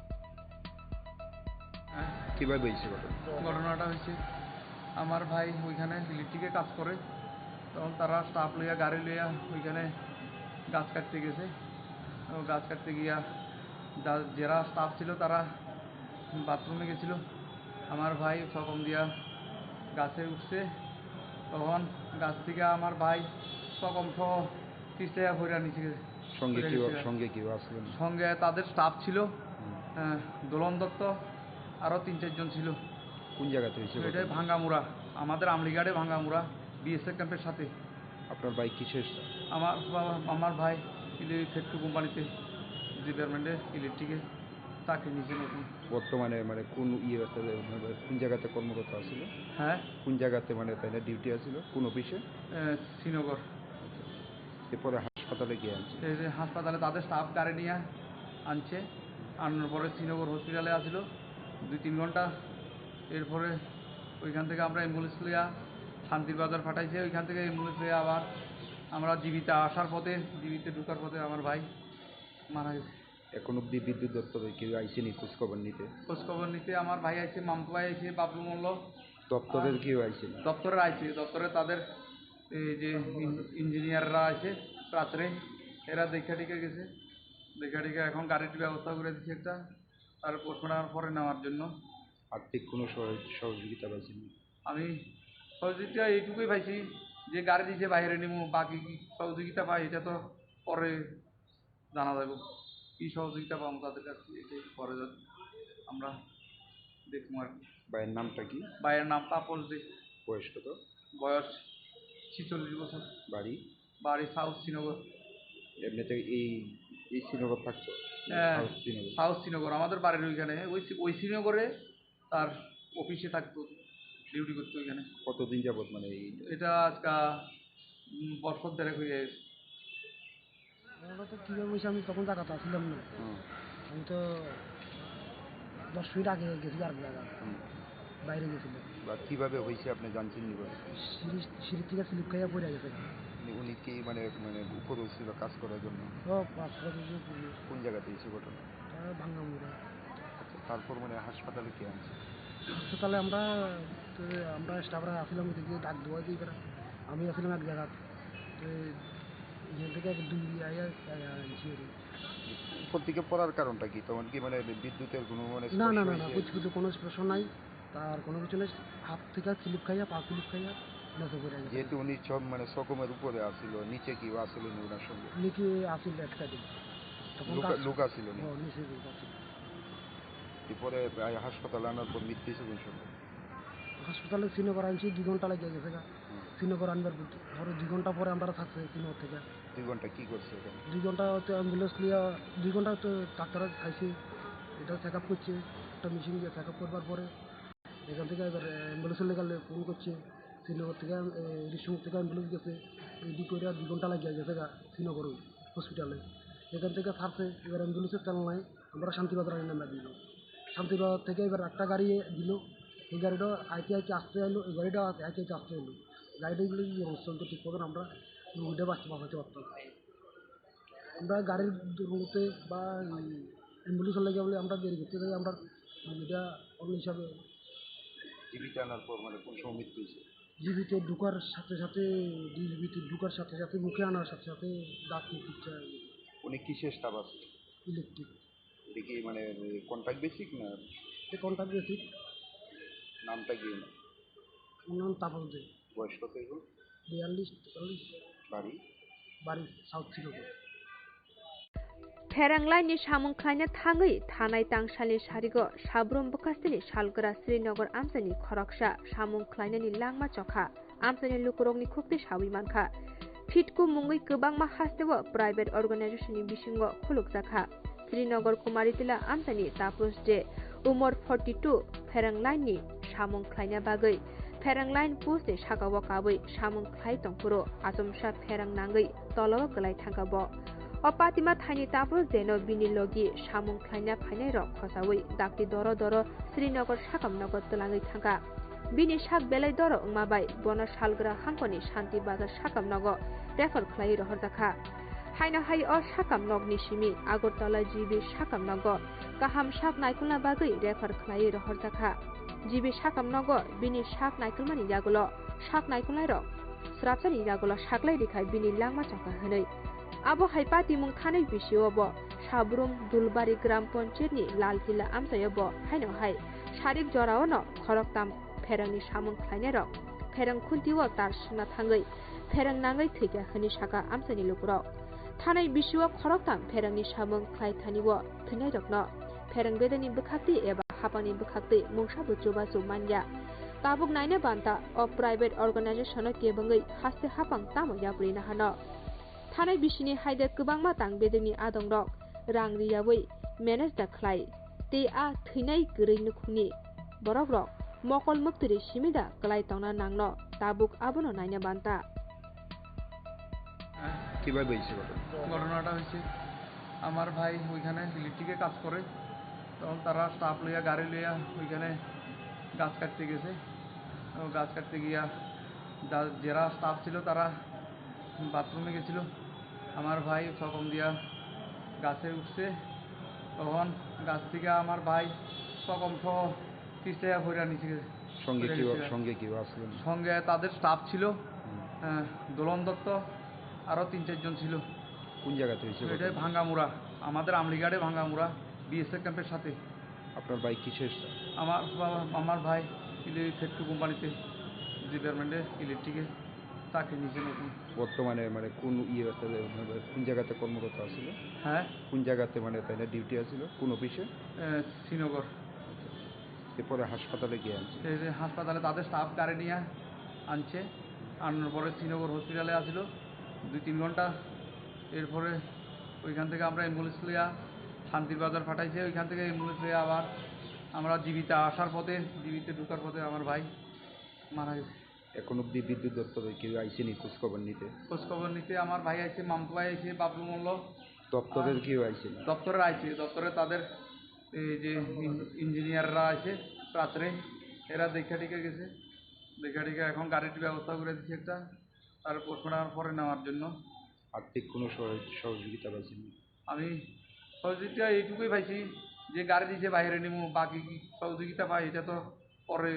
কিভাবে হয়েছে ঘটনা? ঘটনাটা হয়েছে, আমার ভাই ওইখানে ইলেকট্রিকে কাজ করে, তখন তারা স্টাফ লইয়া, গাড়ি লইয়া ওইখানে গাছ কাটতে গেছে। ও গাছ কাটতে গিয়া যা-, যারা স্টাফ ছিল, তারা বাথরুমে গেছিল। আমার ভাই চকম দিয়া গাছে উঠছে, তখন গাছ থেকে আমার ভাই চকম সহ পিছলে পড়ে নিচে সঙ্গে পড়ে কেউ, গেছে। সঙ্গে কেউ আসলো না? সঙ্গে তাদের স্টাফ ছিল, হুম। আহ, দোলন দত্ত, আরও তিন চারজন ছিল। কোন জায়গাতে হয়েছে এটা ঘটনা? ভাঙ্গামুড়া, আমাদের আমলিঘাটে ভাঙ্গামুড়া বিএসএফ ক্যাম্পের সাথে। আপনার ভাই কিসের? আমার বাবা, আমার ভাই ইলে ফেট্টু কোম্পানিতে, ডিপার্টমেন্টে, ইলেকট্রিকে চাকরি নিয়েছে নতুন। বর্তমানে মানে কোন ইয়ে আছে, মানে কোন জায়গাতে কর্মরত আছিল? হ্যাঁ? কোন জায়গাতে মানে তাই না ডিউটি আছিল? কোন অফিসে? এ, শ্রীনগর। আচ্ছা। এরপরে হাসপাতালে গিয়ে আনছে? এই যে হাসপাতালে তাদের স্টাফ গাড়ি নিয়ে আনছে, আনার পরে শ্রীনগর হসপিটালে আসিল দুই তিন ঘন্টা। এরপরে ওইখান থেকে আমরা অ্যাম্বুলেন্স লইয়া শান্তির বাজার পাঠাইছে, ওইখান থেকে অ্যাম্বুলেন্স লইয়া আবার আমরা জীবিত আসার পথে, জীবিত ঢুকার পথে আমার ভাই মারা গেছে। এখন অবধি বিদ্যুৎ দপ্তরে কেউ আইসেনি খোঁজ খবর নিতে? খোঁজ খবর নিতে আমার ভাই আইছে, মামতো ভাই আইছে, বাবলু মল্ল। দপ্তরের আর কেউ আইসেনি? দপ্তরের আইছে, দপ্তরে তাদের এই যে ইন-, ইঞ্জিনিয়াররা আছে রাত্রে, এরা দেখা টেখা গেছে। দেখা টেখা এখন গাড়ির ব্যবস্থা করে দিচ্ছে একটা, তার পোস্টমর্টম পরে নেওয়ার জন্য। আর্থিক কোনো সহ-, সহযোগিতা পাইছেন? আমি সহযোগিতা এইটুকুই পাইছি যে গাড়ি দিছে বাইরে নিমু, বাকি কি সহযোগিতা পাই এটা তো পরে জানা যাবে। কি সহযোগিতা পাবো তাদের কাছ থেকে, এটাই পরে যা-, আমরা দেখবো আর কি। ভাইয়ের নামটা কি? ভাইয়ের নাম তাপস দে। বয়স কত? বয়স ছেচল্লিশ বছর। বাড়ি? বাড়ি সাউথ শ্রীনগর। এমনিতে এই, এই শ্রীনগর থাকতো? হ্যাঁ, সাউথ শ্রীনগর। সাউথ শ্রীনগর, আমাদের বাড়ির ওইখানে, ওই শ্রী-, ওই শ্রীনগরে তার অফিসে থাকতো, ডিউটি করতো ওইখানে। কতদিন যাবত মানে এই? এটা আজকা, উম, বছর দেড়েক হয়ে গেছে। ওরা তো কীভাবে হয়েছে, আমি তখন জায়গাতে আসলাম না। হুম। আমি তো দশ মিনিট আগে গেছি আর জায়গা। হুম। বাইরে গেছিলাম। বা কিভাবে হয়েছে আপনি জানছেন নি বলে? সিঁড়ি, সিঁড়ি থেকে স্লিপ খাইয়া পড়ে গেছে। উনি, উনি কি মানে, মানে উপরে ছিল কাজ করার জন্য? ও, কাজ করার জন্য উপরে। কোন জায়গাতে হয়েছে ঘটনা? এটা ভাঙ্গামুড়া। আচ্ছা, তারপর মানে হাসপাতালে কে আনছে? হাসপাতালে আমরা, তো আমরা স্টাফরা আসলাম ওদিকে ডাক দেওয়া দিয়ে এবার আমি আসলাম এক জায়গা। তো এখান থেকে এক দুই আইয়া, আইয়া আনছি আর কি। উপর থেকে পড়ার কারণটা কি? তখন কি মানে বিদ্যুতের কোনো মানে না, না, স্পর্শ না, না, হয়েছে? কিছু, কিছু কোনো স্পর্শ নাই। তার কোনো কিছু নেই। হাত থেকে স্লিপ খাইয়া, পা স্লিপ খাইয়া, নিচে পড়ে গেছে। যেহেতু উনি সব মানে সকমের উপরে আসিল, নিচে কি আসিল নি ওনার সঙ্গে? নিচে আসিল এক সাইডে। তখন লোক, কাজ লোক আসিল নি? ও, নিচে লোক আসিল। এরপরে প্রায় হাসপাতালে আনার পর মৃত্যু হয়েছে কোন সময়? হাসপাতালে শ্রীনগর আনছি, দুই ঘন্টা লেগে গেছে গা। হুম। শ্রীনগর আনবার পর, ধরো দুই ঘন্টা পরে আমরা থাকছি শ্রীনগর থেকে। দুই ঘন্টা কি করছে এখানে? দুই ঘন্টা তো অ্যাম্বুলেন্স লিয়া, দুই ঘন্টা তো ডাক্তার খাইছে, এটা চেক আপ করছে, একটা মেশিন দিয়ে চেক আপ করবার পরে এখান থেকে এবার অ্যাম্বুলেন্সের লেগে ফোন করছে, শ্রীনগর থেকে, এ, রিসমুখ থেকে অ্যাম্বুলেন্স গেছে, রেডি করে দুই ঘন্টা লাগিয়ে গেছে গা শ্রীনগর হসপিটালে। এখান থেকে ছাড়ছে, এবার অ্যাম্বুলেন্সের চালনায় আমরা শান্তিবাজার আনি নামিয়ে দিল। শান্তিবাজার থেকে এবার একটা গাড়ি দিল, এই গাড়িটা আইতে আইতে আসতে এলো, এই গাড়িটা আইতে আইতে আসতে এলো। গাড়িটা এগুলো কি অবস্থা হতো ঠিক মতন আমরা রুগীটা বাঁচতে বাঁচাতে পারতাম। আমরা গাড়ির দুর্গতিতে বা অ্যাম্বুলেন্সের লাগে বলে আমরা দেরি করতে যাই, আমরা রুগীটা অন্য হিসাবে। জীবিত আনার পর মানে কোন সময় মৃত্যু হয়েছে? জীবিত ঢুকার সাথে সাথে, জীবিত ঢুকার সাথে সাথে মুখে আনার সাথে সাথে দাঁত মুখ উঠছে। উনি কিসের স্টাফ আছে? ইলেকট্রিক। এটা কি মানে কন্ট্রাক্ট বেসিক না? এটা কন্ট্রাক্ট বেসিক। নামটা কি? ওনার নাম তাপস দে। বয়স কত এখন? বিয়াল্লিশ, তেতাল্লিশ। বাড়ি? Bari South Srinagar. Pherang line ni samung khlaina thangwi thanai tangsalni sarigo Sabrum bwkhasteni salgra Srinagar amchaini khoroksa samung khlainani langma chokha. Amchaini lukurokni khukti sawi mankha. Phitku mungwi kwbangma hasteo private organization ni bisingo khulukjakha. Srinagar Kumaritila amchaini tapus je umor forty two pherang line ni samung khlaina bagwi pherang line post ni sakao kabwi samung khlai tongphuru achomsa pherang nangwi tolao kwlai thangkha bo. O patima thaini tapus jeno bini logi samung khlaina phainairok khosawi dakti doro doro Srinagar sakamnogo twlangwi thangkha. Bini sak belai doro wngma bai bono salgra hangkoni Shanti Bazar sakamnogo refer khlaiwi rohorjakha. Haino hai o sakamnokni simi Agartala G B sakamnogo kaham sak naikolna bagwi refer khlaiwi rohorjakha. G B sakamnogo bini sak naikolmani yagulo sak naikolnairok srapsani yagulo saklai rikha bini langma chokha hwnwi. Abo hai patimung thanai bisio bo Sabrum Dulbari Gram Panchayat ni Laltila amchaio bo haino hai sarik joraono khoroktam pherangni samung khlainairok pherang khuntio tar sungna thangwi pherang nangwi thwikha hwnwi sakha amchaini lukurok. Thanai bisio khoroktam pherangni samung khlai thani o thwinairokno pherang bedani bwkhaktwi eba hapangni bwkhaktwi mungsa bo chubachu manya. Tabuk naina banta o private organization o kebengwi haste hapang tamo yapri nahano. Thanai bisini haide kwbangma tang bedekni adongrok rang riyawi manage da khlai tei a thwinai kwrwi nukhungni borokrok mokol mwktwiri simi da kwlai tongna nangno tabuk abono naina banta. কিভাবে হয়েছে ঘটনা? ঘটনাটা হয়েছে, আমার ভাই ওইখানে ইলেকট্রিকে কাজ করে, তখন তারা স্টাফ লইয়া, গাড়ি লইয়া ওইখানে গাছ কাটতে গেছে। তো গাছ কাটতে গিয়া যা-, যারা স্টাফ ছিল, তারা বাথরুমে গেছিল। আমার ভাই সকম দিয়া গাছে উঠছে, তখন গাছ থেকে আমার ভাই সকম সহ পিছলে পড়ে নিচে গেছে। সঙ্গে পড়ে কেউ, গেছে। সঙ্গে কেউ আসলো না? সঙ্গে তাদের স্টাফ ছিল, হুম। আহ, দোলন দত্ত, আরও তিন চারজন ছিল। কোন জায়গাতে হয়েছে এটা ঘটনা? ভাঙ্গামুড়া, আমাদের আমলিঘাটে ভাঙ্গামুড়া বিএসএফ ক্যাম্পের সাথে। আপনার ভাই কিসের? আমার বাবা, আমার ভাই ইলে ফেট্টু কোম্পানিতে, ডিপার্টমেন্টে, ইলেকট্রিকে চাকরি নিয়েছে নতুন। বর্তমানে মানে কোন ইয়ে আছে, মানে কোন জায়গাতে কর্মরত আছিল? হ্যাঁ। কোন জায়গাতে মানে তাই না ডিউটি আছিল? কোন অফিসে? এ, শ্রীনগর। এরপরে হাসপাতালে গিয়ে আনছে। এই যে হাসপাতালে তাদের স্টাফ গাড়ি নিয়ে আনছে, আনার পরে শ্রীনগর হসপিটালে আসিল দুই তিন ঘন্টা। এরপরে ওইখান থেকে আমরা অ্যাম্বুলেন্স লইয়া শান্তির বাজার পাঠাইছে, ওইখান থেকে অ্যাম্বুলেন্স লইয়া আবার আমরা জীবিত আসার পথে, জীবিত ঢোকার পথে আমার ভাই মারা গেছে। এখন অবধি বিদ্যুৎ দপ্তরে কেউ আইসেনি খোঁজ খবর নিতে? খোঁজ খবর নিতে আমার ভাই আইছে, মামতো ভাই আইছে, বাবলু মল্ল। দপ্তরের আর কেউ আইসেনি? দপ্তরের আইছে, দপ্তরে তাদের এই যে ইন-, ইঞ্জিনিয়াররা আইছে রাত্রে, এরা দেখা টিকে গেছে, দেখা টিকে এখন গাড়ির ব্যবস্থা করে দিচ্ছে একটা, আর পোস্টমর্টম পরে নেওয়ার জন্য। আর্থিক কোনো সহ-, সহযোগিতা পাইছেন? আমি সহযোগিতা এইটুকুই পাইছি যে গাড়ি দিছে বাইরে নিমু, বাকি কি সহযোগিতা পাই এটা তো পরে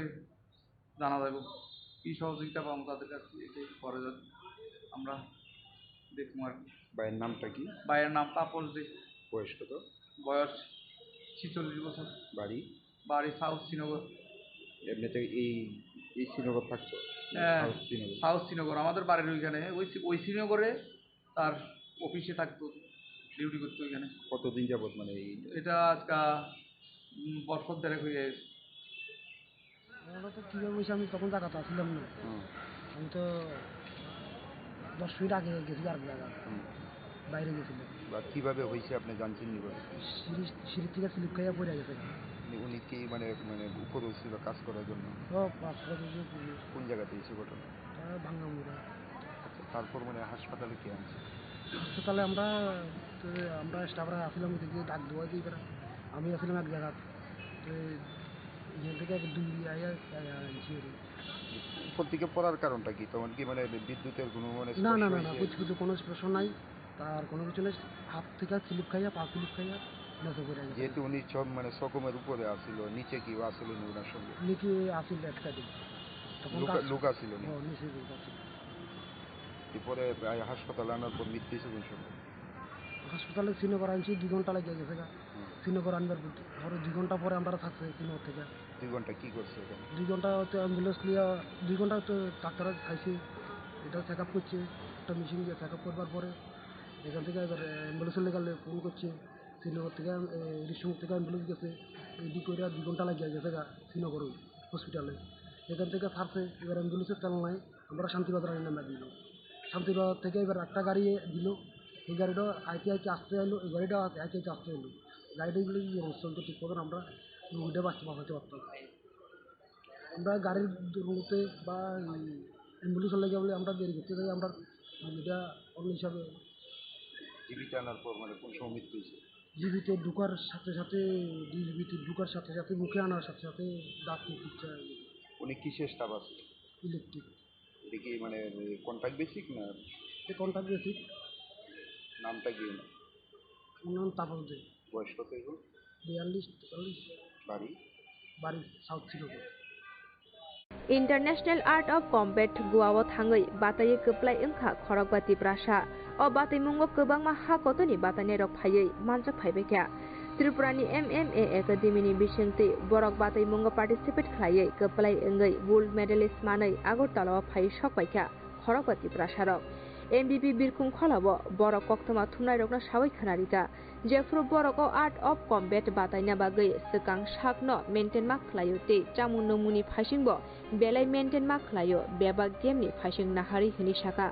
জানা যাবে। কি সহযোগিতা পাবো তাদের কাছ থেকে, এটাই পরে যা-, আমরা দেখবো আর কি। ভাইয়ের নামটা কি? ভাইয়ের নাম তাপস দে। বয়স কত? বয়স ছেচল্লিশ বছর। বাড়ি? বাড়ি সাউথ শ্রীনগর। এমনিতে এই, এই শ্রীনগর থাকতো? হ্যাঁ, সাউথ শ্রীনগর। সাউথ শ্রীনগর, আমাদের বাড়ির ওইখানে, ওই শ্রী-, ওই শ্রীনগরে তার অফিসে থাকতো, ডিউটি করতো ওইখানে। কতদিন যাবত মানে এই? এটা আজকা, উম, বছর দেড়েক হয়ে গেছে। ওরা তো কীভাবে হয়েছে, আমি তখন জায়গাতে আসলাম না। হুম। আমি তো দশ মিনিট আগে গেছি আর জায়গা, হুম। বাইরে গেছিল। বা কিভাবে হয়েছে আপনি জানছেন নি বলে? সিঁড়ি, সিঁড়ি থেকে স্লিপ খাইয়া পড়ে গেছে। উনি, উনি কি মানে, মানে উপরে ছিল কাজ করার জন্য? ও, কাজ করার জন্য। কোন জায়গাতে হয়েছে ঘটনা? এটা ভাঙ্গামুড়া। আচ্ছা, তারপর মানে হাসপাতালে কে আনছে? হাসপাতালে আমরা, তো আমরা স্টাফরা আসলাম, ওদিকে ডাক দেওয়া দিয়ে এবার আমি আসলাম এক জায়গা, তো এখান থেকে এক দুই আইয়া, আইয়া আনছি আর কি। উপর থেকে পড়ার কারণটা কি? তখন কি মানে বিদ্যুতের কোনো মানে না, না, স্পর্শ না, না, হয়েছে? কিছু, কিছু কোনো স্পর্শ নাই, তার কোনো কিছু নেই। হাত থেকে স্লিপ খাইয়া, পা স্লিপ খাইয়া, নেচে পড়ে গেছে। যেহেতু উনি সব মানে সকমের উপরে আসিল, নিচে কি আসিল উনি ওনার সঙ্গে? নিচে আসিল একটা দিন। তখন লোক, কাজ লোক আসিল নি? ও, নিচে লোক আসিল। এরপরে, আহ, হাসপাতালে আনার পর মৃত্যু হয়েছে কোন সময়? হাসপাতালে শ্রীনগর আনছি, দুই ঘন্টা লাগিয়া গেছে গা। হুম। শ্রীনগর আনবার পর আরো দুই ঘন্টা পরে আমরা থাকছে শ্রীনগর থেকে। দুই ঘন্টা কি করছে এখানে? দুই ঘন্টা তো অ্যাম্বুলেন্স লিয়া, দুই ঘন্টা তো ডাক্তার খাইছে, এটা চেক আপ করছে। একটা মেশিন দিয়ে চেক আপ করবার পরে এখান থেকে এবার অ্যাম্বুলেন্সের লেগে ফোন করছে। শ্রীনগর থেকে আম-, এ, ঋষিমুখ থেকে অ্যাম্বুলেন্স গেছে। এদিক করে দুই ঘন্টা লাগিয়ে গেছে গা শ্রীনগর ওই হসপিটালে। এখান থেকে ছাড়ছে, এবার অ্যাম্বুলেন্সের তেল নাই, আমরা শান্তিবাজার আনি নামিয়ে দিল। শান্তিবাজার থেকে এবার একটা গাড়ি দিল, এই গাড়িটা আইতে আইতে আসতে এলো, এই গাড়িটা আইতে আইতে আসতে এলো। গাড়িটা এগুলো কি অবস্থা হতো ঠিক মতন আমরা রুগীটা বাঁচতে বাঁচাতে পারতাম। আমরা গাড়ির দুর্গতিতে বা অ্যাম্বুলেন্সের লাগে বলে আমরা দেরি করতে যাই, আমরা রুগীটা অন্য হিসাবে জীবিত আনার পর মানে কোন সময় মৃত্যু হয়েছে? জীবিত ঢুকার সাথে সাথে, জীবিত ঢুকার সাথে সাথে, মুখে আনার সাথে সাথে দাঁত পিচ্ছা। উনি কিসের স্টাফ আছে? ইলেকট্রিক। এটা কি মানে কন্ট্রাক্ট বেসিক না? এটা কন্ট্রাক্ট বেসিক। নামটা কি? ওনার নাম তাপস দে। বয়স কত এখন? বিয়াল্লিশ, তেতাল্লিশ। বাড়ি? বাড়ি সাউথ Srinagar. International Art of Combat Goa o thangwi bataiwi kwplai wngkha khorokba Tiprasa. O bataimungo kwbangma ha kotorni batainairok phaiwi manjak phaibaikha. Tripurani M M A Academy ni bisingtwi borok bataimungo participate khlaiwi kwplai wngwi gold medalist manwi Agartala o phaiwi sokpaikha khorokba Tiprasarok. M B B Birkhung Kholao borok koktwma thumnairokno sawi khwna rikha. Jephru borok o Art of Combat bataina bagwi swkang sakno maintain ma khlaio tei chamung nungmungni phaisingbo belai maintain ma khlaio, bebak game ni phaising naharwi hwnwi sakha.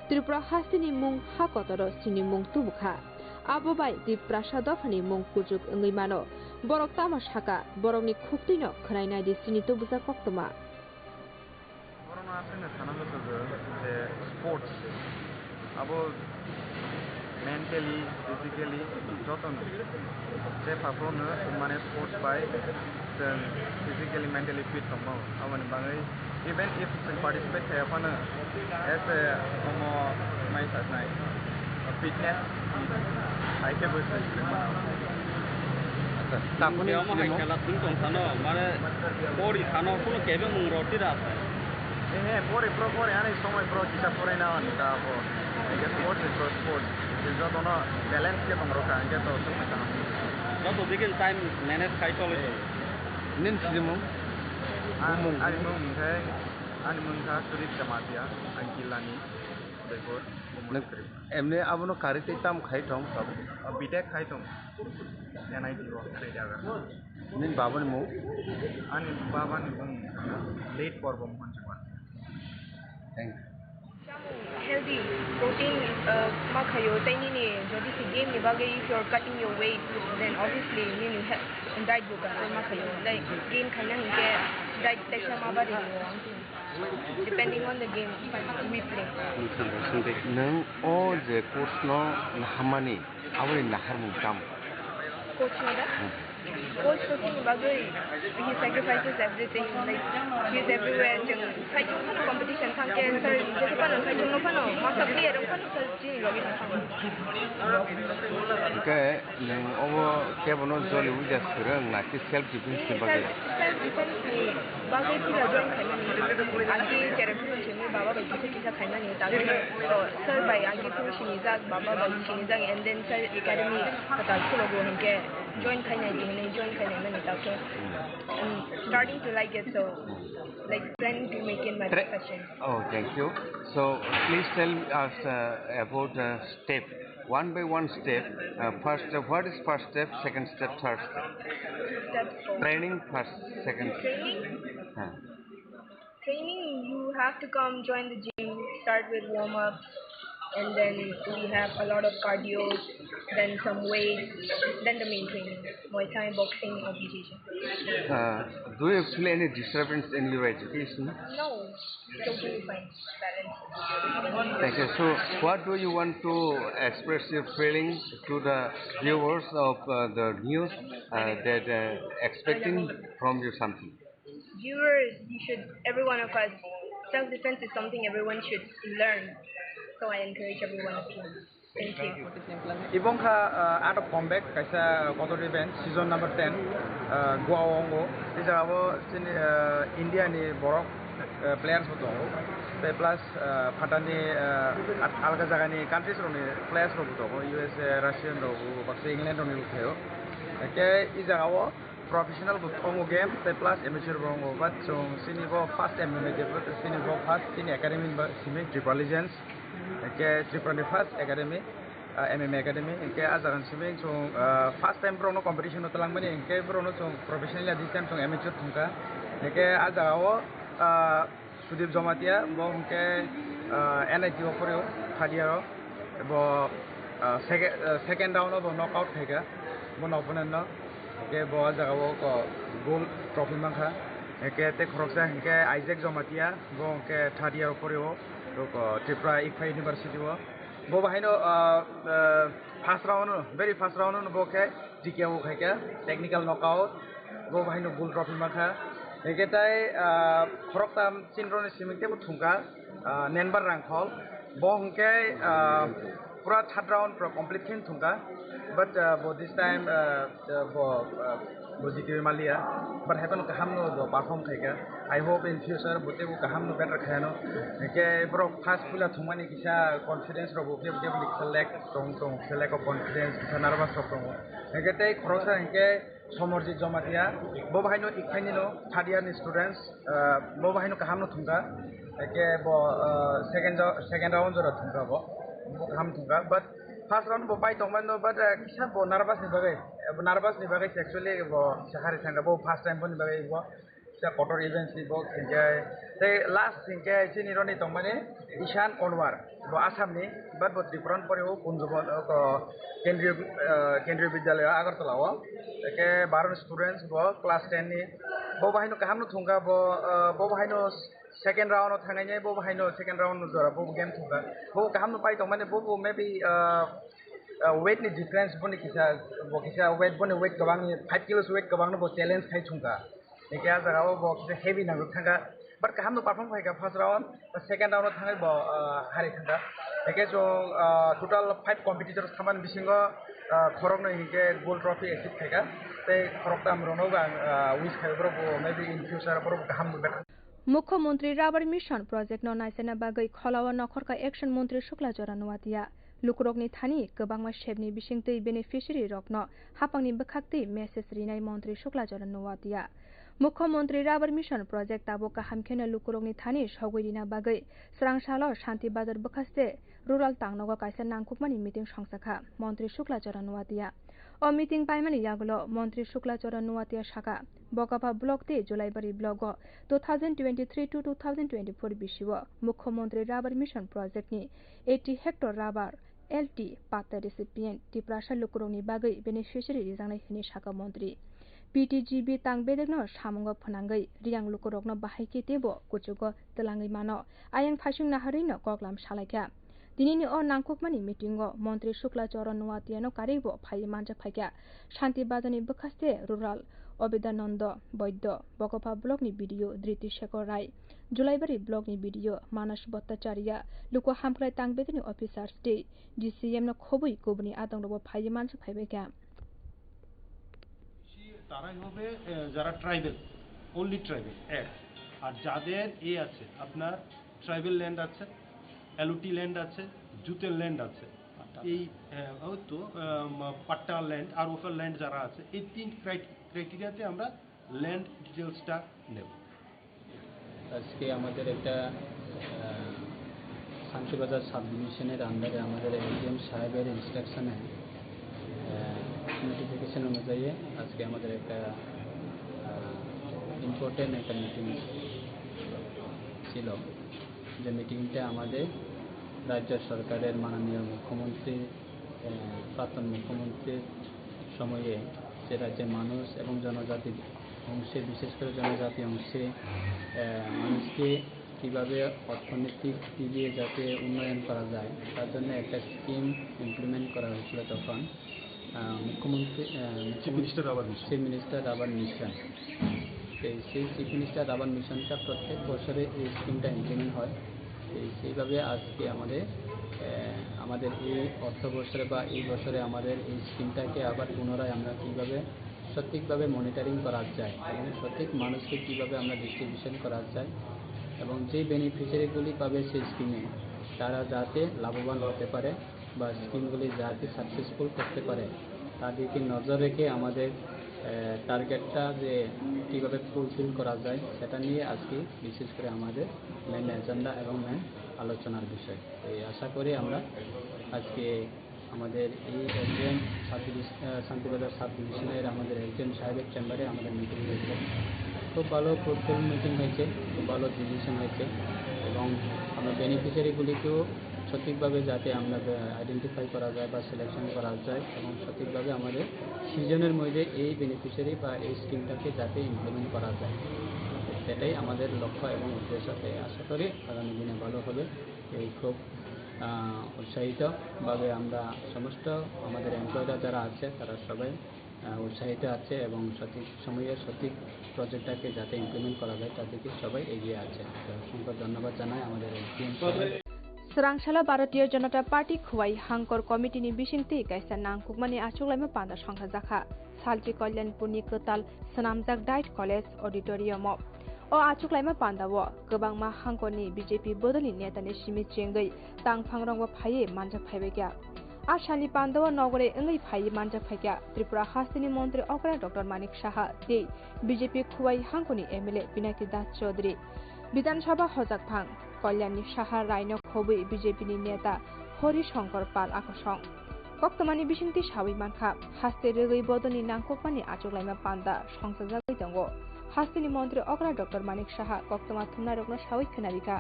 Tripura hasteni mung ha kotoro chini mung tubukha. Abo bai Tiprasa dophani mung kuchuk wngwi mano. Borok tamo sakha, borokni khuktwino khwnai naidi chini tubujak koktwma. Borokno aswkno sana muchungo je sports abo mentally, physically jotono je phaprokno mane sports bai chwng physically, mentally fit tongmao. Aboni bagwi even if chwng participate khaiya phano as a omo mai saknai fitness hai khe bo chwng swrwngmano. Acha, tamoni omo hai film o? Khela thung tong sano, mane pori sano, kuno kebe mung roti da sa. Ehe, pori pro pori ani somoi pro kisa porai na ani ta po. Hingke sports ni pro sports. Je jotono balance khe tong rokha, hingke to sung kaham. Joto dikin time manage khai choli. Nini sinimung? Ani mung khe, ani mung kha Sudip Jamatia, ang Kilani, Udaipur. Nung emni abono kari tei tam khai tong tabuk? B Tech khai tong. N I T o, tei jaga. Nini babani mung? Ani babani mung late Porbo Mohan Chakma. Thank you. Healthy, protein, uh, ma khayo, tei nini jodi si game ni bagwi if you are cutting your weight, then obviously nini he-, diet bo control ma khayo. Like gain khaina hinkhe diet teisa ma bari rio. Depending on the game we play. Nwng o je coach no naharmani, aboni naharmung tamo? Coach no da? Hmm. Coach no chini bagwi he sacrifices everything. Like, he's everywhere. Chwng saichung phano competition thangkhe sir, jesa phano saichung no phano masa player wng phano sir chini logi no thango. Hingke nwng obo kebono joli uida swrwng na khe self defense ni bagwi? Self, self defense ni bagwi pura join khaimani. Agi cherep simi baba bai kisa kisa khaimani. Tagwi to sir bai agi phuru sinijak, baba bai sinijak, and then sir academy kwtal khulokgo hinkhe join khainai di hinwi join khainai mani. Tagwi I'm starting to like it, so, like, planning to make it my Tra- profession. Oh, thank you. So, please tell us, uh, about, uh, step, one by one step. Uh, first, uh, what is first step, second step, third step? Steps for training first, second. Training? Huh. Training, you have to come join the gym, start with warm-ups, and then we have a lot of cardio, then some weights, then the main training, Muay Thai, boxing, or B J J. Uh, do you feel any disturbance in your education? No, totally fine. Balance. Thank you. So, what do you want to express your feelings to the viewers of, uh, the news, uh, that, uh, expecting from you something? Viewers, you should, every one of us, self-defense is something everyone should learn. So I encourage every one of you. Thank you. Ibo wngkha, uh, Art of Combat, kaisa kotor event, season number ten, uh, Goa o wngo. E jaga o chini, uh, India ni borok, uh, players bo tongo. Tei plus, uh, phatani, uh, at-, alga jaga ni countries rok ni players rok bo tongo, U S A, Russian rok bo, baksa England rok ni bo phaio. Hingke e jaga o professional bo tongo game, tei plus amateur bo tongo, but chwng chini bo first M M A debut, chini bo first chini academy ba simi Tripura Legends. Hingke Tripura ni first academy, ah, M M A academy. Hingke ah jaga ni simi chwng, ah, first time borok no competition o twlang mani, hingke borok no chwng professionally this time chwng amateur thungkha. Hingke ah jaga o, ah, Sudip Jamatia, bo hingke, ah, N I T o phorio, third year o. Bo, ah, second, ah, second round o bo knockout khaikha, bo no opponent no. Hingke bo ah jaga o ko gold trophy mankha. Hingke tei khoroksa hingke Isaac Jamatia, bo hingke third year o phorio, bo ko Tripura Ikphai University o. Bo bahaino, ah, ah, first round o, very first round o bo khe T K O khaikha, technical knockout. Bo bahaino gold trophy mankha. Hingke tai, ah, khoroktham chini roni simi tebo thungkha, ah, Nenbar Rangkhol. Bo hingke, ah, pura third round pura complete khe thungkha. But, ah, bo this time, ah, bo, ah, bo jitiwi maliya. But haikhe no kaham no bo perform khaikha. I hope in future bo tebo kaham no better khaiyano. Hingke borok first puila thungmani kisa confidence rok bo kebo kebo ni kisa lack tong tong, kisa lack of confidence, kisa nervous rok tongo. Hingke tei khoroksa hingke Somorjit Jamatia, bo bahaino Ikphaini no third year ni students, ah, bo bahaino kaham no thungkha. Hingke bo, ah, second jo-, second round jora thungkha bo. Bo kaham thungkha, but first round bo pai tongmani no, but, ah, kisa bo nervous ni bagwi, bo nervous ni bagwi se actually bo kisa hari thangkha, bo first time bo ni bagwi bo kisa kotor events ni bo hingke tei last hingke chini roni tongmani Ishan Konwar, bo Assam ni, but bo Tripura ni pore o Kunjubon, o ko Kendriya, ah, Kendriya Vidyalaya Agartala o, hingke baron students bo class ten ni, bo bahaino kaham no thungkha bo, ah, bo bahaino second round o thangnai, bo bahaino second round no jora bo game thungkha, bo kaham no pai tongmani, bo bo maybe, ah, ah, weight ni difference boni kisa, bo kisa weight, boni weight kwbang ni five kilos weight kwbang no bo challenge khai thungkha. Hingke ah jaga o bo kisa heavy nang thangkha, but kaham no perform khaikha first round, second round o thangwi bo, ah, hari thangkha. Hingke chwng, ah, total five competitors thamani bisingo, ah, khoroknwi hingke gold trophy achieve khaikha, tei khoroktham rokno bo ang, ah, wish khai borok bo maybe in future borok bo kaham no better. Mukhyamantri Rubber Mission project no naisana bagwi Kholao nokhorkha Action Montri Shukla Charan Noatia. Lukurokni thani kwbangma sepni bisingtwi beneficiary rokno hapangni bwkhaktwi message rinai Montri Shukla Charan Noatia. Mukhyamantri Rubber Mission project tabuk kaham kheno lukurokni thani sogwi rina bagwi swrang salo Shanti Bazar bwkhaste rural tangnogo kaisa nangkukmani meeting songchakha Montri Shukla Charan Noatia. O meeting paimani yagulo Montri Shukla Charan Noatia sakha, Bokapha block tei Julaibari block o two thousand twenty-three to two thousand twenty-four bisio Mukhyamantri Rubber Mission project ni eighty hectare rubber L T patta recipient Tiprasa lukurokni bagwi beneficiary rijaknai hwnwi sakha Montri. P T G B tang bedekno samungo phwnangwi Riyang lukurokno bahai khe teibo kuchugo twlangwi mano, ayang phaising naharwino koklam salaikha. Tinini o nangkukmani meetingo Montri Shukla Charan Noatiano karwibo phaiwi manjak phaikha. Shanti Bazarni bwkhaste rural Obedananda Baidya, Bokopha blockni B D O Driti Shekhar Rai, Julaibari blockni B D O Manas Bhattacharya, luku hamkrai tangbedini officers tei D C M no khobwi kubuni adongrobo phaiwi manjak phaibaikha. বেশি তারাই হবে, আহ, যারা tribal, only tribal এক। আর যাদের এ আছে, আপনার tribal land আছে, এলওটি ল্যান্ড আছে, জুতের ল্যান্ড আছে, এই, আহ, ওই তো, আহ, পাট্টা ল্যান্ড আর ওফার ল্যান্ড যারা আছে, এই তিন ক্রাইট-, ক্রাইটেরিয়াতে আমরা ল্যান্ড ডিটেলসটা নেব। আজকে আমাদের একটা, আহ, শান্তিবাজার সাব ডিভিশনের আন্ডারে আমাদের এসডিএম সাহেবের ইনস্ট্রাকশনে, আহ, নোটিফিকেশন অনুযায়ী আজকে আমাদের একটা, আহ, ইম্পর্টেন্ট একটা মিটিং ছিল, যে মিটিংটা আমাদের রাজ্য সরকারের মাননীয় মুখ্যমন্ত্রী, আহ, প্রাক্তন মুখ্যমন্ত্রীর সময়ে যে রাজ্যের মানুষ এবং জনজাতি অংশে, বিশেষ করে জনজাতি অংশে, আহ, মানুষকে কীভাবে অর্থনৈতিক দিক দিয়ে যাতে উন্নয়ন করা যায়, তার জন্য একটা স্কিম ইমপ্লিমেন্ট করা হয়েছিল তখন। আহ, মুখ্যমন্ত্রী, ah, chief minister rubber mission. Chief minister rubber mission. তো সেই চিফ মিনিস্টার রাবার মিশনটা প্রত্যেক বছরে এই স্কিমটা ইমপ্লিমেন্ট হয়। তো সেইভাবে আজকে আমাদের, আহ, আমাদের এই অর্থ বছরে বা এই বছরে আমাদের এই স্কিমটাকে আবার পুনরায় আমরা কীভাবে সঠিকভাবে মনিটরিং করা যায় এবং সঠিক মানুষকে কীভাবে আমরা ডিস্ট্রিবিউশন করা যায় এবং যে বেনিফিশিয়ারিগুলি পাবে সেই স্কিমে, তারা যাতে লাভবান হতে পারে বা স্কিমগুলি যাতে সাকসেসফুল করতে পারে, তাদেরকে নজর রেখে আমাদের, আহ, টার্গেটটা যে কীভাবে ফুলফিল করা যায়, সেটা নিয়ে আজকে বিশেষ করে আমাদের মেন এজেন্ডা এবং মেন আলোচনার বিষয়। এই আশা করি আমরা আজকে আমাদের এই এসডিএম সাব ডিভিশ-, আহ, শান্তিবাজার সাব ডিভিশনের আমাদের এসডিএম সাহেবের চেম্বারে আমাদের মিটিং হয়েছে। খুব ভালো, ফ্রুটফুল মিটিং হয়েছে, খুব ভালো ডিসিশন হয়েছে এবং আমরা বেনিফিশিয়ারিগুলিকেও সঠিকভাবে যাতে আমরা, আহ, আইডেন্টিফাই করা যায় বা সিলেকশন করা যায় এবং সঠিকভাবে আমাদের সিজনের মধ্যে এই বেনিফিশিয়ারি বা এই স্কিমটাকে যাতে ইমপ্লিমেন্ট করা যায়, সেটাই আমাদের লক্ষ্য এবং উদ্দেশ্য। তাই আশা করি আগামী দিনে ভালো হবে। এই খুব, আহ, উৎসাহিতভাবে আমরা সমস্ত আমাদের এমপ্লয়িরা যারা আছে, তারা সবাই, আহ, উৎসাহিত আছে এবং সঠিক সময়ে সঠিক প্রজেক্টটাকে যাতে ইমপ্লিমেন্ট করা যায়, তার দিকে সবাই এগিয়ে আছে। তো অসংখ্য ধন্যবাদ জানাই আমাদের এসডিএম সাহেব। Swrangshalo Bharatiya Janata Party Khowai Hangkor Committee ni bisingtwi kaisa nangkukmani achuklaima panda songkhajakha. Salchi Kalyanpurni kwtal swnamjak Diet College Auditorium-o. O achuklaima panda-o kwbangma hangkorni B J P bodolni netani simi chengwi tangphangrokbo phaiwi manjak phaibaikha. A salni panda-o nogore wngwi phaiwi manjak phaikha Tripura hasteni montri okra Doctor Manik Saha tei B J P Khowai hangkorni M L A Pinaki Das Chaudhary. Bidhan Sabha hojak phang Kalyanni Saha raino khobwi B J P ni neta Hori Shankar Pal akosong. Koktwmani bisingtwi sawi mankha, haste rwgwi bodolni nangkukmani achuklaima panda songchajagwi tongo. Hasteni montri okra Doctor Manik Saha koktwma thumnairokno sawi khwnarikha.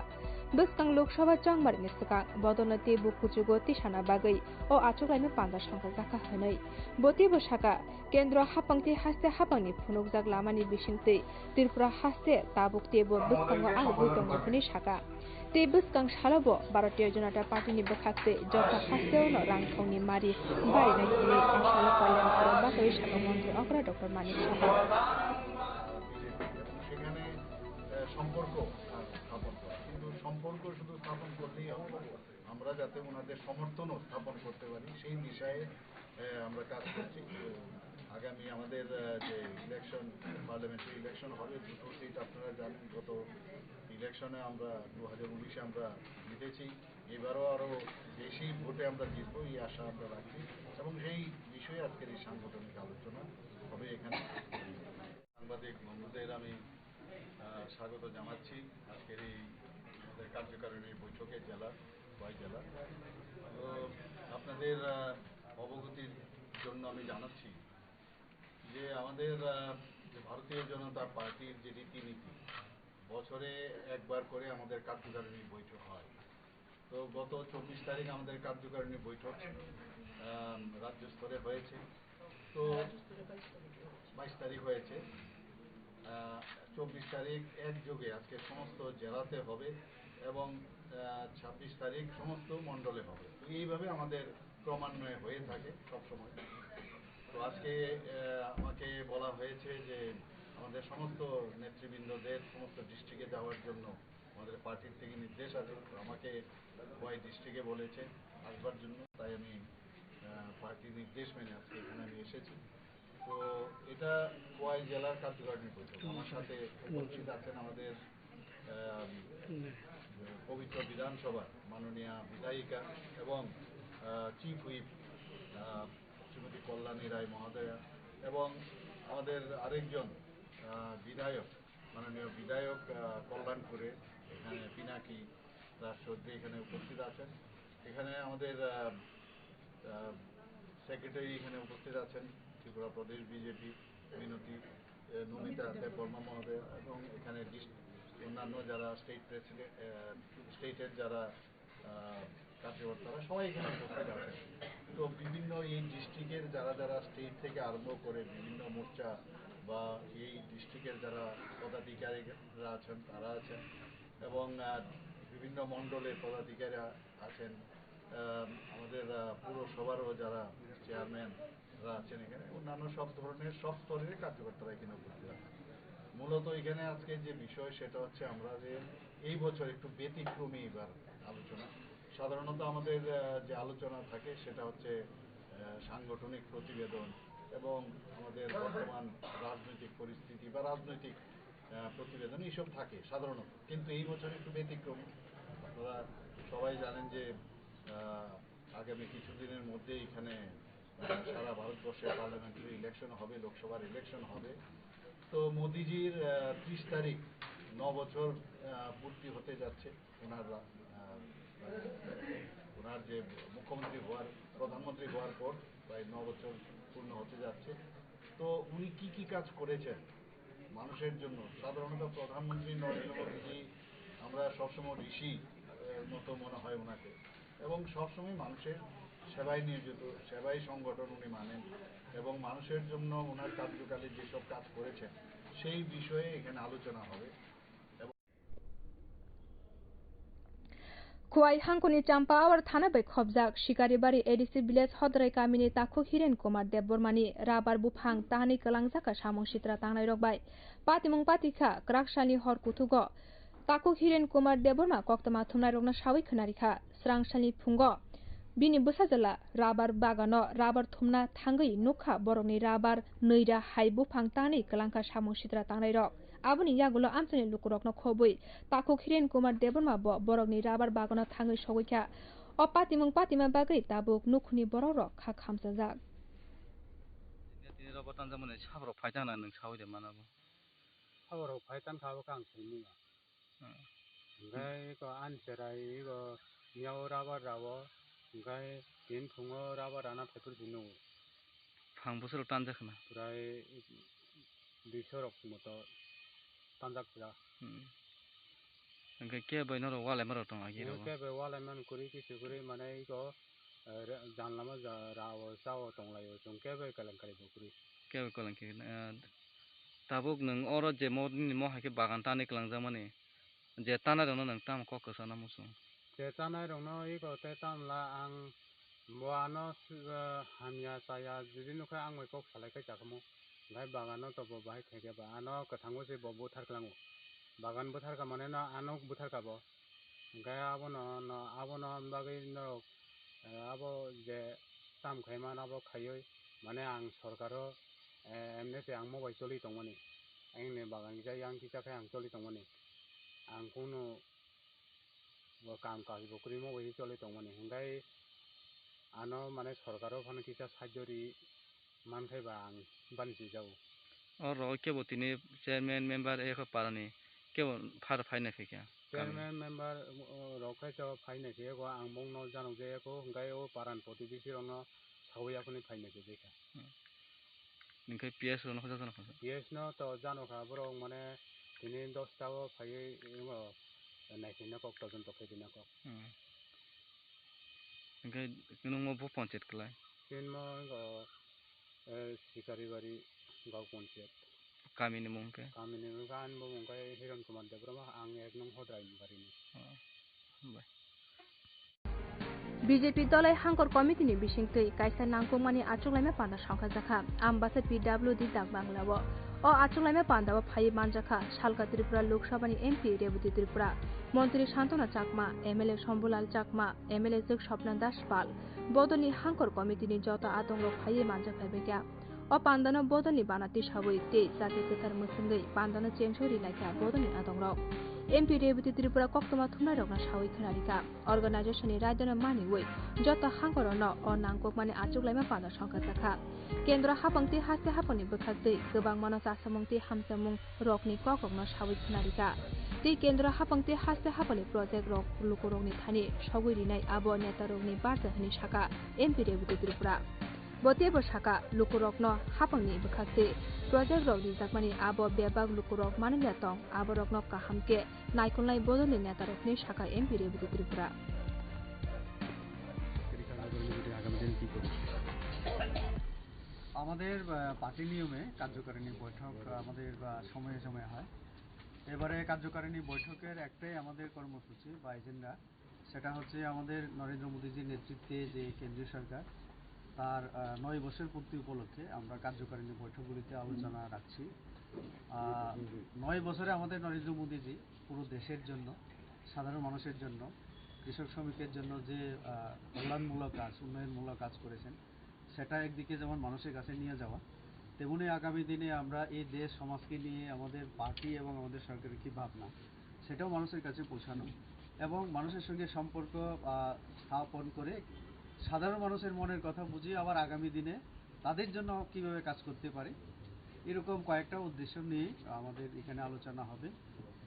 Bwskang Lok Sabha chongmarini swkang bodolno teibo kuchugo tisana bagwi o achuklaima panda songchajakha hwnwi. Bo teibo sakha, kendro haphang tei haste haphangni phunukjak lamani bisingtwi Tripura haste tabuk teibo bwskango arugwi tongo hwnwi sakha. Tei bwskang salobo Bharatiya Janata Party ni bwkhaktwi jotto hasteo no rangthongni mari barinai hwnwi Asalo Kalyanpuro batwi sakha montri okra Doctor Manik Saha. সেখানে, আহ, সম্পর্ক, আহ, স্থাপন করা। কিন্তু সম্পর্ক শুধু স্থাপন করলেই হবে না, আমরা যাতে ওনাদের সমর্থনও স্থাপন করতে পারি, সেই বিষয়ে, আহ, আমরা কাজ করছি। তো আগামী আমাদের, আহ, যে ইলেকশন, পার্লামেন্টারি ইলেকশন হবে, দুটো সিট আপনারা জানেন, গত ইলেকশনে আমরা দু হাজার উনিশে আমরা জিতেছি, এবারও আরও বেশি ভোটে আমরা জিতবো, এই আশা আমরা রাখছি এবং সেই বিষয়ে আজকের এই সাংগঠনিক আলোচনা হবে এখানে। সাংবাদিক বন্ধুদের আমি, আহ, স্বাগত জানাচ্ছি আজকের এই আমাদের কার্যকারিণী বৈঠকে জেলা, খোয়াই জেলা। তো আপনাদের, আহ, অবগতির জন্য আমি জানাচ্ছি যে আমাদের, আহ, যে ভারতীয় জনতা পার্টির যে রীতিনীতি, বছরে একবার করে আমাদের কার্যকারিণী বৈঠক হয়। তো গত চব্বিশ তারিখ আমাদের কার্যকারিণী বৈঠক, আম, রাজ্য স্তরে হয়েছে। তো বাইশ তারিখ হয়েছে। আহ, চব্বিশ তারিখ একযোগে আজকে সমস্ত জেলাতে হবে এবং, আহ, ছাব্বিশ তারিখ সমস্ত মণ্ডলে হবে। তো এইভাবে আমাদের ক্রমান্বয়ে হয়ে থাকে সবসময়। তো আজকে, আহ, আমাকে বলা হয়েছে যে আমাদের সমস্ত নেতৃবৃন্দদের সমস্ত ডিস্ট্রিক্টে যাওয়ার জন্য আমাদের পার্টির থেকে নির্দেশ আছে। তো আমাকে খোয়াই ডিস্ট্রিক্টে বলেছে আসবার জন্য, তাই আমি, আহ, পার্টির নির্দেশ মেনে আজকে এখানে আমি এসেছি। তো এটা খোয়াই জেলার কার্যকারিণী বৈঠক। আমার সাথে উপস্থিত আছেন আমাদের, আহ, পবিত্র বিধানসভার মাননীয় বিধায়িকা এবং, আহ, চিফ হুইপ, আহ, শ্রীমতী কল্যাণী রায় মহোদয়া এবং আমাদের আরেকজন, আহ, বিধায়ক, মাননীয় বিধায়ক, আহ, কল্যাণপুরে এখানে পিনাকি দাস চৌধুরী এখানে উপস্থিত আছেন। এখানে আমাদের, আহ, আহ, সেক্রেটারি এখানে উপস্থিত আছেন ত্রিপুরা প্রদেশ বিজেপি মিনতি, আহ, নমিতা দেববর্মা মহোদয় এবং এখানে ডিস-, অন্যান্য যারা স্টেট প্রেসিডেন্ট, আহ, স্টেটের যারা আহ, কার্যকর্তারা সবাই এখানে উপস্থিত আছেন। তো বিভিন্ন এই ডিস্ট্রিক্টের যারা যারা স্টেট থেকে আরম্ভ করে বিভিন্ন মোর্চা বা এই ডিস্ট্রিক্টের যারা পদাধিকারীরা আছেন, তারা আছেন এবং, আহ, বিভিন্ন মণ্ডলের পদাধিকারীরা আছেন, আহ, আমাদের, আহ, পৌরসভারও যারা চেয়ারম্যানরা আছেন এখানে, অন্যান্য সব ধরনের সব স্তরের কার্যকর্তারা এখানে উপস্থিত আছেন। মূলত এখানে আজকে যে বিষয় সেটা হচ্ছে আমরা যে এই বছর একটু ব্যতিক্রমী এবার আলোচনা। সাধারণত আমাদের, আহ, যে আলোচনা থাকে সেটা হচ্ছে, আহ, সাংগঠনিক প্রতিবেদন এবং আমাদের বর্তমান রাজনৈতিক পরিস্থিতি বা রাজনৈতিক, আহ, প্রতিবেদন এইসব থাকে সাধারণত। কিন্তু এই বছর একটু ব্যতিক্রম। আপনারা সবাই জানেন যে, আহ, আগামী কিছুদিনের মধ্যে এখানে, আহ, সারা ভারতবর্ষে পার্লামেন্টারি ইলেকশন হবে, লোকসভার ইলেকশন হবে। তো মোদিজির, আহ, ত্রিশ তারিখ ন বছর, আহ, পূর্তি হতে যাচ্ছে। ওনার, আহ, ওনার যে মুখ্যমন্ত্রী হওয়ার, প্রধানমন্ত্রী হওয়ার পর প্রায় ন বছর পূর্ণ হতে যাচ্ছে। তো উনি কি কি কাজ করেছেন মানুষের জন্য? সাধারণত প্রধানমন্ত্রী নরেন্দ্র মোদীজি, আমরা সবসময় ঋষি, আহ, মতো মনে হয় ওনাকে, এবং সবসময় মানুষের সেবায় নিয়োজিত, সেবায় সংগঠন উনি মানেন, এবং মানুষের জন্য ওনার কার্যকালে যেসব কাজ করেছেন সেই বিষয়ে এখানে আলোচনা হবে। Khowai hangkoni Champawar thana bai khopjak Sikaribari A D C village Hodrai kamini takhuk Hiren Kumar Debbarmani rabar buphang tahanwi kwlangjak kha samung sitra tangnairok bai. Patimung patikha kwraksalni hor kuthugo takhuk Hiren Kumar Debbarma koktwma thumnairokno sawi khwnarikha. Srangsalni phungo bini bwsajwla rabar bagano rabar thumna thangwi nukha borokni rabar nwira hai buphang tanwi kwlangkha samung sitra tangnairok. Aboni yagulo amchaini lukurokno khobwi takhuk Hiren Kumar Debbarma bo borokni rabar bagano thangwi sogwi kha. O patimung patima bagwi tabuk nukhungni borokrok kha khamchajak. Tini robo tanjakmani saborok phaitangna nwng sawi de mana bo? Saborok phaitan kha bo khe ang simi ya. Hmm. Hingke iko ani cherai iko miyao rabar rao, hingke tin phungo rabar rana phaipor di nugo. Phang bosoro tanjak khna? Prai duiso rok moto tanjak pura. Hmm. Hingke kebo norok walai marok tong agi rok? Khe bai walai man kuri kisu kuri mane iko, eh, re-, janlama ja-, rao sao tonglaio, chwng kebo kelenkhari bo kuri. Kebo kelenkhari, eh, tabuk nwng oro je mo, nini mo hai khe bagan tanwi kwlangjakmani, je tanai rokno nwng tamo kok kwchana muchung? Je tanai rokno iko tei tamla ang bo ano, eh, hamya chaya jodi nukha ang bai kok salai khe chakhamu. Hingke bagano to bo bahai khaikhe ba ano kwthango se bo buthar kwlango. Bagan buthar ka mane no ano buthar ka bo. Hingke abono no, abono bagwi norok, eh, abo je tam khaima no abo khaiwi mane ang sorkaro, eh, emne se ang mo bai choli tongmani. Ang ni bagan kisa yang kisa khe ang choli tongmani. Ang kunu bo kam kaj bo kwrwi mo bai choli tongmani. Hingke ano mane sorkaro phano kisa sahajyo ri mankhe ba ang bani swijao. Oro kebo tini chairman member eko parani kebo phar phaina khe kya? Chairman member, o, rok khe to phaina khe eko ang bongno janok je eko hingke o paran poti bisi rokno sawi aphani phaina khe je kha. Hmm. Hingke P S rokno hoja jano kha? P S no to jano kha borok mane tini dosta o phaiwi wngo naisingna kok todonto khe dina kok. Hmm. Hingke nwng mo bo ponchayat kwlai? Chini mo wngkha, eh, Sikaribari Gao Ponchayat. Kamini mung khe? Kamini mung khe ani bo mung khe Hiron Kumar Debbarma, ang ek nung Hodrai barini. Oh, hambai. B J P Dolai Hangkor Committee ni bisingtwi kaisa nangkukmani achuklaima panda songkhajakha, Ambasa P W D Dak Bangla o. O achuklaima panda o phaiwi manjakha Salka Tripura Lok Sabha ni M P Rebati Tripura, Montri Santona Chakma, M L A Shambhulal Chakma, M L A Jwk Swapna Das Pal, bodolni hangkor committee ni joto adongrok phaiwi manjak phaibaikha. O pandano bodolni bana tisawi tei chati kwthar mwswngwi pandano chengso ri laikha bodolni adongrok. M P Rebati Tripura koktwma thumnairokno sawi khwnarikha. Organization ni raidano maniwi joto hangkorokno o nangkukmani achuklaima panda songkhajakha. Kendro hapang tei haste hapangni bwkhaktwi kwbangmano chasamung tei hamsamung rokni kokrokno sawi khwnarikha. Tei kendro hapang tei haste hapangni project rok lukurokni thani sogwi rinai abo netarokni barja hwnwi sakha M P Rebati Tripura. Bo teibo sakha, lukurokno hapangni bwkhaktwi project rok rijakmani abo bebak lukurok manliya tong, aborokno kaham khe naikolnai bodolni netarok hwnwi sakha M P Rebati Tripura. আমাদের, আহ, পার্টি নিয়মে কার্যকারিণী বৈঠক, আহ, আমাদের, আহ, সময়ে সময়ে হয়। এবারে কার্যকারিণী বৈঠকের একটাই আমাদের কর্মসূচি বা এজেন্ডা, সেটা হচ্ছে আমাদের নরেন্দ্র মোদীজির নেতৃত্বে যে কেন্দ্রীয় সরকার, তার, আহ, নয় বছর পূর্তি উপলক্ষে আমরা কার্যকারিণী বৈঠকগুলিতে আলোচনা রাখছি। আহ, নয় বছরে আমাদের নরেন্দ্র মোদীজি পুরো দেশের জন্য, সাধারণ মানুষের জন্য, কৃষক শ্রমিকের জন্য যে, আহ, কল্যাণমূলক কাজ, উন্নয়নমূলক কাজ করেছেন, সেটা একদিকে যেমন মানুষের কাছে নিয়ে যাওয়া, তেমনি আগামী দিনে আমরা এই দেশ সমাজকে নিয়ে আমাদের পার্টি এবং আমাদের সরকারের কি ভাবনা, সেটাও মানুষের কাছে পৌঁছানো এবং মানুষের সঙ্গে সম্পর্ক, আহ, স্থাপন করে সাধারণ মানুষের মনের কথা বুঝে আবার আগামী দিনে তাদের জন্য কিভাবে কাজ করতে পারে, এরকম কয়েকটা উদ্দেশ্য নিয়ে আমাদের এখানে আলোচনা হবে।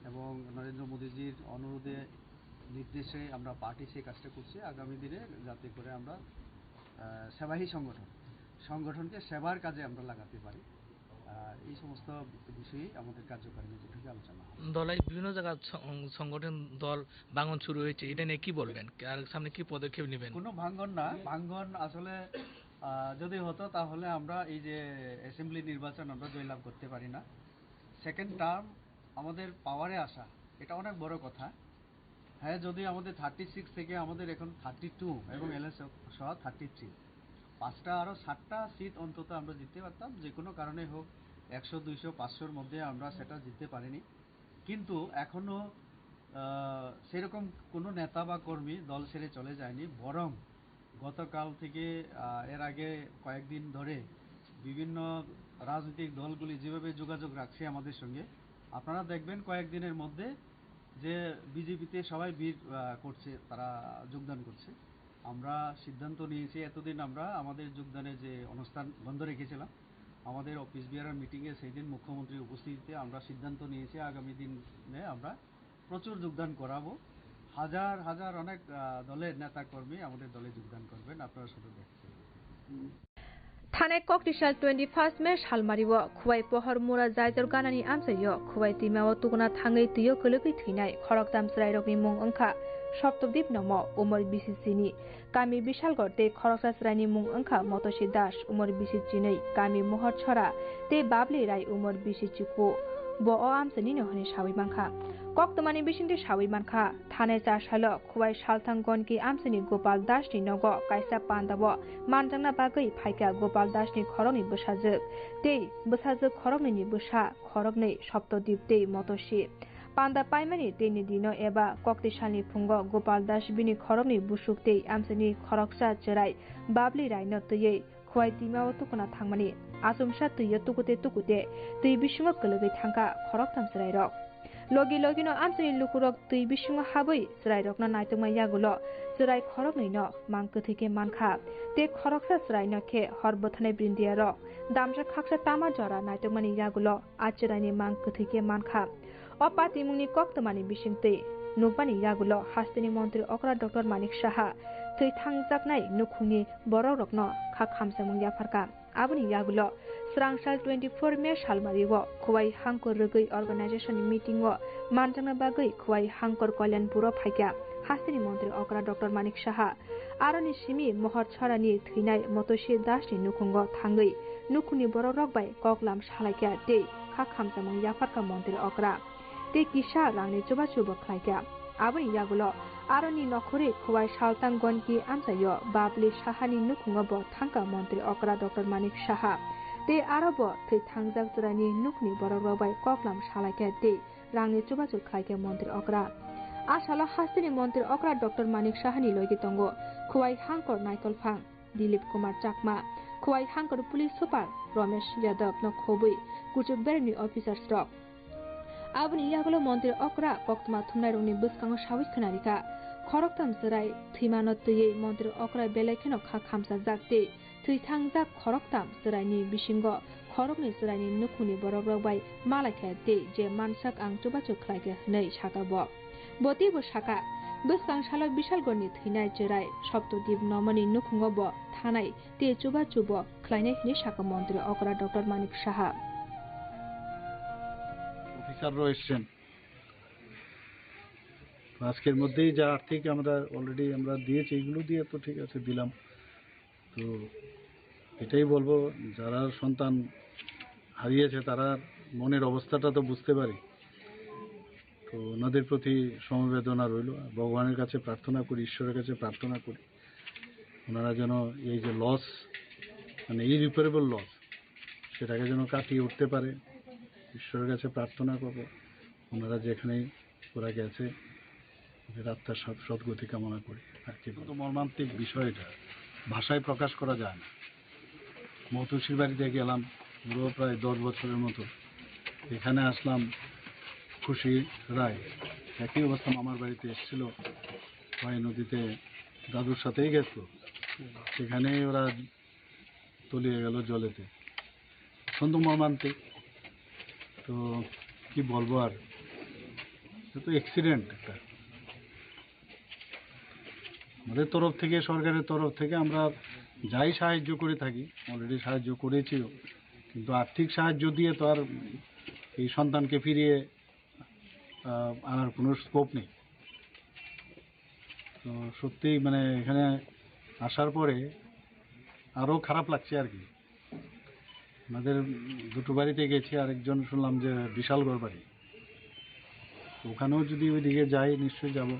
এবং নরেন্দ্র মোদীজির অনুরোধে নির্দেশে আমরা পার্টি সেই কাজটা করছি। আগামী দিনে যাতে করে আমরা আহ, সেবাহী সংগঠন, সংগঠনকে সেবার কাজে আমরা লাগাতে পারি। আহ, এই সমস্ত বিষয়ে আমাদের কার্যকারিণী বৈঠকে আলোচনা হয়। দলে বিভিন্ন জায়গার সং- সংগঠন দল ভাঙন শুরু হয়েছে, এটা নিয়ে কি বলবেন? আর সামনে কি পদক্ষেপ নেবেন? কোনো ভাঙন না, ভাঙন আসলে আহ, যদি হতো তাহলে আমরা এই যে অ্যাসেম্বলি নির্বাচন আমরা জয়লাভ করতে পারি না। সেকেন্ড টার্ম আমাদের পাওয়ারে আসা, এটা অনেক বড় কথা। হ্যাঁ, যদি আমাদের থার্টি সিক্স থেকে আমাদের এখন থার্টি টু এবং এলএস সহ থার্টি থ্রি, পাঁচটা, আরও সাতটা সিট অন্তত আমরা জিততে পারতাম। যে কোনো কারণে হোক, একশো দুইশো পাঁচশোর মধ্যে আমরা সেটা জিততে পারিনি। কিন্তু এখনও সেরকম কোনো নেতা বা কর্মী দল ছেড়ে চলে যায়নি, বরং গতকাল থেকে আহ, এর আগে কয়েকদিন ধরে বিভিন্ন রাজনৈতিক দলগুলি যেভাবে যোগাযোগ রাখছে আমাদের সঙ্গে, আপনারা দেখবেন কয়েকদিনের মধ্যে যে বিজেপিতে সবাই ভিড় আহ, করছে, তারা যোগদান করছে। আমরা সিদ্ধান্ত নিয়েছি, এতদিন আমরা আমাদের যোগদানের যে অনুষ্ঠান বন্ধ রেখেছিলাম, আমাদের অফিস বিয়ারার মিটিংয়ে সেই দিন মুখ্যমন্ত্রীর উপস্থিতিতে আমরা সিদ্ধান্ত নিয়েছি আগামী দিনে আমরা প্রচুর যোগদান করাবো। হাজার হাজার অনেক আহ, দলের নেতা কর্মী আমাদের দলে যোগদান করবেন, আপনারা শুধু দেখতে থানেক koktisal twenty first May salmario Khowai pohor mura jaitor ganani amchaio Khowai twimao tukuna thangwi twio kwlwgwi thwinai khoroktham chwrairokni mung wngkha Saptodip Nomo, umor bisi chini, kami Bisalgor, tei khoroksa chwraini mung wngkha Motosi Das, umor bisi chinwi, kami Mohor Chhora, tei Babli Rai, umor bisi chikhu. Bo o amchainino hwnwi sawi mankha. Koktwmani bisingtwi sawi mankha, thane cha salo Khowai Salthang Gonki amchaini Gopal Dasni nogo kaisa pandao manjakna bagwi phaikha Gopal Dasni khoroknwi bwsajwk tei bwsajwk khoroknwini bwsa khoroknwi Saptodip tei Motosi. Panda paimani tini dino eba kokti salni phungo Gopal Das bini khoroknwi busuk tei amchaini khoroksa chwrai Babli Raino twiwi Khowai twimao tukuna thangmani. Achomsa twio tukute tukute twi bisingo kwlwgwi thangkha khoroktham chwrairok. Logi logino amchaini lukurok twi bisingo habwi chwrairokno naitokma yagulo chwrai khoroknwino mang kwthwi khe mankha. Tei khoroksa chwraino khe hor bwthanai brindiyarok damsa khaksa tama jora naitokmani yagulo a chwraini mang kwthwi khe mankha. O patimungni koktwmani bisingtwi nukmani yagulo hasteni montri okra Doctor Manik Saha thwi thangjaknai nukhungni borokrokno kha khamsamung yapharkha. Aboni yagulo swrangsal twenty four May salmario Khowai Hangkor Rwgwi Organization ni meeting o manjakna bagwi Khowai Hangkor Kalyanpuro phaikha hasteni montri okra Doctor Manik Saha. Aroni simi Mohor Chhorani thwinai Motosi Dasni nukhungo thangwi nukhungni borokrok bai koklam salaikha tei kha khamchamung yapharkha montri okra tei kisa rangni chubachu bo khlaikha. Aboni yagulo aroni nokhorwi Khowai Saltang Gonki amchaio Babli Sahani nukhungo bo thangkha montri okra Doctor Manik Saha tei aro bo thwi thangjak chwraini nukhni borokrok bai koklam salaikha tei rangni chubachu khlaikha montri okra. A salo hasteni montri okra Doctor Manik Sahani logi tongo Khowai Hangkor Naitolphang Dilip Kumar Chakma, Khowai Hangkor Police Super Romesh Yadav no khobwi kuchuk beremni officers rok. Aboni yagulo montri okra koktwma thumnairokni bwskango sawi khwnarikha. Khoroktham chwrai thwimano twiwi montri okra belai kheno kha khamchajak tei thwi thangjak khoroktham chwraini bisingo khoroknwi chwraini nukhungni borokrok bai malaikha tei je mansak ang chubachu khlaikha hwnwi sakha bo. Bo teibo sakha, bwskang salo Bisalgorni thwinai chwrai Saptodip Nomoni nukhungo bo thanai tei chubachu bo khlainai hwnwi sakha montri okra Doctor Manik Saha. অফিসাররাও এসছেন। তো আজকের মধ্যেই যা আর্থিক আমরা অলরেডি আমরা দিয়েছি, এগুলো দিয়ে তো ঠিক আছে দিলাম। তো এটাই বলবো, যারা সন্তান হারিয়েছে তারা মনের অবস্থাটা তো বুঝতে পারি। তো ওনাদের প্রতি সমবেদনা রইল। ভগবানের কাছে প্রার্থনা করি, ঈশ্বরের কাছে প্রার্থনা করি, ওনারা যেন এই যে লস, মানে ইরিপেয়ারেবল লস, সেটাকে যেন কাটিয়ে উঠতে পারে। ঈশ্বরের কাছে প্রার্থনা করব, ওনারা যেখানেই ওরা গেছে, ওদের আত্মার সদ-, সদ্গতি কামনা করি। আর কি বলবো? অত্যন্ত মর্মান্তিক বিষয় এটা, ভাষায় প্রকাশ করা যায় না। মৌতোসির বাড়িতে গেলাম, পুরো প্রায় দশ বছরের মতো। এখানে আসলাম, খুশি রায়, একই অবস্থা, মামার বাড়িতে এসেছিল, ভাই নদীতে দাদুর সাথেই গেছিল, সেখানেই ওরা তলিয়ে গেল জলেতে। অত্যন্ত মর্মান্তিক। তো কি বলবো আর, এটা তো অ্যাক্সিডেন্ট একটা। আমাদের তরফ থেকে, সরকারের তরফ থেকে আমরা যাই সাহায্য করে থাকি, অলরেডি সাহায্য করেছিও, কিন্তু আর্থিক সাহায্য দিয়ে তো আর এই সন্তানকে ফিরিয়ে আহ, আনার কোনো স্কোপ নেই। তো সত্যি মানে এখানে আসার পরে আরও খারাপ লাগছে আর কি। আমাদের দুটো বাড়িতে গেছি, আরেকজন শুনলাম যে বিশালগড় বাড়ি, তো ওখানেও যদি ওইদিকে যাই নিশ্চয়ই যাব।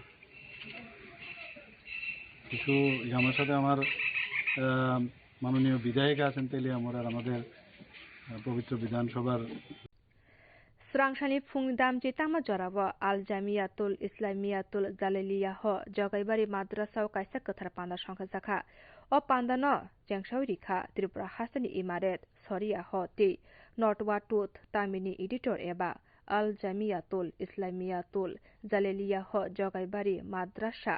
কিছু এই আমার সাথে আমার আহ, মাননীয় বিধায়িকা আছেন তেলিয়ামুড়ার, আমাদের আহ, পবিত্র বিধানসভার Srangsani phungni damchi tangma jorao Al Jamiyatul Islamiyatul Jaliliyaho Jogaibari Madrasao kaisa kwthar panda songkhajakha. O pandano chengsaui rikha Tripura hasteni Imaret Soriyaho tei Notwa Tooth Tamini editor eba Al Jamiyatul Islamiyatul Jaliliyaho Jogaibari Madrasa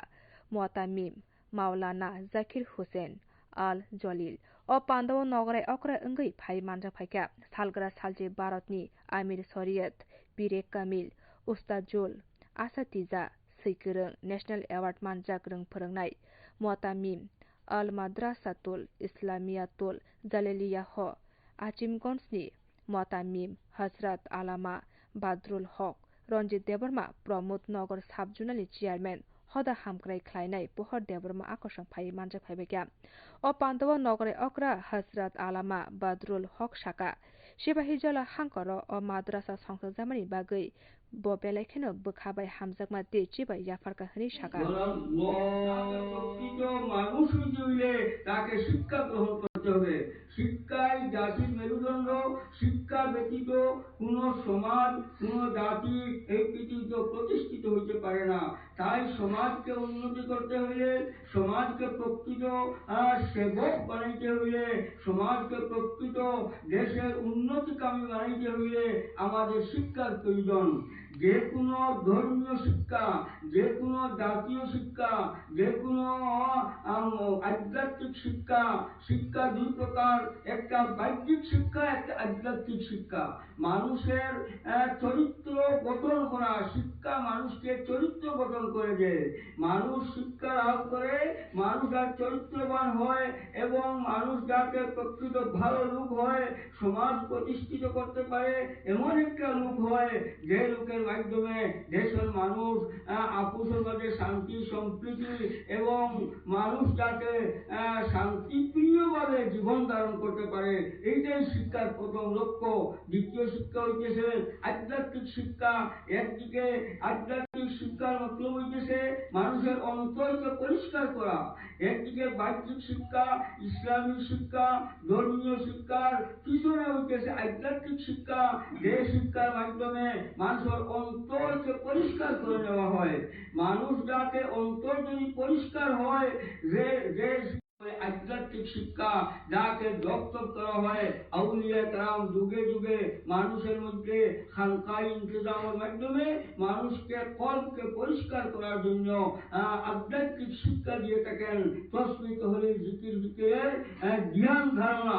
Muatamim Maulana Zakir Hussain Al Jalil. O pandao nograi okra wngwi phai manjak phaikha. Salgra salchi Bharatni Amir Shoriyat, Pire Kamil, Ustazul Asatija, Swikwrwng National Award manjak rwng phwrwngnai Muatamim Al Madrasatul Islamiyatul Jaliliyaho Azimganjni Muatamim Hazrat Alama Badrul Hok, Ranjit Debbarma, Pramod Nagar Sub-Zonal ni Chairman, hoda hamkrai khlainai Pohor Debbarma akosong phaiwi manjak phaibaikha. O pandao nograi okra Hazrat Alama Badrul Hok saka, Sipahi Jola hangkoro o madrasa songsajakmani bagwi bo belai kheno bwkha bai hamjakma tei chibai yapharkha hwnwi saka. বরং ব-, প্রকৃত মানুষ হইতে হইলে তাকে শিক্ষা গ্রহণ করতে হবে। শিক্ষাই জাতির মেরুদণ্ড, শিক্ষা ব্যতীত কোনো সমাজ, কোনো জাতি এই পৃথিবীতে প্রতিষ্ঠিত হইতে পারে না। তাই সমাজকে উন্নতি করতে হইলে, সমাজকে প্রকৃত, আহ, সেবক বানাইতে হইলে, সমাজকে প্রকৃত দেশের উন্নতিকামী বানাইতে হইলে আমাদের শিক্ষার প্রয়োজন। যে কোনো ধর্মীয় শিক্ষা, যে কোনো জাতীয় শিক্ষা, যে কোনো, আম, আধ্যাত্মিক শিক্ষা, শিক্ষা দুই প্রকার, একটা বাহ্যিক শিক্ষা, একটা আধ্যাত্মিক শিক্ষা। মানুষের, আহ, চরিত্র গঠন করা, শিক্ষা মানুষকে চরিত্র গঠন করে দেয়। মানুষ শিক্ষা লাভ করে, মানুষ আর চরিত্রবান হয় এবং মানুষ যাতে প্রকৃত ভালো লোক হয়, সমাজ প্রতিষ্ঠিত করতে পারে, এমন একটা লোক হয় যে লোকের মাধ্যমে দেশের মানুষ, আহ, আপোষের মাঝে শান্তি, সম্প্রীতি এবং মানুষ যাতে, আহ, শান্তিপ্রিয়ভাবে জীবন ধারণ করতে পারে, এইটাই শিক্ষার প্রথম লক্ষ্য। দ্বিতীয় শিক্ষা হইতেছে আধ্যাত্মিক শিক্ষা। একদিকে আধ্যাত্মিক শিক্ষার মতলব হইতেছে মানুষের অন্তরকে পরিষ্কার করা, একদিকে বাহ্যিক শিক্ষা, ইসলামিক শিক্ষা, ধর্মীয় শিক্ষার পিছনে হইতেছে আধ্যাত্মিক শিক্ষা, যে শিক্ষার মাধ্যমে মানুষের অন্তরকে পরিষ্কার করে নেওয়া হয়। মানুষ যাতে অন্তর যদি পরিষ্কার হয়, যে, যে আধ্যাত্মিক শিক্ষা যাকে দপ্তর করা হয়, আউলিয়া কেরাম যুগে যুগে মানুষের মধ্যে খানকায়ে ইন্তেজামের মাধ্যমে মানুষকে কলবকে পরিষ্কার করার জন্য, আহ, আধ্যাত্মিক শিক্ষা দিয়ে থাকেন। তসবি, তহলিল, জিকির, ফিকিরের, আহ, ধ্যান ধারণা,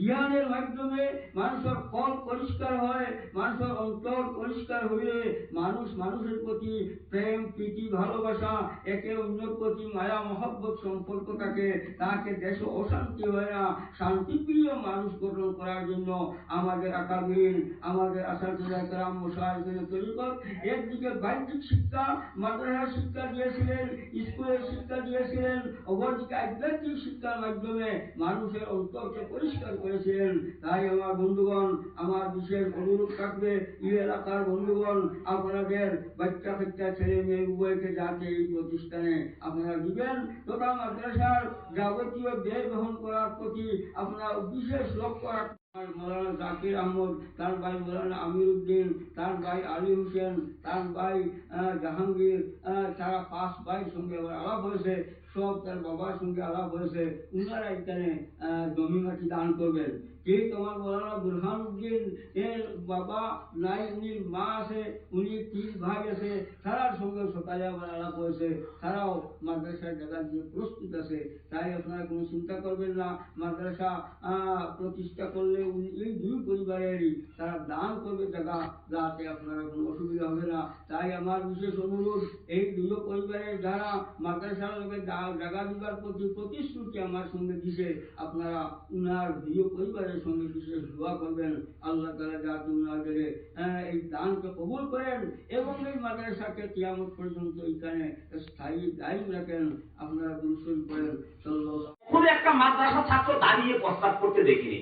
ধ্যানের মাধ্যমে মানুষের কলব পরিষ্কার হয়, মানুষের অন্তর পরিষ্কার হইলে মানুষ মানুষের প্রতি প্রেম, প্রীতি, ভালোবাসা, একে অন্যের প্রতি মায়া মহব্বত সম্পর্ক থাকে, তাকে দেশে অশান্তি হয় না, শান্তিপ্রিয় মানুষ গঠন করার জন্য আমাদের আকাবিরিন, আমাদের আসাতিজা কেরাম, মশায়েখিনে তরিকত একদিকে বাহ্যিক শিক্ষা, মাদ্রাসা শিক্ষা দিয়েছিলেন, স্কুলের শিক্ষা দিয়েছিলেন, অপরদিকে আধ্যাত্মিক শিক্ষার মাধ্যমে মানুষের অন্তরকে পরিষ্কার করেছিলেন। তাই আমার বন্ধুগণ, আমার বিশেষ অনুরোধ থাকবে, এই এলাকার বন্ধুগণ, আপনাদের বাচ্চা কাচ্চা ছেলে মেয়ে উভয়কে যাতে এই প্রতিষ্ঠানে আপনারা দিবেন তথা মাদ্রাসার যাবতীয় ব্যয় বহন করার প্রতি আপনারা বিশেষ লক্ষ্য রাখবেন। মৌলানা জাকির আহমদ, তার ভাই মৌলানা আমির উদ্দিন, তার ভাই আলী হোসেন, তার ভাই, আহ, জাহাঙ্গীর, আহ, তারা পাঁচ ভাইয়ের সঙ্গে আমার আলাপ হয়েছে। সব তার বাবার সঙ্গে আলাপ হয়েছে, উনারা এখানে, আহ, জমি মাটি দান করবেন। যেহেতু আমার মৌলানা বুরহানুদ্দিন এর বাবা নাই, উনি মা আছে, উনি তিন ভাই আছে, তারার সঙ্গে সকালে আমার আলাপ হয়েছে, তারাও মাদ্রাসার জায়গা দিয়ে প্রস্তুত আছে। তাই আপনারা কোনো চিন্তা করবেন না, মাদ্রাসা, আহ, প্রতিষ্ঠা করলে উনি এই দুই পরিবারেরই তারা দান করবে জায়গা, যাতে আপনারা কোনো অসুবিধা হবে না। তাই আমার বিশেষ অনুরোধ, এই দুই পরিবারের যারা মাদ্রাসার লোকের দান জাগা দিবার প্রতি প্রতিশ্রুতি আমার সঙ্গে দিছে, আপনারা উনার প্রিয় পরিবারের সঙ্গে বিশেষ দোয়া করবেন। আল্লাহ তাআলা যাতে উনাদের, আহ, এই দানকে কবুল করেন এবং এই মাদ্রাসাকে কিয়ামত পর্যন্ত এখানে স্থায়ী দায়ী রাখেন। আপনারা দুরূদ শরীফ পড়েন। সাল্লাল্লাহু কখনো একটা মাদ্রাসা ছাত্র দাঁড়িয়ে প্রস্রাব করতে দেখিনি।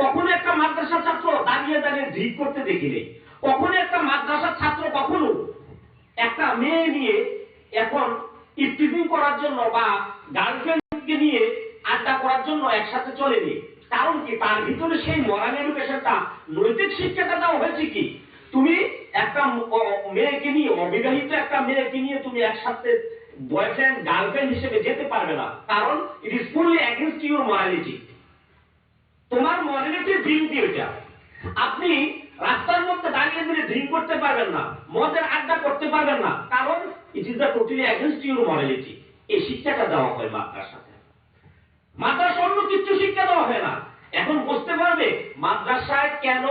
কখনো একটা মাদ্রাসা ছাত্র দাঁড়িয়ে দাঁড়িয়ে ড্রিঙ্ক করতে দেখিনি। কখনো একটা মাদ্রাসা ছাত্র কখনো একটা মেয়ে নিয়ে এখন ইভটিজিং করার জন্য বা গার্লফ্রেন্ডকে নিয়ে আড্ডা করার জন্য একসাথে চলেনি। কারণ কি? তার ভিতরে সেই মরাল এডুকেশনটা, নৈতিক শিক্ষাটা দেওয়া হয়েছে কি? তুমি একটা ম-, অ-, মেয়েকে নিয়ে, অবিবাহিত একটা মেয়েকে নিয়ে তুমি একসাথে বয়ফ্রেন্ড গার্লফ্রেন্ড হিসেবে যেতে পারবে না, কারণ it is fully against your morality। তোমার মরালিটির বিরুদ্ধে এটা। আপনি রাস্তার মধ্যে দাঁড়িয়ে দাঁড়িয়ে ড্রিঙ্ক করতে পারবেন না, মদের আড্ডা করতে পারবেন না, কারণ it is the totally against your morality। এই শিক্ষাটা দেওয়া হয় মাদ্রাসাতে। মাদ্রাসা অন্য কিছু শিক্ষা দেওয়া হয় না। এখন বুঝতে পারবে মাদ্রাসায় কেন,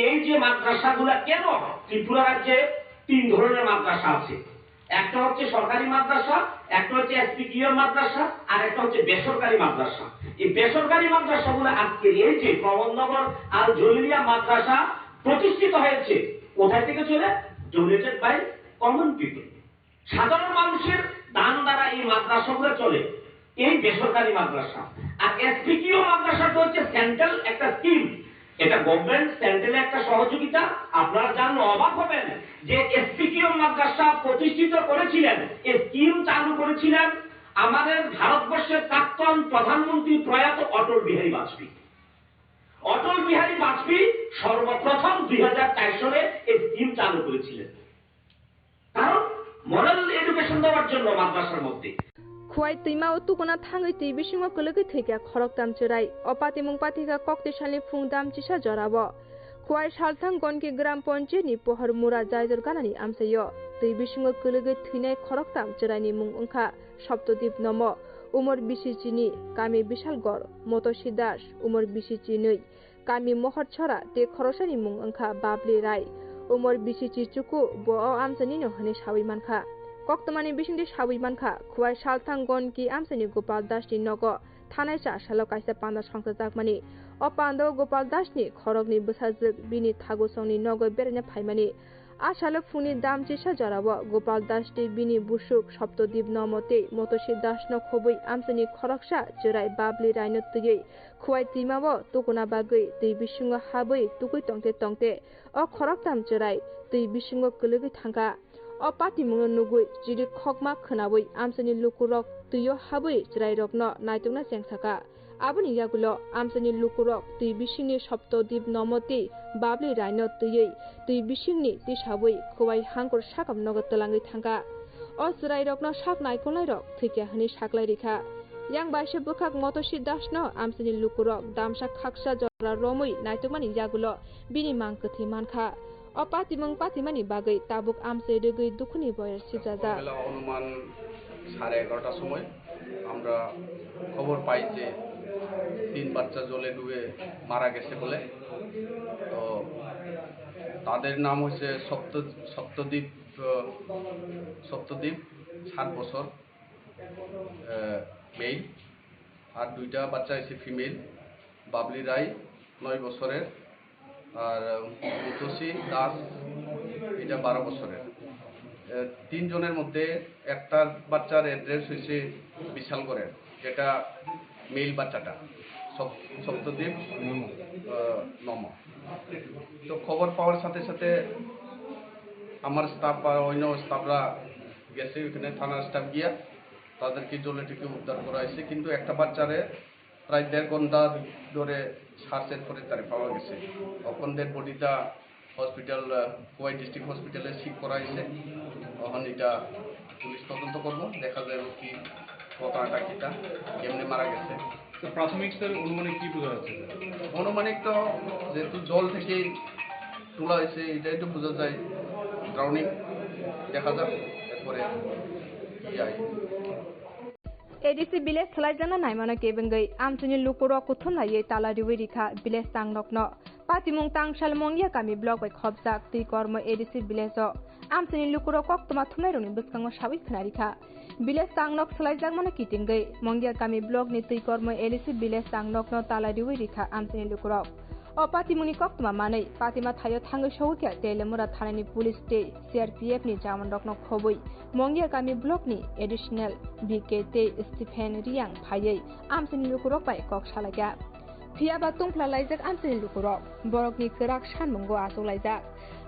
এই যে মাদ্রাসাগুলা কেন ত্রিপুরা রাজ্যে তিন ধরনের মাদ্রাসা আছে। একটা হচ্ছে সরকারি মাদ্রাসা, একটা হচ্ছে এসপিকিউএম মাদ্রাসা, আর একটা হচ্ছে বেসরকারি মাদ্রাসা। এই বেসরকারি মাদ্রাসাগুলো আজকের এই যে প্রমোদনগর আল জলিলিয়া মাদ্রাসা প্রতিষ্ঠিত হয়েছে, কোথায় থেকে চলে? Donated by common people. সাধারণ মানুষের দান দ্বারা এই মাদ্রাসাগুলো চলে, এই বেসরকারি মাদ্রাসা। আর এসপিকিউ মাদ্রাসাটা হচ্ছে সেন্ট্রাল একটা স্কিম, এটা গভর্নমেন্ট সেন্ট্রালের একটা সহযোগিতা। আপনারা জানলে অবাক হবেন যে এসপিকিউ মাদ্রাসা প্রতিষ্ঠিত করেছিলেন, এই স্কিম চালু করেছিলেন আমাদের ভারতবর্ষের প্রাক্তন প্রধানমন্ত্রী প্রয়াত অটল বিহারী বাজপেয়ী। অটল বিহারী বাজপেয়ী সর্বপ্রথম দুই হাজার চার সালে এই স্কিম চালু করেছিলেন। কারণ মরাল এডুকেশন দেওয়ার জন্য মাদ্রাসার মধ্যে। Khuai twima o tukuna thangwi twi bisingo kwlwgwi thwikha khoroktham chwrai. O patimung pathikha Koktisalni phung dam chisa jorao. Khuai Salthang Gonki Gram Panchayatni Pohor Mura Jaijor ganani amchaio twi bisingo kwlwgwi thwinai khoroktham chwraini mung wngkha Saptodip Nomo, umor bisi chini, kami Bisalgor, Motosi Das, umor bisi chinwi, kami Mohor Chora tei khoroksani mung wngkha Babli Rai, umor bisi chi chuku, bo o amchainino hwnwi saui mankha. Koktwmani bisingtwi saui mankha, Khuai Salthang Gonki amchaini Gopal Dasni nogo thanai cha salo kaisa panda songchajakmani. O pandao Gopal Dasni khoroknwi bwsajwk bini thagosongni nogo beraina phaimani. A salo phungni dam chisa jorao Gopal Das tei bini busuk Saptodip Nomo tei Motosi Dasno khobwi amchaini khoroksa chwrai Babli Raino twiwi Khuai twimao tukuna bagwi twi bisingo habwi tugwi tongte tongte o khoroktham chwrai twi bisingo kwlwgwi thangkha. O patimungno nugwi chiri khokma khwnawi amchaini lukurok twio habwi chwrairokno naitokna chengsakha. Aboni yagulo amchaini lukurok twi bisingni Saptodip Nomo tei Babli Raino twiwi twi bisingni tisawi Khuai Hangkur sakam nogo twlangwi thangkha. O chwrairokno sak naikolnairok thwikya hwnwi saklai rikha. Yang baisa bwkhak Motosi Dasno amchaini lukurok damsa khaksa jora romwi naitokmani yagulo bini mang kwthwi mankha. O patimung patimani bagwi tabuk amchai rwgwi dukhuni boyar sibjajak. বেলা অনুমান সাড়ে এগারোটার সময় আমরা খবর পাই যে তিন বাচ্চা জলে ডুবে মারা গেছে বলে। তো তাদের নাম হচ্ছে সপ্ত, সপ্তদ্বীপ, আহ, সপ্তদ্বীপ, সাত বছর, আহ, মেল। আর দুইটা বাচ্চা হচ্ছে ফিমেল, বাবলি রায় নয় বছরের, আর মুতোসি দাস, এটা বারো বছরের। এ, তিনজনের মধ্যে একটা বাচ্চার অ্যাড্রেস হয়েছে বিশালগড়ের, যেটা মেল বাচ্চাটা, সপ-, সপ্তদ্বীপ, আহ, নম। তো খবর পাওয়ার সাথে সাথে আমার স্টাফ বা অন্য স্টাফরা গেছে ওখানে, থানার স্টাফ গিয়া তাদেরকে জলে থেকে উদ্ধার করা হয়েছে, কিন্তু একটা বাচ্চারে প্রায় দেড় ঘন্টা ধরে সার্চের পরে তারে পাওয়া গেছে। অখন ডেড বডিটা হসপিটাল, আহ, খোয়াই ডিস্ট্রিক্ট হসপিটালে শিফট করা হয়েছে। অখন এটা পুলিশ তদন্ত করবো, দেখা যাবে কি ঘটনাটা কিটা, কেমনে মারা গেছে। তো প্রাথমিক স্যার অনুমানিক কি বোঝা যাচ্ছে স্যার? অনুমানিক তো যেহেতু জল থেকে তোলা হয়েছে, এটাই তো বোঝা যায় ড্রাউনিং। দেখা যাক এরপরে কি হয়। A D C village khwlaijakna naimano kebengwi amchaini lukurok kuthum laiwi tala riwi rikha village tangnokno. Patimung tangsal Mongya kami block bai khopjak twi kormo A D C village o. Amchaini lukurok koktwma thumnairokni bwskango sawi khwnarikha. Village tangnok swlaijakmano kitingwi Mongia kami blockni twi kormo L E C village tangnokno tala riwi rikha amchaini lukurok. O patimungni koktwma manwi patima thaio thangwi sogwikha Telemura thanani police tei C R P F ni jawanrokno khobwi Mongia kami blockni additional B K tei Stephen Riang phaiwi amchaini lukurok bai kok salaikha. Phiya ba tungphla laijak amchaini lukurok, borokni kwrak sanmungo achuk laijak.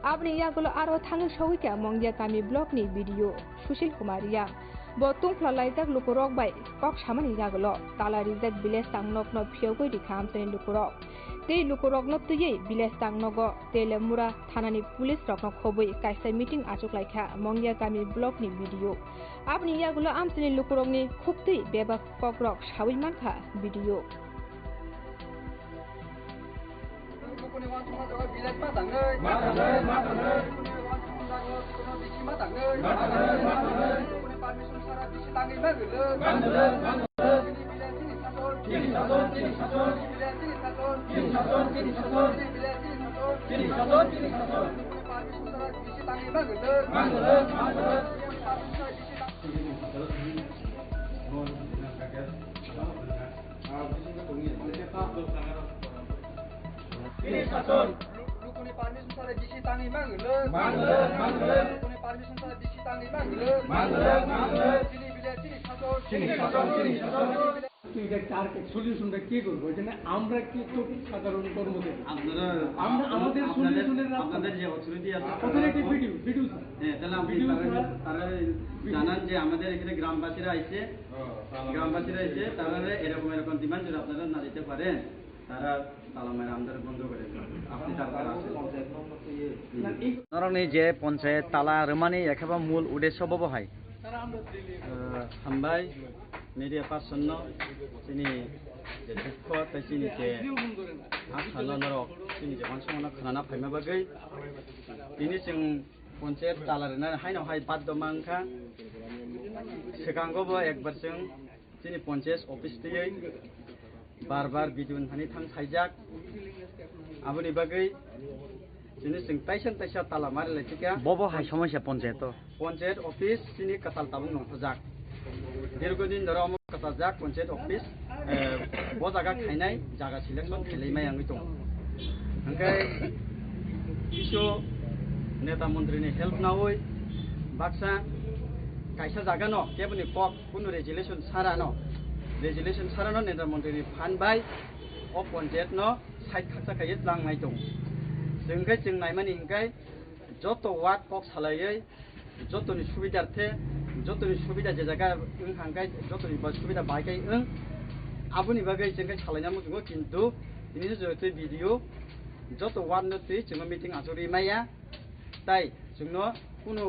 Aboni yagulo aro thangwi sogwi kha Mongia kami blockni B D O Sushil Kumar Riang. Bo tungphla laijak lukurok bai kok samani yagulo tala rijak village tangnokno phiyogwi rikha amchaini lukurok. Tei lukurokno twiwi village tangnogo Telemura thanani police rokno khobwi kaisa meeting achuk laikha Mongia kami blockni B D O. Aboni yagulo amchaini lukurokni khuktwi bebak kokrok sawi mankha B D O. Lukuni wansukma jaga village ma tangnai. Ma tangnai, ma tangnai. Lukuni wansukma jaga lukuni D C ma tangnai. Ma tangnai, ma tangnai. Lukuni permission sara D C tangwi ma gwnang. Ma gwnang, ma gwnang. Chini village chini sason. Chini sason, chini sason. Chini village chini sason. Chini sason, chini sason. Chini village chini sason. Chini sason, chini sason. Lukuni permission sara D C tangwi ma gwnang. Ma gwnang, ma gwnang. Lukuni permission sara D C tang- Chini sason. Lukuni permission sara D C tangwi ma gwnang. Ma gwnang, ma gwnang. Lukuni permission sara D C tangwi ma gwnang. Ma gwnang, ma gwnang. Chini village chini sason. Chini sason, chini sason. তো এটা তার সলিউশনটা কে করবো? এটা না আমরা কি তো সাধারণ কর্মচারী। আপনারা আমরা আমাদের আপনাদের সলিউশনের রাস্তা আপনাদের যে অথরিটি আছে অথরিটি ভিডিও ভিডিও স্যার। হ্যাঁ, তাহলে আপনি ভিডিও তারা স্যার। তারা জানান যে আমাদের এখানে গ্রামবাসীরা আইছে, গ্রামবাসীরা এসে তারা এরকম এরকম ডিমান্ড যদি আপনারা না দিতে পারেন, তারা তালা মারা আমাদের বন্ধ করে দেবে। আপনি তারপরে আসেন। না, এই Norokni je ponchayat tala rwmani ekheba mul uddesho bobo hai. Hambai media person no chini je dukho tei chini je asano norok chini je wansukmano khwnana phaima bagwi tini chwng ponchayat tala rwnani haino hai baddo mankha. Swkango bo ekbar chwng chini ponchayat office twiwi bar bar B D O ni thani thang saijak. Aboni bagwi chini chwng taisa taisa tala mari lai thika. Bobo hai somosya ponchayat o. Ponchayat office chini kwtal tabuk nongthajak. Dirgo din dhoro omo kwtaljak ponchayat office, eh, bo jaga khainai jaga selection khailai mai wngwi tongo. Hwnkhe kisu neta montri ni help nawi baksa kaisa jaga no keboni kok kunu resolution sara no, resolution sara no neta montri ni phan bai o ponchayat no side khaksa khaiwi tlang nai tongo. Chwng khe chwng naimani hwnkhe joto ward kok salaiwi jotoni subidar the, jotoni subida je jaga wng kha hwnkhe jotoni ba subida bai khe wng. Aboni bagwi chwng khe salaina muchungo, kintu tini joto B D O joto ward no twi chwngno meeting achugwi maya. Tai chwngno kunu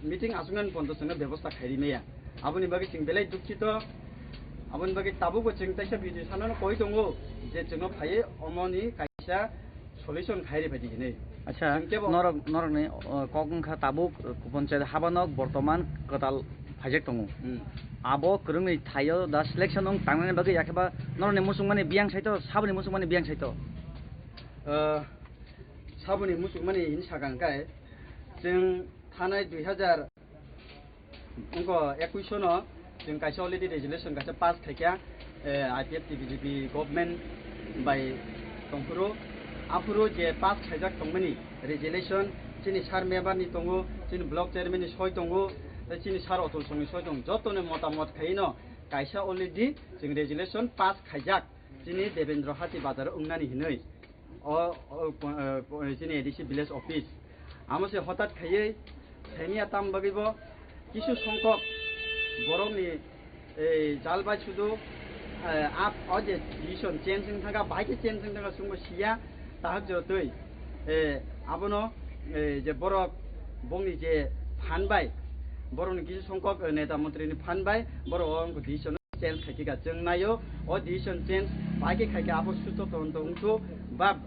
meeting achuknani pondo chwngno bebosta khairi maya. Aboni bagwi chwng belai dukhito. Aboni bagwi tabukbo chwng taisa video sanano koi tongo je chwngno phaiwi omoni kaisa solution khairi phaidi hinwi. Acha, chwng kebo norok, norokni, o, kok wngkha tabuk, o, ponchayat habanok bortoman kwtal phaijak tongo. Hmm. Abo kwrwngni thaio da selection wng tangnani bagwi yakheba norokni muchungmani biyang saito, saboni muchungmani biyang saito? O, saboni muchungmani hini sakang kai chwng thanai dui hajar wngkha ekuish no chwng kaisa already resolution kaisa pass khaikha, eh, I P F T B J P government bai tongphuru. Aphuru je pass khaijak tongmani resolution chini sir member ni tongo, chini block chairman ni soi tongo, tei chini sir Atul Song ni soi tongo. Joto ni motamot khaino kaisa already chwng resolution pass khaijak chini Devendra Hati bazar o wngnani hinwi. O, o, po-, eh, po-, chini A D C village office. Amo se hotat khaiwi saimya tam bagwi bo kisu songkok borokni ei jal bai sudu, eh, ap o je decision change wng thangkha, bai khe change wng thangkha chwngbo siya, tahak jotoi, eh, abono, eh, je borok bongni je phan bai, borokni kisu songkok, eh, neta montri ni phan bai borok o decision change khaikhe ka chwng naio, o decision change bai khe khaikhe abo suto tonto wngthu ba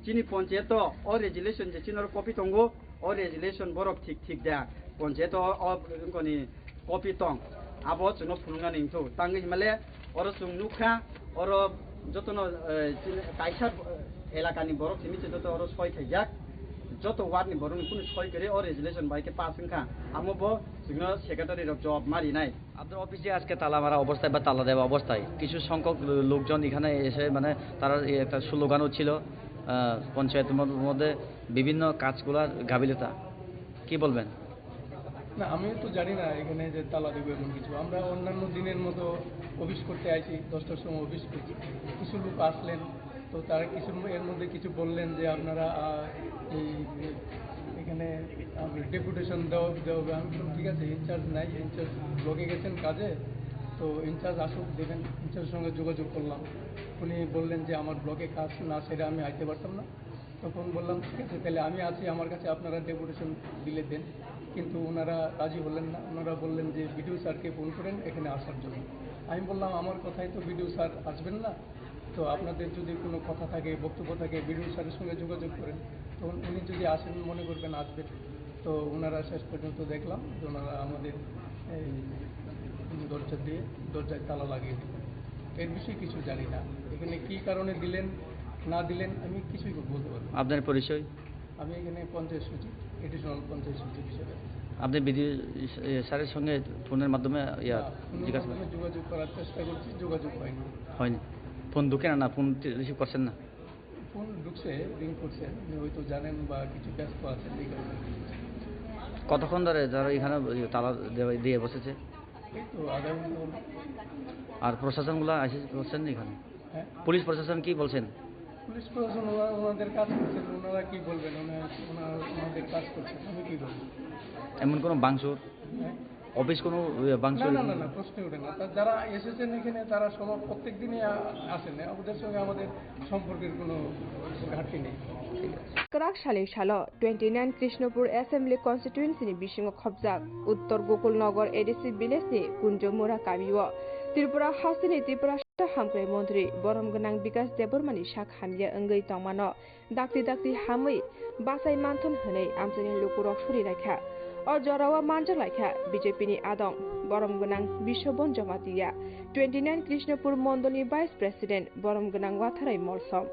chini ponchayat o, o resolution je chini oro copy tongo, o resolution borok thik thik da ponchayat o, o wngkoni copy tong abo chwngno phunuknani wngthu tangwi hinmale oro chwng nukha oro jotono, eh, chini kaisa, eh, elakani borok simi se joto oro soi khaijak. Joto ward ni borok ni kunu soi kwrwi o resolution bai khe pass wngkha, amo bo chwngno secretary rok jawab ma rinai. আপনার অফিসে আজকে তালা মারা অবস্থায় বা তালা দেওয়া অবস্থায় কিছু সংখ্যক লো-, লোকজন এখানে এসে, মানে, তারা এই একটা স্লোগানও ছিল, আহ, পঞ্চায়েতের মধ্যে বিভিন্ন কাজগুলার গাফিলতা। কি বলবেন? না, আমি তো জানি না এখানে যে তালা দেবো এমন কিছু। আমরা অন্যান্য দিনের মতো অফিস করতে আইছি, দশটার সময় অফিস করছি। কিছু লোক আসলেন, তো তারা কিছু, এর মধ্যে কিছু বললেন যে আপনারা, আহ, এই, এখানে ডেপুটেশন দেওয়া, দেওয়া হবে। আমি বললাম, "ঠিক আছে, ইনচার্জ নাই, ইনচার্জ ব্লকে গেছেন কাজে, তো ইনচার্জ আসুক, দেখেন।" ইনচার্জের সঙ্গে যোগাযোগ করলাম। উনি বললেন যে, "আমার ব্লকে কাজ না সেরে আমি আইতে পারতাম না।" তখন বললাম, "ঠিক আছে, তাহলে আমি আছি, আমার কাছে আপনারা ডেপুটেশন দিলে দেন।" কিন্তু ওনারা রাজি হলেন না। ওনারা বললেন যে, "বিডিও স্যারকে ফোন করেন এখানে আসার জন্য।" আমি বললাম, "আমার কথায় তো বিডিও স্যার আসবেন না, তো আপনাদের যদি কোনো কথা থাকে, বক্তব্য থাকে, বিডিও স্যারের সঙ্গে যোগাযোগ করেন।" তো উনি যদি আসেন, মনে করবেন আসবেন। তো ওনারা শেষ পর্যন্ত দেখলাম যে ওনারা আমাদের এই দরজা দিয়ে, দরজায় তালা লাগিয়ে দিলেন। এর বিষয়ে কিছু জানি না, এখানে কী কারণে দিলেন না দিলেন আমি কিছুই বলতে পারবো না। আপনার পরিচয়? আমি এখানে পঞ্চায়েত সচিব, এডিশনাল পঞ্চায়েত সচিব হিসেবে আছি। আপনি বিডিও স্যারের সঙ্গে ফোনের মাধ্যমে, ইয়া, না, ফোনের জিজ্ঞাসা মাধ্যমে যোগাযোগ করার চেষ্টা করছি, যোগাযোগ হয়নি। হয়নি? ফোন ঢুকে না, না ফোন রিসিভ করছেন না? ফোন ঢুকছে, রিং করছে, উনি হয়তো জানেন বা কিছু ব্যস্ত আছেন, এই কারণে। কতক্ষণ ধরে যারা এখানে ওই তালা দেওয়া-, দিয়ে বসেছে? এই তো আধা ঘন্টা হলো। আর প্রশাসনগুলো এসে বসছেন এখানে? হ্যাঁ? পুলিশ প্রশাসন কি বলছেন? পুলিশ প্রশাসন ওরা ওনাদের কাজ করছেন, ওনারা কি বলবেন? ওনারা, ওনারা ওনাদের কাজ করছেন, আমি কি বলবো? এমন কোনো ভাঙচুর? হ্যাঁ? অফিস কোনো, ইয়ে, না, ভাঙচুর? না, না, না, প্রশ্নই ওঠে না। তা যারা এসেছেন এখানে, তারা সব প্রত্যেক দিনই আ-, আসেন, ওদের সঙ্গে আমাদের সম্পর্কের কোনো ঘাটতি নেই। ঠিক আছে। Kwrak salni salo twenty nine Krishnapur Assembly Constituency ni bisingo khopjak Uttor Gokulnagar A D C village ni Kunjomura kamio Tripura hasteni Tripura Hamkrai Montri borom gwnang Bikas Debbarma ni sak hamya wngwi tongmano dakti dakti hamwi bachai manthun hwnwi amchaini lukurok suri laikha. O jorao manjak laikha B J P ni adong borom gwnang Biswabon Jamatia, twenty nine Krishnapur Mondolni Vice President borom gwnang Watharai Molsom,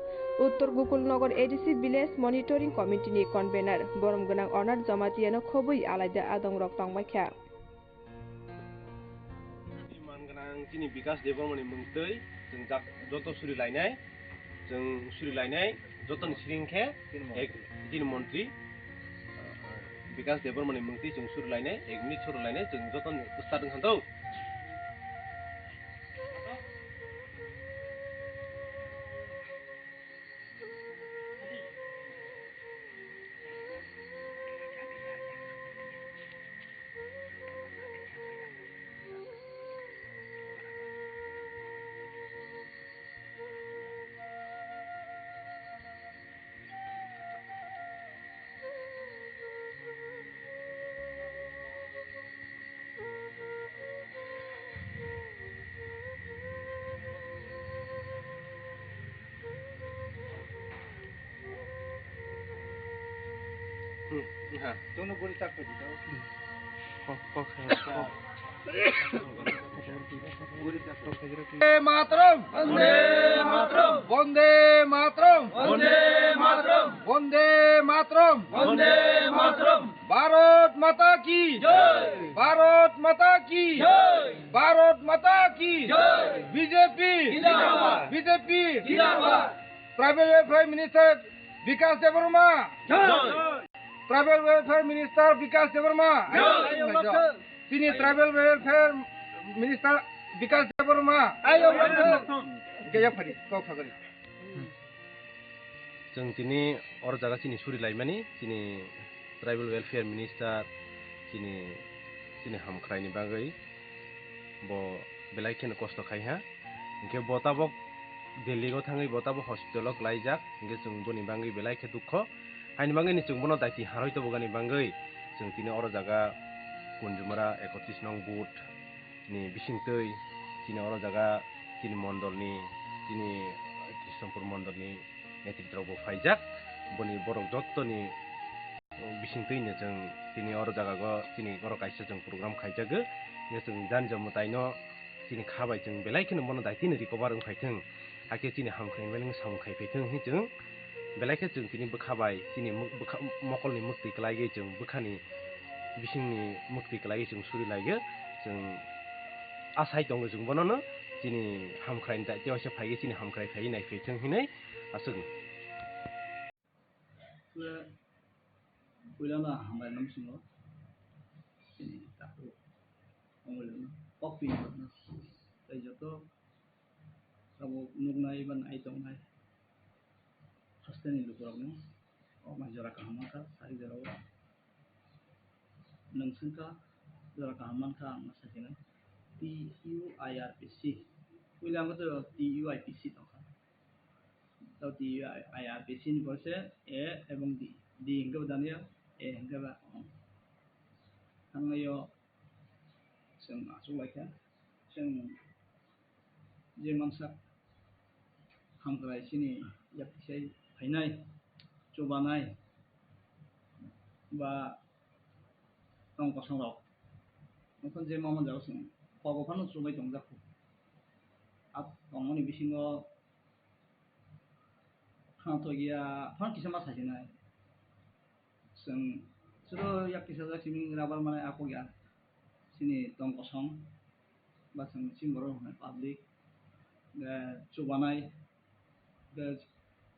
Uttor Gokulnagar A D C Village Monitoring Committee ni Convener borom gwnang Onar Jamatiano khobwi alaida adongrok tongbaikha. Chini man gwnang chini Bikas Debbarmani mungtwi chwng jak-, joto suri lainai, chwng suri lainai, jotoni siring khe ek, chini montri Bikas Debbarmani mungtwi chwng suri lainai, ek minute suri lainai, chwng jotoni start wngkha to. Hmm, ha. Dono guri tak pe dito. Kok, kok, kok. Vande Mataram! Vande Mataram! Vande Mataram! Vande Mataram! Vande Mataram! Vande Mataram! Bharat Mata ki! Jai! Bharat Mata ki! Jai! Bharat Mata ki! Jai! B J P! Zindabad! B J P! Zindabad! Tribal Welfare Minister Bikas Debbarma! Jai! Tribal Welfare Minister Bikas Debbarma! Jai! Chini Tribal Welfare Minister Bikas Debbarma! Jai! Kaya phari, kok phagari. Chwng tini oro jaga chini suri laimani, chini Tribal Welfare Minister, chini, chini hamkraini bagwi bo belai kheno kosto khai ha. Hinkhe bo tabok Delhi o thangwi bo tabok hospital o klaijak, hinkhe chwng boni bagwi belai khe dukho. Haini bagwi ni chwng bono daiti harwi tobogani bagwi chwng tini oro jaga Kunjumara ekotris nong booth ni bisingtwi chini oro jaga chini mondolni, chini Krishnapur mondolni netrito rok bo phaijak. Boni borok jottoni bisingtwi no chwng tini oro jaga o chini oro kaisa chwng program khaijago. Hingkhe chwng jani jani mwtai no chini kha bai chwng belai kheno bono daitino recover wng phaithwng. Hakhe chini hamkrai mani samung khai phaithwng hinwi chwng Belai khe chwng tini bwkha bai chini muk-, bwkha, mokolni muktwi kwlaiwi chwng bwkhani bisingni muktwi kwlaiwi chwng suri laiyo. Chwng asai tongo chwng bonono chini hamkraini daityo waisa phaiwi chini hamkrai phaiwi naiphai thwng hinwi aswk. Puilano hambai nang singo chini takhuk omolino kok pini tei joto abo nuknai ba nai tongnai hasteni lukurokno o mai jora kaham mankha, sari jorao nungsungkha, jora kaham mankha ang ma sakhinai T U I R P C. Puila ang khe T U I P C tongkha. Tei T U I R P C ni pore se A ebong D. D hingke bo daniya, A hingke ba, oh. Thangnaio chwng achuk laikha. Chwng je mansak hamkrai chini yak tisai phainai, chubanai ba tong kosong rok. Nokha je mama jaro chwng kobo phano chubai tongjak. Ap tongmani bisingo Khana to ya, phano kisa ma sajinai. Chwng, chwro yak kisa jak simi rabar manai ako ya. Chini tong kosong, ba chwng chini borok hwnai public, eh, chubanai, eh,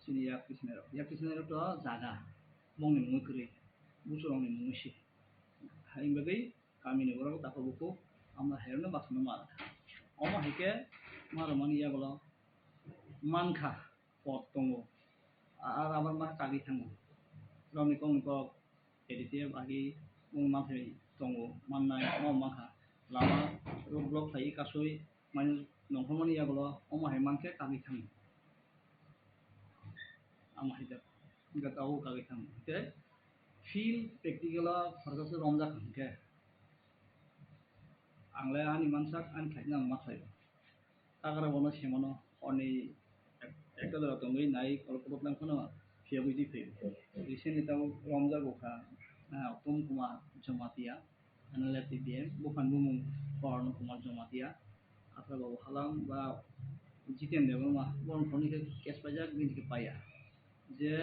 chini yak kisinai rok. Yak kisinai rok to jaga, bongni mungwi kwrwi, buchurokni mungwi si. Hai bagwi kamini borok takhuk bukhuk, amo hairokno bathangno ma rwkha. Omo hai khe ma rwmani yagulo mankha. Pot tongo. A, a rubber ma kagwi thango. Romni kokni kok A D T F agi mung manthai tongo, mannai, omo mankha. Lama road block khlaiwi kasui mani nongkhormani yagulo omo hai mankhe kagwi thango. Amo hai jak, hwnkhe tabuk kagwi thango. Hwnkhe field practical o khoroksa romjak hwnkhe ang le ani mansak ani khlaina ang ma khlaio. Tagra bono semano hwnwi ek-, ekta jora tongwi nai kolokotlang phano phiyogwi twi phaio. Recently tabuk romjago kha, ah, Uttom Kumar Jamatia, N L F T P M, buphang bumung Korno Kumar Jamatia, Athra Babu Halam ba Jiten Debbarma, borok hwnwi khe case paijak, bini khe paiya. Je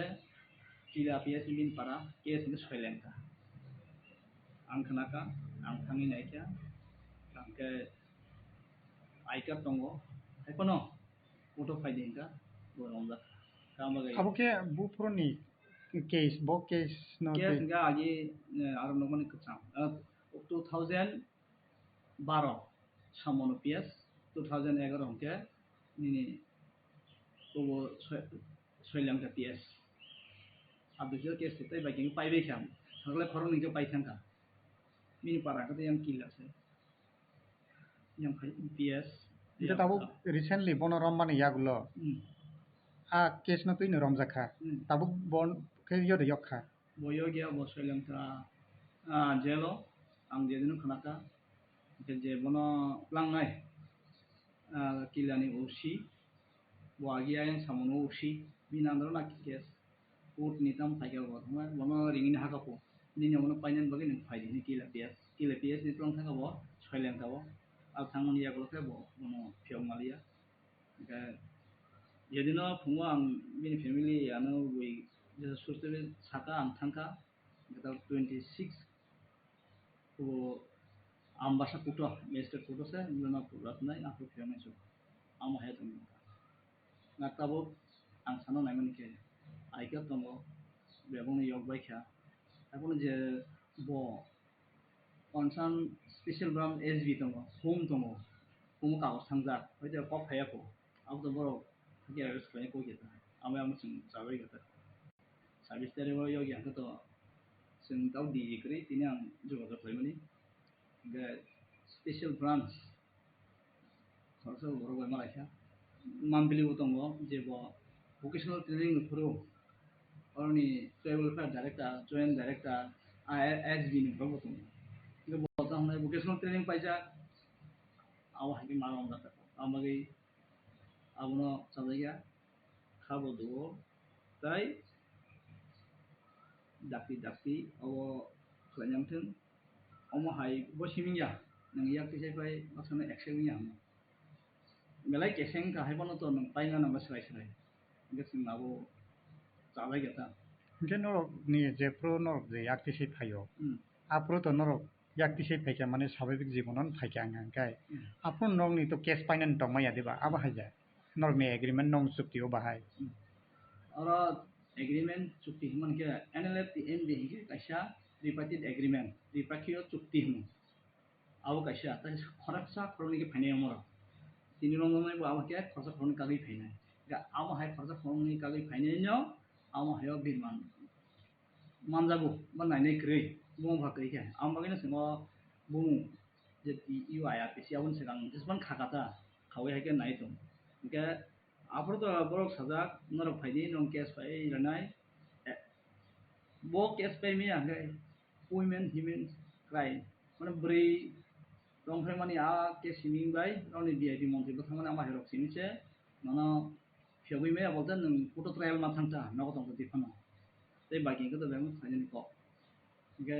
Kila P S ni bini para case hwnkhe Soilengka. Ang khnakha, ang thangwi naikha, hwnkhe I card tongo, hai phano photo phaidi hwnkha, bo romjak kha. Tamo bagwi Abo khe buphuruni case, bo case no case twi hwnkha agi, eh, aro nokmani kwcham. Eh, two thousand baro samono P S, two thousand egaro hwnkhe nini obo Soi-, Soilengka P S. Abdul P S tei bai khe paibai kha. Thangla khoroknwi khe pai thangkha. Bini para khe yang Kila se. Yang khai P S. Hwnkhe tabuk recently bono rommani yagulo. Hmm. A case no twino romjak kha. Hmm. Tabuk bon khe yode yok kha. Bo yokya bo Soilengka, ah, jail o ang jedino khnakha, hwnkhe je bono langnai, ah, Kilani O C, bo agi ayang samono O C, bini under o na case, court ni tamo phaikha bo, thangma bono ringini hakha pho, nini omono painani bagwi nwng phaidi hwnwi Kila P S, Kila P S ni tong thangkha bo Soilengka o, ah, thangmani yagulo khe bo bono phiyok maliya. Hwnkhe jedino phungo ang bini family ano bui jesa sustebe saka ang thangkha, hwnkhe twenty six o Ambasa kuto, magistrate kuto se, bwlano phuratnai, aphuru phiyoknai se, amo hai tongmani. Na tabuk ang sana naimani khe, I card tongo, bebakno yok bai kha, abono je bo Concern special branch S B tongo, home tongo, home kagoj thangjak, hoi de kok phaiya kho, abo to borok hakhe arrest khlainai kok ya ta, amo amo chwng chabai kha ta. Service tare o yokya khe to chwng tao D G kwrwi tini ang jogajog khlaimani. Hwnkhe special branch Khoroksa borok bai malaikha. Mambili bo tongo, je bo vocational training ni phuru. Oroni tribal welfare director, joint director, A S B ni borok bo tongo. Hingke bo tamo hwnai vocational training paijak. Abo hai khe ma romjak. Abo bagwi abono chajakya. Kha bo duo. Tai dakti dakti abo khlaina wngthwng. Omo hai bo simi ya, nwng yak tisai pai, aswkno accept wngya hwnwi. Belai keseng kha hai phano to nwng paina nangba swrai swrai. Hwnkhe chwng abo Chajak ya ta. Hingke norok ni je pro norok je yak tisai phaio. Hmm. A pro to norok yak tisai phaikha mane swabhabik jibono phaikha hwnka hwnkhe. Hmm. Aphuru norokni to case painani tongmaya diba? Abo hai ya. Norokni agreement nong chukti o bahai. Hmm. Oro agreement chukti hwnmani khe N L F T N B hinkhe kaisa tripartite agreement, tripakhiyo chukti hwnwi. Abo kaisa, tei khoroksa khoroknwi khe phainai omo rok. Tini romjaknai bo abo khe khoroksa khoroknwi kagwi phainai. Ga abo hai khoroksa khoroknwi kagwi phainai no amo hayo birman manjago, ba nainai kwrwi, bumung pha kwrwi khe. Amo bagwino chwng o bumung je T U I R P C aboni swkang jesman kha kata, khaui hai khe nai tong. Hingkhe aphuru to borok sajak, norok phaidi, nong case pai rwnai. Eh, bo case pai maya hingkhe women human crime, mane bwrwi tongphai mani a case simi bai, roni V I P montri bo thangmani ama herok simi se, nono phiyogwi maya bolte nwng photo trial ma thang ta, nogo tong twi phano. Tei baki hwnkhe to bebak phainani kok. Hingkhe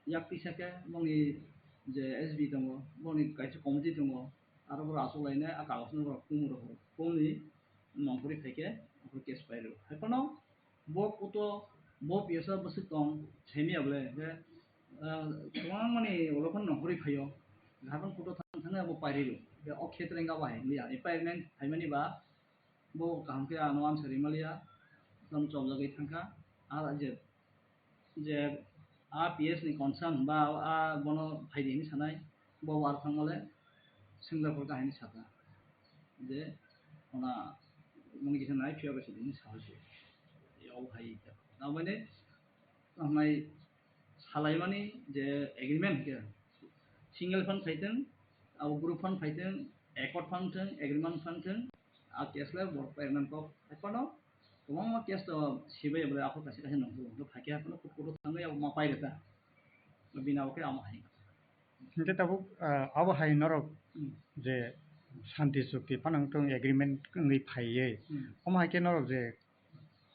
yak tisa khe bongni je S B tongo, bongni kaisa committee tongo, aro borok achuk lainai, a kagos no borok kum rw, kumni nongkhorwi phaikhe, aphuru case pai rw. Hai phano bo kuto, bo P S o bwswk tong, semi ya bole, hingkhe, ah, kwbangmani ulo phano nongkhorwi phaio, haiphano kuto thang thangwi abo pai rw. Hingkhe o khetre wngkha bai, liya, pai rwnai phaimani ba, bo kaham khe ano answer rimaliya, tamo chobjagwi thangkha, a je je a P S ni concern ba a bono phaidi hinwi sanai, bo war thangmale sengjakphuru kahini saka je ona moni kisa nai phiya bai sidi hinwi sahosi. Yao hai ta. Tamani, tamai salaimani je agreement hingkhe single phan phaithwng, abo group phan phaithwng, accord phan thwng, agreement phan thwng, a case le borok pai rwna kok hai phano kwbangma case to sibai ya bwle aphuru kaisa kaisa nongkhor nongkhor phaikhe hai phano kut kutu thangwi abo ma pai rwkha. Bini abo khe amo hai. Hingke tabuk, ah, abo hai norok Hmm. je santi chukti phano wngtong agreement wngwi phaiwi. Hmm. Omo hai khe norok je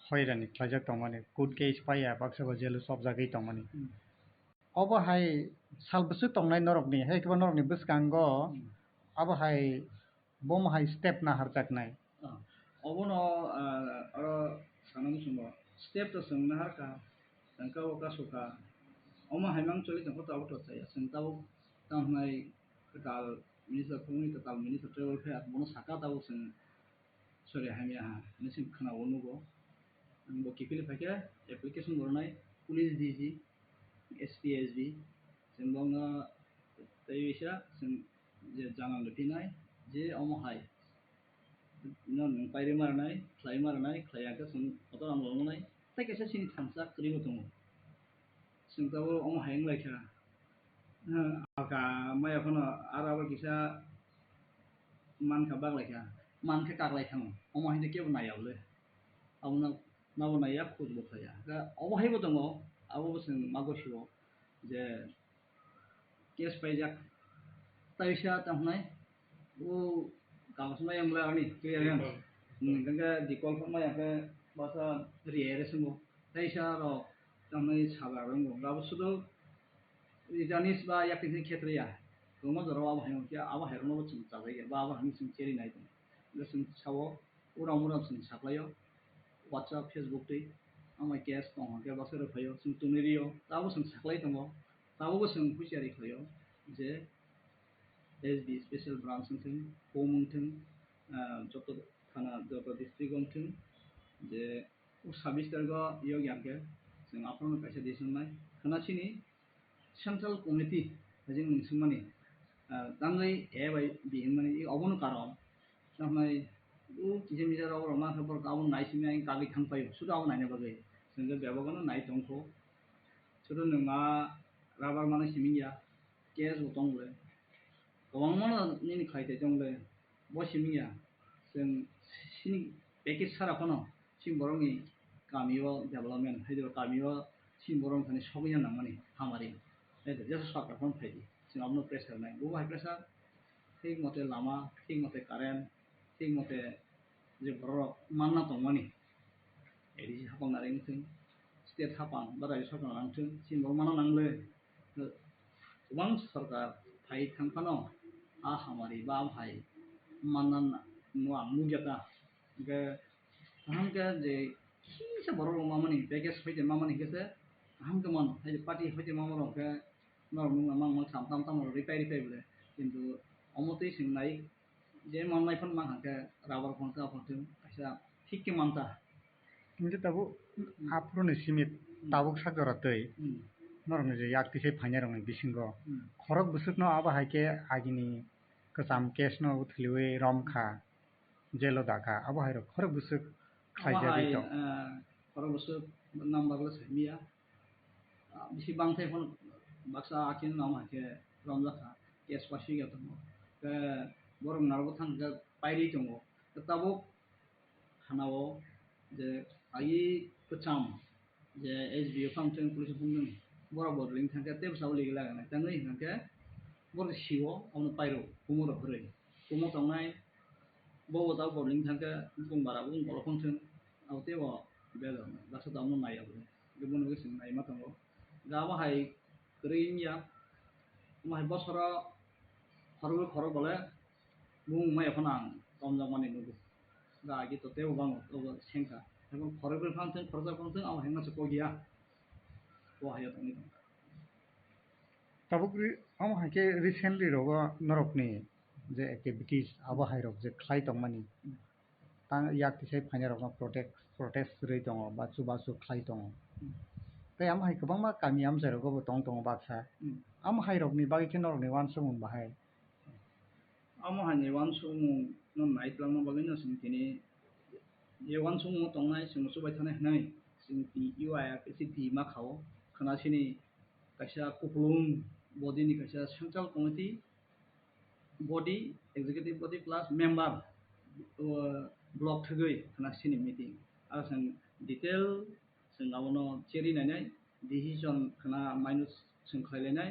hoirani khlaijak tongmani, court case paiya, baksa ba jail o chopjagwi tongmani. Hmm. Obo hai sal bwswk tongnai norokni, hai khe bo norokni bwskango Hmm. abo hai Bo ma hai step naharjaknai. Ah, obono, ah, oro sana muchungo. Step to chwng naharkha, chwng kabo kasu kha. Omo hai mang choli tongkha, tabuk to chaya. Chwng tabuk tamo hwnai kwtal minister, phungni kwtal minister travel khe, bono saka tabuk chwng sori hamya ha, hinwi chwng khwnao nugo. Bo kiphilwi phaikhe application bo rwnai police D G, S P, S B, chwng bo wngkha tei bisa chwng je janan rw phinai je omo hai no nwng pairwi ma rwnai, khlai ma rwnai, khlai ya khe chwng kotor ang rw nai tei kaisa chini thansa kwrwi bo tongo. Chwng tabuk omo hai wng lai kha. Alka maya phano aro abo kisa mankha baglai kha, mankhe kaklai thango, omo hai khe kebo naiya bwle. Abono nabo naiya, khoj bo khlaiya. Khe obo hai bo tongo, abo bo chwng ma gosio je case paijak. Taisa tamo hwnai, o kagoz ma yang bwle ani clearance. Hmm, hingkhe decall phano ma yang khe basa riyai re swngo. Taisa rok tamo hwnai saba rwngo. Abo sudu Janis ba yakni khetriya. Kwbangma jorao abo hai wngkhe, abo hai rokno bo chwng chajai ya, ba abo hai chwng cheri nai tongo. Hingkhe chwng sao, uram uram chwng saklaio, WhatsApp, Facebook twi, amai case tong hwnkhe bwsai rok phaio, chwng tonwi rio, abo chwng saklai tongo. Tabukbo chwng husiari khlaio je S B special branch wngthwng, home wngthwng, ah, joto thana, joto district wngthwng, je o sub district o yok yang khe chwng aphano kaisa decision nai. Khwna chini Central Committee hai je nwng swngmani, ah, tangwi A bai B hinmani, i obono karon. Tamo hwnai o kisa misa rok rwma khe borok abono nai simi ang kagwi thang paio, sudu abo naina bagwi. Chwng khe bebak no nai tong kho. Sudu nwng a rubber mano simi ya, case bo tong le. Kwbangma no nini khlai tai tong le. Bo simi ya, chwng chini package sara phano chini borokni kami o development, hai kami o chini borok thani sogwi ya nangmani hamari. Hai jesa sarkar phano phaidi, chwng abono pressure nai. Bo hai pressure thik mote lama, thik mote current, thik mote je borok manna tongmani, A D C hapang nari wngthwng, state hapang ba rajyo sarkar nang thwng, chini borok manna nangle. Kwbang sarkar phai thang phano a hamari ba a hai manna no ang nukya ta. Hingkhe kaham khe je Kisa borok rok mamani, package hoite mamani hingke se, aham ke mano, hai party hoite mama rok ke, norok nung mang mang sam tam tam rok ripai ripai bole. Kintu omo twi sing nai, je mannai phano mang hingke rubber phone ta phone twi, kaisa thik ke manta. Hingke tabuk aphuru ni simi tabuk sak jora twi, hmm, norok ni je yak twi sai phainai rok ni bisingo, hmm, khorok bwswk no abo hai ke agini kwcham case no thwiwi rom kha. Jelo dakha, abo hai rok khorok bwswk khlai jagwi tong. Khorok bwswk number le saimya. Ah, bisi bangthai phano baksa akin nam hai khe romjakha, case paswi ya tongo. Khe borok narwgo thang khe pairwi tongo. Khe tabuk hanao je agi kwcham je S D O phang thung, police phang thung, borok bodol wng thang khe tei bwsa uli gila gana tangwi hwnkha khe borok siwo abono pairo kumo rok kwrwi. Kumo tongnai bo bo tabuk bodol wng thang khe bukung bara bukung kolok phang thung, abo tei bo bel rok baksa tabukno nai abo. Bini bagwi chwng naima tongo. Ga bo hai kwrwi wngya, omo hai bosoro khorokbrwi khorok bole bung maya phano ang romjakmani nugo. Ga agi to teibo bango, tobo sengkha. Haikhe khorokbrwi phano thung, khoroksa phano thung, abo hai masa kok ya. Bo hai tongwi tongkha. Tabuk ri-, omo hai khe recently rogo norokni je activities abo hai rok je khlai tongmani. Hmm. Tang yak tisai phainai rokno protect, protest rwi tongo ba chubachu khlai tongo. Hmm. Tei amo hai kwbangma kami amchai rogo bo tong tongo baksa. Hmm. Amo hai rokni bagwi khe norokni uansukmung bahai. Amo haini uansukmung no nai twlangna bagwi no chwng tini je uansukmung tongnai chwng chubai thani hwnwi chwng tini U I R P C twi ma kha-o khwna sini kaisa kupulung body ni kaisa central committee body, executive body plus member, o, block thwgwi khwna sini meeting. Aro chwng detail chwng abono cherwi nainai, decision khwna maino chwng khlai lainai,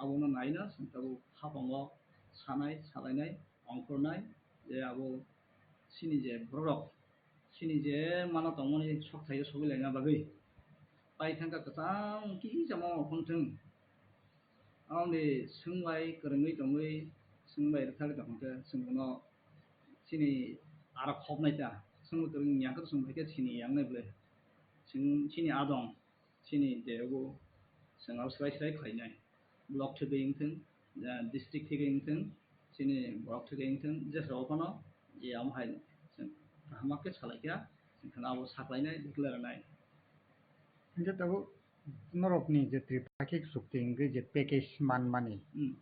abono naino chwng tabuk hapango sanai, salainai, ongkhornai, je abo chini je borok rok, chini je mano tongmani sok thaio sogwi laina bagwi. Pai thangkha kwchang kisa mama phone thung. Amoni swngbai kwrwngwi tongwi, swngbai rwthagwi tongkhe chwng bono chini aro khopnai ta. Swngbai kwrwng ya khe chwng bai khe chini yangnai bwle. Chwng chini adong, chini deogo chwng abo swrai swrai khlainai. Block thwgwi wngthung, ah, district thwgwi wngthung, chini borok thwgwi wngthung, jesrao phano je amo hai chwng kaham khe salaikha, chwng kheno abo saklainai, declare rwnai. Hingke tabuk norokni je Tripura khe chukti wngwi je package manmani. Hmm.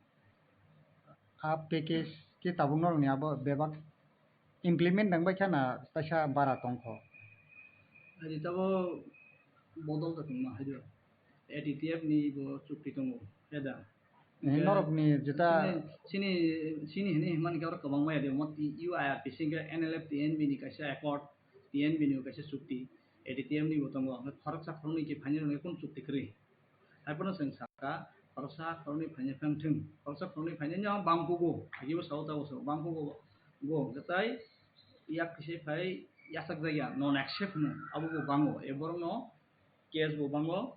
A package khe tabuk norokni abo bebak implement nangbai kha na kaisa bara tongkho? Hai tabo bodol ta tongma hai do. A T T F ni bo chukti tongo, heda. Eh, norokni jeta chini, chini, chini hini himani khe oro kwbangma ya de, mo U I R P C hingke N L F T N B ni kaisa accord, T N B ni kaisa chukti, A T T F ni bo tongo, hingke khoroksa khoroknwi khe phaini rwngwi kun chukti kwrwi. Haiphano chwng sakha, khoroksa khoroknwi phainai phang thung, khoroksa khoroknwi phainai no bangkugo, agibo sao tabo sao, bangkugo, go, hingke tai yak kisa phai yachak jagya, non accept hwno, abo bo bango, e borokno case bo bango,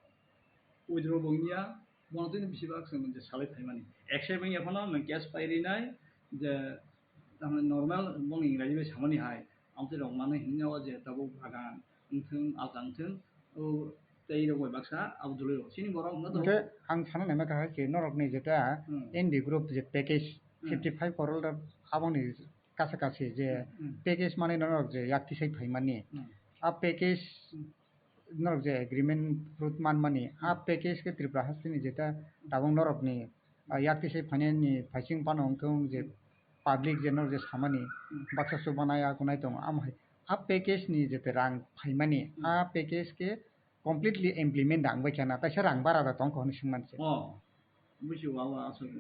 withdraw bo wngya, bono tini bisi bak chwng je salai phaimani. Accept wngya phano nwng case pai rinai, je tamni normal bongni Ingraji bai samani hai, amtwi rok mano hinwi o je tabuk bagan wngthung, alka wngthung, o tei rok bai baksa abo dului rok. Chini borok wngkha to. Hwnkhe ang sana naima kha hai khe norokni jeta Hmm. N D group je package Hmm. fifty five crore rok aboni kasa kasi je Hmm. package manwi norok je yak tisai phaimani. Hmm. A package Hmm. norok je agreement fruit manmani, a package khe Tripura hasteni jeta tabuk norokni, ah, yak tisai phainani phaising phano wngthung je public je norok je samani baksa chubanai akunai tongo, amo hai a package ni jete rang phaimani, a package khe completely implement da wngbai kha na, kaisa rang bara da tongkha hwnwi swngmani se. Oh, bujigo, abo aswk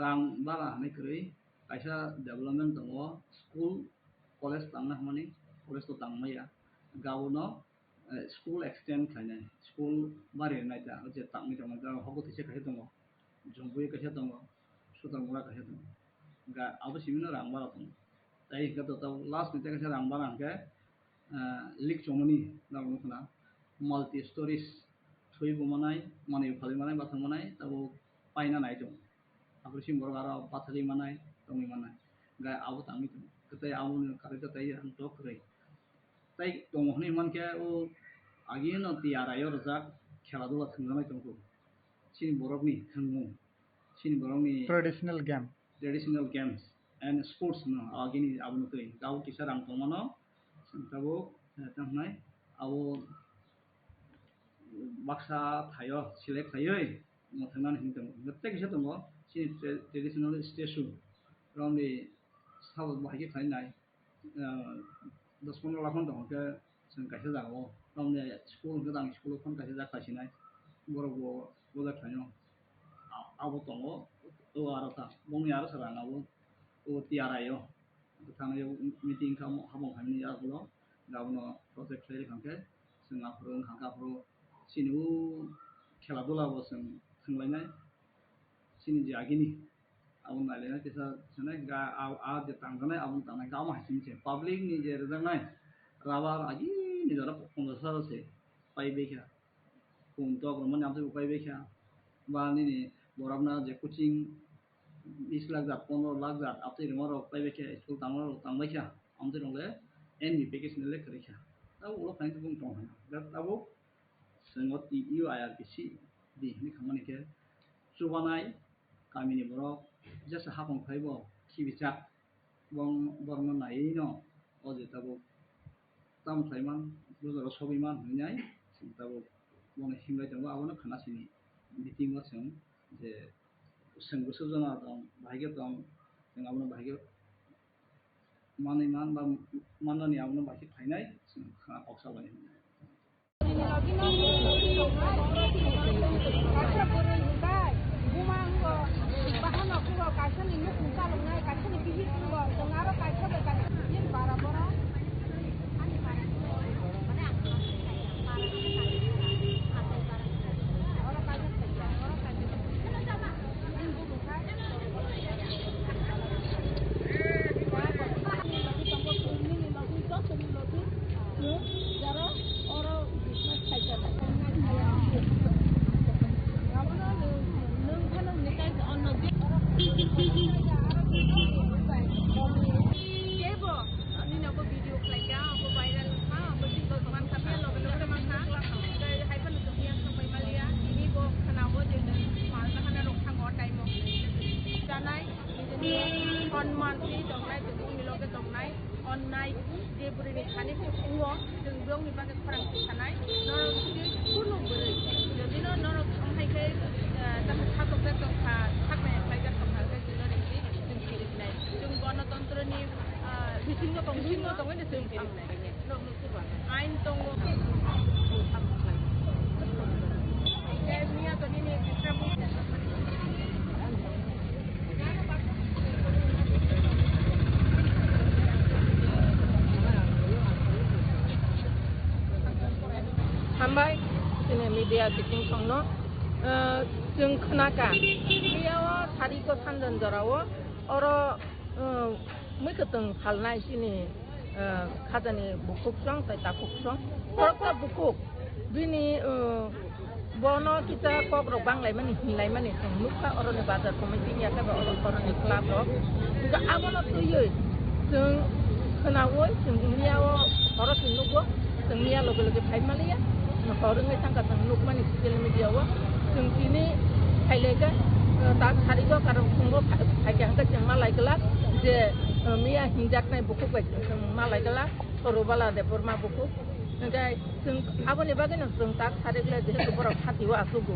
rang bara hwnwi kwrwi kaisa development tongo, school, college tangna hwnmani, college to tangmaya, gabono eh, school extend khlainai, school bari rwnai ta, je tangwi tongmani ta, hobo teisa kaisa tongo, Jombui kaisa tongo, Sutarmura kaisa tongo, ga abo simino rang bara tongo. Tai hwnkhe to, to last ni kaisa rang bara hwnkhe, eh, leak chomani nang nukna, multi stories thwi bo manai, manwi phalwi manai, bathang manai, tabo paina nai tongo. Aphuru simi borok aro bathagwi manai, tongwi manai, ga abo tangwi tongo. Kwtai aboni karwi ta tai ang tok kwrwi. Tei tongo hwnwi hwn khe o agini no T R I o rwjak khela dula thwngjaknai tongkhu. Chini borokni thwngmung, chini borokni traditional game, traditional games and sports no agini abono twi. Tabuk kisa rang tongmano, tabuk, eh, tamo hwnai abo baksa thaio select khaiwi mwthangna hinwi tongo. Tei kisa tongo chini tra-, traditional statue romni sabo bahai khe khlainai, ah, dos pondro lakh hwn tong hwnkhe chwng kaisa jagao romni school hwnkhe ang school phano kaisa jak khlaisinai borok bo boja khlaino. A-, abo tongo o aro ta bongni aro sarang abo o T R I o. Thangnaio meeting kha habong hamni yagulo gabono project khlai rwkha khe chwng aphuru wngkha khe aphuru chini o khela dula bo chwng thwnglainai chini je agini abo nailainai kisa sanai ga a, a je tangjaknai abo tangnaikha amo hai simi se public ni je rwjaknai rabar agini jora ponchash hajar se pai baikha. Kun tok rwmani amtwi bo pai baikha. Ba nini borokno je coaching bish lakh jat, pondro lakh jat, amtwi rwma rok pai baikha, school tangma rok tang baikha. Amtwi rok le N B package ni le kwrwi kha. Tabuk ulo khaina tubung tong hwnna. Tabuk chwng o T U I R P C di hinwi khamani khe chubanai kamini borok jesa hapang phai bo khibichak. Bong-, borokno naiwi no o je tabuk tamo khlai man, bujaro sogwi man hwnwi nai chwng tabuk bono himlai tongo, abono khna sini meeting o chwng je chwng bwswk jona tong, bahai khe tong, chwng abono bahai khe manwi man ba mannani abono bahai khe khlainai chwng khna kok salai. Kebo nini abo video khlaikha, abo viral wngkha, abo TikTok o mankha, loge loge mankha. Tei hai phano chwng yang thangbai maliya, tini bo khwnao je nwng mal kahana rok thango time o. Janai, nijini sonman twi tongnai, tongmungni loge tongnai, onnai, je bwrwini thani se wngo, chwng biyongni bagwi khorang se sanai, norok je kunu bwrwi, jodi no norok thang hai khe, eh, tamo kha tokjak tongkha, saknai khlaijak tongkha, hwnkhe chwng norok se chwng phiriknai. Chwng gonotontroni, ah, bisingo tong, bisingo tongwi no chwng phiriknai. Ain tongo. Miya to nini Hambai, chini media biting songno, eh, chwng khnaka, miyao sari ko sandan jorao, oro, eh, mui kwtwng phalnai chini, eh, khajani bukhuk song tei takhuk song. Khoroksa bukhuk bini, eh, bono kisa kok rok banglaimani hinlaimani chwng nukha oroni bazar committee ya khe ba oro oroni club rok. Hwnkhe abono twiwi chwng khnaui chwng miyao horo se nukgo. Chwng miya loge loge phai maliya, hor wngwi thangkha chwng nukmani social media o. Chwng tini phailaikha, uh, tak sarigo karon phungo pha-, phaikha hwnkhe chwng malai glak je, uh, miya hinjaknai bukhuk bai chwng malai glak Sorubala Debbarma bukhuk. Hwnkhe chwng aboni bagwino chwng tak sariglai jehetu borok hatio achugo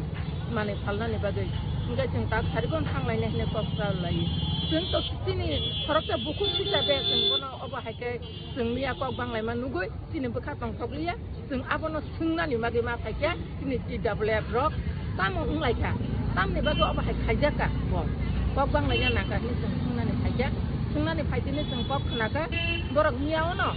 manwi phalnani bagwi. Hwnkhe chwng tak sarigo thanglainai hinwi kok salai. Chwng to chini khoroksa bukhuk hisabe chwng bono obo hai khe chwng miya kok banglaima nugwi chini bwkha tongthokliya, chwng abono swngnani bagwi ma phaikha, chini T W F rok tamo wnglaikha, tamni bagwi obo hai khaijakha bo, kok banglaina nangkha hinwi chwng swngnani phaikha, swngnani phaitini chwng kok khnakha, borok miyao no,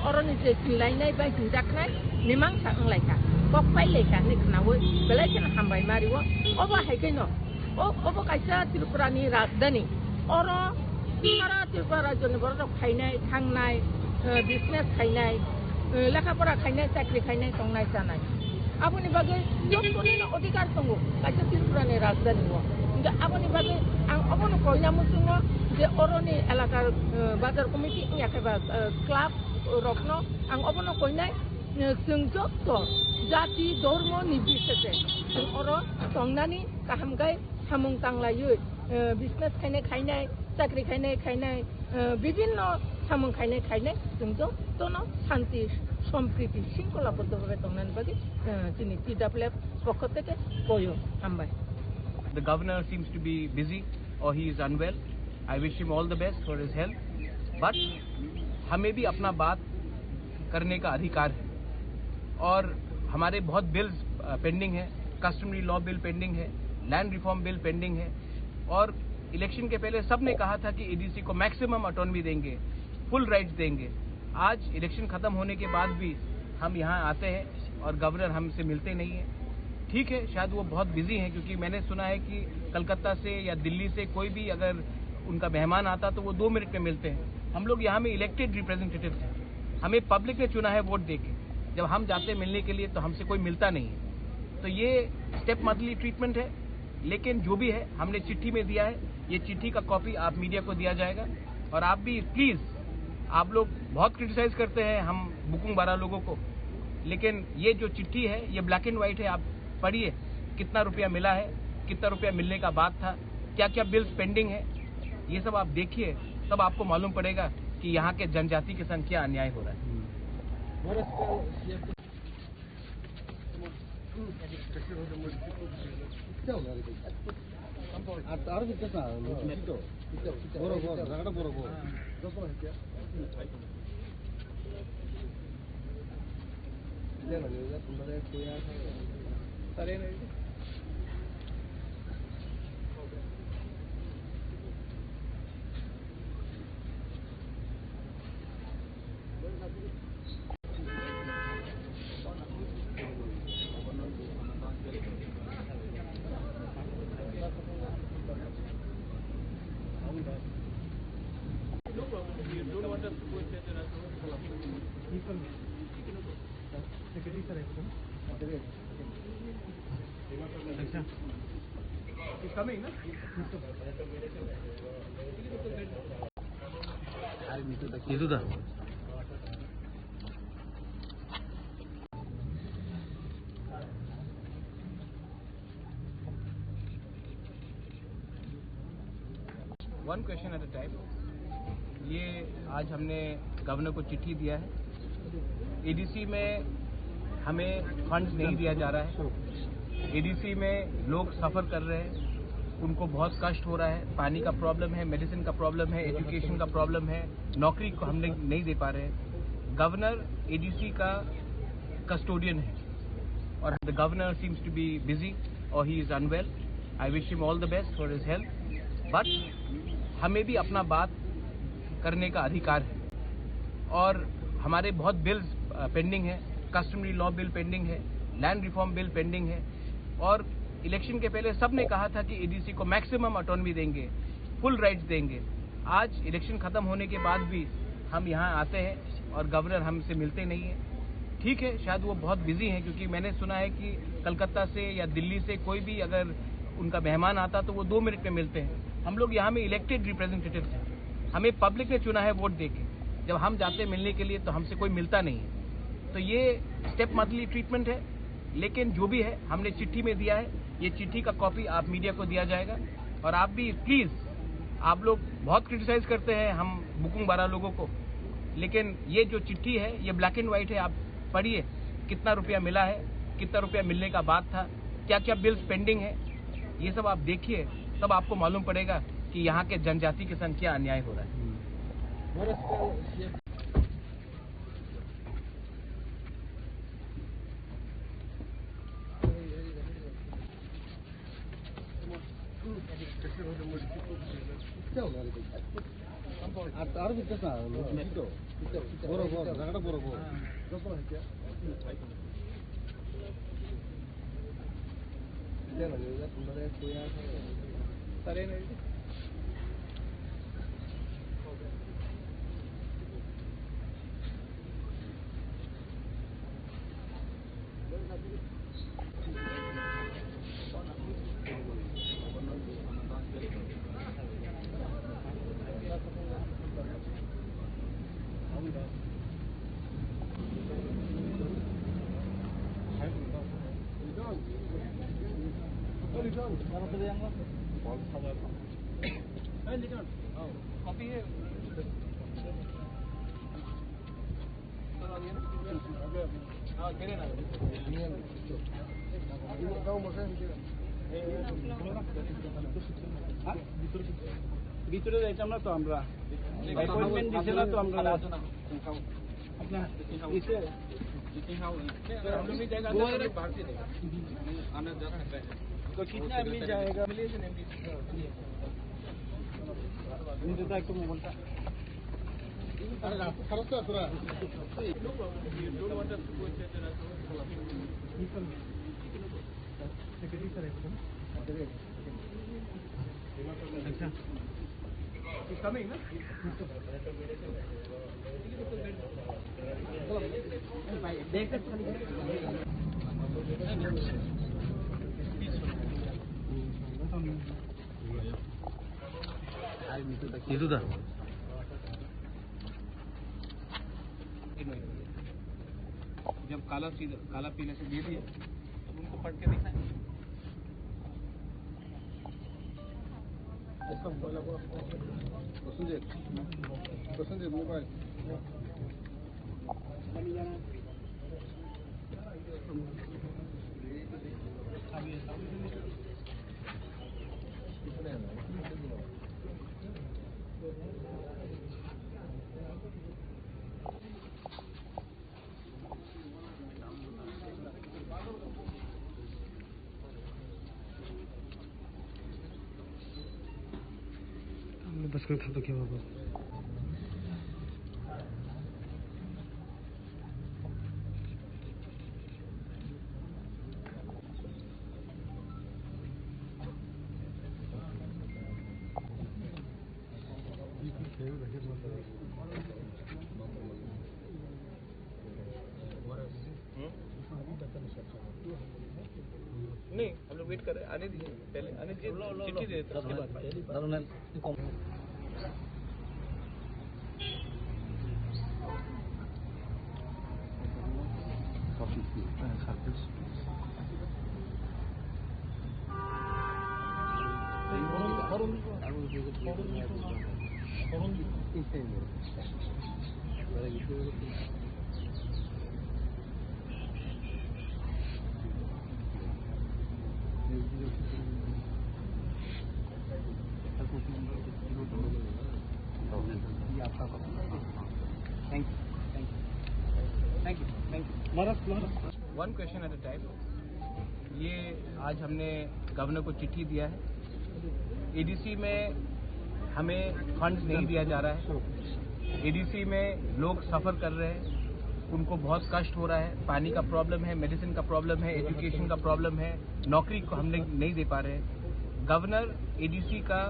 oroni je hinlainai bai hinjaknai mimangsa wnglaikha, kok pailaikha hinwi khnaui belai kheno hambai mario, obo hai kheno. O, obo kaisa Tripura ni rajdhani. Oro sara Tripura rajyo ni borok rok phainai, thangnai, eh, business khainai, eh, lekha pora khainai, chakri khainai, tongnai, chanai. Aboni bagwi joto ni no odhikar tongo kaisa Tripura ni rajdhani o. Hingke aboni bagwi ang obono koina muchungo je oro ni elakar, eh, bazar committee wngya khe ba, eh, club, Rokno ang obono koinai, eh, chwng jotto jati, dhormo ni bisese chwng oro tongnani kaham khai samung tanglaiwi, eh, business khainai khainai, chakri khainai khainai, eh, bibhinno samung khainai khainai chwng jottono shanti, sompriti, shringkholaboddo bhabe tongnani bagwi, eh, chini T W F pokho theke koyo. Hambai. The governor seems to be busy or he is unwell. I wish him all the best for his health. But हमें भी अपना बात करने का अधिकार है और हमारे बहुत बिल्स, अ, पेंडिंग है। कस्टमरी लॉ बिल पेंडिंग है, लैंड रिफॉर्म बिल पेंडिंग है और इलेक्शन के पहले सबने कहा था कि एडीसी को मैक्सिमम ऑटोनॉमी देंगे, फुल राइट्स देंगे। आज इलेक्शन खत्म होने के बाद भी हम यहाँ आते हैं और गवर्नर हमसे मिलते नहीं है। ठीक है, शायद वो बहुत बिजी हैं, क्योंकि मैंने सुना है कि कलकत्ता से या दिल्ली से कोई भी अगर उनका मेहमान आता तो वो दो मिनट में मिलते हैं। हम लोग यहाँ में इलेक्टेड रिप्रेजेंटेटिव्स हैं, हमें पब्लिक ने चुना है वोट दे के। जब हम जाते हैं मिलने के लिए तो हमसे कोई मिलता नहीं है। तो ये स्टेप मदरली ट्रीटमेंट है, लेकिन जो भी है हमने चिट्ठी में दिया है। ये चिट्ठी का कॉपी आप मीडिया को दिया जाएगा और आप भी प्लीज, आप लोग बहुत क्रिटिसाइज करते हैं हम बुकुंग बारा लोगों को, लेकिन ये जो चिट्ठी है ये ब्लैक एंड वाइट है। आप पढ़िए, कितना रुपया मिला है, कितना रुपया मिलने का बात था, क्या क्या बिल्स पेंडिंग है, ये सब आप देखिए, तब आपको मालूम पड़ेगा कि यहाँ के जनजाति के साथ क्या अन्याय हो रहा है। One question at a time। ये आज हमने गवर्नर को चिट्ठी दिया है। एडीसी में हमें फंड्स नहीं दिया जा रहा है। एडीसी में लोग सफ़र कर रहे हैं, उनको बहुत कष्ट हो रहा है। पानी का प्रॉब्लम है, मेडिसिन का प्रॉब्लम है, एजुकेशन का प्रॉब्लम है, नौकरी को हमने नहीं दे पा रहे हैं। गवर्नर एडीसी का कस्टोडियन है और the governor seems to be busy or he is unwell। I wish him all the best for his health। But हमें भी अपना बात करने का अधिकार है और हमारे बहुत बिल्स, अ, पेंडिंग है। कस्टमरी लॉ बिल पेंडिंग है, लैंड रिफॉर्म बिल पेंडिंग है और इलेक्शन के पहले सबने कहा था कि एडीसी को मैक्सिमम ऑटोनॉमी देंगे, फुल राइट्स देंगे। आज इलेक्शन खत्म होने के बाद भी हम यहाँ आते हैं और गवर्नर हमसे मिलते नहीं है। ठीक है, शायद वो बहुत बिजी हैं, क्योंकि मैंने सुना है कि कलकत्ता से या दिल्ली से कोई भी अगर उनका मेहमान आता तो वो दो मिनट में मिलते हैं। हम लोग यहाँ में इलेक्टेड रिप्रेजेंटेटिव्स हैं, हमें पब्लिक ने चुना है वोट दे के। जब हम जाते हैं मिलने के लिए तो हमसे कोई मिलता नहीं है। तो ये स्टेप मदरली ट्रीटमेंट है, लेकिन जो भी है हमने चिट्ठी में दिया है। ये चिट्ठी का कॉपी आप मीडिया को दिया जाएगा और आप भी प्लीज, आप लोग बहुत क्रिटिसाइज करते हैं हम बुकुंग बारा लोगों को, लेकिन ये जो चिट्ठी है ये ब्लैक एंड वाइट है। आप पढ़िए, कितना रुपया मिला है, कितना रुपया मिलने का बात था, क्या क्या बिल्स पेंडिंग है, ये सब आप देखिए, तब आपको मालूम पड़ेगा कि यहाँ के जनजाति के साथ क्या अन्याय हो रहा है। ভিতরে যাইতাম না তো আমরা, অ্যাপয়েন্টমেন্ট দিছে না তো আমরা। আপনার ইসে, তো কিতনা মিল জায়েগা? মিলিয়ে দেন এমডি। আমি তো একটু মোবাইলটা। আরে রাস্তা খারাপ তো তোরা। जब काला सीधा, काला पीला से दे दिए, तो उनको पढ़ के दिखाएं। Prasenjit, Prasenjit mobile. Bwskang thato khe bo. नहीं, हम लोग वेट कर रहे हैं, आने दीजिए, पहले आने दीजिए, चिट्ठी दे देते हैं, उसके बाद। Thank you, thank you, thank you, thank you. One question at a time. ये आज हमने गवर्नर को चिट्ठी दिया है। एडीसी में हमें फंड्स नहीं दिया जा रहा है। एडीसी में लोग सफ़र कर रहे हैं, उनको बहुत कष्ट हो रहा है। पानी का प्रॉब्लम है, मेडिसिन का प्रॉब्लम है, एजुकेशन का प्रॉब्लम है, नौकरी को हमने नहीं दे पा रहे हैं। गवर्नर एडीसी का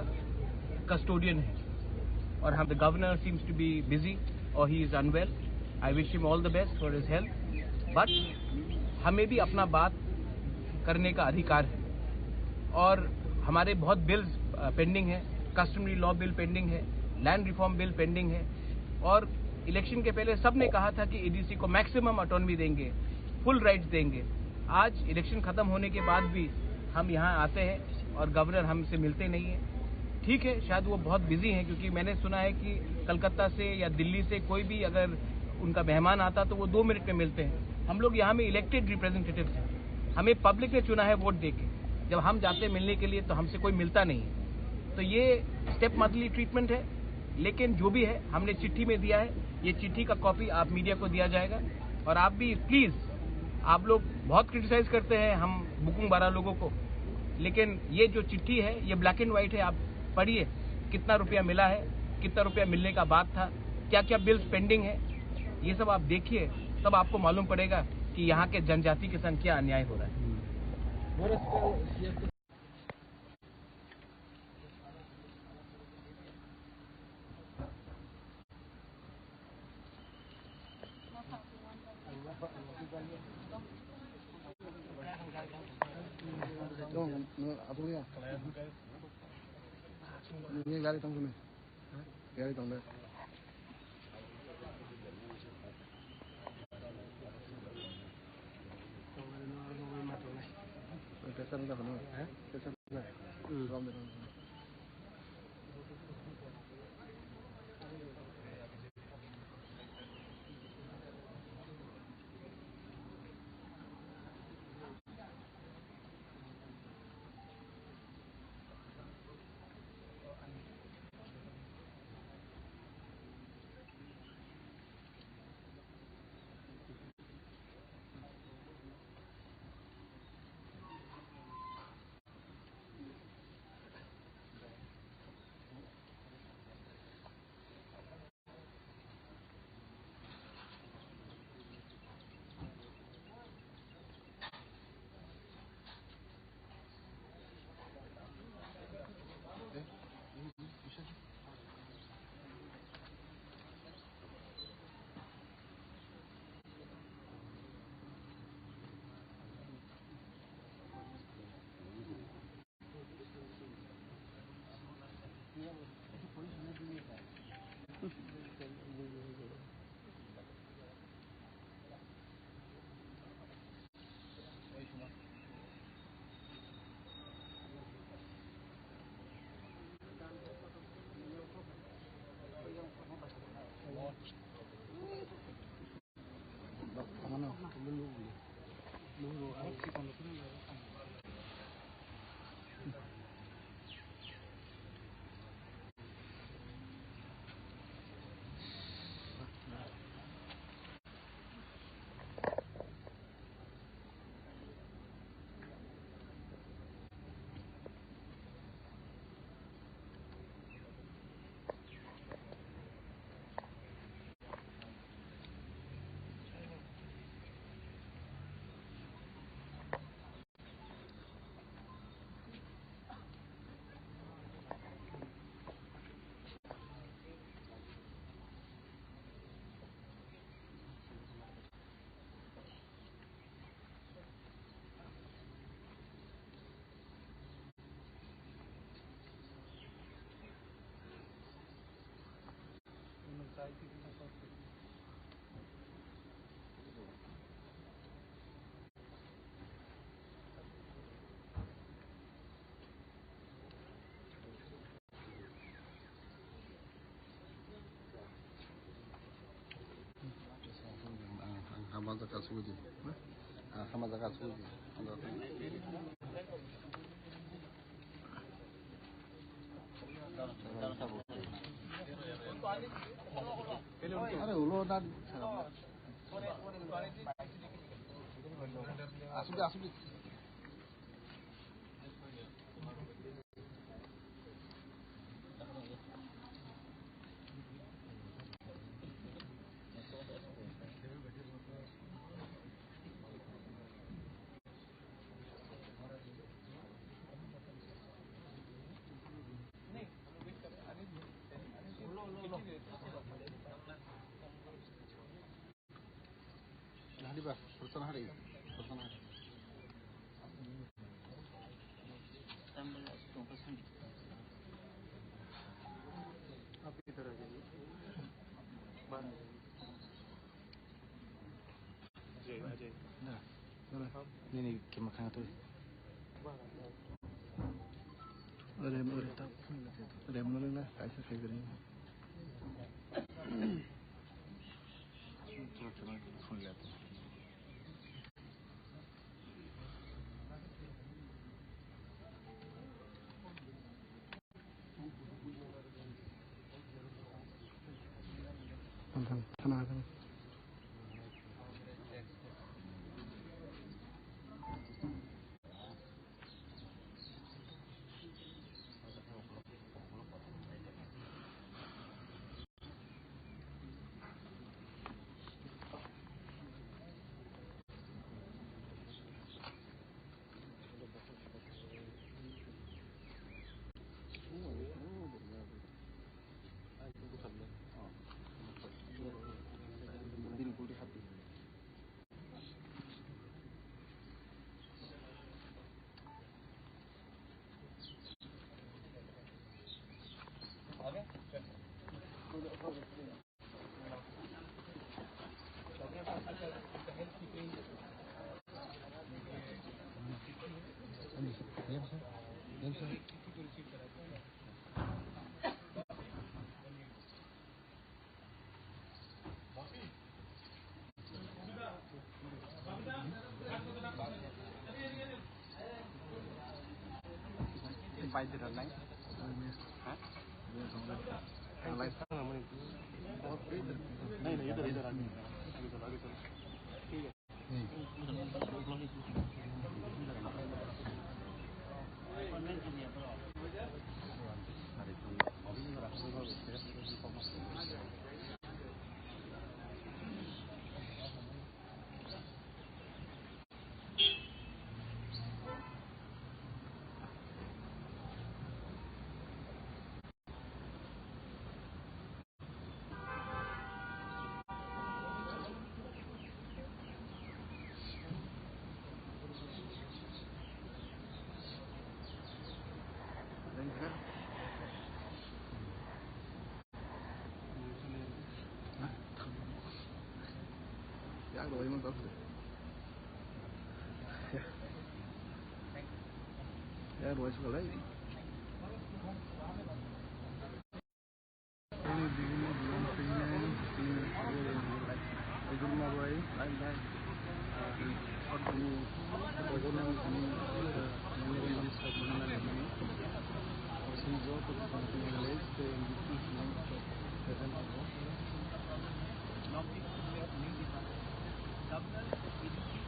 कस्टोडियन है और हम, the governor seems to be busy or he is unwell. I wish him all the best for his health, but हमें भी अपना बात करने का अधिकार है और हमारे बहुत बिल्स पेंडिंग है। कस्टमरी लॉ बिल पेंडिंग है, लैंड रिफॉर्म बिल पेंडिंग है और इलेक्शन के पहले सबने कहा था कि एडीसी को मैक्सिमम ऑटोनॉमी देंगे, फुल राइट्स देंगे। आज इलेक्शन ख़त्म होने के बाद भी हम यहाँ आते हैं और गवर्नर हमसे मिलते नहीं हैं। ठीक है, शायद वो बहुत बिजी हैं, क्योंकि मैंने सुना है कि कलकत्ता से या दिल्ली से कोई भी अगर उनका मेहमान आता तो वो दो मिनट में मिलते हैं। हम लोग यहाँ में इलेक्टेड रिप्रेजेंटेटिव्स हैं, हमें पब्लिक ने चुना है वोट दे के। जब हम जाते हैं मिलने के लिए तो हमसे कोई मिलता नहीं है। तो ये स्टेप मदरली ट्रीटमेंट है, लेकिन जो भी है हमने चिट्ठी में दिया है। ये चिट्ठी का कॉपी आप मीडिया को दिया जाएगा और आप भी प्लीज, आप लोग बहुत क्रिटिसाइज करते हैं हम बुकुंग बारा लोगों को, लेकिन ये जो चिट्ठी है ये ब्लैक एंड व्हाइट है। आप पढ़िए कितना रुपया मिला है, कितना रुपया मिलने का बात था, क्या क्या बिल्स पेंडिंग है, ये सब आप देखिए, तब आपको मालूम पड़ेगा कि यहाँ के जनजाति के संग क्या अन्याय हो रहा है। Nini gari tong sini. Gari tong deh. Ang hama jaga sudi. Ang hama jaga sudi. Are ulo dan. Asudi, asudi. Nani ba, Sultan Hari, Sultan Hari. Nini kima khang tu. Rem, rem, rem, rem, kaisa khe gring. Yak rwui man tok. Yak rwui sukalai. Bini bibhinno bulang thwinai, bini, eh, Ujulma bai, short bini, bini, bini, Governor A D C का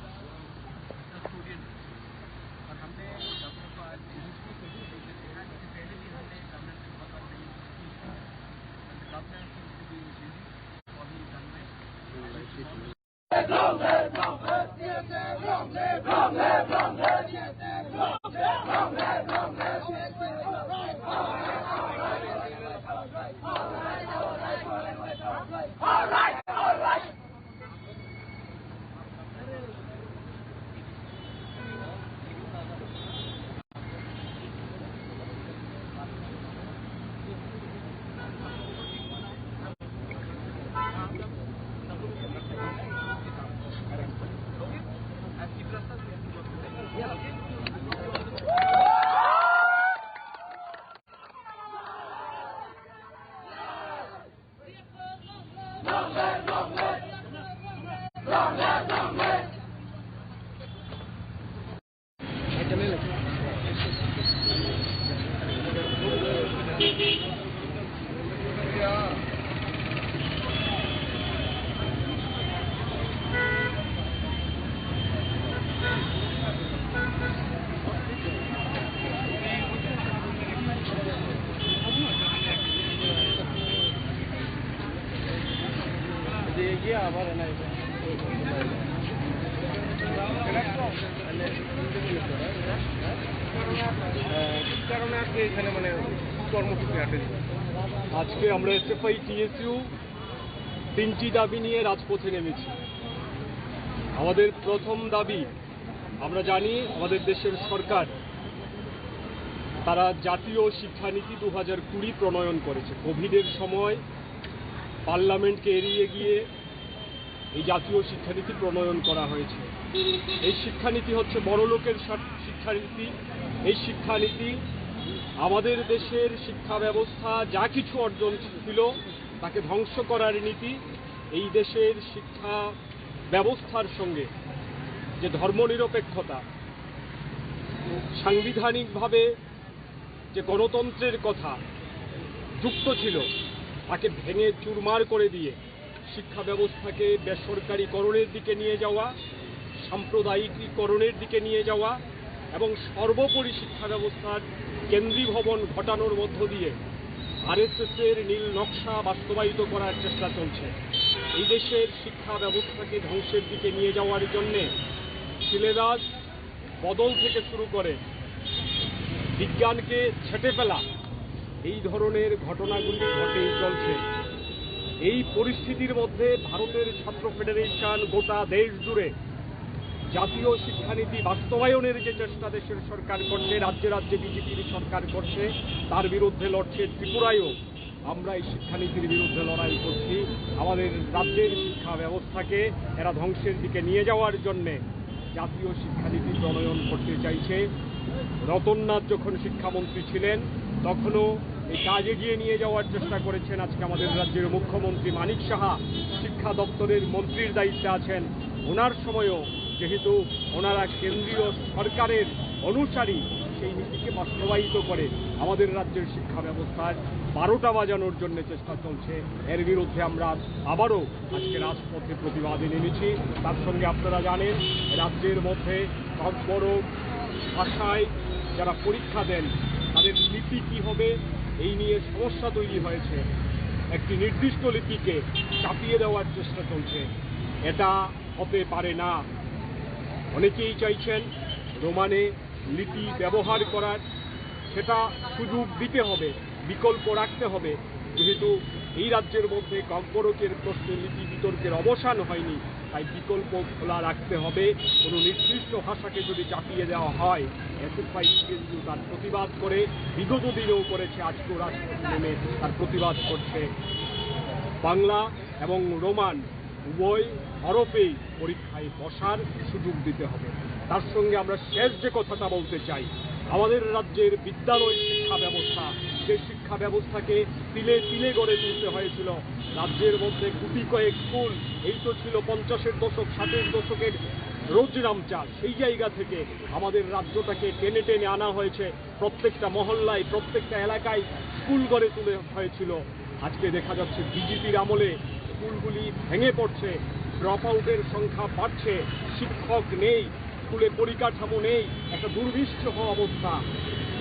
custodian है। और हमने governor को आज विजिट भी करी, लेकिन इससे पहले भी हमने governor से बहुत बार विजिट की है। But the governor seems to be busy, probably done with. কারণে আজকে এখানে মানে কর্মসূচি আছে। আজকে আমরা এসএফআই টিএসইউ তিনটি দাবি নিয়ে রাজপথে নেমেছি। আমাদের প্রথম দাবি, আমরা জানি আমাদের দেশের সরকার তারা জাতীয় শিক্ষানীতি দু হাজার কুড়ি প্রণয়ন করেছে। কোভিডের সময় পার্লামেন্টকে এড়িয়ে গিয়ে এই জাতীয় শিক্ষানীতি প্রণয়ন করা হয়েছে। এই শিক্ষানীতি হচ্ছে বড় লোকের স্বার্থ-, শিক্ষানীতি। এই শিক্ষানীতি আমাদের দেশের শিক্ষা ব্যবস্থা যা কিছু অর্জন ছিল তাকে ধ্বংস করার নীতি। এই দেশের শিক্ষা ব্যবস্থার সঙ্গে যে ধর্মনিরপেক্ষতা, সাংবিধানিকভাবে যে গণতন্ত্রের কথা যুক্ত ছিল, তাকে ভেঙে চুরমার করে দিয়ে শিক্ষা ব্যবস্থাকে বেসরকারীকরণের দিকে নিয়ে যাওয়া, সাম্প্রদায়িকীকরণের দিকে নিয়ে যাওয়া এবং সর্বোপরি শিক্ষা ব্যবস্থার কেন্দ্রীভবন ঘটানোর মধ্য দিয়ে আরএসএস এর নীল নকশা বাস্তবায়িত করার চেষ্টা চলছে। এই দেশের শিক্ষা ব্যবস্থাকে ধ্বংসের দিকে নিয়ে যাওয়ার জন্যে সিলেবাস বদল থেকে শুরু করে বিজ্ঞানকে ছেঁটে ফেলা, এই ধরনের ঘটনাগুলি ঘটেই চলছে। এই পরিস্থিতির মধ্যে ভারতের ছাত্র ফেডারেশন গোটা দেশ জুড়ে জাতীয় শিক্ষানীতি বাস্তবায়নের যে চেষ্টা দেশের সরকার করছে, রাজ্যে রাজ্যে বিজেপির সরকার করছে, তার বিরুদ্ধে লড়ছে ত্রিপুরায়ও। আমরা এই শিক্ষানীতির বিরুদ্ধে লড়াই করছি। আমাদের রাজ্যের শিক্ষা ব্যবস্থাকে এরা ধ্বংসের দিকে নিয়ে যাওয়ার জন্যে জাতীয় শিক্ষানীতি প্রণয়ন করতে চাইছে। রতননাথ যখন শিক্ষামন্ত্রী ছিলেন, তখনও এই কাজ এগিয়ে নিয়ে যাওয়ার চেষ্টা করেছেন। আজকে আমাদের রাজ্যের মুখ্যমন্ত্রী মানিক সাহা শিক্ষা দপ্তরের মন্ত্রীর দায়িত্বে আছেন, ওনার সময়ও যেহেতু ওনারা কেন্দ্রীয় সরকারের অনুসারী, সেই নীতিকে বাস্তবায়িত করে আমাদের রাজ্যের শিক্ষা ব্যবস্থার বারোটা বাজানোর জন্য চেষ্টা চলছে। এর বিরুদ্ধে আমরা আবারও আজকে রাজপথে প্রতিবাদে নেমেছি। তার সঙ্গে আপনারা জানেন, রাজ্যের মধ্যে ককবরক ভাষায় যারা পরীক্ষা দেন, তাদের লিপি কী হবে, এই নিয়ে সমস্যা তৈরি হয়েছে। একটি নির্দিষ্ট লিপিকে চাপিয়ে দেওয়ার চেষ্টা চলছে। এটা হতে পারে না। অনেকেই চাইছেন রোমানে লিপি ব্যবহার করার, সেটা সুযোগ দিতে হবে, বিকল্প রাখতে হবে। যেহেতু এই রাজ্যের মধ্যে ককবরকের প্রশ্নে লিপি বিতর্কের অবসান হয়নি, তাই বিকল্প খোলা রাখতে হবে। কোনো নির্দিষ্ট ভাষাকে যদি চাপিয়ে দেওয়া হয়, এসএফআই কিন্তু তার প্রতিবাদ করে, বিগত দিনেও করেছে, আজকেও রাজপথে নেমে তার প্রতিবাদ করছে। বাংলা এবং রোমান উভয় হরফেই পরীক্ষায় বসার সুযোগ দিতে হবে। তার সঙ্গে আমরা শেষ যে কথাটা বলতে চাই, আমাদের রাজ্যের বিদ্যালয় শিক্ষা ব্যবস্থা, যে শিক্ষা ব্যবস্থাকে তিলে তিলে গড়ে তুলতে হয়েছিল, রাজ্যের মধ্যে গুটি কয়েক স্কুল, এই তো ছিল পঞ্চাশের দশক, ষাটের দশকের রোজরামচা, সেই জায়গা থেকে আমাদের রাজ্যটাকে টেনে টেনে আনা হয়েছে। প্রত্যেকটা মহল্লায়, প্রত্যেকটা এলাকায় স্কুল গড়ে তুলে হয়েছিল। আজকে দেখা যাচ্ছে বিজেপির আমলে স্কুলগুলি ভেঙে পড়ছে, ড্রপ আউটের সংখ্যা বাড়ছে, শিক্ষক নেই, স্কুলে পরিকাঠামো নেই, একটা দুর্বিষহ অবস্থা।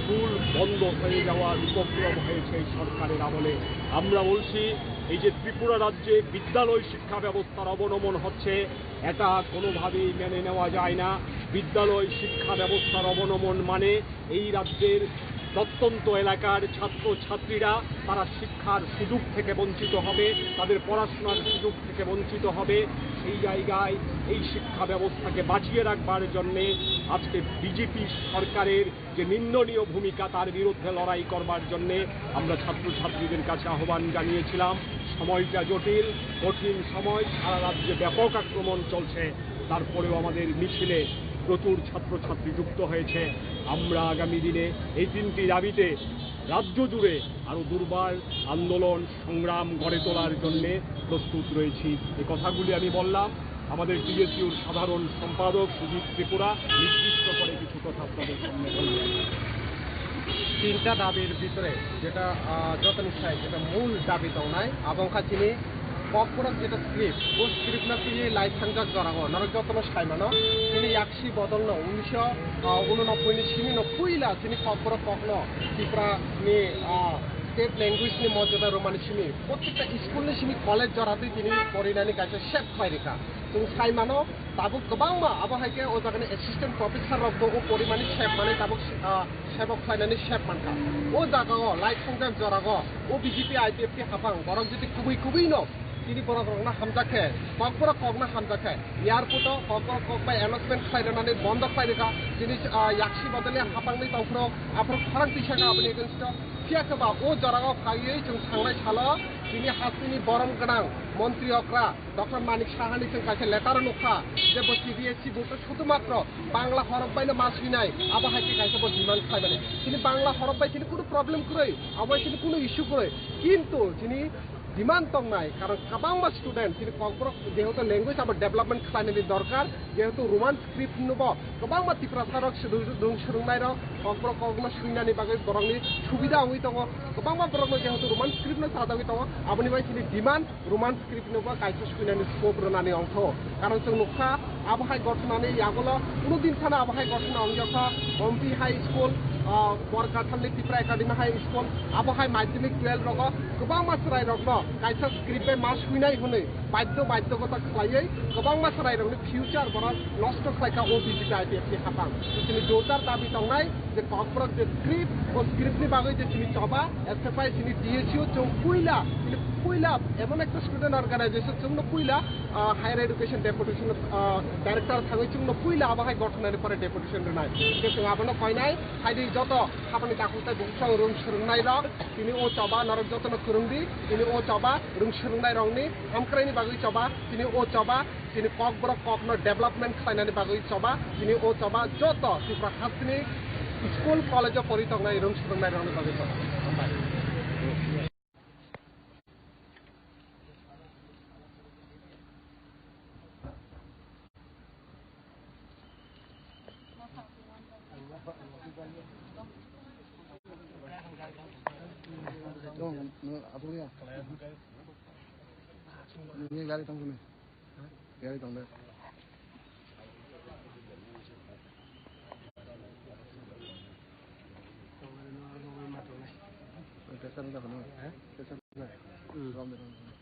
স্কুল বন্ধ হয়ে যাওয়ার উপক্রম হয়েছে এই সরকারের আমলে। আমরা বলছি, এই যে ত্রিপুরা রাজ্যে বিদ্যালয় শিক্ষা ব্যবস্থার অবনমন হচ্ছে, এটা কোনোভাবেই মেনে নেওয়া যায় না। বিদ্যালয় শিক্ষা ব্যবস্থার অবনমন মানে এই রাজ্যের প্রত্যন্ত এলাকার ছাত্র ছাত্রীরা তারা শিক্ষার সুযোগ থেকে বঞ্চিত হবে, তাদের পড়াশোনার সুযোগ থেকে বঞ্চিত হবে। সেই জায়গায় এই শিক্ষা ব্যবস্থাকে বাঁচিয়ে রাখবার জন্যে আজকে বিজেপি সরকারের যে নিন্দনীয় ভূমিকা, তার বিরুদ্ধে লড়াই করবার জন্যে আমরা ছাত্রছাত্রীদের কাছে আহ্বান জানিয়েছিলাম। সময়টা জটিল, কঠিন সময়, সারা রাজ্যে ব্যাপক আক্রমণ চলছে, তারপরেও আমাদের মিছিলে প্রচুর ছাত্রছাত্রী যুক্ত হয়েছে। আমরা আগামী দিনে এই তিনটি দাবিতে রাজ্য জুড়ে আরও দুর্বার আন্দোলন সংগ্রাম গড়ে তোলার জন্যে প্রস্তুত রয়েছি। এই কথাগুলি আমি বললাম। আমাদের টিএসইউর সাধারণ সম্পাদক সুজিত ত্রিপুরা নির্দিষ্ট করে কিছু কথা আপনাদের সামনে বলবেন। তিনটা দাবির ভিতরে যেটা, আহ, যতন সাহেব যেটা মূল দাবি tongnai, abo wngkha chini Kokborok jeta script, o script no tini lai thangjak jora o, norok jotono sai mano, tini yaksi bodol no unisho, ah, unonobboi ni simi no puila chini Kokborok kok no Tripura ni, ah, state language ni mojada romani simi, protekta school ni simi college jora twi tini porinani kaisa sep khlai rikha. Chwng sai mano, tabuk kwbangma abo hai khe o jaga ni assistant professor rok bo o porimani sep mani tabuk, ah, sebok khlainani sep mankha. O jaga o lai thangjak jora o, o BJP IPFT hapang borok jodi kubui kubui no, chini borok rokno hamjak khe, Kokborok kokno hamjak khe, airport o Kokborok kok bai announcement khlai rwnani bondo khlai rwkha. Chini, ah, yaksi bodol ya hapangni tongphuru aphuru khorang tisa kha aboni against o. Phiya khe ba o jora o phaiwi chwng thangnai salo chini hasteni borom gwnang montri okra Doctor Manik Sahani chwng kaisa letter nukha je bo CBSE board o sudhumatro Bangla horok bai no ma swinai, abo hai khe kaisa bo demand khlaimani. Chini Bangla horok bai chini kunu problem kwrwi, abo hai chini kunu issue kwrwi. Kintu chini demand tongnai, karon kwbangma student chini Kokborok jehetu language abo development khlainani dorkar, jehetu Roman script no bo kwbangma Tiprasa rok swrwng, rwng swrwngnai rok Kokborok kokno swinani bagwi borokni subida wngwi tongo, kwbangma borokno jehetu Roman script no chadagwi tongo, aboni bai chini demand Roman script no bo kaisa swinani scope rwnani ongkho. Karon chwng nukha, abo hai gothonani yagulo kuno din phano abo hai gothona ongya kha. Gompi High School, ah, Borkathal ni Tipra Academy High School, abo hai madhyamik twelve rogo kwbangma chwrai rokno kaisa script bai ma swinai hwnwi badhyo badhyogota khlaiwi kwbangma chwrai rokni future borok nosto khlai kha o BJP IPFT hapang. Chini jordar dabi tongnai je Kokborok je script, o script ni bagwi je chini choba, SFI chini TSU chwng puila, chini puila emon ekta student organization chwngno puila, ah, higher education deputation, ah, director thangwi chwngno puila abo hai gothonani pore deputation rwnai. Je chwng abono koinai, haidi joto hapani dakhuk tai bukhuk rwng swrwngnai rok, chini o choba norok jotono kwrwng di, chini o choba rwng swrwngnai rokni hamkraini bagwi choba, chini o choba chini Kokborok kokno development khlainani bagwi choba, chini o choba joto Tripura hasteni School, college o pori tongnai, rung swrwngnai rokni bagwi tongo. Nini gari tong sini. Gari tong deh. Tesa ni dapat ni. Tesa ni. Rom deh, rom deh.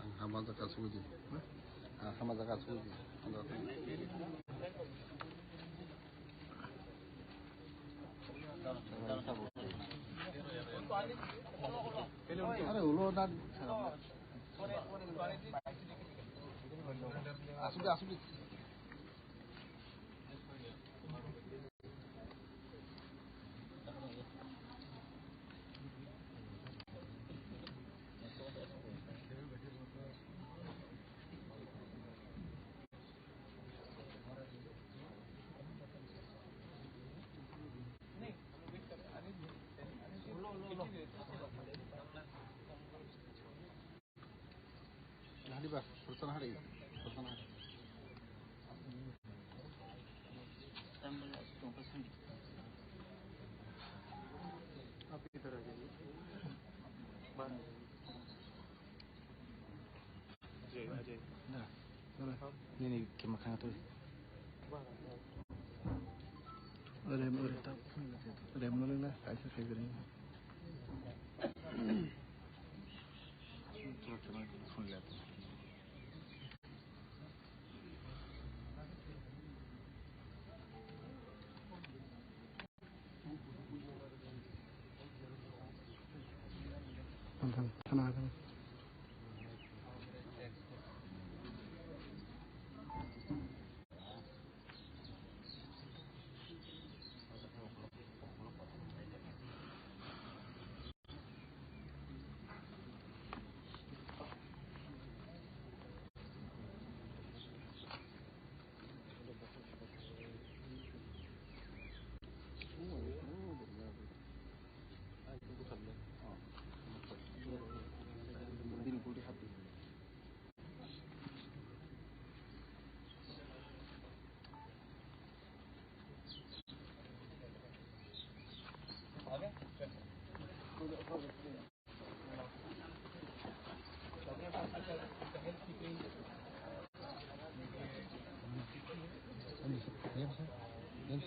Ang hama jaga sugudi. Ang hama jaga sugudi. Are ulo dan. Asuk de, asuk de. Nani ba, Sultan Hari, Sultan Hari. Nini kema khana tuli. Rem, rem, rem, no, no, no, kaisa khaigani. Phone le. Ya,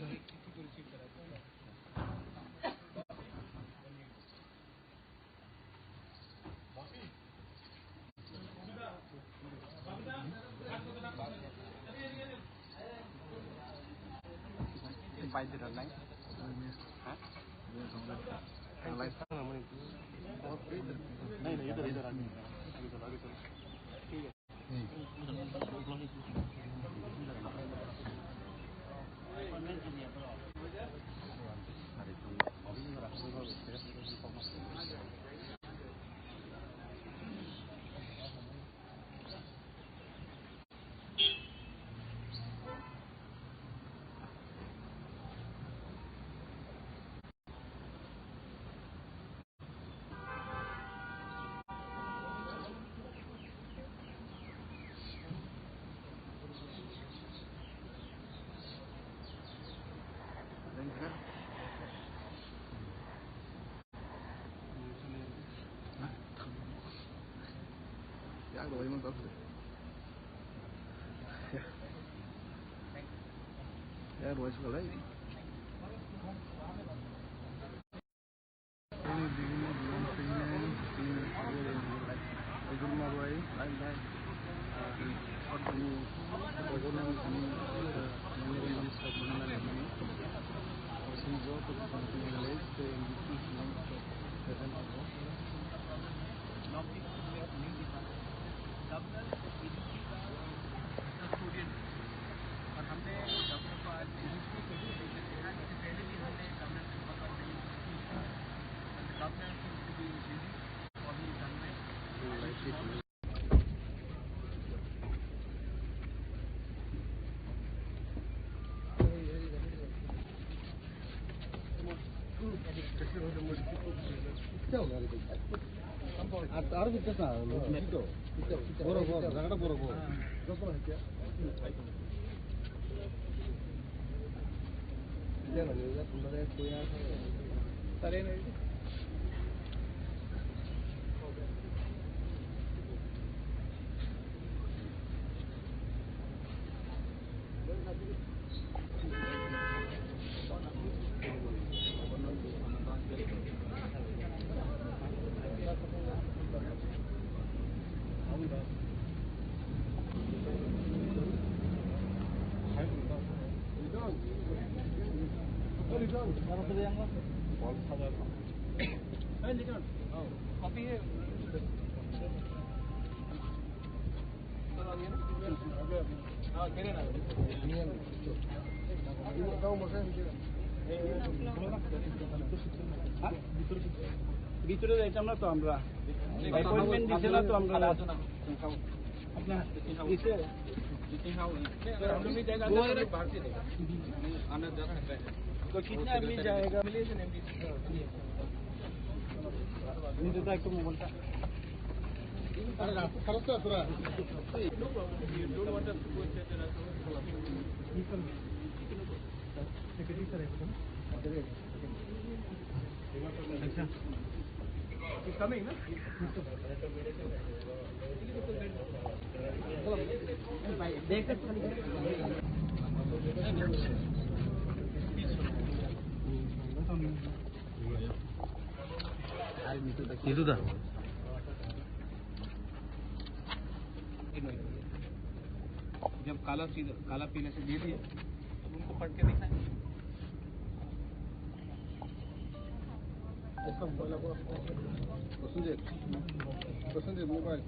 ruwai suka lai. Ar, ar bitte sa, boro, boro, jaga boro, boro. ভিতরে যাইতাম না তো আমরা, অ্যাপয়েন্টমেন্ট দিছে না তো আমরা। দিছে। तो कितना आदमी जाएगा? Itu dah. जब काला चीज, काला पीला से दे दिए, अब उनको पढ़ के दिखाएंगे। प्रसंजित, Prasenjit mobile.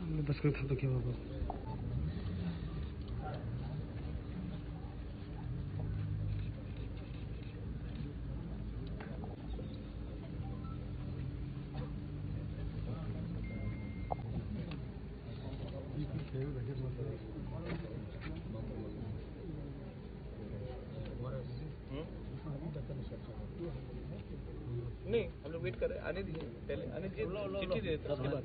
Ang bwskang thangtokhe babo. हम्म? नहीं, हम लोग वेट कर रहे हैं, आने दीजिए, पहले आने दीजिए, चिट्ठी दे देते हैं, उसके बाद।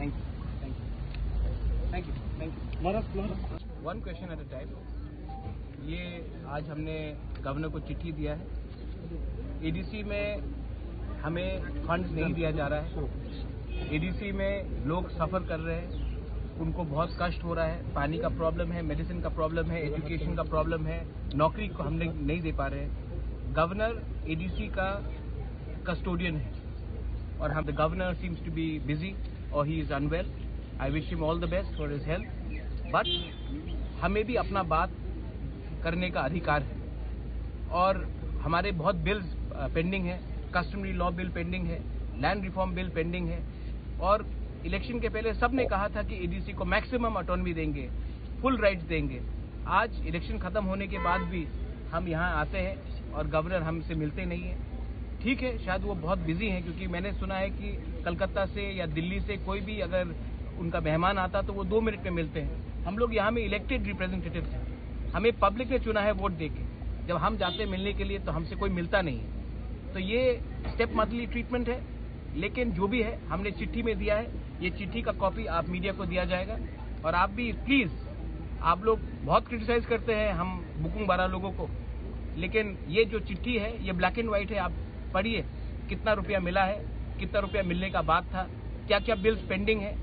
Thank you, thank you, thank you, thank you. One question at a time. ये आज हमने गवर्नर को चिट्ठी दिया है। एडीसी में हमें फंड्स नहीं दिया जा रहा है। एडीसी में लोग सफ़र कर रहे हैं, उनको बहुत कष्ट हो रहा है, पानी का प्रॉब्लम है, मेडिसिन का प्रॉब्लम है, एजुकेशन का प्रॉब्लम है, नौकरी को हमने नहीं दे पा रहे हैं। गवर्नर एडीसी का कस्टोडियन है और हम, the governor seems to be busy or he is unwell. I wish him all the best for his health, but हमें भी अपना बात करने का अधिकार है और हमारे बहुत बिल्स पेंडिंग है। कस्टमरी लॉ बिल पेंडिंग है, लैंड रिफॉर्म बिल पेंडिंग है और इलेक्शन के पहले सबने कहा था कि एडीसी को मैक्सिमम ऑटोनॉमी देंगे, फुल राइट्स देंगे। आज इलेक्शन ख़त्म होने के बाद भी हम यहाँ आते हैं और गवर्नर हमसे मिलते नहीं है। ठीक है, शायद वो बहुत बिजी हैं, क्योंकि मैंने सुना है कि कलकत्ता से या दिल्ली से कोई भी अगर उनका मेहमान आता तो वो दो मिनट में मिलते हैं। हम लोग यहाँ में इलेक्टेड रिप्रेजेंटेटिव्स हैं, हमें पब्लिक ने चुना है वोट दे के। जब हम जाते हैं मिलने के लिए तो हमसे कोई मिलता नहीं है। तो ये स्टेप मदरली ट्रीटमेंट है, लेकिन जो भी है हमने चिट्ठी में दिया है। ये चिट्ठी का कॉपी आप मीडिया को दिया जाएगा और आप भी प्लीज, आप लोग बहुत क्रिटिसाइज करते हैं हम बुकुंग बारा लोगों को, लेकिन ये जो चिट्ठी है ये ब्लैक एंड वाइट है। आप पढ़िए कितना रुपया मिला है, कितना रुपया मिलने का बात था, क्या क्या बिल्स पेंडिंग है,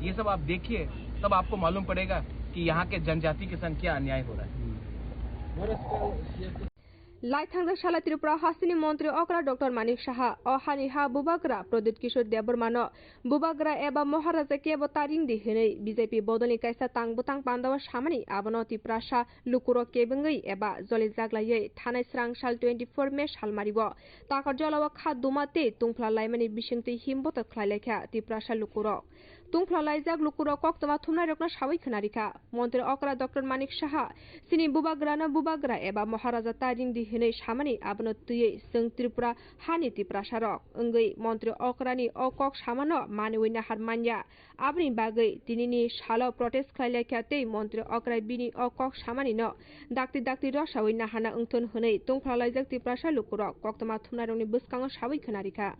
ये सब आप देखिए, तब आपको मालूम पड़ेगा कि यहाँ के जनजाति के संग क्या अन्याय हो रहा है। Laithangjak sala Tripura hasteni montri okra Doctor Manik Saha o hani ha bubagra Pradyut Kishore Debbarmano bubagra eba Maharaja kebo ta ringdi hinwi B J P bodolni kaisa tang bwtang pandao samani abono Tiprasa lukurok kebengwi eba jolijak laiwi thanai srang sal twenty four May salmario Takarjala o kha duma tei tungphla laimani bisingtwi himbotok khlai laikha Tiprasa lukurok. Tungphla laijak lukurok koktwma thumnairokno sawi khwnarikha. Montri okra Doctor Manik Saha chini bubagrano bubagra eba Maharaja ta ringdi hinwi samani abono twiwi chwng Tripura hani Tiprasarok wngwi montri okrani o kok samano maniwi nahar manya. Aboni bagwi tinini salo protest khlai laikha tei montri okra bini o kok samanino dakti dakti rosawi naharna wngthun hwnwi tungphla laijak Tiprasa lukurok koktwma thumnairokni bwskango sawi khwnarikha.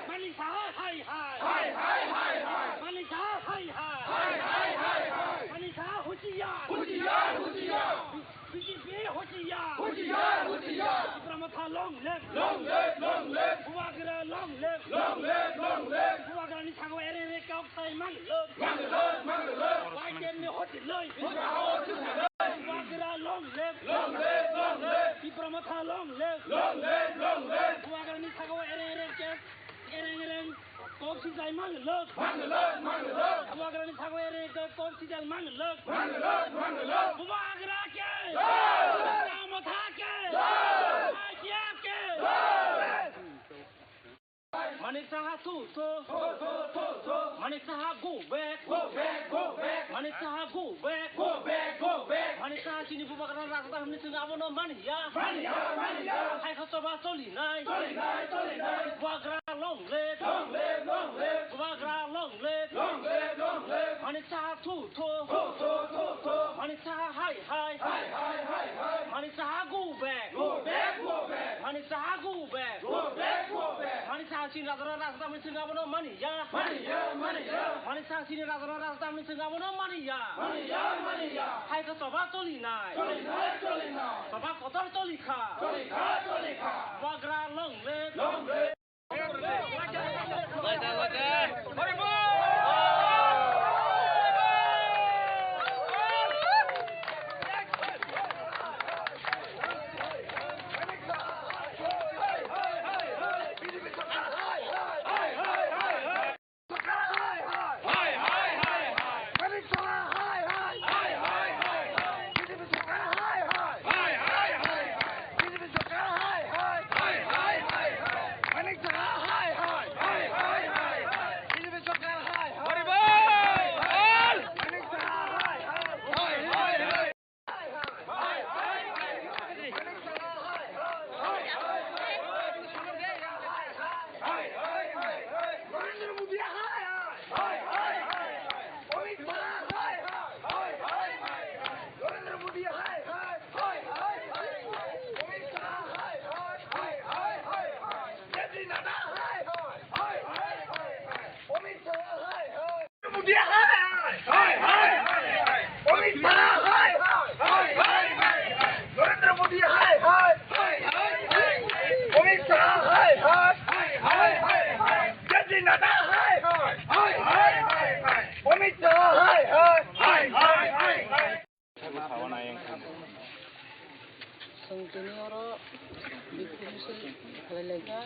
Manik Saha hai hai. Hai hai hai hai. Manik Saha hai hai. Hai hai hai hai. Manik Saha husiar. Husiar husiar. B J P husiar. Husiar husiar. Tipra Motha long live. Long live long live. Bubagra long live. Long live long live. Bubagrani sago ere ere kok sai mang live. Mang live mang live. Y T F ni hosi live. Bubagra long live. Long live long live. Long live long live. Tipra Motha long live. Long live long live. Bubagrani sago ere ere kok. Ereng ereng kok sijai mang lok. Mang lok mang lok. Bubagrani sago ereng ereng kok sijai mang lok. Mang lok mang lok. Bubagra ke. Tipra Motha ke. I T F ke. Saha thu thu. Thu thu thu thu. Manik Saha go back. Go back, go back. Manik Saha go back. Go back, go back. Manik Saha chini bubagra rajda hwnwi chwng abono mani ya. Mani ya, mani ya. Hai kha choba choli nai. Choli nai, choli nai. Bubagra long live. Long live, long live. Bubagra long live. Long live, long live. Manik Saha thu thu. Thu thu thu thu. Manik Saha hai hai. Hai hai hai hai. Manik Saha go back. Go back, go back. Manik Saha go back. Go back, go back. Manik Saha chini rajda rajda hwnwi chwng abono mani ya. Mani ya, mani ya. Manik Saha chini rajda rajda hwnwi chwng abono mani ya. Mani ya, mani ya. Hai kha choba choli nai. Choli nai, choli nai. Choba kotor choli kha. Choli kha, choli kha. Bubagra long live. Long live. Chwng tini oro biphuru se khlai lai kha,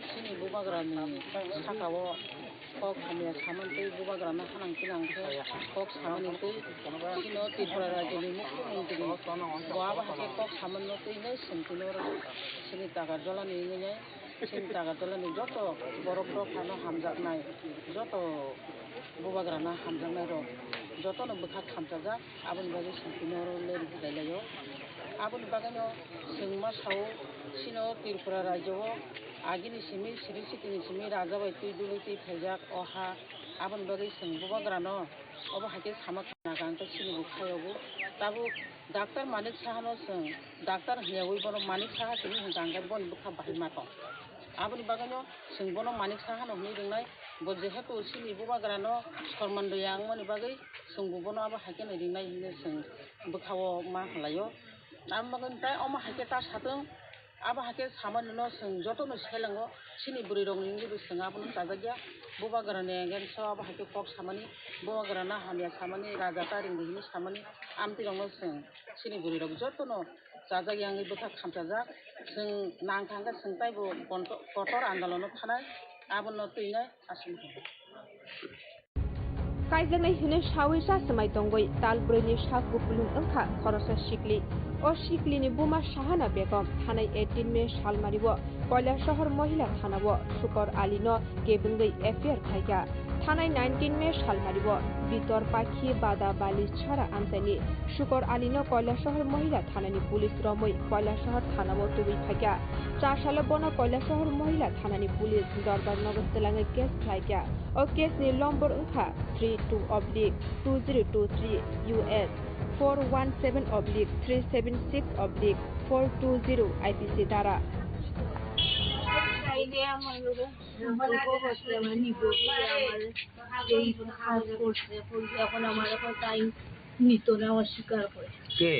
chini bubagrani saka o kok hamya samani tei bubagrano hanang pinang khe kok samani tei chini o Tripura rajyoni mukhyamantri bo abo hai khe kok samani no twi nai chwng tini oro chini Takarjala ni wngwi nai. Chini Takarjala ni joto borok rok phano hamjaknai, joto bubagra no hamjaknai rok joto no bwkha khamchajak, aboni bagwi chwng tini oro le rwkhlai lai o. Aboni bagwi no chwng ma sao, chini o Tripura rajyo o agini simi sri sitini simi raja bai twi dului twi phaijak o ha, aboni bagwi chwng bubagra no obo hai khe sama khna kha, hwnkhe chini bo khayogo. Tabuk Doctor Manik Saha no chwng doctor hwnyawi bono Manik Saha simi hwnkha, hwnkhe boni bwkha bahai ma tong. Aboni bagwi no chwng bono Manik Saha no hwnwi ringnai, bo jehetu chini bubagra no sorman rwya wngmani bagwi chwng bo bono abo hai khe no ringnai hwnwi chwng bwkha o ma hlai o. Aboni bagwi tai omo hai khe ta satwng. Abo hai khe samani no chwng joto no selengo, chini bwrwi rok ni wngwi bo chwng abono chajakya. Bubagra ni against o abo hai khe kok samani, bubagra no hamya samani, raja ta ringdi hinwi samani, amtwi rok no chwng chini bwrwi rok joto no chajakya wngwi bwkha khamchajak. Chwng nang kha hwnkhe chwng taibo konto-, kotor andolon o thanai, abono twi nai aswk. Kaijaknai hwnwi saui cha swmai tongwi tal brwi ni sak kupulung wngkha khoroksa sikli. O sikli ni buma Sahana Begum thanai eighteen May salmari o Koilasohor Mohila Thana o Sukor Ali no kebengwi F I R khaikha. Thanai nineteen May salmari o Bitor Pakhi Bada Bali Chara amchaini Sukor Ali no Koilasohor Mohila Thana ni police romwi Koilasohor Thana o tubui phaikha. Char salo bono Koilasohor Mohila Thana ni police Dorbar Nogo twlangwi case khlaikha. O case ni lombor wngkha three two oblique two zero two three U S four one seven oblique three seven six oblique four two zero I P C dara. এখন আমার এখন আমার টাইম নিত না, অস্বীকার করে। কে?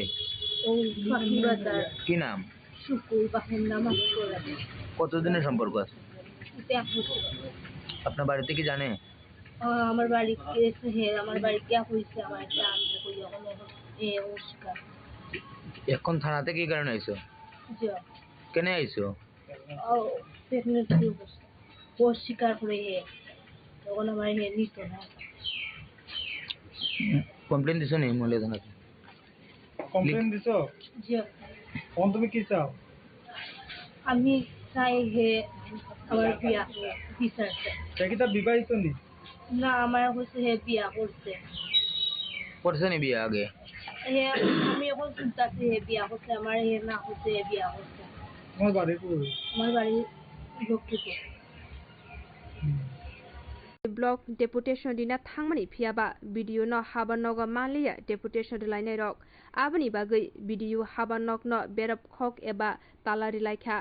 ও পাখির বাজার। কি নাম? শুকুর, বাপের নাম অস্বীকার। কতদিনের সম্পর্ক আছে? এটা এক বছর। আপনার বাড়িতে কি জানে? আহ, আমার বাড়িতে এসে, হ্যাঁ, আমার বাড়িতে হয়েছে, আমার একটা আমি কই এখন, এখন, এ, অস্বীকার। এখন থানাতে কি কারণে আইছো? জি। কেনে আইছো? ও, প্রেগনেন্ট অবস্থা। অস্বীকার করে হে। তখন আমার হে নিত না। কমপ্লেন দিছো নি মহিলা থানাতে? কমপ্লেন দিছো? জি। এখন তুমি কি চাও? আমি চাই হে আমার বিয়া বিচারছে। সে কি তার বিবাহিত নেই? না, আমার হচ্ছে হে বিয়া করছে। করছে নি বিয়া আগে? হে, আমি এখন শুনতেছি হে বিয়া করছে, আমার হে না হচ্ছে হে বিয়া করছে। তোমার বাড়ি কই? আমার বাড়ি Lakshmipur. Block deputation rina thangmani phiyaba B D O no haba nogo manliya deputation rwlainairok. Aboni bagwi B D O haba nokno berap khok eba tala rwlaikha.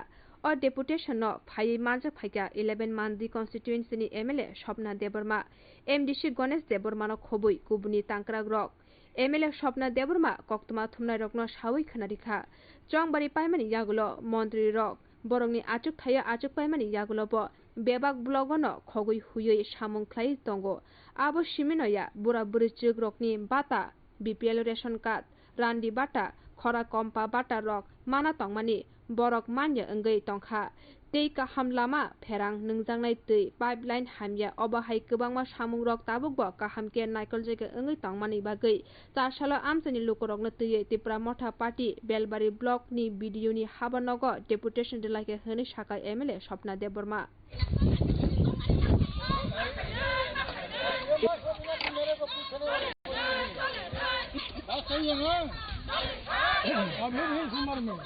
O deputation no phaiwi manjak phaikha eleven Mandi constituency ni M L A Swapna Debbarma, M D C Ganesh Debbarma no khobwi kubuni tangkrak rok. M L A Swapna Debbarma koktwma thumnairokno sawi khwnarikha. Chongbari paimani yagulo montri rok borokni achuk thaio achuk paimani yagulo bo bebak blogo no khogwi huiwi samung khlaiwi tongo. Abo simi no ya bura bwrwichwk rokni bata, B P L ration card, randi bata, khora kompa bata rok mana tongmani borok manya wngwi tongkha. Tei kaham lama pherang nungjaknai twi pipeline hamya, obo hai kwbangma samungrok tabukbo kaham khe naikoljagwi wngwi tongmani bagwi chasalo amchaini lukurokno twiwi Tipra Motha Party Belbari Block ni B D O ni haba nogo deputation rwlaikha hwnwi sakha M L A Swapna Debbarma. बात सही है ना? अभी भी इस उम्र में।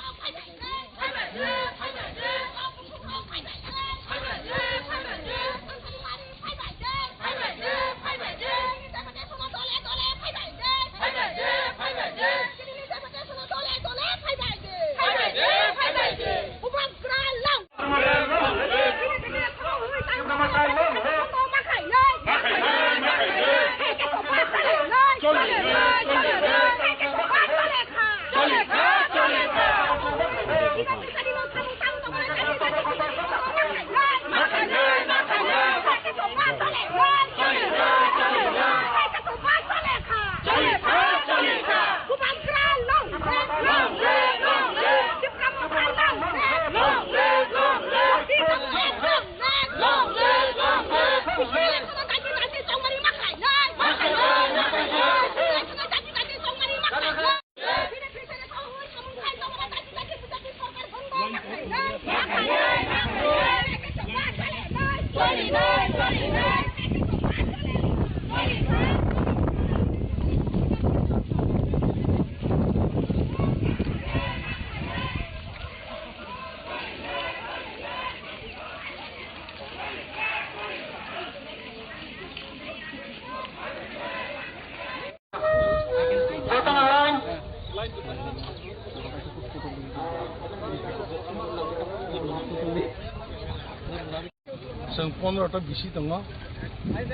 Chwng pondro ta bisi tongo,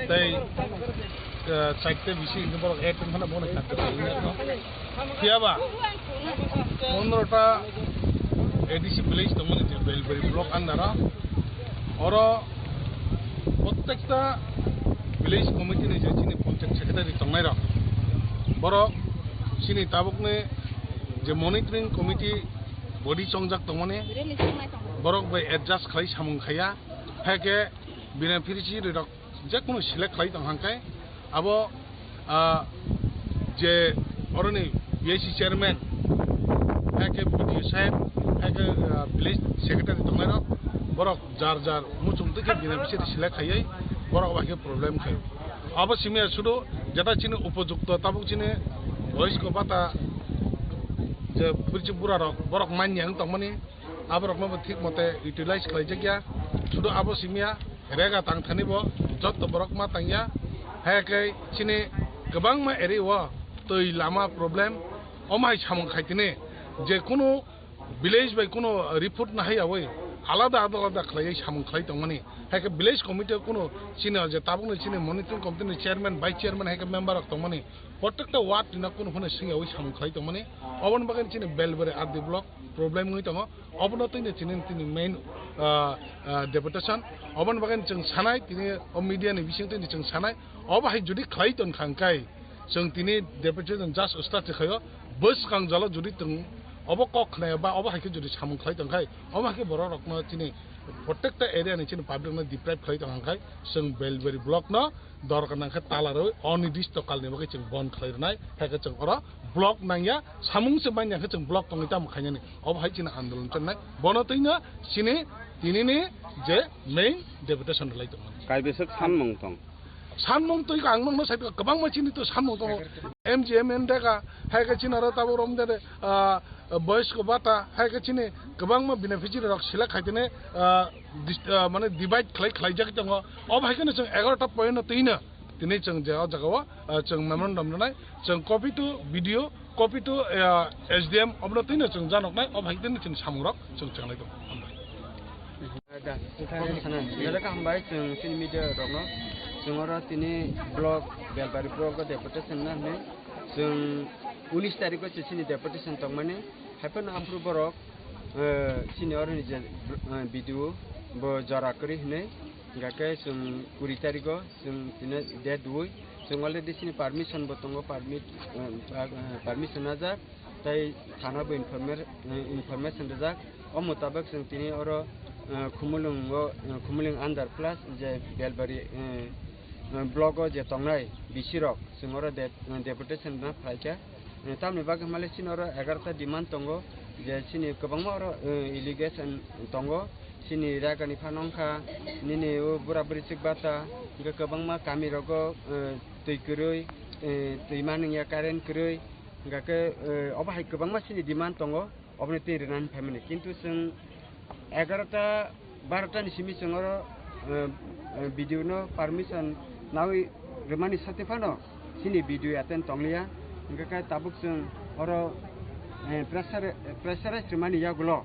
tei, eh, chaita bisi hinwi borok A T M phano bono kha tongo. Phiya ba pondro ta A D C village tongmani je Belbari block under o, oro prottekta village committee ni je chini panchayat secretary tongnai rok, borok chini tabukni je monitoring committee body chongjak tongmani borok bai adjust khlai samung khaiya, hai khe bini phirisi rok jekunu select khlai tong hang khe abo, ah, je oroni B I C chairman, hai khe B D O saheb, hai khe, ah, village secretary tongnai rok, borok jar jar muchung twi khe bini bising select khaiwi borok bai khe problem khaio. Abo simi ya sudu jeta chini upojukto tabuk chini boysko bata je phirisi bura rok borok manya wng tongmani, aborokno bo thik mote utilize khlaijak ya. Sudu abo simi ya, rega tang thani bo jotto borok ma tang ya. Hai khe chini kwbangma area o twi lama problem, omo hai samung khai tini je kunu village bai kunu report nahai yawi alada alada khlaiwi samung khlai tongmani. Hai khe village committee kunu chini je tabukni chini monitoring committee ni chairman, vice chairman hai khe member rok tongmani. Prottekta ward ni no kunu phano swngyawi samung khlai tongmani. Oboni bagwi chini Belbari R D block problem wngwi tongo. Obono twi no chini, chini main, ah, ah, deputation. Oboni bagwi chwng sanai, tini o media ni bising twi chwng sanai. Obo hai jodi khlai tong kha hwnkhe, chwng tini deputation just start khaio. Bwskang jalo jodi chwng obo kok khnai ba obo hai khe jodi samung khlai tong khai, obo hai khe borok rokno chini prottekta area ni chini public no deprive khlai tong kha hwnkhe, chwng Belbari block no dorkar nang khe tala rwi onirdishto kalni bagwi chwng bon khlai rwnai, hai khe chwng oro block nang ya, samung se manya khe chwng block tongwi tamo khainani, obo hai chini andolon channai. Bono twi no chini Tinini je main deputation rwlai tongmani. Kaibeswk sanmung tong? Sanmung twi ang nokno sai kwbangma chini to sanmung tongo. M G M N dega, hai khe chini aro tabuk rom de, ah, boys ko bata, hai khe chini kwbangma beneficiary rok select khai tene, ah, dis-, ah, mane divide khlai, khlaijak tongo. Ob hai khe chwng egarota point no twino. Tini chwng je o jaga o, ah, chwng memorandum rwnai, chwng copy to B D O, copy to, ah, S D M, obono twino chwng janoknai, ob hai tini chwng samung rok chwng chenglai tongo. Hambai. Da, sana, belai khe hambai chwng chini media rokno. Chwng oro tini block, Belbari block o deputation na hwnwi. Chwng unis tarikh o se chini deputation tongmani. Haiphano aphuru borok, eh, chini oroni je, eh, B D O bo jora kwrwi hwnwi. Hingkha khe chwng kuri tarikh o chwng tini date dui. Chwng already chini permission bo tongo, permit, eh, eh, permission najak. Tei thana bo informer-, eh, information rijak. O mutabak chwng tini oro, eh, Khumulwng o, eh, Khumulwng under plus je Belbari, eh, eh, block o je tongnai B C rok, chwng oro de-, eh, deputation rwna phaikha. Eh, tamni bagwi hwnmale chini oro egarota demand tongo, je chini kwbangma oro, eh, allegation tongo, chini ragani phano wngkha, nini o bura buri chikbata, hingkhe kwbangma kami rogo, eh, twi kwrwi, eh, twi manwngya, current kwrwi, hingkha khe, eh, obo hai kwbangma chini demand tongo. Oboni twi rwnani phaimani, kintu chwng egarota barota ni simi chwng oro, eh, eh, B D O no permission nawi rwmani sati phano chini B D O attend tongliya, hingkha khe tabuk chwng oro, eh, pressure, pressurize rwmani yagulo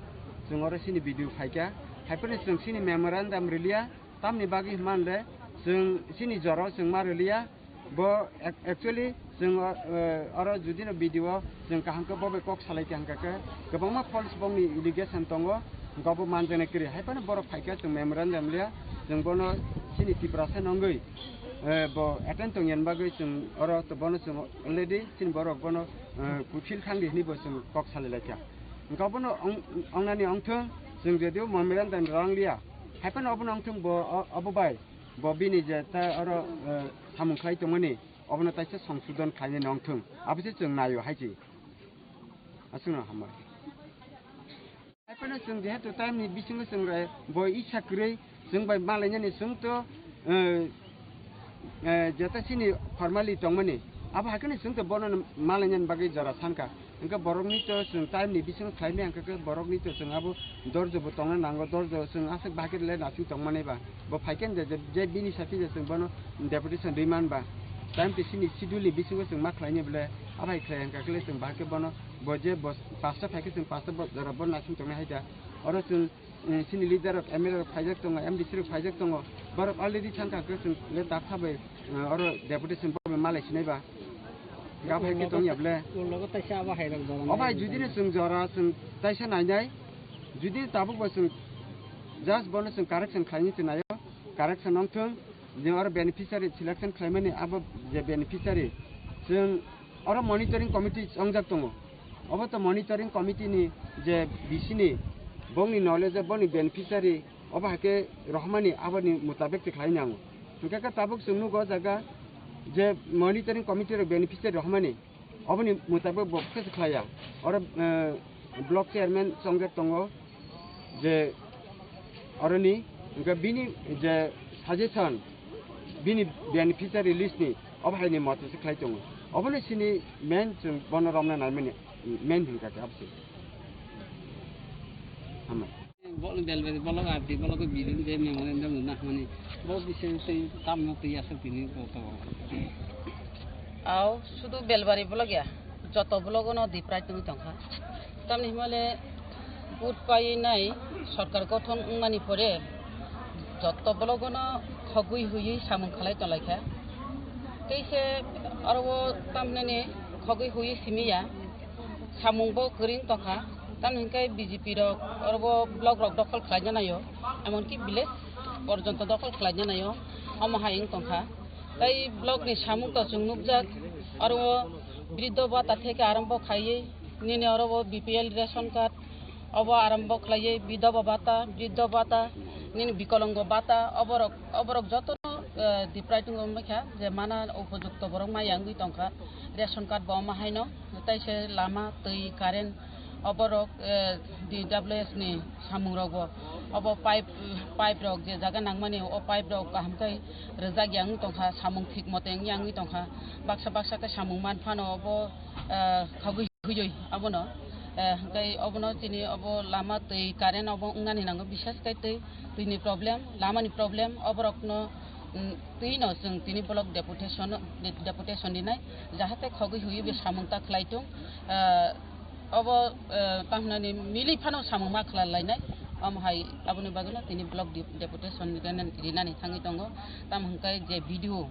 chwng oro chini B D O phaikha, haiphano chwng chini memorandum rwliya, tamni bagwi hwnmale chwng chini jora o chwng ma rwliya. Bo ac-, actually chwng o, eh, oro judino B D O chwng kaham khe bo bai kok salai kha hwnkha khe kwbangma false bokni allegation tongo, hwnkha bo manjaknai kwrwi. Haiphano borok phaikha chwng memorandum liya, chwng bono chini Tiprasa nongwi, eh, bo attend tongya bagwi chwng oro to bono chwng already chini borok bono, eh, fulfill khangdi hwnwi bo chwng kok salai laikha. Hwnkha bono ong-, ongnani ongthwng chwng jodio memorandum rang liya, haiphano obono ongthwng bo o-, obo bai. Bo bini je ta oro, eh, samung khlai tongmani, obono taisa songsodon khlainai nongthwng. Abo se chwng naio hai se. Aswkno hambai. Haiphano chwng jehetu time ni bisingo chwng re bo isa kwrwi chwng bai malainani chwng to, eh, eh, jeta chini formally tongmani. Abo hai kheno chwng to bono malainani bagwi jora sankha. Hingke borokni to chwng time ni bisingo khlaimani hingke khe borokni to chwng abo dorjo bo tongna nango, dorjo chwng aswk bahai khe le nasing tongmani ba. Bo phai khe je, je, je bini sati je chwng bono deputation rwi man ba. Time to chini schedule ni bisingo chwng ma khlaini bole, abai khlai hingka khe le chwng bahai khe bono bo je bo pasta phai khe chwng pasta bo jora bo nasing tongnai hai da. Oro chwng eh, chini leader rok, M L A rok phaijak tongo, M D C rok phaijak tongo, borok already thangkha khe chwng le daksa bai, eh, oro deputation bo malai sinai ba. Gap hai khe tong ya ble. Ulogo taisa abo hai rok jora. O bai judi no chwng jora chwng taisa nainai, judi tabuk bai chwng just bono chwng correction khlaini se naio, correction ongthwng, je oro beneficiary selection khlaimani abo je beneficiary chwng oro monitoring committee wngjak tongo. Obo to monitoring committee ni je bisini bongni knowledge o boni beneficiary obo hai khe rohormani aboni mutabek se khlai nango. Hingkhe khe tabuk chwng nugo o jaga je monitoring committee rok beneficiary rohormani oboni mutabek bo khe se khlaiya. Oro, eh, block chairman chongjak tongo. Je oroni hingke bini je suggestion, bini beneficiary list ni obo hai ni mote se khlai tongo. Obono sini main chwng bono romna naimani main hingka khe abose. Hambai. Bolo belbari bolo arti bolo ko bidin je memorandum na mani bo bising tei tamno tei asok tini ko to. Aw, sudu Belbari block ya, joto block no di price tong tongkha. Tamni himale vote painai sorkar gothon wngmani pore joto block no khogwi huiwi samung khalai tonglaikha. Tei se aro tamnani khogwi huiwi simiya samung bo kwrwi tongkha. Tamni hingke B J P rok aro block rok dokhol khlaina naio, emonki village porjonto dokhol khlaina naio, omo hai wng tongkha. Tei block ni samung to chwng nukjak, aro o briddo bata theke arombo khaiwi, nini oro o B P L ration card, obo arombo khlaiwi, bidhoba bata, briddo bata, nini bikolongo bata, oborok, oborok jotono, eh, diprai tongo wngkha, je mana upojukto borok maya wngwi tongkha, ration card bo omo haino, tei se lama, twi, current, Oborok, eh, D W S ni samung rokbo, obo pipe, pipe rok je jaga nangmani, o pipe rok kaham khe rijak ya wngwi tongkha, samung thik mote wngya wngwi tongkha, baksa baksa khe samung man phano obo, eh, khogwi huyoi abono, eh, hwnkhe obono chini obo lama twi current obo wngnani nango, bisas khe twi, twini problem, lamani problem, oborokno, mm, twino chwng tini block deputation, deputation rinai, jahate khogwi huyoi bo samung ta khlai tung, eh, Obo, eh, tamo hinani mili phano samung ma khlai lainai, omo hai aboni bagwino tini block de-, deputation rinani, rinani thangwi tongo. Tamo hwnkhe je B D O,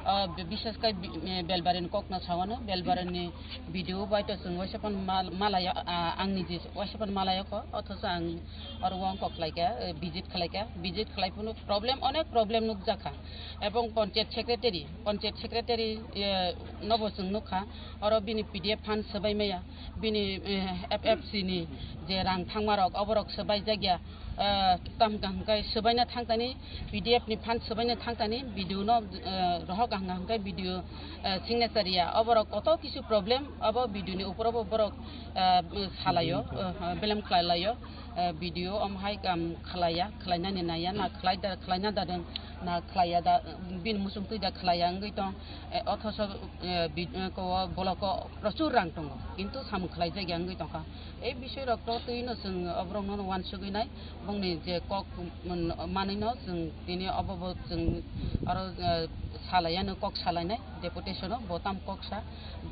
ah, bi-, bisas khe bi-, eh, Belbarini kokno sawano, Belbarini B D O bai to chwng waisa phano mal-, malaya, ah, ang niji waisa phano malaya kho, othocho ang oro wng kok khlaikha, eh, visit khlaikha, visit khlai phano problem, onek problem nukjakha, ebong panchayat secretary, panchayat secretary, eh, nobo chwng nukha, oro bini P D F fund swbai maya. Bini, eh, F F C ni je rang thangmarok, oborok swbaijak ya, eh, tam kaham khe swbaina thangtani, P D F ni fund swbaina thangtani, B D O no, eh, rohok kaham kaham khe B D O, eh, signature ya, oborok koto kisu problem, obo B D O ni upor obo borok, eh, salaio, eh, belem khlai laio, eh, B D O omo hai kam khlaiya, khlainani naiya, na khlai da, khlaina da deng, na khlaiya da, bini muchung twi da khlaiya wngwi tong, eh, othoso, eh, bi-, eh, ko, boloko prochur rang tongo, kintu samung khlaijak ya wngwi tongkha. Ei bisoi rok to twi no chwng oborok no wansugwi nai, bongni je kok, mm, manwi no chwng tini obo bo chwng aro, eh, salai ano kok salai nai, deputation o bo tam kok sa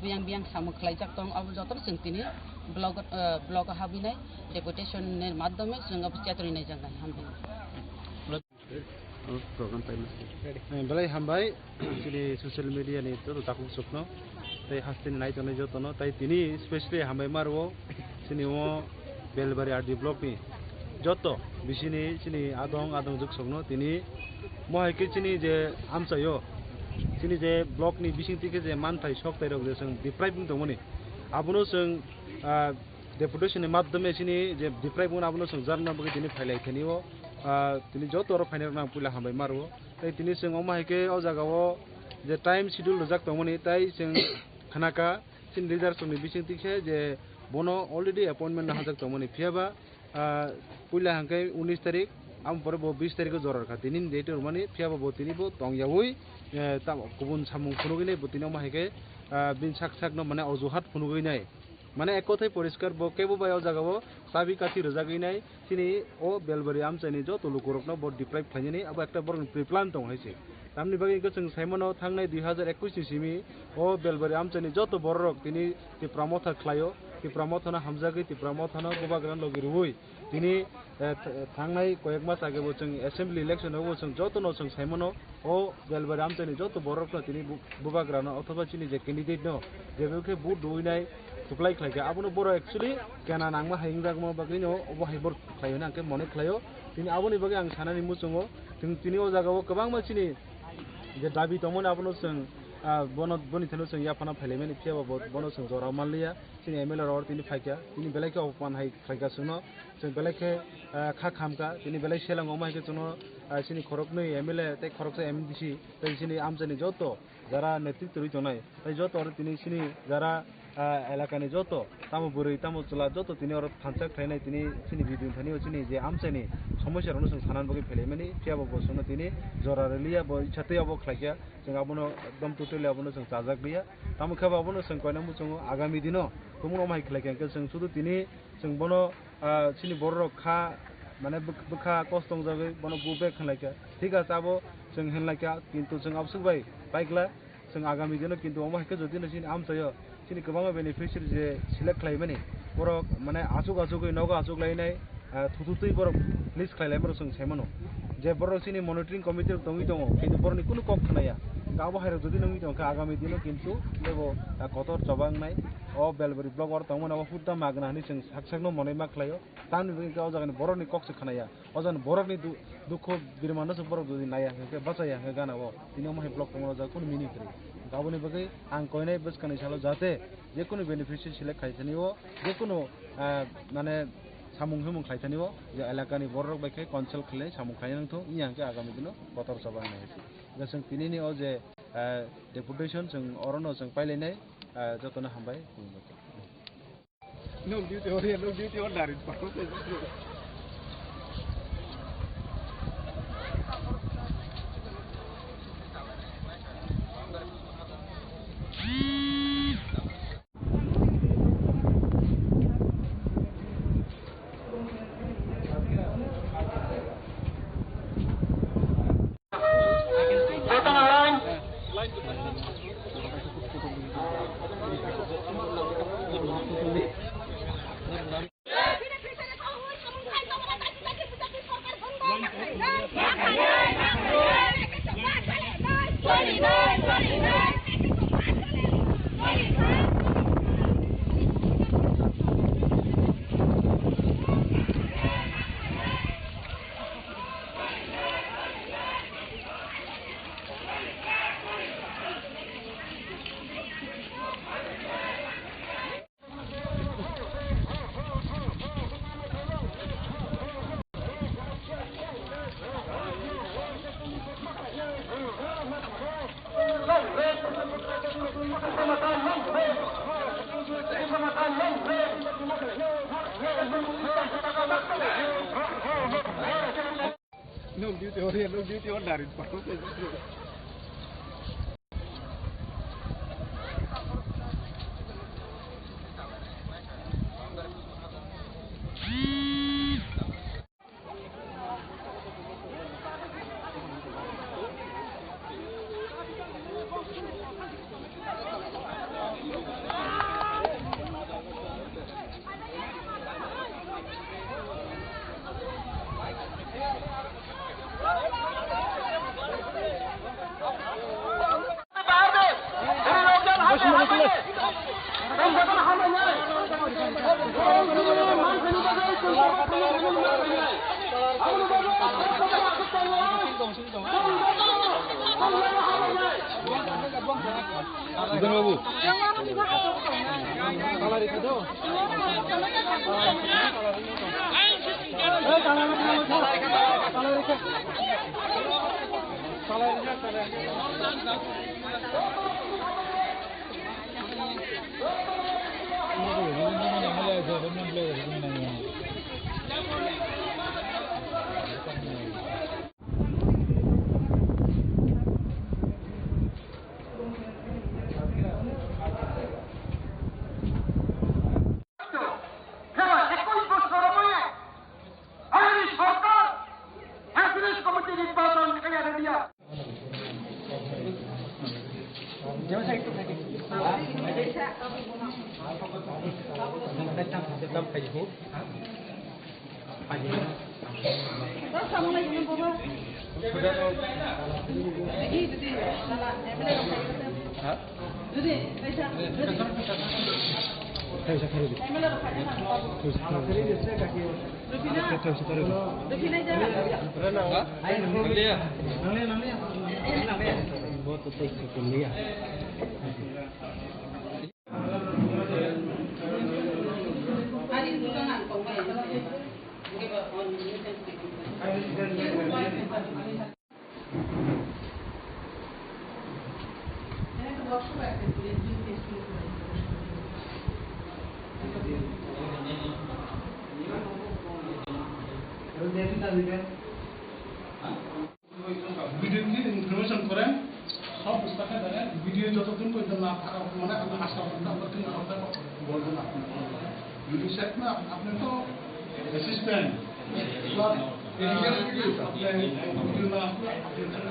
biyang biyang samung khlaijak tong, abo joto no chwng tini block, eh, block o habwi nai, deputation ni madhyome chwng abo chetrwi nai jak nai, hambai. Oh, program time. Eh, belai hambai, chini social media ni joto takhuk sukno, tei hasteni nai tongnai jotono, tei tini specially hambai marwo, chini o Belbari R D block ni joto bisini chini adong adong juk sukno, tini mohai khe chini je amchaio, chini je block ni bising tike je manthai sok tai rok je chwng deprive wng tongmani, abono chwng, ah, deputation ni madhyome chini je deprive wng abono chwng jarna bagwi tini phailai thani o, ah, tini joto oro phainai rok nang puila hambai marwo. Tei tini chwng omo hai khe o jaga o je time schedule rijak tongmani, tai chwng khnaka chini leaders rokni bising twi khe je bono already appointment no hajak tongmani, phiya ba, ah, puila hwnkhe unis tarik, amo pore bo bis tarik o jora rwkha, tini ni date rwmani, phiya ba bo tini bo tong yaui, eh, tamo kubun samung phunugwi nai bo tini omo hai khe, ah, bini sak sak no mane ojuhat phunugwi nai. Mane ek kothai poriskar bo kebo bai o jaga o chabi kathi rwjagwi nai, chini o Belbari amchaini joto lukurokno bo deprive khlainani abo ekta borokni pre-plan tong hai se. Tamni bagwi hwnkhe chwng sai mano thangnai dui hazar ekwis ni simi o Belbari amchaini joto bororok tini Tipra Motha khlaio, Tipra Mothano hamjagwi Tipra Mothano bubagrano logi rwui tini, eh, th-, thangnai koyek mas age bo chwng assembly election o bo chwng jotono chwng sai mano. O Belbari amchaini joto borokno tini bu-, bubagrano othoba chini je candidate no jebo khe vote rwinai supply khlaikha, abono borok actually kena nangma hai wngjakma bagwino obo hai borok khlai hwnwi ang khe mone khlaio. Tini aboni bagwi ang sanani muchungo, tini, tini o jaga o kwbangma chini je dabi tongmani abono chwng, ah, bono, boni thani chwng yaphana phailaimani, phiya ba bo-, bono chwng jora manliya. Chini M L A rok tini phaikha, tini belai khe opoman hai khlaikha chwngno, chwng belai khe, ah, kha khamkha, tini belai seleng omo hai khe chwngno, ah, chini khoroknwi M L A tei khoroksa M D C tei chini amchaini joto jara netritw rwi tongnai, tei joto oro tini chini jara, ah, elakani joto tamo bwrwi tamo chwla joto tini oro thansa khlainai, tini chini bidin thani o chini je amchaini somosya rokno chwng sanani bagwi phailaimani, phiya bo bo chwngno tini jora rwliya, bo icha twi abo khlaikha, chwng abono ekdom totally abono chwng chajak liya. Tamo khe bo abono chwng koina muchungo agami dino tumungno omo hai khlai kha hwnkhe chwng sudu tini chwng bono, ah, chini bororok kha, mane bwk-, bwkha kosto wngjagwi bono go back hwnlai kha. Thik ache, abo chwng hwnlai kha, kintu chwng aboswk bai paikla, chwng agami dino kintu omo hai khe jodi no chini amchaio chini kwbangma beneficiary je select khlaimani, borok mane achuk achugwi nogo achuk lainai, ah, thututwi borok list khlai lai borok chwng sai mano. Je borok chini monitoring committee rok tongwi tongo, kintu borokni kunu kok khwnaya. Hwnkhe abo hai rok jodi nungwi tongkha agami dino kintu teibo, ah, kotor choba wngnai. O Belbari block oro tongmani abo hutta magna hinwi chwng sak sakno monai ma khlaio. Tamni bagwi hwnkhe o jagani borokni kok se khwnaya. O jagani borokni du-, dukho birmano se borok jodi naiya hwnkhe bachaya hwnkhe gana o. Tini omo hai block tongmani o jaga kunu meaning kwrwi. Hwnkhe aboni bagwi ang koinai bwskangni salo jate jekunu beneficiary select khai thani o, jekunu, ah, mane, samung humung khlai thani o, je elakani bororok bai khe consult khlai samung khlai nang thung, wngya hwnkhe agami dino kotor choba wngnai hai se. Hwnkhe chwng tinini o je, eh, deputation chwng orono chwng pailainai, eh, jotono hambai. Nwng duty order, nwng duty order in pakok. Nwng duty order, nwng duty order in pakok. Babu. Video ki information kore, sob bwswk khe dare video joto din porjonto na thaka mane ang asa hwnda bo tin hwnda bolbo na. Video set na apne to assistant plus technical skill apne video na apne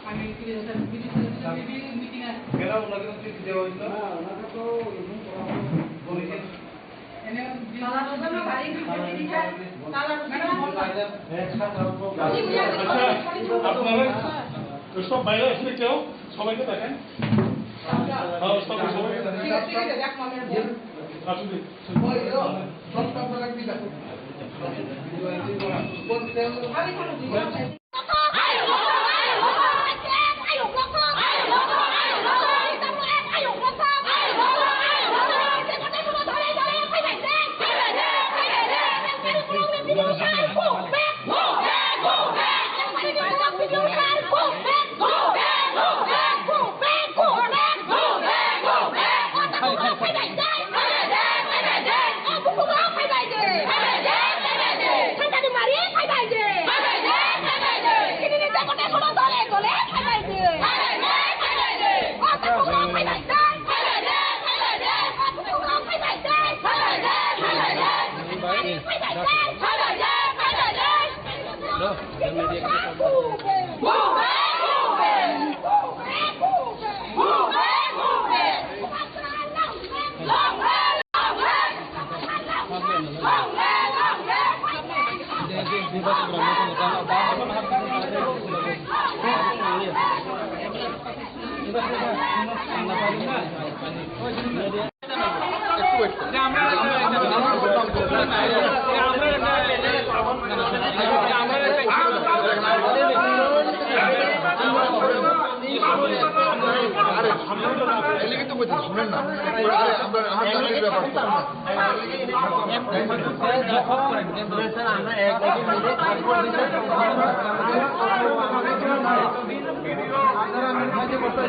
আমি কি এটা মিটিং আছে? ঘেরাও লাগে হচ্ছে যে হইতো। এনে তালা রোজানো বাড়ি ঘাটে দিদি খায়। তালা রোজানো। আচ্ছা, আপনারা সব বাইরে আসলে কেউ সবাইকে দেখেন। হ্যাঁ, সব সবাইকে দেখেন। আসুন।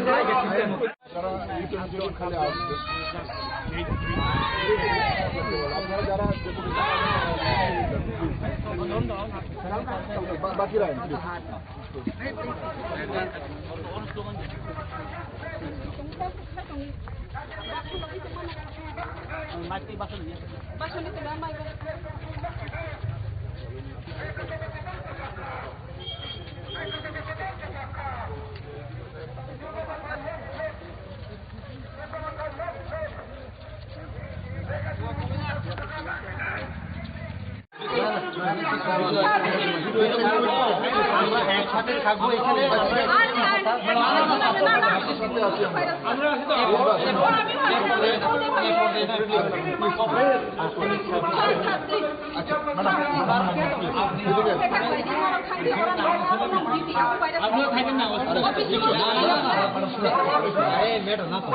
যারা ইউটিউব খালি আসবে, আপনারা যারা বা-, বাকি রাখেন, প্লিজ। আমরা একসাথে থাকবো এখানে। আচ্ছা, ম্যাডাম, ম্যাডাম, ম্যাডাম, প্লিজ, এদিকে আসুন। আপনারা থাকেন না, আরে, কিছু না, না, না, না, ম্যাডাম, শুনুন। এই ম্যাডাম, না তো।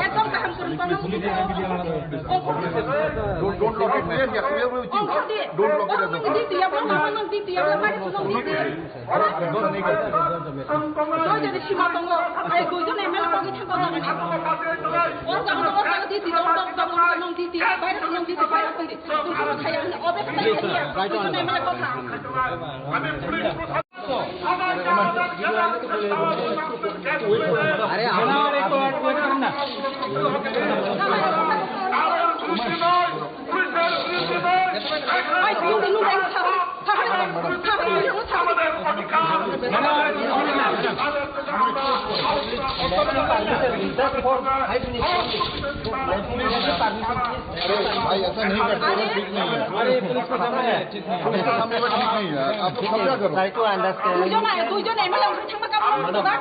একদম কাম করুন, কাম করুন। Don't, don't lock it, we are here, we are with you. Don't lock it as a Diti, abang, abang, diti, abang, diti. Doi jani sima tongo, ai doi jon M L A kogi thangkha jani. O jaga, o jaga diti, o jaga, o jaga nong diti, virus nong diti, virus nong diti. Doi jon M L A kotha. আরে, আমার এই তো আর কই না। अरे भाई, ऐसा नहीं करते, ठीक नहीं है। अरे, पुलिस को सामने है। अरे, सामने बैठा ठीक नहीं है, आप लोग समझा करो। भाई को अंदाज कर। দুইজন আয়, দুইজন M L A অফিস থাকবে কেমন হচ্ছে, দেখ?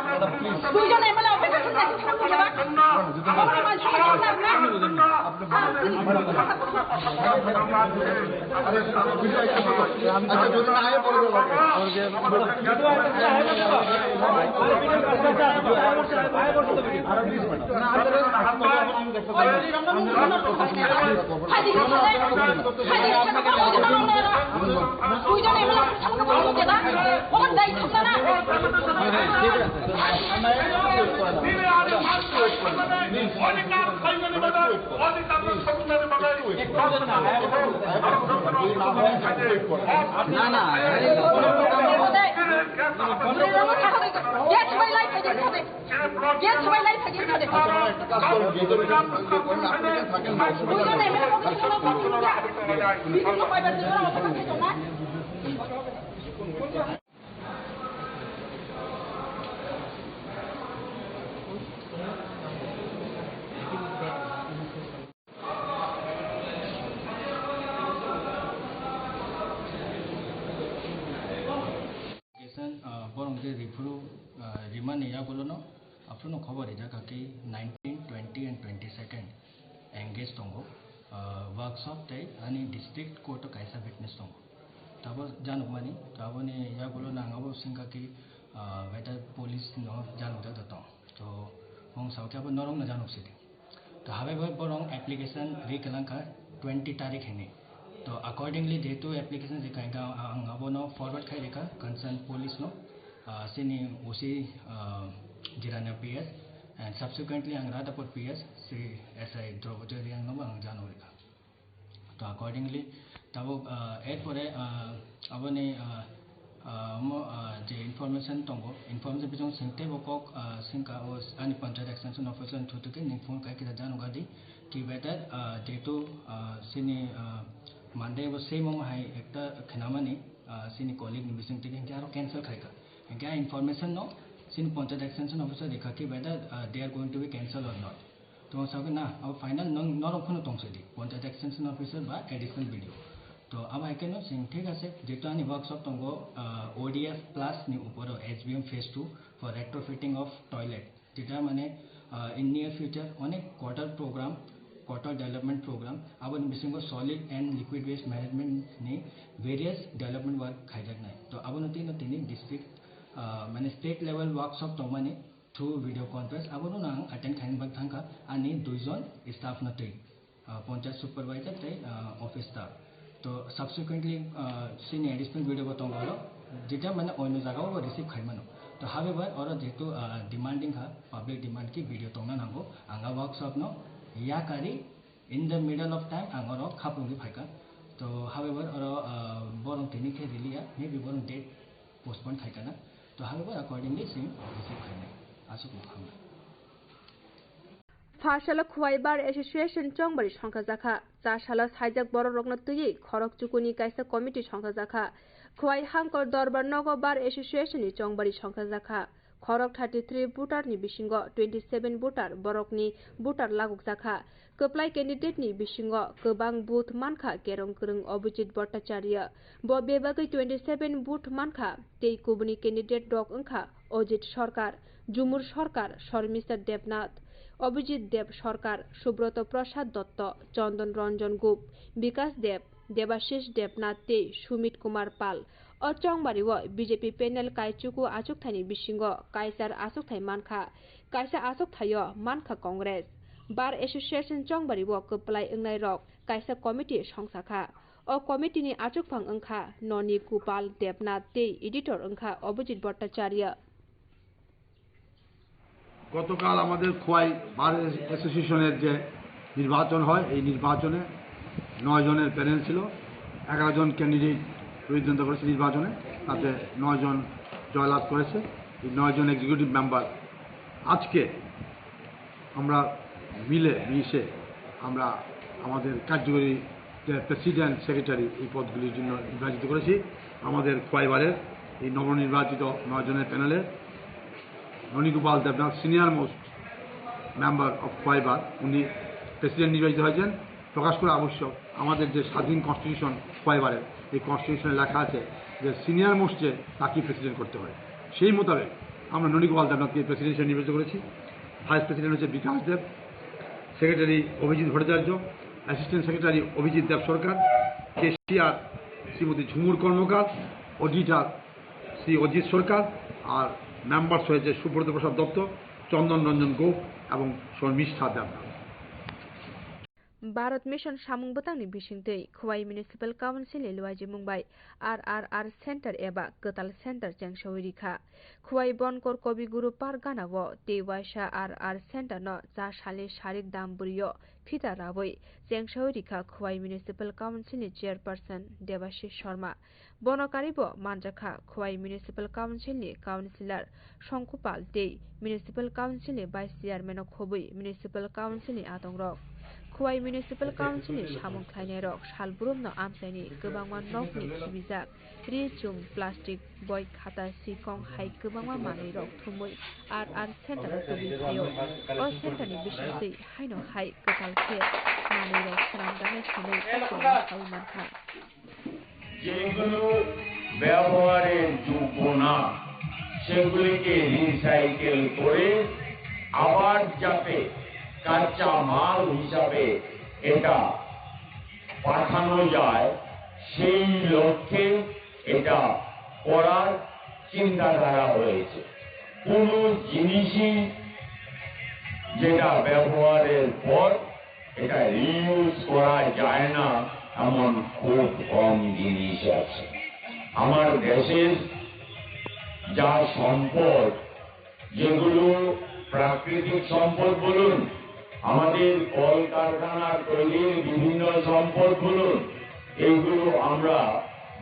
দুইজন M L A অফিস থাকবে কেমন হচ্ছে, দেখ? আমরা মানুষ না, না। আচ্ছা, দুজন আয় বলে দেবো। না, না। Application, ah, borok je riphuru, ah, rimani yagulono, aphuru no khobor rijak kha ki nineteen, twenty and twenty-second engage tongo, ah, workshop tei ani district court o kaisa witness tongo. Tabo janukmani, to aboni yagulono ang abo singkha ki, ah, whether police no janukjak da tong. To, mung sao khe abo norok no januk sidi. To, habai bai borok application ri kwlang kha twenty tarik hini. To, accordingly, jehetu application ri kha, ang abono forward khai rikha concern police no, ah, sini O C, ah, Jirania P S, and subsequently ang Radhapur P S, si S I Draupadi Reang no ang januk rikha. To accordingly, tabuk, ah, erpore, ah, aboni, ah, ah, mo, ah, je information tongo, information bising singtebo kok, ah, singka o ani panchayat extension officer ni through theke ning phone kai kisa jano gadi ki whether, ah, jehetu, ah, sini, ah, Monday bo same omo hai ekta khnamani, ah, sini colleague ni bising theke hinkhe aro cancel khaika. Hinkhe a information no sini panchayat extension officer rikha ki whether, ah, they are going to be cancel or not. Tong sakhe na, abo final nang norok phano tong sidi, Panchayat Extension Officer ba Additional B D O. To abo hai khe no sing thik ase, jehetu ani workshop tongo, ah, O D F plus ni uporo S B M phase two for retrofitting of toilet. Jeta mane, ah, in near future onek quarter program, quarter development program, aboni bisingo solid and liquid waste management ni various development work khaijaknai. To abono tino tini district, ah, mane state level workshop tongmani, through video conference, abono ang attend khaina bagwi thangkha ani duijon staff no twi, ah, panchayat supervisor tei, ah, office staff. To subsequently, ah, sini additional B D O bo tongo oro, jeta mane oino jaga o receive khai mano. To however, oro jehetu, ah, demanding kha, public demand ki B D O tongna nango, ang a workshop no yakari in the middle of time ang oro khapungwi phaikha. To however, oro, ah, borok tini khe riliya, maybe borok date postpone khai kana. To however, accordingly sing receive khainai. Aswk no hambai. Pharsalo Khwai Bar Association chongbari songkha jakha. Cha salo saijak borok rokno twiwi khorok chukuni kaisa committee songkha jakha. Khwai Hangkor Dorbar Nogo Bar Association ni chongbari songkha jakha. Khorok thirty three voter ni bisingo twenty seven voter borokni voter laguk jakha. Kwplai candidate ni bisingo kwbang booth mankha kerong kwrwng Abhijit Bhattacharya. Bo bebagwi twenty seven booth mankha, tei kubuni candidate rok wngkha Ajit Sarkar, Jumur Sarkar, Sharmista Debnath, Abhijit Deb Sarkar, Subroto Prasad Dotto, Chandan Ranjan Gup, Bikas Deb, Debashish Debnath tei Sumit Kumar Pal. O chongbario B J P panel kaichuku achukthaini bisingo kaisar achukthai mankha, kaisa achukthaio mankha Congress. Bar Association chongbario kwplai wngnairok kaisa committee songsakha. O committee ni achukphang wngkha Noni Gopal Debnath tei editor wngkha Abhijit Bhattacharya. গতকাল আমাদের খোয়াই বার অ্যাসোসিয়েশনের যে নির্বাচন হয়, এই নির্বাচনে নয় জনের প্যানেল ছিল, এগারো জন ক্যান্ডিডেট প্রতিদ্বন্দ্বিতা করেছে নির্বাচনে, তাতে নয় জন জয়লাভ করেছে। এই নয় জন এক্সিকিউটিভ মেম্বার আজকে আমরা মিলে মিশে আমরা আমাদের কার্যকরী যে প্রেসিডেন্ট, সেক্রেটারি, এই পদগুলির জন্য নির্বাচিত করেছি। আমাদের খোয়াই বারের এই নবনির্বাচিত নয় জনের প্যানেলে Nanigopal Debnath, senior most member of Khowai bar, উনি প্রেসিডেন্ট নির্বাচিত হয়েছেন। প্রকাশ করা আবশ্যক, আমাদের যে স্বাধীন কনস্টিটিউশন খোয়াই বারের, এই কনস্টিটিউশনে লেখা আছে যে সিনিয়র মোস্ট যে তাকে প্রেসিডেন্ট করতে হয়। সেই মোতাবেক আমরা ননীগোপাল দেবনাথকে প্রেসিডেন্ট হিসেবে নির্বাচিত করেছি। ভাইস প্রেসিডেন্ট হচ্ছে বিকাশ দেব, সেক্রেটারি অভিজিৎ ভট্টাচার্য, অ্যাসিস্ট্যান্ট সেক্রেটারি অভিজিৎ দেব সরকার, ক্যাশিয়ার শ্রীমতী ঝুমুর কর্মকার, অডিটর শ্রী অজিত সরকার, আর মেম্বার্স হয়েছে সুব্রত প্রসাদ দত্ত, চন্দন রঞ্জন গোপ এবং শর্মিষ্ঠা Debnath. Bharat Mission samung bwtangni bisingtwi Khowai Municipal Council ni luaijimung bai R R R Center eba kwtal center chengsawi rikha. Khowai Bonkor Kobi Guru Park gana o tei waisa R R Center no cha salni sarik dam bwrwi o phita rawi chengsawi rikha Khowai Municipal Council ni Chairperson Debashis Sharma. Bono karibo manjakha Khowai Municipal Council ni Councillor Songkupal tei Municipal Council ni Vice Chairman no khobwi Municipal Council ni adongrok. Khowai Municipal Council ni samung khlainairok salbrumno amchaini kwbangma nokni khibijak ri chum, plastic, boi khata, sikong hai kwbangma manwirok thumwi R R center tubui phaio. O center ni bisingtwi haino hai kwtal khe manwirok swnamjaknai hinwi koktwma sawi mankha. যেগুলো ব্যবহারের যোগ্য না, সেগুলিকে রিসাইকেল করে আবার যাতে কাঁচা মাল হিসাবে এটা পাঠানো যায়, সেই লক্ষ্যে এটা করার চিন্তাধারা হয়েছে। কোনো জিনিসই যেটা ব্যবহারের পর এটা রিইউজ করা যায় না, এমন খুব কম জিনিস আছে। আমার দেশের যা সম্পদ, যেগুলো প্রাকৃতিক সম্পদ বলুন, আমাদের কলকারখানার তৈরির বিভিন্ন সম্পদ বলুন, এইগুলো আমরা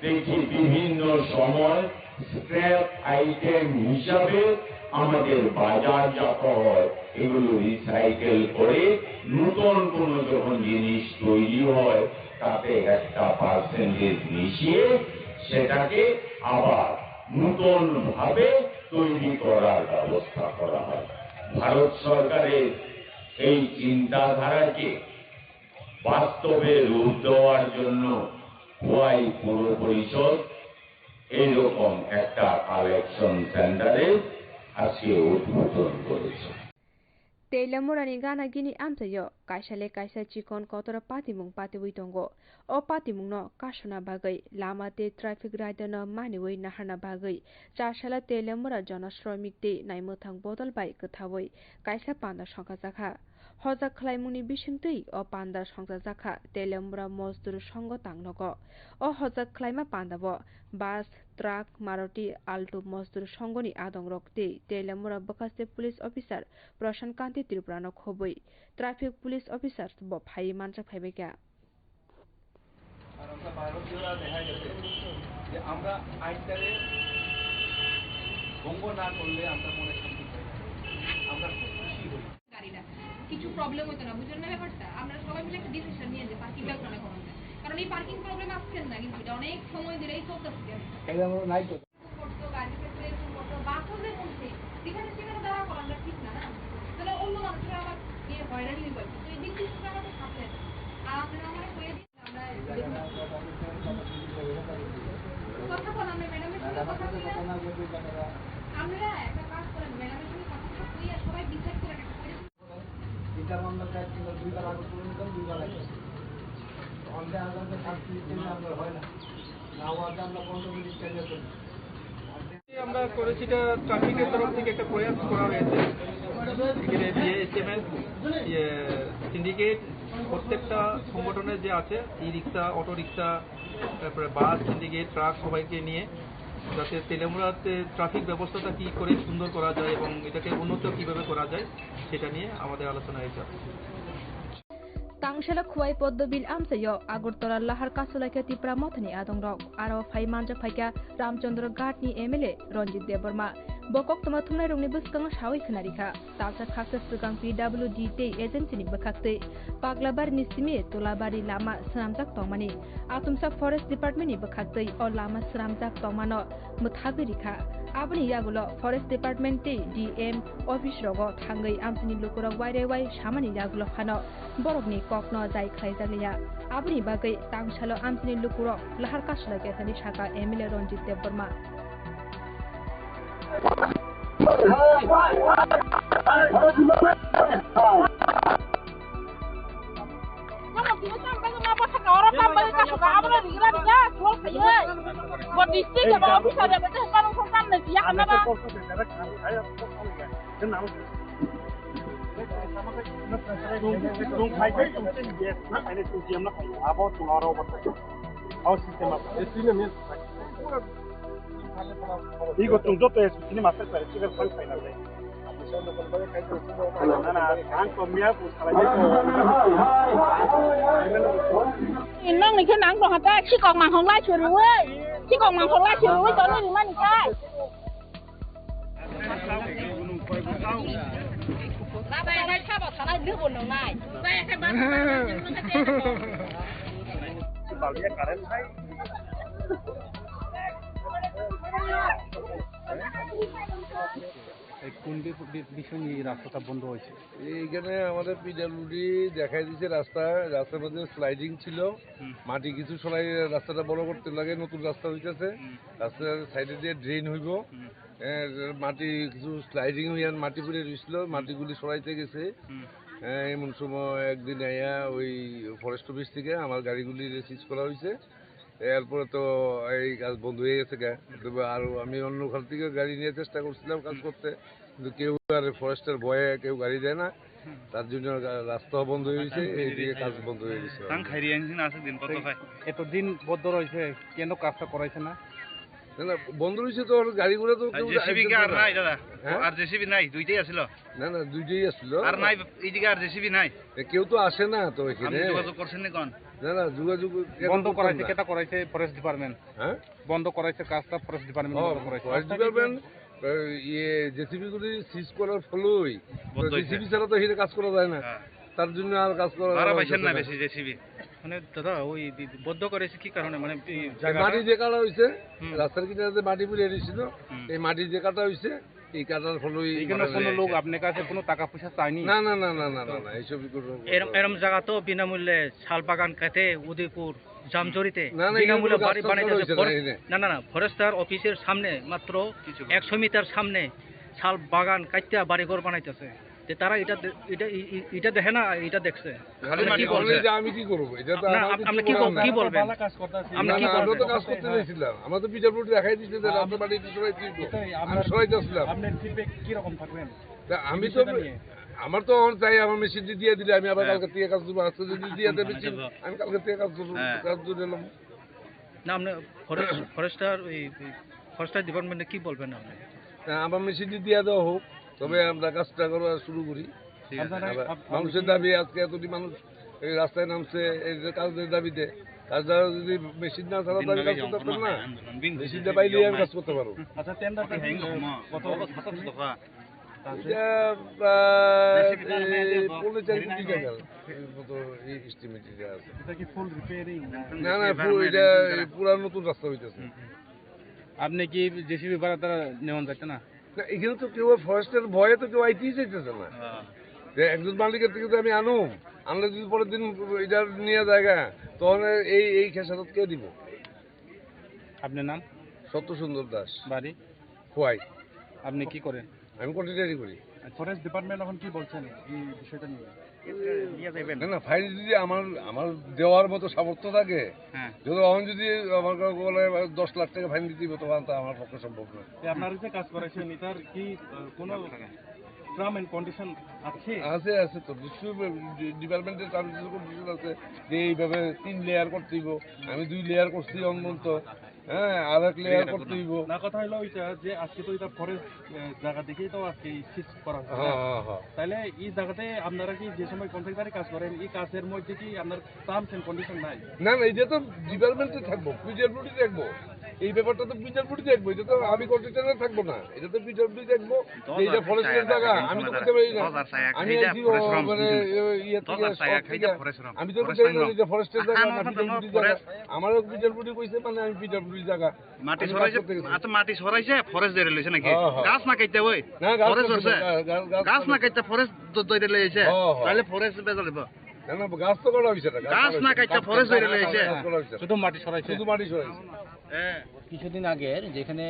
দেখি বিভিন্ন সময় স্ক্র্যাপ আইটেম হিসাবে আমাদের বাজারজাত হয়। এগুলো রিসাইকেল করে নতুন কোনো যখন জিনিস তৈরি হয়, তাতে একটা পার্সেন্টেজ মিশিয়ে সেটাকে আবার নতুনভাবে তৈরি করার ব্যবস্থা করা হয়। ভারত সরকারের এই চিন্তাধারাকে বাস্তবে রূপ দেওয়ার জন্য খোয়াই পৌর পরিষদ এইরকম একটা কালেকশন সেন্টারের আজকে উদ্বোধন করেছে। Teilamurani gana gini amchaio kaisa le kaisa chikon kotor patimung patiwi tongo. O patimungno kasuna bagwi lama tei traffic rider no maniwi naharna bagwi Chasala Teilamura jona sromik tei naimwthang bodol bai kwthawi kaisa panda songkhajakha. Hojak khlaimungni bisingtwi o panda songchajakha Teilamura Mosdur Songho tangnogo. O hojak khlaima pandao bus, truck, Maruti Alto Mosdur Songhoni adongrok tei Teilamura bwkhaste police officer Prashan Kanti Tripura no khobwi traffic police officer bo phaiwi manjak phaibaikha. আর আমরা বারো জোড়া দেখা গেছে যে আমরা আইনটারে ভঙ্গ না করলে আমরা মনে শান্তি পাই না। আমরা খুব খুশি হই। গাড়িটা কিছু প্রবলেম হতো না, বুঝলেন না ব্যাপারটা? আমরা সবাই মিলে একটা ডিসিশন নিয়ে যে পার্কিংটা ওখানে করা যায়, কারণ এই পার্কিং প্রবলেম আজকের না, কিন্তু এটা অনেক সময় ধরেই চলতেছে। করতো, গাড়ির ক্ষেত্রে এরকম করতো, বাসও যে করছে, যেখানে সেখানে দাঁড়া করানোটা ঠিক না, না? তাহলে অন্য মানুষরা আবার গিয়ে হয়রানি হয়ে পারছে। তো এই দিক দিয়ে আমরা তো সাথে আছি। আর আপনারা আমার হয়ে দিন, আমরা কথা বল, আমরা ম্যাডামের সঙ্গে কথা বলি না। আপনারা একটা কাজ করেন, ম্যাডামের সঙ্গে কথা বলে আর সবাই ডিসাইড করেন একটা করে। তিনটা মামলা চার ছিল, দুইবার আগে করে নিতাম, দুইবার আগে। অন্ধে আজাদে সাত মিনিট টেনে আমরা হয় না, না হওয়াতে আমরা পনেরো মিনিট টেনে করি। আমরা করেছি, এটা ট্রাফিকের তরফ থেকে একটা প্রয়াস করা হয়েছে। এখানে বিএএসএমএস, ইয়ে, সিন্ডিকেট, প্রত্যেকটা সংগঠনের যে আছে, ই রিক্সা, অটো রিক্সা, তারপরে বাস, সিন্ডিকেট, ট্রাক, সবাইকে নিয়ে যাতে তেলেমুড়াতে ট্রাফিক ব্যবস্থাটা কী করে সুন্দর করা যায় এবং এটাকে উন্নত কীভাবে করা যায়, সেটা নিয়ে আমাদের আলোচনা হয়েছে। Tangsela Khowai Poddobil amchaio Agartala lahar kasulaikha Tipra Mothani adongrok. Aro phai manjak phaikha Ramchandra Ghat ni M L A Ranjit Debbarma. Bo koktwma thumnairokni bwskango sawi khwnarikha. Talsa khaksa swkang P W D tei agency ni bwkhaktwi Paglabari ni simi Tulabari lama swnamjak tongmani. Atumsa Forest Department ni bwkhaktwi o lama swnamjak tongmano mwthagwi rikha. Aboni yagulo Forest Department tei D M office rogo thangwi amchaini lukurok wairewai samani yagulo phano borokni kokno jai khlaijakliya. Aboni bagwi tangsalo amchaini lukurok lahar kasulaikha hinwi sakha M L A Ranjit Debbarma. Tung khai khai tung chen yes na, ane tung jam na khai. Abo tung aro obo khai. Abo system abo. Igo tung joto es sini master khai, chigar khai khai na khai. Na na, ang to miya ko salai ko. Nong ni khe nang tong hata, chikok manghok lai chwrwi, chikok manghok lai chwrwi, to ni rimani khai. এই কোন B-, B-, বিষয় নিয়ে এই রাস্তাটা বন্ধ হয়েছে? এইখানে আমাদের পিডব্লিউডি দেখাই দিছে রাস্তা, রাস্তার মধ্যে স্লাইডিং ছিল, হুম। মাটি কিছু সরাই রাস্তাটা বড় করতে লাগে, নতুন রাস্তা হইতেছে, হুম। রাস্তার সাইডে দিয়ে ড্রেন হইব। হুম। এ, মাটি কিছু স্লাইডিং হইয়া মাটি পড়ে রইছিল, হুম। মাটিগুলি সরাইতে গেছে। হুম। এ, এমন সময় একদিন আইয়া ওই ফরেস্ট অফিস থেকে আমার গাড়িগুলি সিজ করা হয়েছে। এরপরে তো এই কাজ বন্ধ হয়ে গেছে গা। তবে আর আমি অন্য খাল থেকে গাড়ি নিয়ে চেষ্টা করছিলাম কাজ হুম। করতে, কিন্তু কেউ আর ফরেস্টের ভয়ে কেউ গাড়ি দেয় না। হুম। তার জন্য গা-, রাস্তা বন্ধ হয়ে গেছে, এইদিকে কাজ বন্ধ হয়ে গেছে। Tang khairi yang sini aswk din koto khai. এতদিন বন্ধ রয়েছে, কেন কাজটা করাইছে না? না, না, বন্ধ রয়েছে তো, ওর গাড়ি ঘোড়া তো আর কেউ জেসিবি কি আর নাই দাদা? হ্যাঁ? আর জেসিবি নাই, দুইটাই আছিল। না, না, দুইটাই আছিল। আর নাই, এইদিকে আর জেসিবি নাই। এ, কেউ তো আসে না তো এখানে। আপনি যোগাযোগ করছেন না কোন? না, না, যোগাযোগ কেন বন্ধ করতাম করাইছে, না? কেটা করাইছে? Forest department. হ্যাঁ? বন্ধ করাইছে কাজটা, ফরেস্ট ডিপার্টমেন্ট ও, বন্ধ করাইছে। ফরেস্ট ডিপার্টমেন্ট, এ, ইয়ে, জেসিবি গুলি সিজ করার ফলেই তো বন্ধ হয়েছে। জেসিবি ছাড়া তো এখানে কাজ করা যায় না। হ্যাঁ। তার জন্য আর কাজ করা ভাড়া পাইছেন না না। বেশি জেসিবি? মানে দাদা, ওই দি-, বন্ধ করেছে কি কারণে? মানে এই এই জায়গাটা মাটি যে কাটা হয়েছে, হুম। রাস্তার কিনারে যে মাটি পড়ে রয়েছিল, হুম। এই মাটি যে কাটা হয়েছে, এই কাটার ফলেই এখানে মারা কোনো যায়। লোক আপনার কাছে কোনো টাকা পয়সা চায়নি? না, না, না, এইসব কোনো এরম, এরম জায়গা তো বিনামূল্যে শাল বাগান কাটে উদয়পুর জামজরিতে না, না, এখানে বিনামূল্যে কোনো বাড়ি কাজ টাজ বানাইতেছে। হয়েছে না ফরে-, এখানে। না, না, না, ফরেস্টার অফিসের সামনে মাত্র কিছু একশো মিটার সামনে শাল বাগান কাটিয়া বাড়িঘর বানাইতেছে। যে তারা এটা দে-, এটা, ই-, ই-, এটা দেখে না, এটা দেখছে। খালি আপনি কি মাটি বলবেন? বললে যে আমি কি করবো? এটা তো আপনার, আমার আপ-, কিছু আপনি কি করার বল-, নাই। কি বলবেন? ভালো কাজ করতেছি। আপনি না, কি না, আমরা তো করবেন? কাজ করতে চাইছিলাম। আমরা তো বিচারপতি দেখাই দিচ্ছে যে রাস্তা মাটি একটু সরাই দিতে। এটাই আমরা সরাইতে আসলাম। আপনার ফিডব্যাক কিরকম থাকবেন? তা আমি তো, বিষয়টা নিয়ে? আমার তো এখন চাই, আমার মেশিন দিয়ে দিলে আমি আবার হ্যাঁ। কালকে থেকে কাজ করবো। আজকে যদি দিয়ে দেয় মেশিন, আমি কালকে থেকে কাজ করবো, হ্যাঁ। কাজ ধরে এলাম। না, আপনি ফরেস্ট, ফরেস্টার, ওই, ওই ফরেস্টার ডিপার্টমেন্টে কি বলবেন আপনি? হ্যাঁ, আমার মেশিন দিয়ে দেওয়া হোক, তবে আমরা কাজটা করা শুরু করি। ঠিক আছে। আপনারা, আবার আপ-, আপনি মানুষের কি দাবি, আজকে এতটি মানুষ এই রাস্তায় নামছে, এই যে কাজের দাবিতে। কাজটা যদি মেশিন না ছাড়া তো আমি কাজ করতে পারতাম না। মেশিনটা পাইলেই আমি কাজ করতে পারবো। আচ্ছা, টেন্ডারটা কি, আহ, কত? এটা প্রায় পৌনে চার কোটি টাকার মতো এই এস্টিমেট এটা আছে। এটা কি ফুল রিপেয়ারিং? না, না, ফুল, এটা এই পুরা নতুন রাস্তা হইতেছে। হুম, হুম। আপনি কি জেসিবি ভাড়া তারা নেওয়ান যাচ্ছে না? না, এখানে তো কেউ ফরেস্টের ভয়ে তো কেউ আইতেই চাইতেছে না। হ্যাঁ। যে একজন মালিকের থেকে তো আমি আনুম, আনলে যদি পরের দিন এটা নিয়ে জায়গা, তখন এই, এই খেসারত কে দিব? আপনার নাম? সত্য সুন্দর দাস। বাড়ি? খোয়াই। আপনি কি করেন? আমি কন্ট্রাক্টরি করি। ফরেস্ট ডিপার্টমেন্ট এখন কি বলছেন এই বিষয়টা নিয়ে? না, না, ফাইন যদি আমার, আমার দেওয়ার মতো সামর্থ্য থাকে, হ্যাঁ। যদি এখন যদি আমার কাছে বলে দশ লাখ টাকা ফাইন দিতে হবে, তখন তো আমার পক্ষে সম্ভব নয়। এই আপনারা যে কাজ করাইছেন, এটার কি, আহ, কোনো টার্ম এন্ড কন্ডিশন আছে? আছে, আছে তো। নিশ্চয়ই ডি-, ডিপার্টমেন্টের টার্মস এন্ড কন্ডিশন আছে যে এইভাবে তিন লেয়ার করতে হইব। আমি দুই লেয়ার করছি অনন্ত, হ্যাঁ, আর এক লেয়ার করতে হইব। না, কথা হলো ওইটা যে আজকে তো এটা ফরেস্ট, আহ, জায়গা দেখেই তো আজকে এই সিজ করা হচ্ছে, হ্যাঁ, না? হ্যাঁ, হ্যাঁ। তাহলে এই জায়গাতে আপনারা কি যে সময় কন্ট্রাক্টরি কাজ করেন, এই কাজের মধ্যে কি আপনার টার্মস এন্ড কন্ডিশন নাই? না, না, এটা তো ডিপার্টমেন্টে থাকবো, পিডব্লিউডি দেখবো। এই ব্যাপারটা তো পিডব্লিউডি দেখবো, এটা তো আমি কন্ট্রাক্টরে থাকবো না, এটা তো পিডব্লিউডি দেখবো। যে এটা ফরেস্টের জায়গা, আমি তো করতে পারি না। আমি আইছি, ও, মানে, ইয়ে, ইয়ে থেকে, সব থেকে। আমি তো করতে পারি না, এটা ফরেস্টের জায়গা না, পিডব্লিউডি জায়গা। আমারও পিডব্লিউডি কইছে, মানে, আমি পিডব্লিউডি জায়গা। মাটি সরাইছে, আচ্ছা, মাটি সরাইছে, ফরেস্ট ধরে লইছে নাকি? হ্যাঁ, হ্যাঁ। গাছ না কাটতে ওই? না, গাছ ফরেস্ট কাটতে ধরছে? না, গাছ, গাছ, গাছ গাছ না কাটতে ফরেস্ট দ-, ধরে লইছে? হ্যাঁ, হ্যাঁ। তাহলে ফরেস্ট বেজা লইব। না, না, গাছ তো কাটা হইছে না, গাছ গাছ কাটা না হইছে। কাটতে গাছ, ফরেস্ট ধরে গাছ, লইছে? গাছ কাটা হইছে। শুধু মাটি সরাইছে? শুধু মাটি সরাইছে। হ্যাঁ। কিছুদিন আগের যেখানে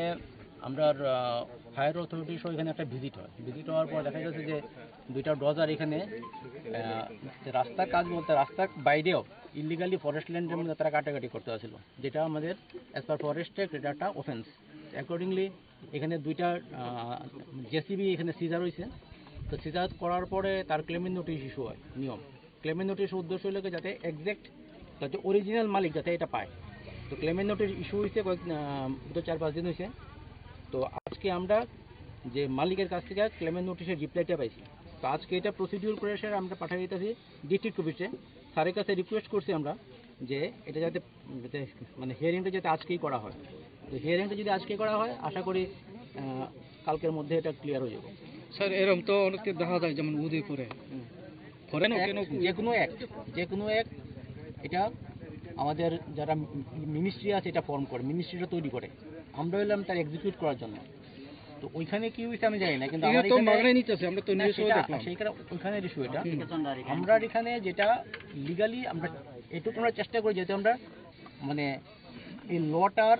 আমরা, আহ, ফায়ার অথরিটি সহ এখানে একটা ভিজিট হয়। ভিজিট হওয়ার পর দেখা গেছে যে দুইটা ডোজার এখানে, আহ, যে রাস্তার কাজ বলতে রাস্তার বাইরেও ইলিগালি ফরেস্ট ল্যান্ডের মধ্যে তারা কাটাকাটি করতে আসছিল, যেটা আমাদের অ্যাজ পার ফরেস্ট অ্যাক্ট এটা একটা অফেন্স। অ্যাকর্ডিংলি এখানে দুইটা, আহ, জেসিবি এখানে সিজার হয়েছে। তো সিজাত করার পরে তার ক্লেমেন্ট নোটিশ ইস্যু হয়। নিয়ম, ক্লেমেন্ট নোটিশ উদ্দেশ্য হলো কি, যাতে এক্স্যাক্ট, যাতে অরিজিনাল মালিক যাতে এটা পায়। তো ক্লেমেন্ট নোটিশ ইস্যু হয়েছে কয়েক, আহ, গত চার পাঁচ দিন হয়েছে। তো আজকে আমরা যে মালিকের কাছ থেকে ক্লেমেন্ট নোটিশের রিপ্লাইটা পাইছি, তো আজকে এটা প্রসিডিউর করে স্যার আমরা পাঠিয়ে দিতেছি ডিস্ট্রিক্ট অফিসে। স্যারের কাছে রিকোয়েস্ট করছি আমরা যে এটা যাতে, যাতে মানে হিয়ারিংটা যাতে আজকেই করা হয়। তো হিয়ারিংটা যদি আজকে করা হয়, আশা করি আহ, কালকের মধ্যে এটা ক্লিয়ার হয়ে যাবে। স্যার, এরকম তো অনেকে দেখা যায়, যেমন উদয়পুরে। হুম। ফরেন এক, কেন? যে কোনো এক, যে কোনো এক, এটা আমাদের যারা মিনিস্ট্রি আছে, এটা ফর্ম করে, মিনিস্ট্রিটা তৈরি করে। আমরা হলাম তার এক্সিকিউট করার জন্য। তো ওইখানে কি হয়েছে আমি জানি না, কিন্তু এটা আমার তো এখানে মাগনায় নিতেছে, আমরা তো না, নিউজেও সেটা, দেখলাম। সেইখানে, ওইখানে ইস্যু এটা। হুম। আমরা এখানে যেটা লিগালি আমরা এটুকু আমরা চেষ্টা করি, যাতে আমরা মানে এই লটার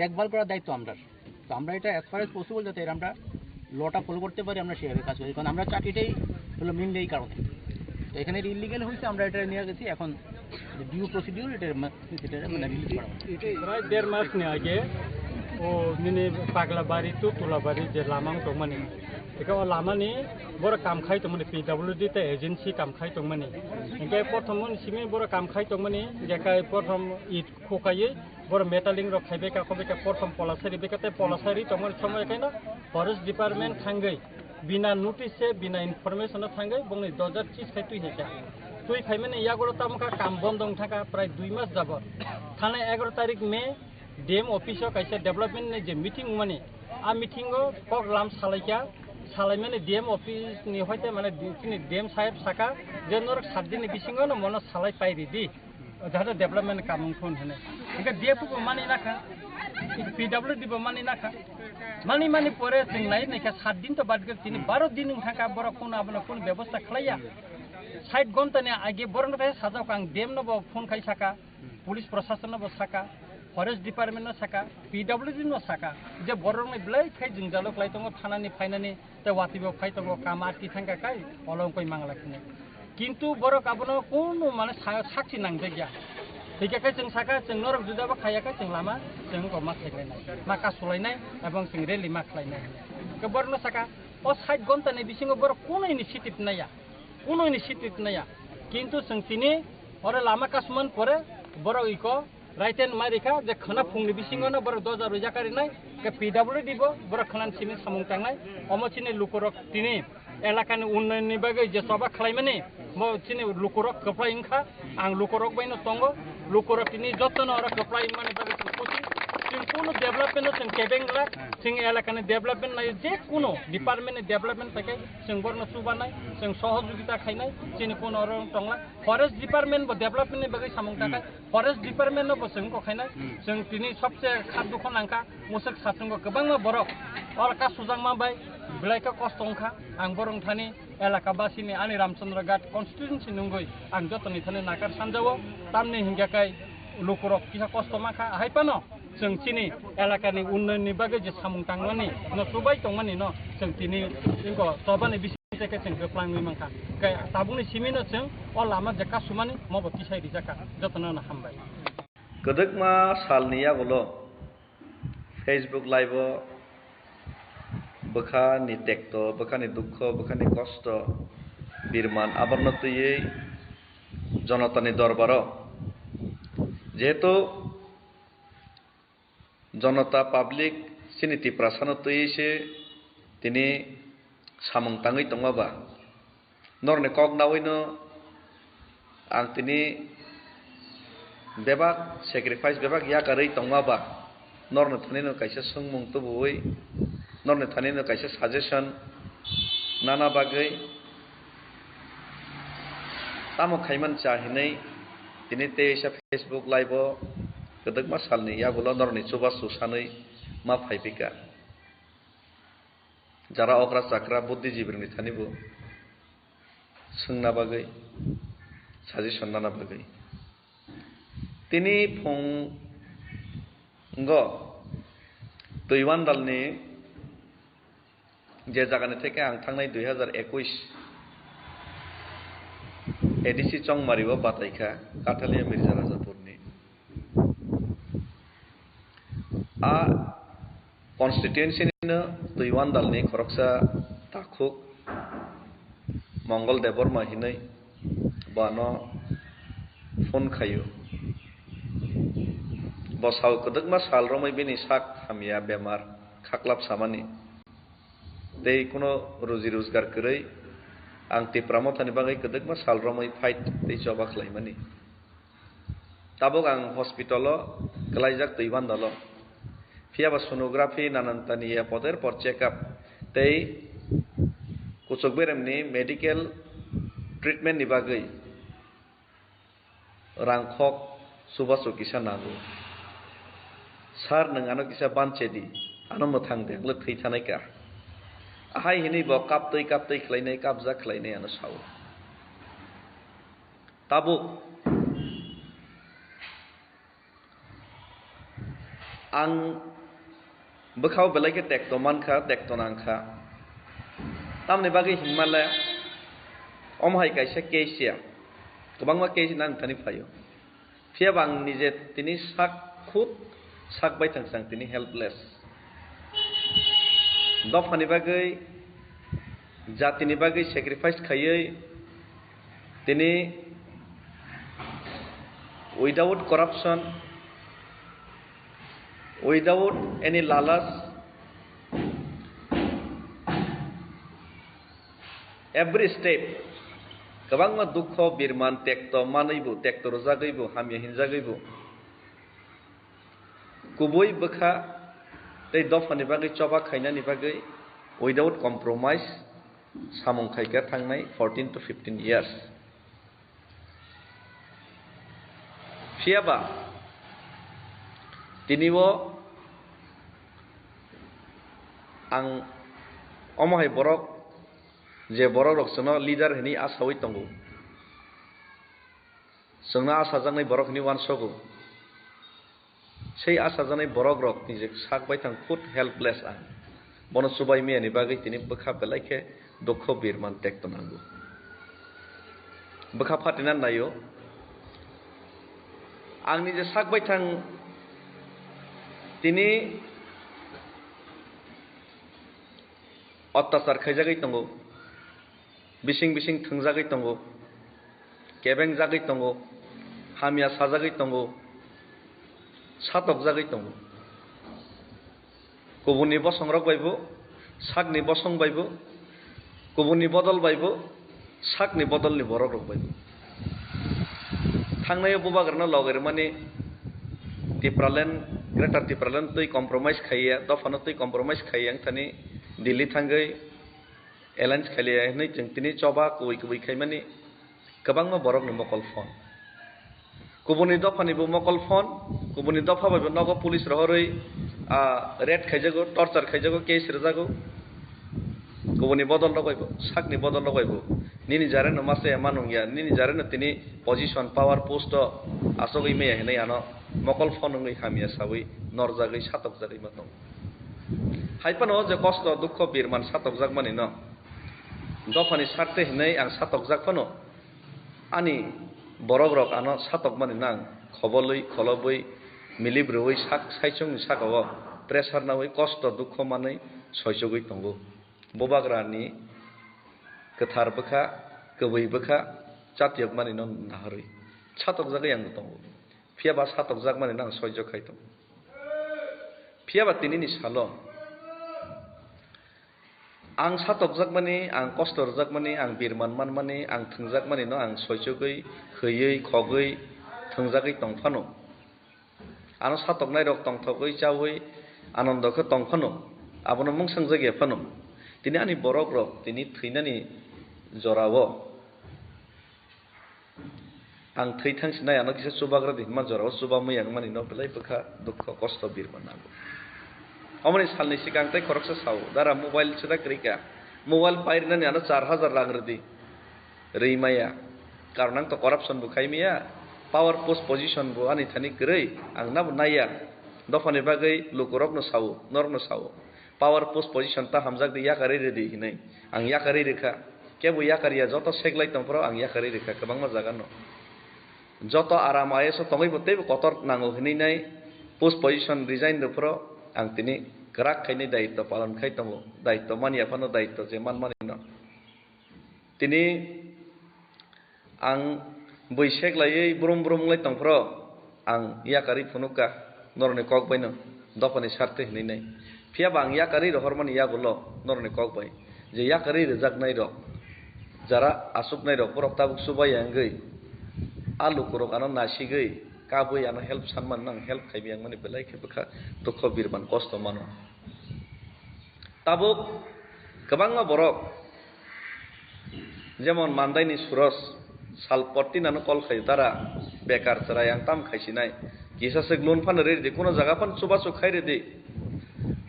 দেখভাল করার দায়িত্ব আমরার। তো আমরা এটা অ্যাজ ফার অ্যাজ পসিবল যাতে এর আমরা লটা ফলো করতে পারি, আমরা সেভাবে কাজ করি, কারণ আমরা চাকরিটাই হলো মেইনলি এই কারণে। তো এখানে ইলিগাল হয়েছে, আমরা এটা নিয়ে গেছি, এখন ডিউ প্রসিডিউর এটা মা-, এটা মানে রিলিজ করা হবে। প্রায় দেড় মাস নিয়ে আগে ও nini Paglabari to Tulabari je lama wng tongmani, eka o lama ni borok kam khai tongmani, P W D tei agency kam khai tongmani. Hingke prothom ni simi borok kam khai tongmani, je kai prothom it khukaiwi borok metaling rok khaibai ka, khobai ka, prothom polasari bai ka, tei polasari tongmani somoi kaino forest department thangwi bina notice se, bina information o thangwi bongni dojar chis khai twi hai kha. Twi phaimani yagulo tamo kha kam bondo wng thangkha prai dui mas jabot. Thana egaroh tarik May D M office o kaisa development ni je meeting wngmani, a meeting o kok lam salaikha, salaimani D M office ni hoite mane di-, chini D M saheb saka je norok sat din ni bisingo no mono salai pai ridi. Jahate development ni kaam wngthun hwnwi. Hingke D F O bo mani nakha, P W D bo mani nakha. Mani mani pore chwng nai naikha sat din to bad gari, tini baro din wng thangkha, borok kunu abono kunu bebosta khlaiya. Sait gonta ni age borok no khe sajak ang D M no bo phone khai saka, police prosason no bo saka, forest department no saka, P W D no saka, je borok ni belai khai jwngjalo khlai tongo, thana ni phainani tei watwi bo phai tongo, kam atwi thangkha kai, olo wngkoi mangla khini. Kintu borok abono kunu mane sa-, sakchi nangjakya. Hingke khe chwng saka, chwng norok juda bo khaiya khe chwng lama, chwng wngkok ma khaikhlainai, ma kasulainai, ebong chwng rally ma khlainai. Hingke borokno saka, o sait gonta ni bisingo borok kunu initiative naiya, kunu initiative naiya. Kintu chwng tini oro lama kasumani pore borok iko Raiten mai rikha je khwna phungni bisingo no borok doja rwjak karinai, ke P W D bo borok khwna simi samung tangnai. Omo chini lukurok tini elakani unnayonni bagwi je choba khlaimani, mo chini lukurok kwplai wngkha. Ang lukurok baino tongo, lukurok tini jotono oro kwplai wngmani bagwi chwng khusi. Chwng kunu development no chwng kebeng glak, chwng elakani development nai je kunu department ni development pai khe chwng borokno chubanai, chwng sohojogita khainai, chini kunu oro tongla. Forest department bo development ni bagwi samung tangnai. Forest department no bo chwng kok khainai. Hmm. Chwng tini sobse kha dukho nangkha, musuk satungo kwbangma borok oro ka sujakma bai belai khe kosto wngkha. Ang borok thani elaka basini ani Ramchandra Ghat constituency nungwi ang jotoni thani nakar sanjao, tamni hingya kai lukurok kisa kosto mankha. Hai phano chwng chini elakani unnayonni bagwi je samung tangmani no chubai tongmani no chwng tini ingko chobani bisi Tei khe chwng kwplangwi mankha. Khe tabukni simino chwng o lama je kasumani mobo tisai rijakha. Jotono no hambai. Kwdwkma salni yagulo Facebook Live-o bwkhani tekto, bwkhani dukho, bwkhani kosto, birman aborno twiwi jonotani dorbaro jehetu Jonota public chini Tiprasano twiwi se tini samung tangwi tongma ba? Norokni kok nawino ang tini bebak sacrifice, bebak yakarwi tongma ba? Norokni thanino kaisa swngmung tubuwi, norokni thanino kaisa suggestion nana bagwi tamo khaiman cha hinwi tini teisa Facebook Live-o kwdwkma salni yagulo norokni chubachu sanwi ma phaipikha. Jara okra chakra buddhijibirokni thanibo swngna bagwi, suggestion nana bagwi. Tini phungo Twiwandalni je jagani theke ang thangnai dui hazar ekush A D C Chongmari o batai kha, Kathalia Mirza Rajapurni. A constituency ni no Twiwandalni khoroksa takhuk Mongol Debbarma hinwi bono phone khaio. Bo sao kwdwkma sal romwi bini sak hamya bemar khaklap samani. Tei kuno ruji rojgar kwrwi ang Tipra Mothani bagwi kwdwkma sal romwi fight tei choba khlaimani. Tabuk ang hospital-o kwlaijak twi bandalo. Phiya ba sonography, nanantani ya poder por check-up tei kuchuk beremni medical treatment-ni bagwi rangkhok chubachu kisa nango. "Sir, nwng ano kisa banchedi, ano mwthang de, ang le thwi thanai ka." Ahai hinwi bo kaptwi kaptwi khlainai, kapjak khlainai ano sao. Tabuk ang bwkhao belai khe tekto mankha, tekto nangkha. Tamni bagwi hinmale, omo hai kaisa case ya, kwbangma case nang thani phaio. Phiya ba ang nije tini sak khud sak baithang sang tini helpless. Dophani bagwi, jatini bagwi sacrifice khaiwi tini without corruption, without any lalas, every step kwbangma dukho birman tekto manwibo, tekto rwjagwibo, hamya hinjagwibo, kubui bwkha tei dophani bagwi choba khainani bagwi without compromise samung khaikha thangnai fourteen to fifteen years. Phiya ba tini o ang omo hai borok, je borok rok chwngno leader hinwi asaui tongo, chwngno asajaknai borok hinwi uansogo. Sei achajaknai borok rok nijek sak baithang khud helpless ang. Bono chubai miyani bagwi tini bwkha belai khe dukho birman tekto nango. Bwkha phatina naio. Ang nije sak baithang tini ottachar khaijagwi tongo. Bising bising thwngjagwi tongo, kebengjagwi tongo, hamya sajagwi tongo, satokjagwi tongo. Kubunni bosongrok baibo, sakni bosong baibo, kubunni bodol baibo, sakni bodolni borokrok baibo. Thangnaio bubagrano loge rwmani Tipraland, Greater Tipraland twi compromise khaiya, dophano twi compromise khaiya wngthani Delhi thangwi alliance khailiya hinwi chwng tini choba kubui kubui khaimani kwbangma borokni mokol phone. Kubuni dophani bo mokol phone, kubuni dopha bai bo nogo police rohorwi, ah, raid khaijago, torture khaijago, case rwjago. Kubuni bodol rok bai bo, sakni bodol rok bai bo. Nini jareno masa ya manung ya, nini jareno tini position, power post o asogwi maya hinwi ano mokol phone wngwi hamya sawi norjagwi satokjagwi ma tongo. Hai phano je kosto dukho birman satokjakmani no dophani sarte hinwi ang satokjak phano ani borok rok ano satokmani no ang khobolwi kholobwi milip rwui sak saichungni saka o pressure naui kosto dukho manwi soichugwi tongo. Bubagrani kwthar bwkha, kwbwi bwkha chatiyokmani no naharwi satokjagwi ang tongo. Phiya ba satokjakmani no ang soijo khai tongo. Phiya ba tinini salo ang satokjakmani, ang kosto rwjakmani, ang birman manmani, ang thwngjakmani no ang soichugwi, hwiwi, khogwi, thwngjagwi tong phano. Ano satoknai rok tongthogwi, chawi, anondo khe tong phano. Abono mungsangjak ya phano. Tini ani borok rok tini thwinani jorao. Ang thwi thang sinai ano kisa chubagra di hwnma jorao chubamwi ang mani no belai bwkha dukho kosto birma nango. Omoni salni sikang tei khoroksa sao, "Dara mobile sida kwrwi ka, mobile pai rwnani ano char hajar rang rwdi." Rwi maya. Karon ang to corruption bo khai maya. Power post position bo ani thani kwrwi, ang nabo naiya. Dophani bagwi lukurokno sao, norokno sao. Power post position ta hamjak di, yakarwi rwdi hinwi. Ang yakarwi rwkha. Kebo yakarya, joto seglai tongphuru ang yakarwi rwkha kwbangma jaga no. Joto aram I A S o tongwi bo teibo kotor nango hinwi nai post position resign rwphuru ang tini kwrak khainai daitw palon khai tongo. Daitw manya phano daitw je manmani no. Tini ang bui sek laiwi brum brum wnglai tongphuru ang yakarwi phunukha norokni kok baino dophani sartwi hwnwi nai. Phiya ba ang yakarwi rohormani yagulo norokni kok bai je yakarwi rwjaknairok, jara achuknairok borok tabuk chubaiya wngwi a lukurok ano nasigwi kabui ano help sanmano ang help khaiwi ang mani belai khe bwkha dukho birman kosto mano. Tabuk kwbangma borok jemon Mandaini Suros sal pottinano call khaio, "Dara, bekar chwrai ang tam khaisinai, kisa swk loan phano riri di, kuno jaga phano chubachu khai ridi,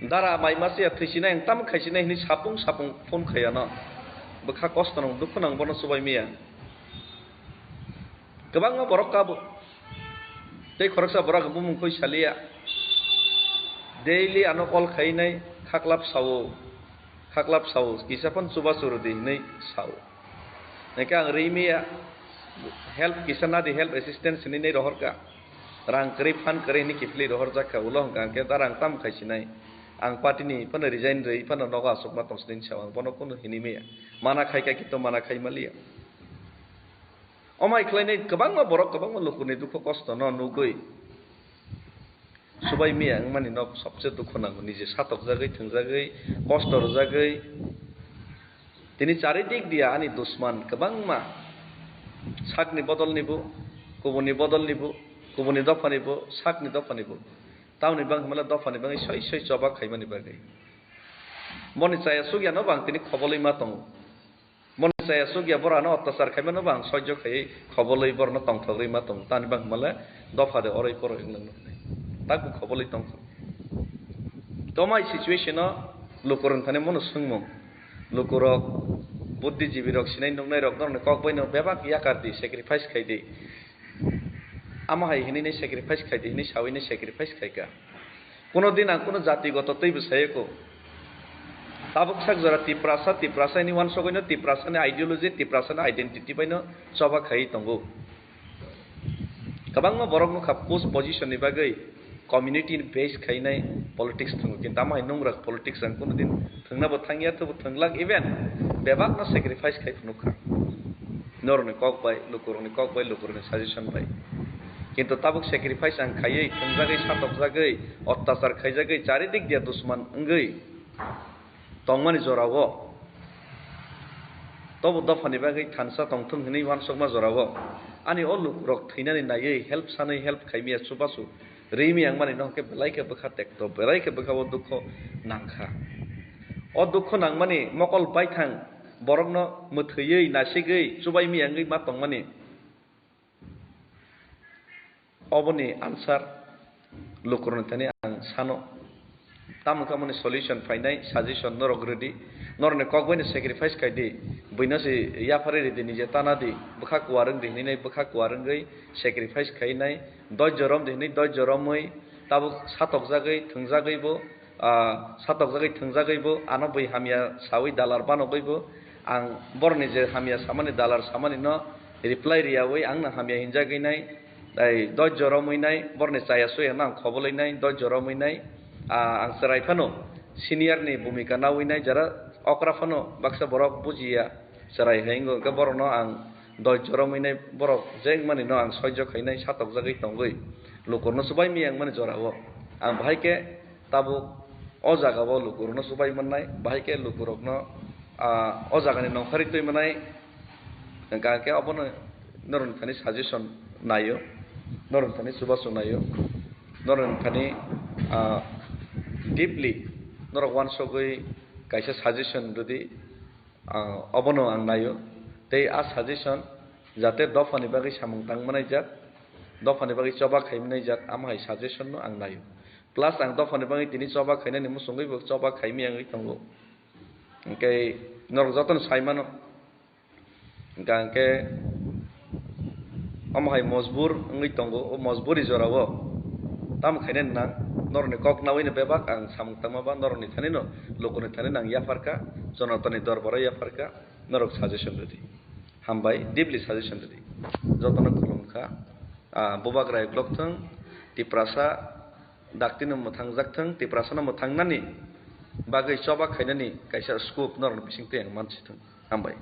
dara mai masiya thwisinai ang tam khaisinai," hwnwi sapung sapung phone khai ano. Bwkha kosto nang dukhu nang bono chubai miya. Kwbangma borok kabo. Tei khoroksa borok bumung khui saliya. Daily ano call khainai khaklap sao. Khaklap sao. Kisa phano chubachu rwdi hinwi sao. Hingke ang rimiya help kisa nadi help assistance hinwi nai rohorka. Rang kwrwi phan kwrwi hinwi kiphilwi rohorjakha. Ulo hwnkha hwnkhe da rang tam khaisinai. Ang party ni phano resign rwi phano nogo aswkma tongsinai sao. Ang bono kunu hinwi maya. Mana khaika kintu mana khai maliya. Omai khlainai kwbangma borok, kwbangma lukurni dukhu kosto no nugwi subai miya wngmani no sobse dukhu nango, nije satokjagwi, thwngjagwi, kosto rwjagwi. Tini charidik dia ani dusman kwbangma sakni bodol nibo, kubuni bodol nibo, kubuni dopha nibo, sakni dopha nibo. Tamoni bangkhe mala dopha ni bagwi soi soi choba khaimani bagwi. Boni chaya sugya no bang tini khobolwi ma tongo. Moni chaya sugya borano ottachar khaimano bang soijo khaiwi khobolwi borno tongthok rwi ma tong tani bang male dopha de oroi poroi wng nang nuknai. Takbo khobolwi tongthok. Tomai situation o lukurok thani mono swngmung. Lukurok buddhijibi rok sinai nuknai rok norokni kok baino bebak yakar di, sacrifice khai di. Amo hai hinwi nai sacrifice khai di hinwi sawi nai sacrifice khai ka. Kuno din ang kuno jati goto teibo sayo ko. Tabuk sak jora Tiprasa, Tiprasa hinwi wansogwi no Tiprasa ni ideology, Tiprasa ni identity bai no choba khai tongo. Kwbangma borok nukha post position ni bagwi community ni base khainai politics thwngo, kintu amo hai nungrak politics ang kuno din thwngna bo thangya, thwbo thwnglak, even bebak no sacrifice khai phunukha. Norokni kok bai, lukurokni kok bai, lukurokni suggestion bai. Kintu tabuk sacrifice ang khaiwi, thwngjagwi, satokjagwi, ottachar khaijagwi, charidik dia dusman wngwi tongmani jorao, tobo dophani bagwi thansa tongthung hinwi wansukma jorao, ani o lukurok thwinani naiwi, help sanwi help khaimya chubachu rimi ang mani no hwnkhe belai khe bwkha tekto, belai khe bwkha o dukho nangkha. O dukho nangmani mokol baithang borokno mwthwiwi, nasigwi, chubaimi wngwi ma tongmani. Oboni answer lukurokni thani ang sano. Tamo khe amoni solution phainai, suggestion norok rwdi. Norokni kok baino sacrifice khaidi. Buino se yapharwi ridi, nije tana di. Bwkha kuar wngdi hinwi nai, bwkha kuar wngwi sacrifice khainai. Doijjo romdi hinwi doijjo romwi tabuk satokjagwi, thwngjagwibo, ah, satokjagwi thwngjagwibo, ano bui hamya sawi dalar banogwibo, ang borni je hamya samani, dalar samani no reply riyawi ang no hamya hinjagwi nai, tei doijjo romwi nai, borni chaya suya no ang khobolwi nai, doijjo romwi nai, ah, ang chwrai phano senior ni bhumika nawi nai, jara okra phano baksa borok bujiya chwrai hai wngkha, borok no ang doijjo romwi nai, borok je wngmani no ang soijo khainai, satokjagwi tongwi lukurno chubaimi wngmani jorao ang bahai khe tabuk o jagao lukurokno chubai mannai, bahai khe lukurokno, ah, o jagani nongkhorwi twi mannai. Hwnkha khe obono norokni thani suggestion naio, norokni thani chubachu naio, norokni thani, ah, deeply norok wansugwi kaisa suggestion rwdi. Ah, obono ang naio. Tei a suggestion jate dophani bagwi samung tang manaijak, dophani bagwi choba khai manaijak, amo hai suggestion no ang naio. Plus ang dophani bagwi tini choba khainani muchungwi bo choba khaimya wngwi tongo. Hwnkhe norok jotono sai mano. Hwnkha hwnkhe omo hai mojbur wngwi tongo, o mojburi jorao tamo khainani nang? Norokni kok nawi no bebak ang samung tangma ba norokni thani no, lukurokni thani no ang yapharkha, Jonatani dorbaro yapharkha, norok suggestion rwdi. Hambai, deeply suggestion rwdi. Jotono khulumkha, ah, Bubagra Ekloktwng, Tiprasa, daktino mwthangjak thung, Tiprasano mwthangnani bagwi choba khainani kaisa scope norokni bisingtwi ang mansi thung. Hambai.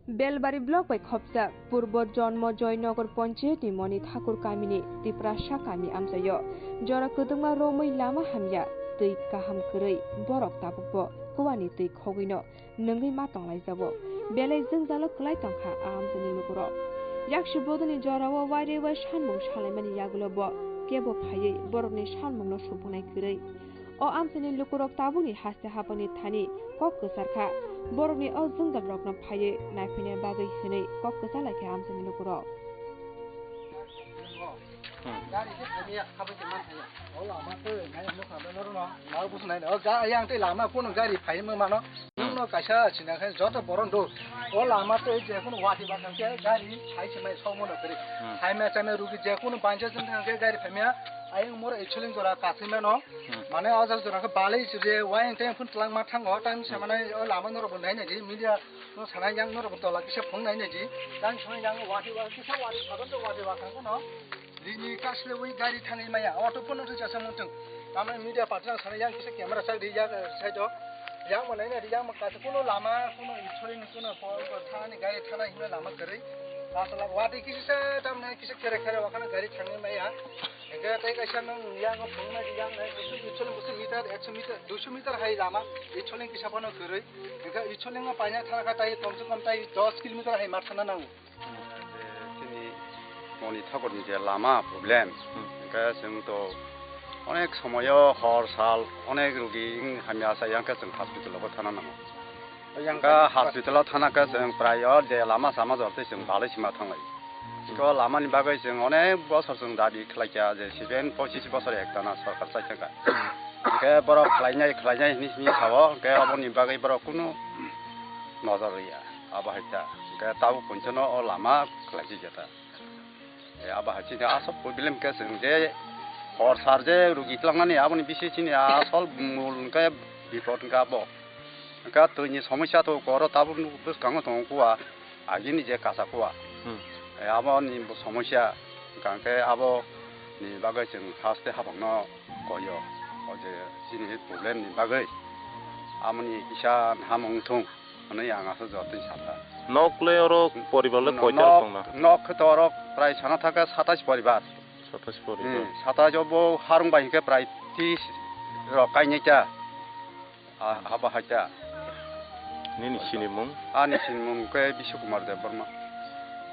Belbari block bai khopjak Purbo Jonmo Joynagar Panchayat ni Moni Thakur kamini Tiprasa kami amchaio jora kwdwkma romwi lama hamya, twi kaham kwrwi, borok tabukbo kuani twi khogwino nwngwi ma tonglaijao. Belai jwngjalo kwlai tongkha a amchaini lukurok. Yaksi bodoni jorao wairwi wai sanmung salaimani yagulo bo kebo phaiwi borokni sanmungno supungnai kwrwi. O amchaini lukurok tabukni haste hapangni thani kok kwcharkha. Borokni o jwngjalrokno phaiwi naiphaina bagwi hwnwi kok kwchalaikha amchaini lukurok. Hmm. Gari se thangya, habwi se man thangya. O lama twi nai nukha bai norno, nai busu nai. O ga-, yang tei lama kuno gari phaima mano. Hmm. Nokno kaisa sina khe joto boron do. O lama twi je kuno wati ba thangkhe gari phai se mai sokmo no kwrwi. Hmm. Phaima chama rugi je kuno banja jeng thangkhe gari phaima. Ayang moro actually jora kasima no. Hmm. Mane o jora khe balai se je wayang tei phun twlang ma thango. Time se mane o lama norok bo nai nai di media no sana yang norok bo tola kisa phung nai nai di. Tang sana yang wati wa kisa wati khadan to wati wa thangkhe no. Rini kasle wi gari thangwi maya, auto phone no thwi chasa mungtwng. Tamo media party rok sana yang kisa camera chak di yak side o. Yang mo nai nai di yang mo kasa kuno lama kuno ithori ni kuno po po thani gari thana hino lama kwrwi. Asala wadi kisa sa tam nai kisa khere khere wakana gari thangwi maya. Engke tai kaisa nung yang o phung nai di yang nai kusuk ithori kusuk meter ekso meter duiso meter hai lama ithori kisa phano kwrwi. Engke ithori no paina thana kha tai kom se kom tai dos kilometer hai mar thana nango. Chini Moni Thakurni je lama problem, hmm, hingke chwng to onek somoyo hor sal onek rugi wng hamya sa yang khe chwng hospital o thana nango. Yang hingke hospital o thana khe chwng prayo je lama sama jor tei chwng balai sima thanglai. Iko lamani bagwi chwng onek bosor chwng dabi khlaikha je seven pochis bosor ektana sorkar chaikha. Hingke borok khlainai khlainai hinwi simi sao hingke oboni bagwi borok kunu nojor rwya. Abo hai ta. Hingke tabuk poinsono o lama khlaijak ya ta. E, abo hai chini asol problem khe chwng je hor sar je rugi tlangnani aboni bisi chini asol mul hingke bipot hingke abo. Hingke twini somosya to koro tabuk nuk bwskango tongo kua, agini je kasa kua. Hmm. E, aboni bo somosya hingke abo ni bagwi chwng haste habangno koyo. O je chini problem ni bagwi amoni kisa hamung thung. Hwnwi ang aswk jotoi sakha. Nok le oro poribar le koita rok tongna? Nok khe to oro prai sana thaka satais poribar. Satais poribar. Hmm, satais o bo harung bai hwnkhe prai tris rok kainai ta. Ah, abo hai ta. Nini sinimung? Ani sinimung khe Biswa Kumar Debbarma.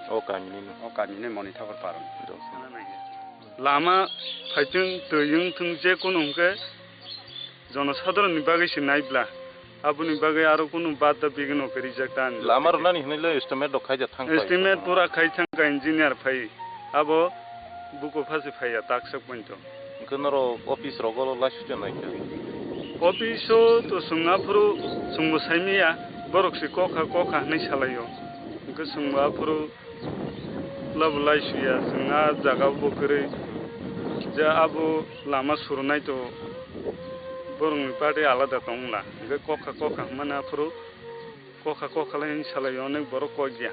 O kami ni no? O kami ni Moni Thakur Param. Lama phaithung twi wngthung je kunu hwnkhe jonosadharon ni bagwi se naibla, aboni bagwi aro kunu bada bigino khe rijak ta ani. Lama rwnani hinwi le estimate rok khaijak thang pai. Estimate pura khai thang ka engineer phai, abo buko phasi phaiya taksa pointo. Hwnkhe norok office rogo laisukya naikha? Office o to chwng aphuru chwngbo saimanya, borok se kokha kokha hinwi salaio. Hwnkhe chwngbo aphuru Labo laisuya, chwng a jaga bo kwrwi. Je abo lama surunai to borokni party alada tongla. Hwnkhe kokha kokha hwnmani aphuru kokha kokha lai salai onek borok kok ya.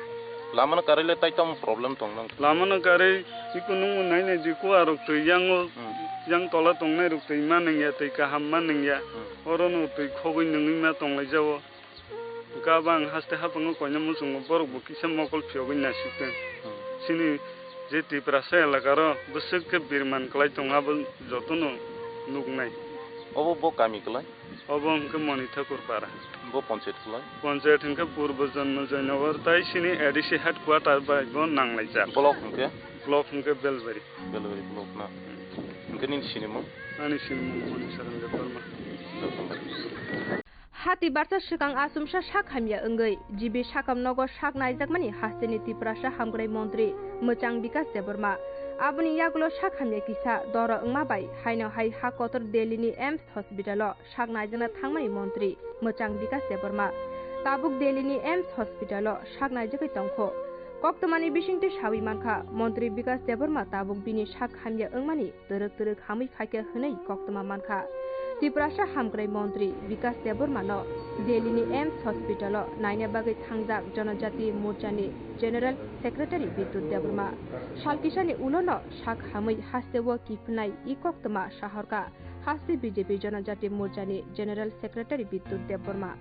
Lamano karwi le tai tamo problem tong nang? Lamano karwi iko nung nai nai di kuwa rok twi yango, hmm, yang tola tongnai rok twi ma nang ya, twi kaham ma nang ya. Hmm. Oro no twi khogwi nungwi ma tonglai jao. Hwnkhe abo ang haste haphango koina muchungo borok bo kisa mokol phiyogwi naisik tong. Hmm. Chini je Tiprasa elaka ro bwswk khe birman kwlai tongo abo jotono nuknai. Obo bo kami kwlai? Obo hwnkhe Moni Thakur para. Bo panchayat kwlai? Panchayat hwnkhe Purbo Jonmo Joynagar tai chini A D C headquarter bai bo nanglaijak. Block hwnkhe? Block hwnkhe Belbari. Belbari block na? Hmm. Hwnkhe nini sinimung? Ani sinimung Moni Saran Debbarma. Hati barsa swkang achomsa sak hamya wngwi G B sakam nogo sak naijakmani hasteni Tiprasa hamkrai montri Mwchang Bikas Debbarma. Aboni yagulo sak hamya kisa doro wngma bai haino hai ha kotor Delhini AIIMS hospitalo sak naijakna thangmani montri Mwchang Bikas Debbarma tabuk Delhini AIIMS hospitalo sak naijagwi tongkho. Koktwmani bisingtwi sawi mankha, montri Bikas Debbarma tabuk bini sak hamya wngmani twrwk twrwk hamwi phaikha hwnwi koktwma mankha. Tiprasa hamkrai montri Bikas Debbarmano Delhini AIIMS hospitalo naina bagwi thangjak Jonojati Morchani General Secretary Bidyut Debbarma. Sal kisani ulono sak hamwi hasteo kiphilnai i koktwma sahorkha haste B J P Jonojati Morchani General Secretary Bidyut Debbarma.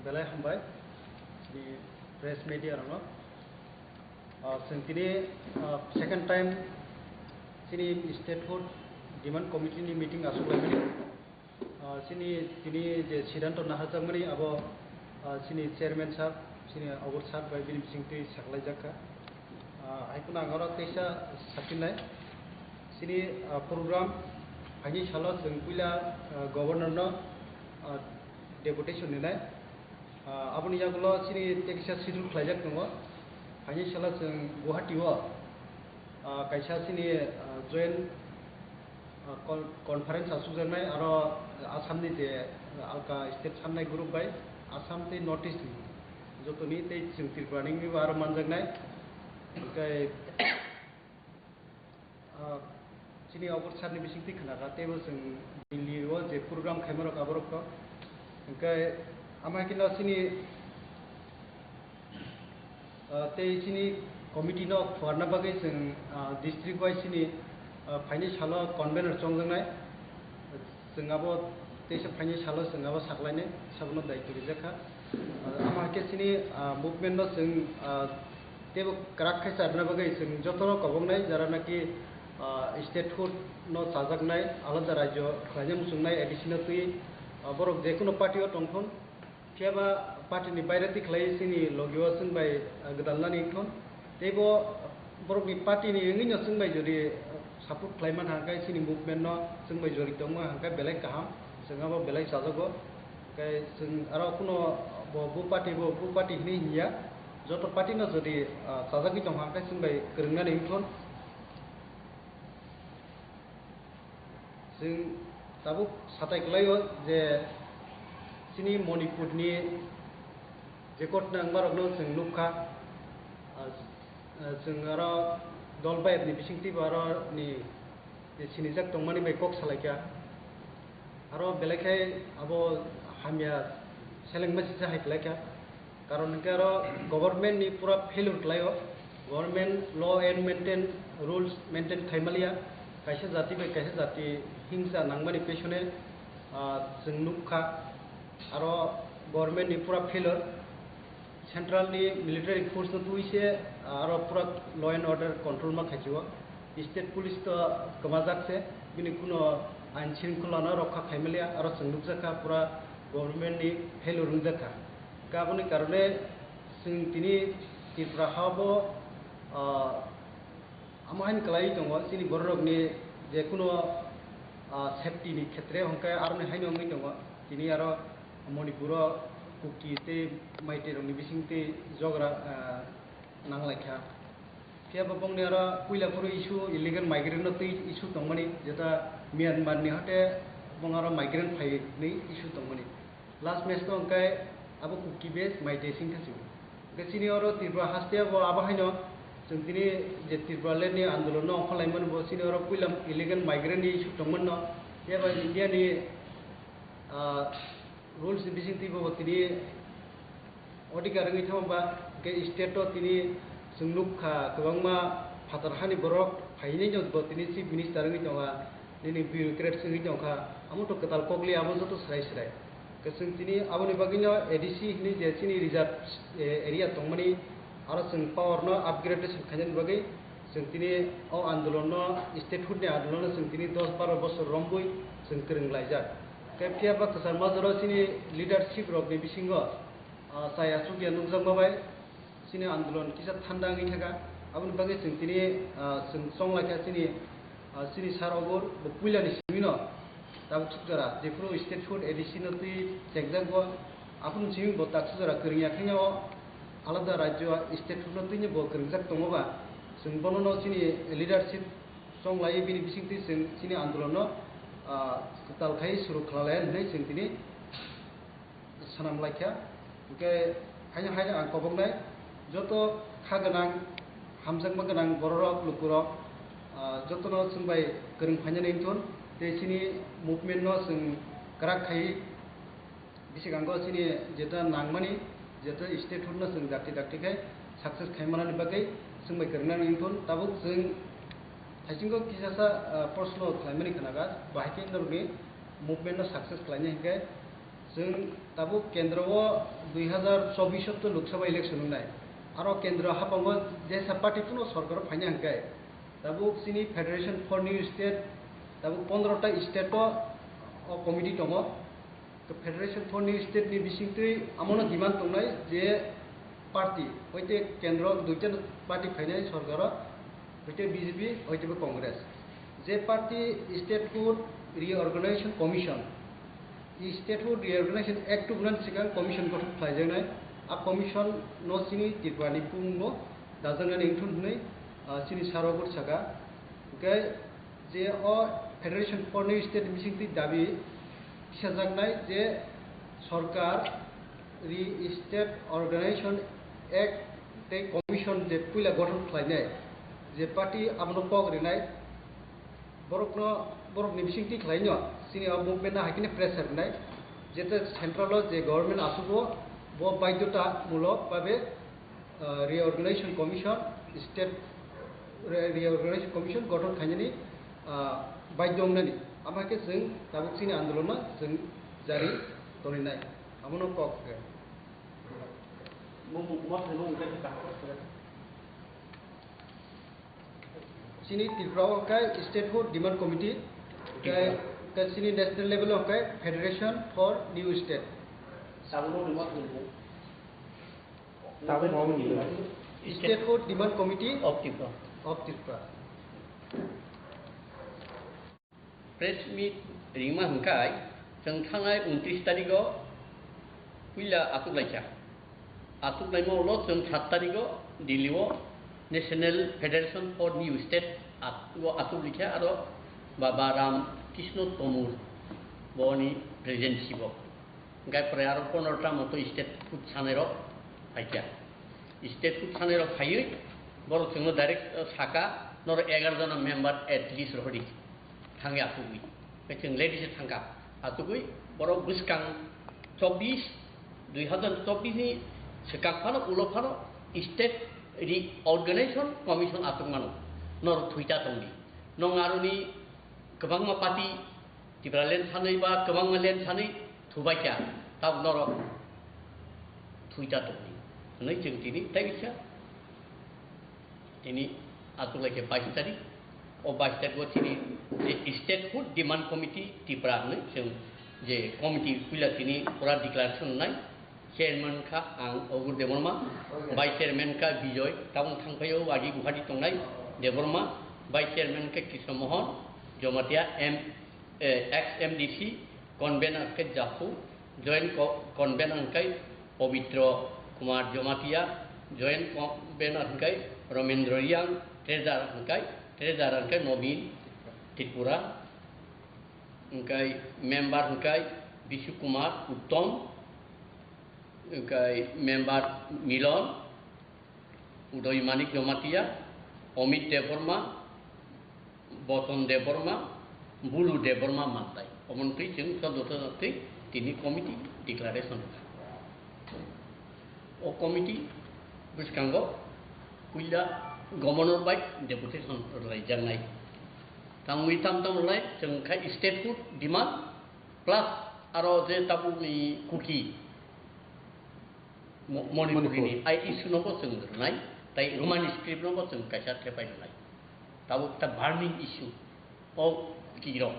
Belai hambai, chini press media rokno. Ah, chwng tini, ah, second time chini statehood demand committee ni meeting aswk laimani. Ah, chini tini je siddhanto naharjakmani abo, ah, chini chairman sir, chini Obor sir bai bini bisingtwi saklaijak kha. Ah, hai phano ang oro teisa sakinai. Chini, ah, program phaini salo chwng puila, ah, governor no, ah, deputation rinai. Ah, aboni yagulo chini tekisa schedule khlaijak tongo. Phaini salo chwng Guwahati o, ah, kaisa chini, ah, joint, ah, con-, conference achukjaknai, aro Assam ni je, ah, alka state samnai group bai Assam tei North East ni jotoni tei chwng Tripura ni wngwi bo aro manjaknai. Hwnkhe, ah, chini Obor sir ni bisingtwi khna kha, teibo chwng Delhi o je program khaima rok aborok to. Hwnkhe, ama khe no chini, ah, tei chini committee no phuarna bagwi chwng, ah, district wise chini, ah, phaini salo convener chongjaknai. Chwng abo teisa phaini salo chwng abo saklainai, sabono daitwi rijak kha. Ah, ama hai khe chini, ah, movement no chwng, ah, teibo kwrak khe charwna bagwi chwng jotono koboknai, jara naki, ah, statehood no chajaknai, alada rajyo khlaina muchungnai A D C no twi, ah, borok jekunu party o tongthun, Phiya ba party ni baire twi khlai chini logi o chwng bai, ah, gwdalnani wngthun. Tei bo borok ni party ni wngwi no chwng bai jodi, ah, support khlai man hang khe chini movement no chwng bai jodi tongma hang khe belai kaham, chwng abo belai chajago. Hwnkhe chwng aro kuno bo, bo party bo, bo party hinwi hinya, joto party no jodi, ah, chajagwi tong hang khe chwng bai kwrwngnani wngthun. Chwng tabuk satai kwlaio je chini Manipurni je ghotna wngmarokno chwng nukha, ah, chwng aro dol bayapni bisingtwibo aroni sinijak tongmani bai kok salaikha. Aro belai khe abo hamya selengma sisa hai kwlaikha. Karon hwnkhe aro government ni pura failure khlaio, government law and maintain, rules maintain khaimaliya, kaisa jati bai kaisa jati hingsa nangmani pesone, ah, chwng nukha, aro government ni pura failure, central ni military force no twi se, ah, aro pura law and order control ma khaisio, state police to kwmajak se, bini kuno ain shringkhola no rokha khaimaliya, aro chwng nukjakha pura government ni failure wngjakha. Khe aboni karone chwng tini Tripura ha bo, ah, amo haino kwlaiwi tongo, chini bororokni jekhuno, ah, safety ni khetre hwnkhe aroni haino wngwi tongo. Tini aro Manipuro Kuki tei Maitei rokni bisingtwi jogra, ah, nanglaikha. Phiya bo bongni aro puila phuru issue illegal migrant no twi issue tongmani, jeta Myanmar ni hote bong aro migrant phai ni issue tongmani. Last match no hwnkhe abo Kuki base Maitei singkha se. Hwnkhe chini oro Tripura haste bo abo haino chwng tini je Tripura land ni andolon no ongkhorlaimani bo chini oro puila illegal migrant ni issue tongmani no. Phiya ba India ni, ah, rules ni bisingtwi bo tini odhikar wngwi thangma ba, hwnkhe state o tini chwng nukha kwbangma phatar hani borok phainai no bo tini chief minister wngwi tongo, nini bureaucrats wngwi tongkha, amo to kwtal kokli abo joto srai srai. Hwnkhe chwng tini aboni bagwino A D C hinwi je chini reserve, eh, area tongmani, aro chwng power no upgradation khainani bagwi chwng tini o andolon no, statehood ni andolon no chwng tini dos baro bosor rombwi chwng kwrwng laijak. Hwnkhe phiya ba kwchar majoro chini leadership rokni bisingo, ah, chaya chukya nukjakma bai chini andolon kisa thanda wngwi thangkha. Aboni bagwi chwng tini, ah, chwng chonglaikha chini, ah, chini sir Obor bo puilani simi no tabuk suk jora jephuru statehood A D C no twi chekjak bo, aphuru simi bo tak suk jora kwrwngya khe o alada rajyo statehood no twi bo kwrwngjak tongo ba, chwng bono no chini leadership chonglaiwi bini bisingtwi chwng chini andolon no, ah, kwtal khai suru khlailai hinwi chwng tini swnam laikha. Hwnkhe haino haino ang koboknai joto kha gwnang, hamjakma gwnang bororok, lukurok, ah, jotono chwng bai kwrwng phainani wngthun tei chini movement no chwng kwrak khai bisikango chini jeta nangmani, jeta statehood no chwng dakti dakti khai success khai manani bagwi chwng bai kwrwngnani wngthun. Tabuk chwng haisingo kisasa, ah, proshno khlaimani khnaga, bahai khe norokni movement no success khlainai hinkhe Chwng tabuk kendro o dui hazar chobbish o to Lok Sabha election wngnai. Aro kendro haphango jesa party phano sorkar o phaina hwnkhe, tabuk chini Federation for New State, tabuk pondro ta state o, o committee tongo. To Federation for New State ni bisingtwi amono demand tongnai je party, hoite kendro duita party phainai sorkaro, hoite B J P, hoite bo Congress. Je party Statehood Reorganization Commission, Statehood Reorganization Act tubunani sikang commission gothon khlaijaknai. A commission no chini Tripura ni bumung no dajaknani wngthun hwnwi, ah, chini saro bwrwi saka. Hwnkhe je o Federation for New State bisingtwi dabi tisajaknai je sorkar ri State Organization Act tei commission je puila gothon khlainai, je party abono kok rinai, borokno, borokni bisingtwi khlaino chini o movement no hai kheno pressure rinai, jete central o je government asugo bo baidhota mulok babe ah, Reorganization Commission, State Re-, Reorganization Commission gothon khainani, ah, baidhyo wngnani. Amo hai khe chwng tabuk chini andolonno chwng jari tolinai. Abono kok khe. Bumung, mothaini bumung khe kaham khe. Chini Tripura o khe Statehood Demand Committee, khe, khe chini national level o khe Federation for New State. Tabukno ni mothaini bumung. Tabuk bo wngkha Statehood Demand Committee of Tripura. Of Tripura. Press meet ringma hwnkhe chwng thangnai untris tarigo puila achuk laikha. Achuk laima ulo chwng sat tarigo Delhi o National Federation for New State at-, o achuk laikha aro Baba Ram Krishna Tomur boni presidency bo. Hingke pore aro pondro ta moto statehood sanairok phaikha. Statehood sanairok phaiwi borok chwngno direct, eh, saka, "Norok egaroh jona member at least rohordi." Thangwi achugwi. Hingke chwng ladies thangkha. Achugwi borok bwskang chobbish, dui hazar chobbish ni swkang phano ulo phano state reorganization commission achuk mano. Norok thwita tongdi. Nong aroni kwbangma party Tipraland sanwi ba kwbangma land sanwi thubaikha, tabuk norok thwita tongdi hwnwi chwng tini tei kisa tini achuk laikha bais tarik. O bais tarik o tini je Statehood Demand Committee Tripura hwnwi chwng je committee puila tini pura declaration wngnai. Chairman kha ang Ogur Debbarma, Vice Chairman kha Bijoy, tabuk thangphaio agi Guwahati tongnai Debbarma, Vice Chairman khe Krishna Mohan Jomatia, M, eh, ex M D C, Convener khe Japhu, Joint Co-, Convener khe Pabitra Kumar Jomatia, Joint Convener khe Ramendra Reang, Treasurer khe, Treasurer khe Nobin Tripura, hingke member hingke Bishu Kumar Uttom, hingke member Milon, Udoy Manik Jomatia, Amit Debbarma, Boton Debbarma, Bulu Debbarma mantai. Omo twi chwng chwdorta twi tini committee declaration. O committee bwskango puila governor bai deputation rwlaijaknai. Tangwi tam tam rwlai chwng khai statehood demand plus aro je tabukni Kuki Mo-, Manipur ni Manipur. Ai issue no bo chwng rwnai, tai Roman script no bo chwng kaisa thepai rwnai. Tabuk ta burning issue. O kirok.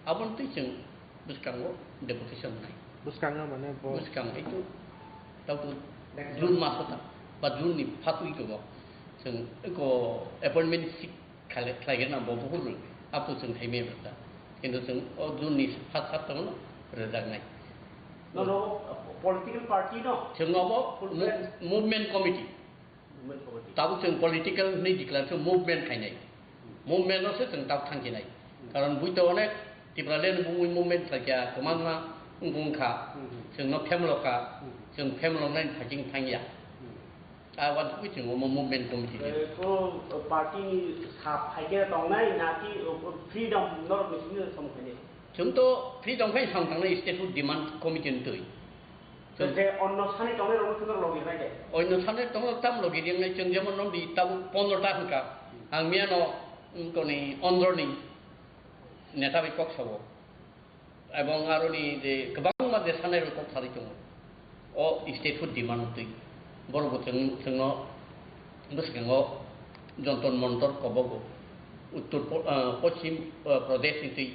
Aboni twi chwng bwskango deputation nai. Bwskango mane bo Bwskang hai to. Tabuk Next June month. Maso ta. Ba June ni phatwi to bo. Chwng ko appointment seek khlai-, khlaigena bo buhur apo chwng thaimaya bwsa. Kintu chwng o June ni phat sat tongno rwjaknai. No, no, political party no? Chwng obo Full mu-, fledged. Movement committee. Movement committee. Tabuk chwng political hwnwi declare khe movement khainai. Movement no se chwng tabuk thangkhinai. Karon buito onek Tipraland bumui movement khlaikha, kwbangma wngkha. Hmm. Chwngno phemlokha, Hmm. chwng phemloknai phaiching thangya. Hmm. A wansugwi chwng omo movement committee ni. Eh, ko party ni sa phaikhe tongnai, na ki, o, o, freedom norok ni simi samung khainai? Chwng to freedom khai samung tangnai statehood demand committee ni twi. Chwng je onno sani tongnai rok no logi rai de. Onno sani tongo tam logi ringnai chwng jemon no bi tabuk pondro ta hwnkha. Ang miyano, mm, koni ondro ni neta bai kok sabo. Ebong aroni je kwbang ma de sanai rok kok salai tongo. O statehood demand twi. Borok bo chwng, chwngno bwskango Jontor Montor kobogo. Uttor Po-, ah, Poschim, ah, Pradesh ni twi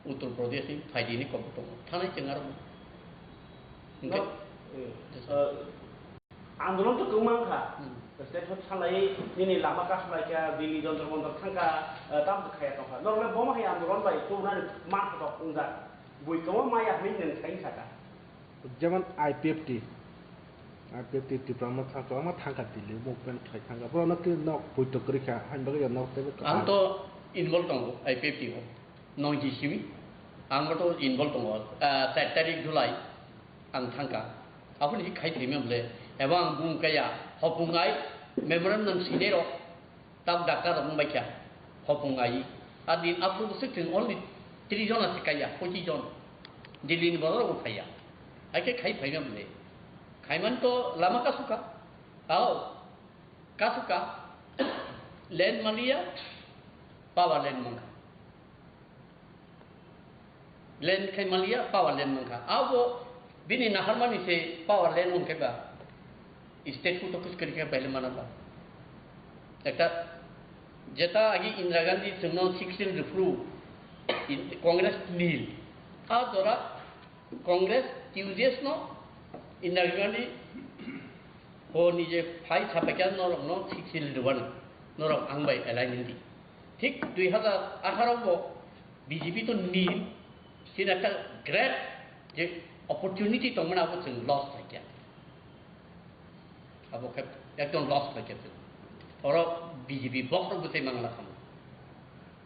Uttor Pradesh ni phaidi ni kobok tongo. Thanai chwng aro. Hwnkhe No, eh, eh, andolon to kwbangma wngkha. Hmm. Statehood salai nini lama kasu lai kha, Delhi Jontor Montor thangkha, eh, tamo khaya tongkha. Norok le bomo hai andolon bai tubunani man khatok wngjak. Bui kwbangma maya hwnwi nwng sai saka. Jemon I P F T, I P F T Tipra Motha kwbangma thangkha Delhi, movement khai thangkha. Borokno khe nok poito kwrwi kha, haini bagwi nok teibo kwbang. Ang to involve tongo I P F T o, nong G C B, ang to involve tongo. Ah, char tarik July ang thangkha. Aboni khai thwima bole, eba ang bung kaya, hopung ai, memorandum sinai rok. Tabuk doctor rok wng bai kha, hopung ai. A din aphuru bwswk chwng only tris jona se kaiya, pochis jon. Delhi ni borok rok bo phaiya. Hai khe khai phaima bwle. Khaimani to lama kasukha. Ao, kasukha. Land maliya, power land mankha. Land khai maliya, power land mankha. Abo bini naharmani se power land wngkhe ba statehood office kwrwi khe paile mana ba. Ekta jeta agi Indira Gandhi chwngno sixteen rwphru Congress nil. A jora Congress T U D S no Indira Gandhi ho nije phai sapaikha norokno sixteen rwbani. Norok ang bai align wngdi. Thik dui hazar atharo bo B J P to nil, chini ekta great je opportunity tongmani abo chwng loss khaikha. Abo khe ekdom loss khaikha chwng. Oro B J P bokhorok bwsai mangla khamu.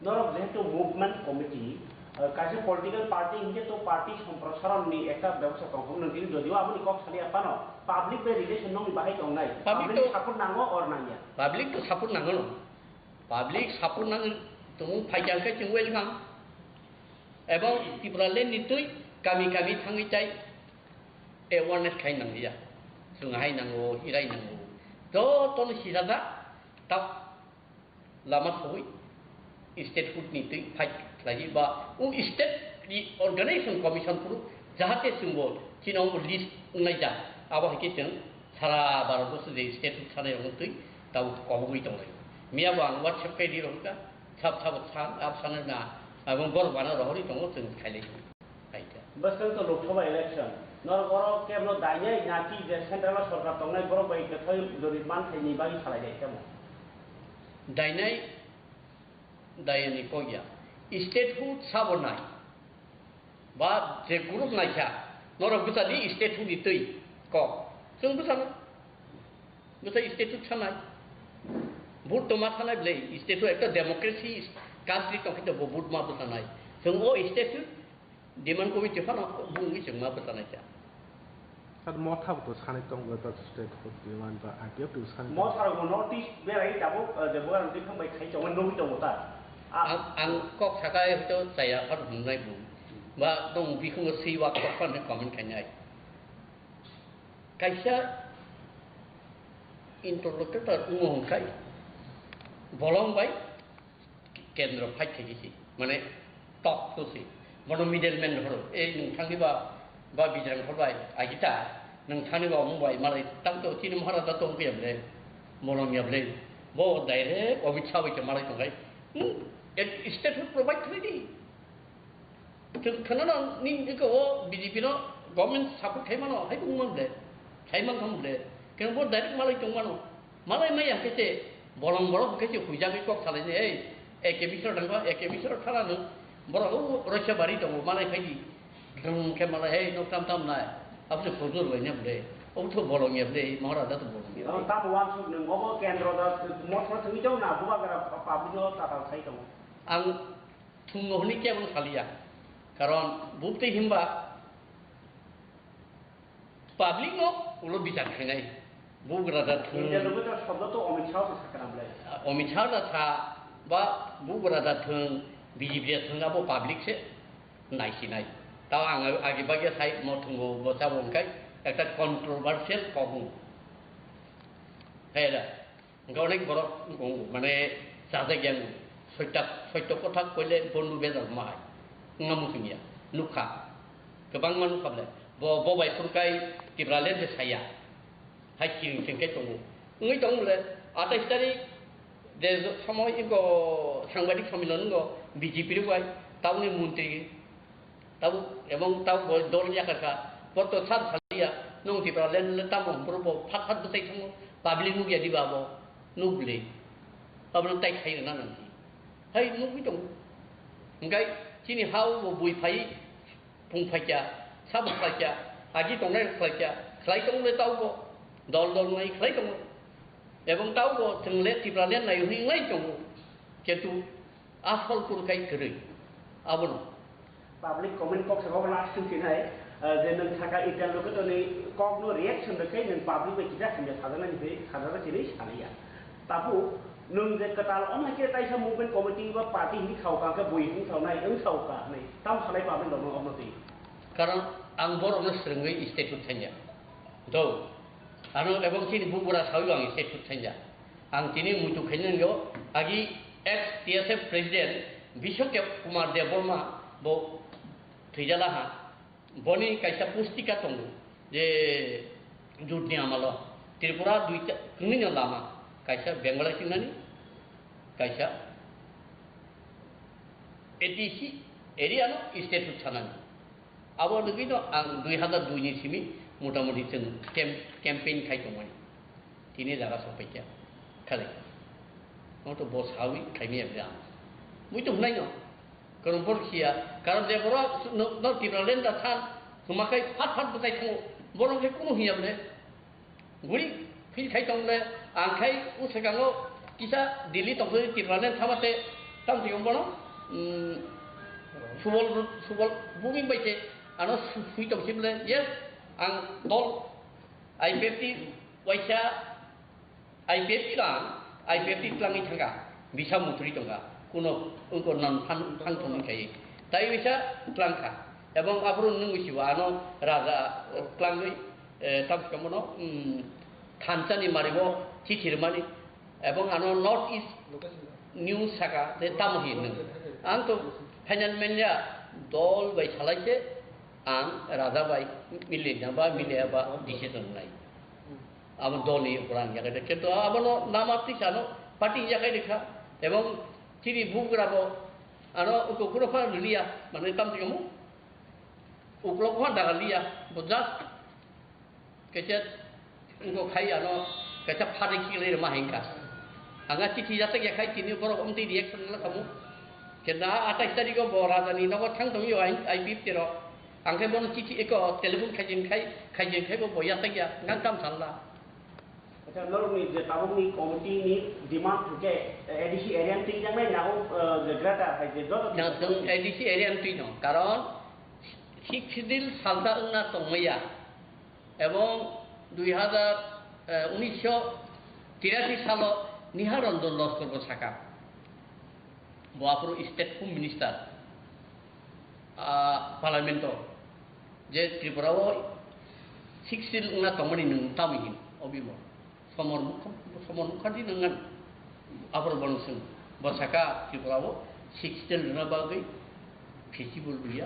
Norok jehetu movement committee, eh, kaisa political party hinkhe to party somprosaronni ekta bebosta tongthok nang tini jodio aboni kok saliya phano public bai relation nokni bahai tongnai. Public Public to support nango or nangya? Public to support nango no. Public support nang tong phaikha khe chwng welcome. Ebong Tipraland ni twi kami kami thangwi chai awareness khai nangya. Chwng hai nango, hirai nango. Jotono sijajak tak lama sogwi statehood ni twi fight khlaiwi ba o state ni organization commission phuru jahate chwngbo chini omo list wngnai ja abo hai khe chwng sara Bharat borso je statehood sanai rokno twi tabuk kobogwi tonglai. Miya bo ang WhatsApp khai di rokha sab sabo sa ab sanai na abong bor bana rohori tongo chwng khailai. Kaisa. Bwswk to Lok Sabha election. Norok oro keblo dainai nati je central o sorkar tongnai borok bai kwthai jori man thai ni bagwi salai dai tamo. Dainai, dainai kok ya. Statehood sabo nai. Ba je group naikha, norok bwsa di statehood ni twi kok. Chwng bwsano. Bwsa statehood sanai. Vote tongma sanai bwle. Statehood ekta democracy country tongkhe to bo vote ma bwsanai. Chwng o statehood Demand committee phano bungwi chwngma bwchanai kha. Sir, Motha bo to sanai tong bo, to state hood demand ba I P F to sanai tong. Motha rok bo North East berai tabuk, eh, je bugan twi thang bai khai chongma nugwi tongo ta. Ah. Ang, ang kok sakai to chaya phano hnai bu. Ba tong bikhungo swi wak kok phano comment khainai. Kaisa interlocutor wngo hwnkhai bolong bai kendro phai khaikhe se, mane tok to se. Bono middleman horo, ei nwng thangni ba, ba Bijrang hor bai agita, nwng thangni ba omo bai malai tang to chini Maharaja to wngya ble, bolong ya ble, bo direct Amit Shah bai khe malai tongkhai. Hmm, statehood provide khlai di. Chwng khwnano nini eko o B J P no government support khai mano, hai wngma ble, khai man thang ble. Khe bo direct malai tong mano. Malai maya khe se bolong borok khe se huijagwi kok salai ni, ei, A K Mishra thangkha, A K Mishra thana no borok o Roisabari tongo, malai phai di. Dong khe malai, ei, nok tam tam nai. Abo se huzur bai ne ble. O to bolong ya ble, Maharaja to bolong ya ble. Tamo wansuk nwng obo kendro da Motha thangwi tong na, bubagra public no tatal khai tongo. Ang Thwngno hwnwi kebo saliya. Karon bubtwi himba public no ulo bichar khainai. Bugra da thwng. India loge to shobdo to Amit Shah se sakha na bwlai. Amit Shah da sa ba bugra da thwng, B J P da thwng abo public se naisinai. Tao ang agi bagya sai mo thwngo bo sabo wngkai ekta controversial kok wng. Hai da. Hwnkhe onek borok wng, mane chajak yang soita, soito kothak koile bondu bejak ma hai. Wngma muchung ya, nukha. Kwbangma nukha bole. Bo, bo bai phuru kai Tipraland se saya. Hai ching ching kai tongo. Wngwi tongo le, atais tarik je somoy iko sangbadik somilono ngo B J P rok bai, tabukni montri, tabuk, ebong tabuk bo dol yakar kha. Bo to sab saliya, nong Tipraland le tamo, boro bo phat phat bwtai thango, public nukya diba bo, nukle. Abono tai khai rwna nang. Hai nukwi tongo. Hingkai chini ha o bo bui phai, pung phaikya, sabuk khlaikya, agi tongnai khlaikya, khlai tongo le taubo, dol dol nai khlai tongo. Ebong taubo chwng le Tipraland nai hwnwi nai tongo. Kintu asol kunu kai kwrwi. Abono. Public comment kok sabo last sung sinai, eh, je nwng saka interlocutor ni kok no reaction rwkhe nwng public bai kisa hamya sajaknani hwnwi sajak sinai sanaya. Tabu nwng je kwtal om hai khe taisa movement committee ba party hwnwi sao ka khe bui hwnwi sao nai wng sao ka hwnwi tam sanai public rok no omno twi. Karon ang borokno swrwngwi statute sanya. Do. Ano ebong chini bugra sawi ang statute sanya. Ang tini muitu khaina nangyo, agi ex T S F president Biswakep Kumar Debbarma bo thwijala ha. Boni kaisa pustika tongo je judni amalo Tripura duita kwrwini lama kaisa Bengali singnani kaisa A D C area no statute sanani. Abo nugwi no ang dui hazar dui ni simi motamuti chwng camp-, campaign khai tongmani. Tini jaga sokpaikha. Khali. Mo to bo sawi khaimi abri ang. Mui to hwnai no. Kono bor khiya. Karon je boro no, no Tipraland da than. Huma khai phat phat bwtai thango. Boro khe kuno hiya bole. Guri feel khai tong le. Ang khai u sekango kisa Delhi tong phai Tipraland thamate. Tam thiyong bono. Hmm. Subol, subol bumi bai te. Ano su-, sui tong sim le. Yes. Ang dol I P F T waisa I P F T lang, I P F T tlangwi thangkha, bisa mutri tongkha, kuno wngko non thang, thang thongwi kaiwi. Tai bisa tlangkha, ebong aphuru nwng wisibo ano raja, eh, tlangwi, eh, tam khe mono, mm, thansa ni maribo chithi rwmani, ebong ano North East News saka, je tamo hi nwng. Ang to final manya dol bai salai se, ang raja bai milinai ba miliya ba decision nai. Abo dolni upor ang yakai de. Kintu abono nama tisano party yakai de kha. Ebong chini bugra bo ano uko kuro pha liya, mane tam tikamu. Uklok pha daga liya, bo just kaisa uko khai ano kaisa phari kile ma hengka. Anga chithi jatak yakai chini borok omtwi reaction la kamu. Kintu a atais tarikh o bo raja ni nogo thang tong yo I P F T rok. Ang khe bono chithi eko telephone khaijin khai, khaijin khai bo boya tangya, ngang kam salla. Acha, norokni je tabukni committee ni demand hwnkhe, eh, A D C area ni twi jaknai na o, eh, je greater hai je joto. Na, chwng A D C area ni twi no, karon Sixth Schedule salsa wngna tongmaya, ebong dui hazar, eh, unisho tirashi salo Nihal Ranjan Laskar bo saka. Bo aphuru State Home Minister, ah, Parliament o je Tripura o Sixth Schedule wngna tongmani nwng tamni hin obi bo Somor Mukha-, Somor Mukherjee nwng ngan aphuru bono swng bo saka Tripura o Sixth Schedule rwna bagwi festival rwya,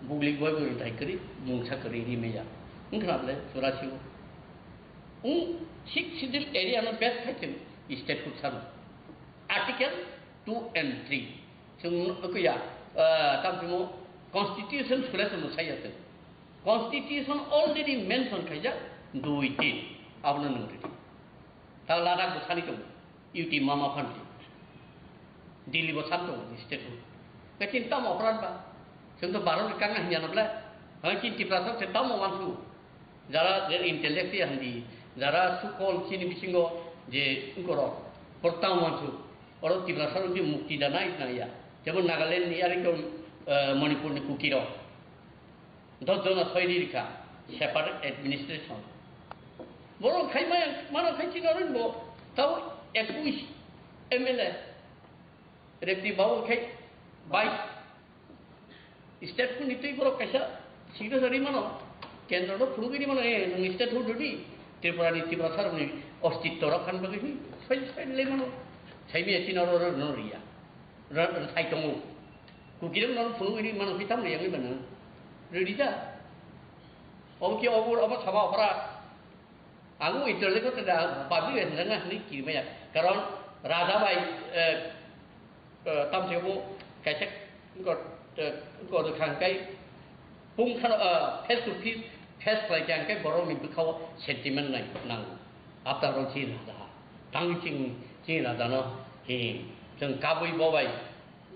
buglik bai bo rwthai kwrwi mungsa kwrwi ri maya wngkha na bwle churasi o. Wng Sixth Schedule area no best khai chwng statehood sano. Article two and three. Chwng nukuya, ah, tamo chwngmo constitution sule chwngno saya chwng. Constitution already mention khaijak dui tin. Abono nung ridi. Ta Ladakh bo sani tongo. U T mama phanti. Delhi bo san tongo, state bo. Lakin tamo aparad ba. Chwng to Bharat ni kanga hinya na bla. Hangki Tiprasa se tamo wansu. Jara je intellectual handi, jara sukol chini bisingo je ngorok, portang wansu, oro Tiprasa rok je mukti da nai na ya. Jemon Nagaland ni ari ko, eh, Manipur ni Kuki rok. Dos jona soiri rikha, separate administration. Borok khai maya, mano khai chino rin bo, tao ekush M L A. Repti babu khai bais. State ni twi borok kaisa signature ri mano. Kendro no phunugwi ri mano, eh, nwng state hood di. Tripura ni Tiprasa rok ni ostitto rok khan bagwi hi. Sai, sai le mano. Sai mi chino ro, ro, no riya. Ra, ra, sai tongo. Kuki rok no phunugwi ri mano, pitam ri yang mano. Riri da. Omo ki obo, obo sama ophra. Ang internet ko tenda public bai tenda hwnwi kirmaya. Karon raja bai, eh, eh, tamse bo kaisa ko, eh, ko khang kai pung khano, eh, face to face, face khlai khe ang khe borok ni bwkha o sentiment nai nango. After all, chi raja ha. Tang ching, chi raja no hi, chwng kabui bo bai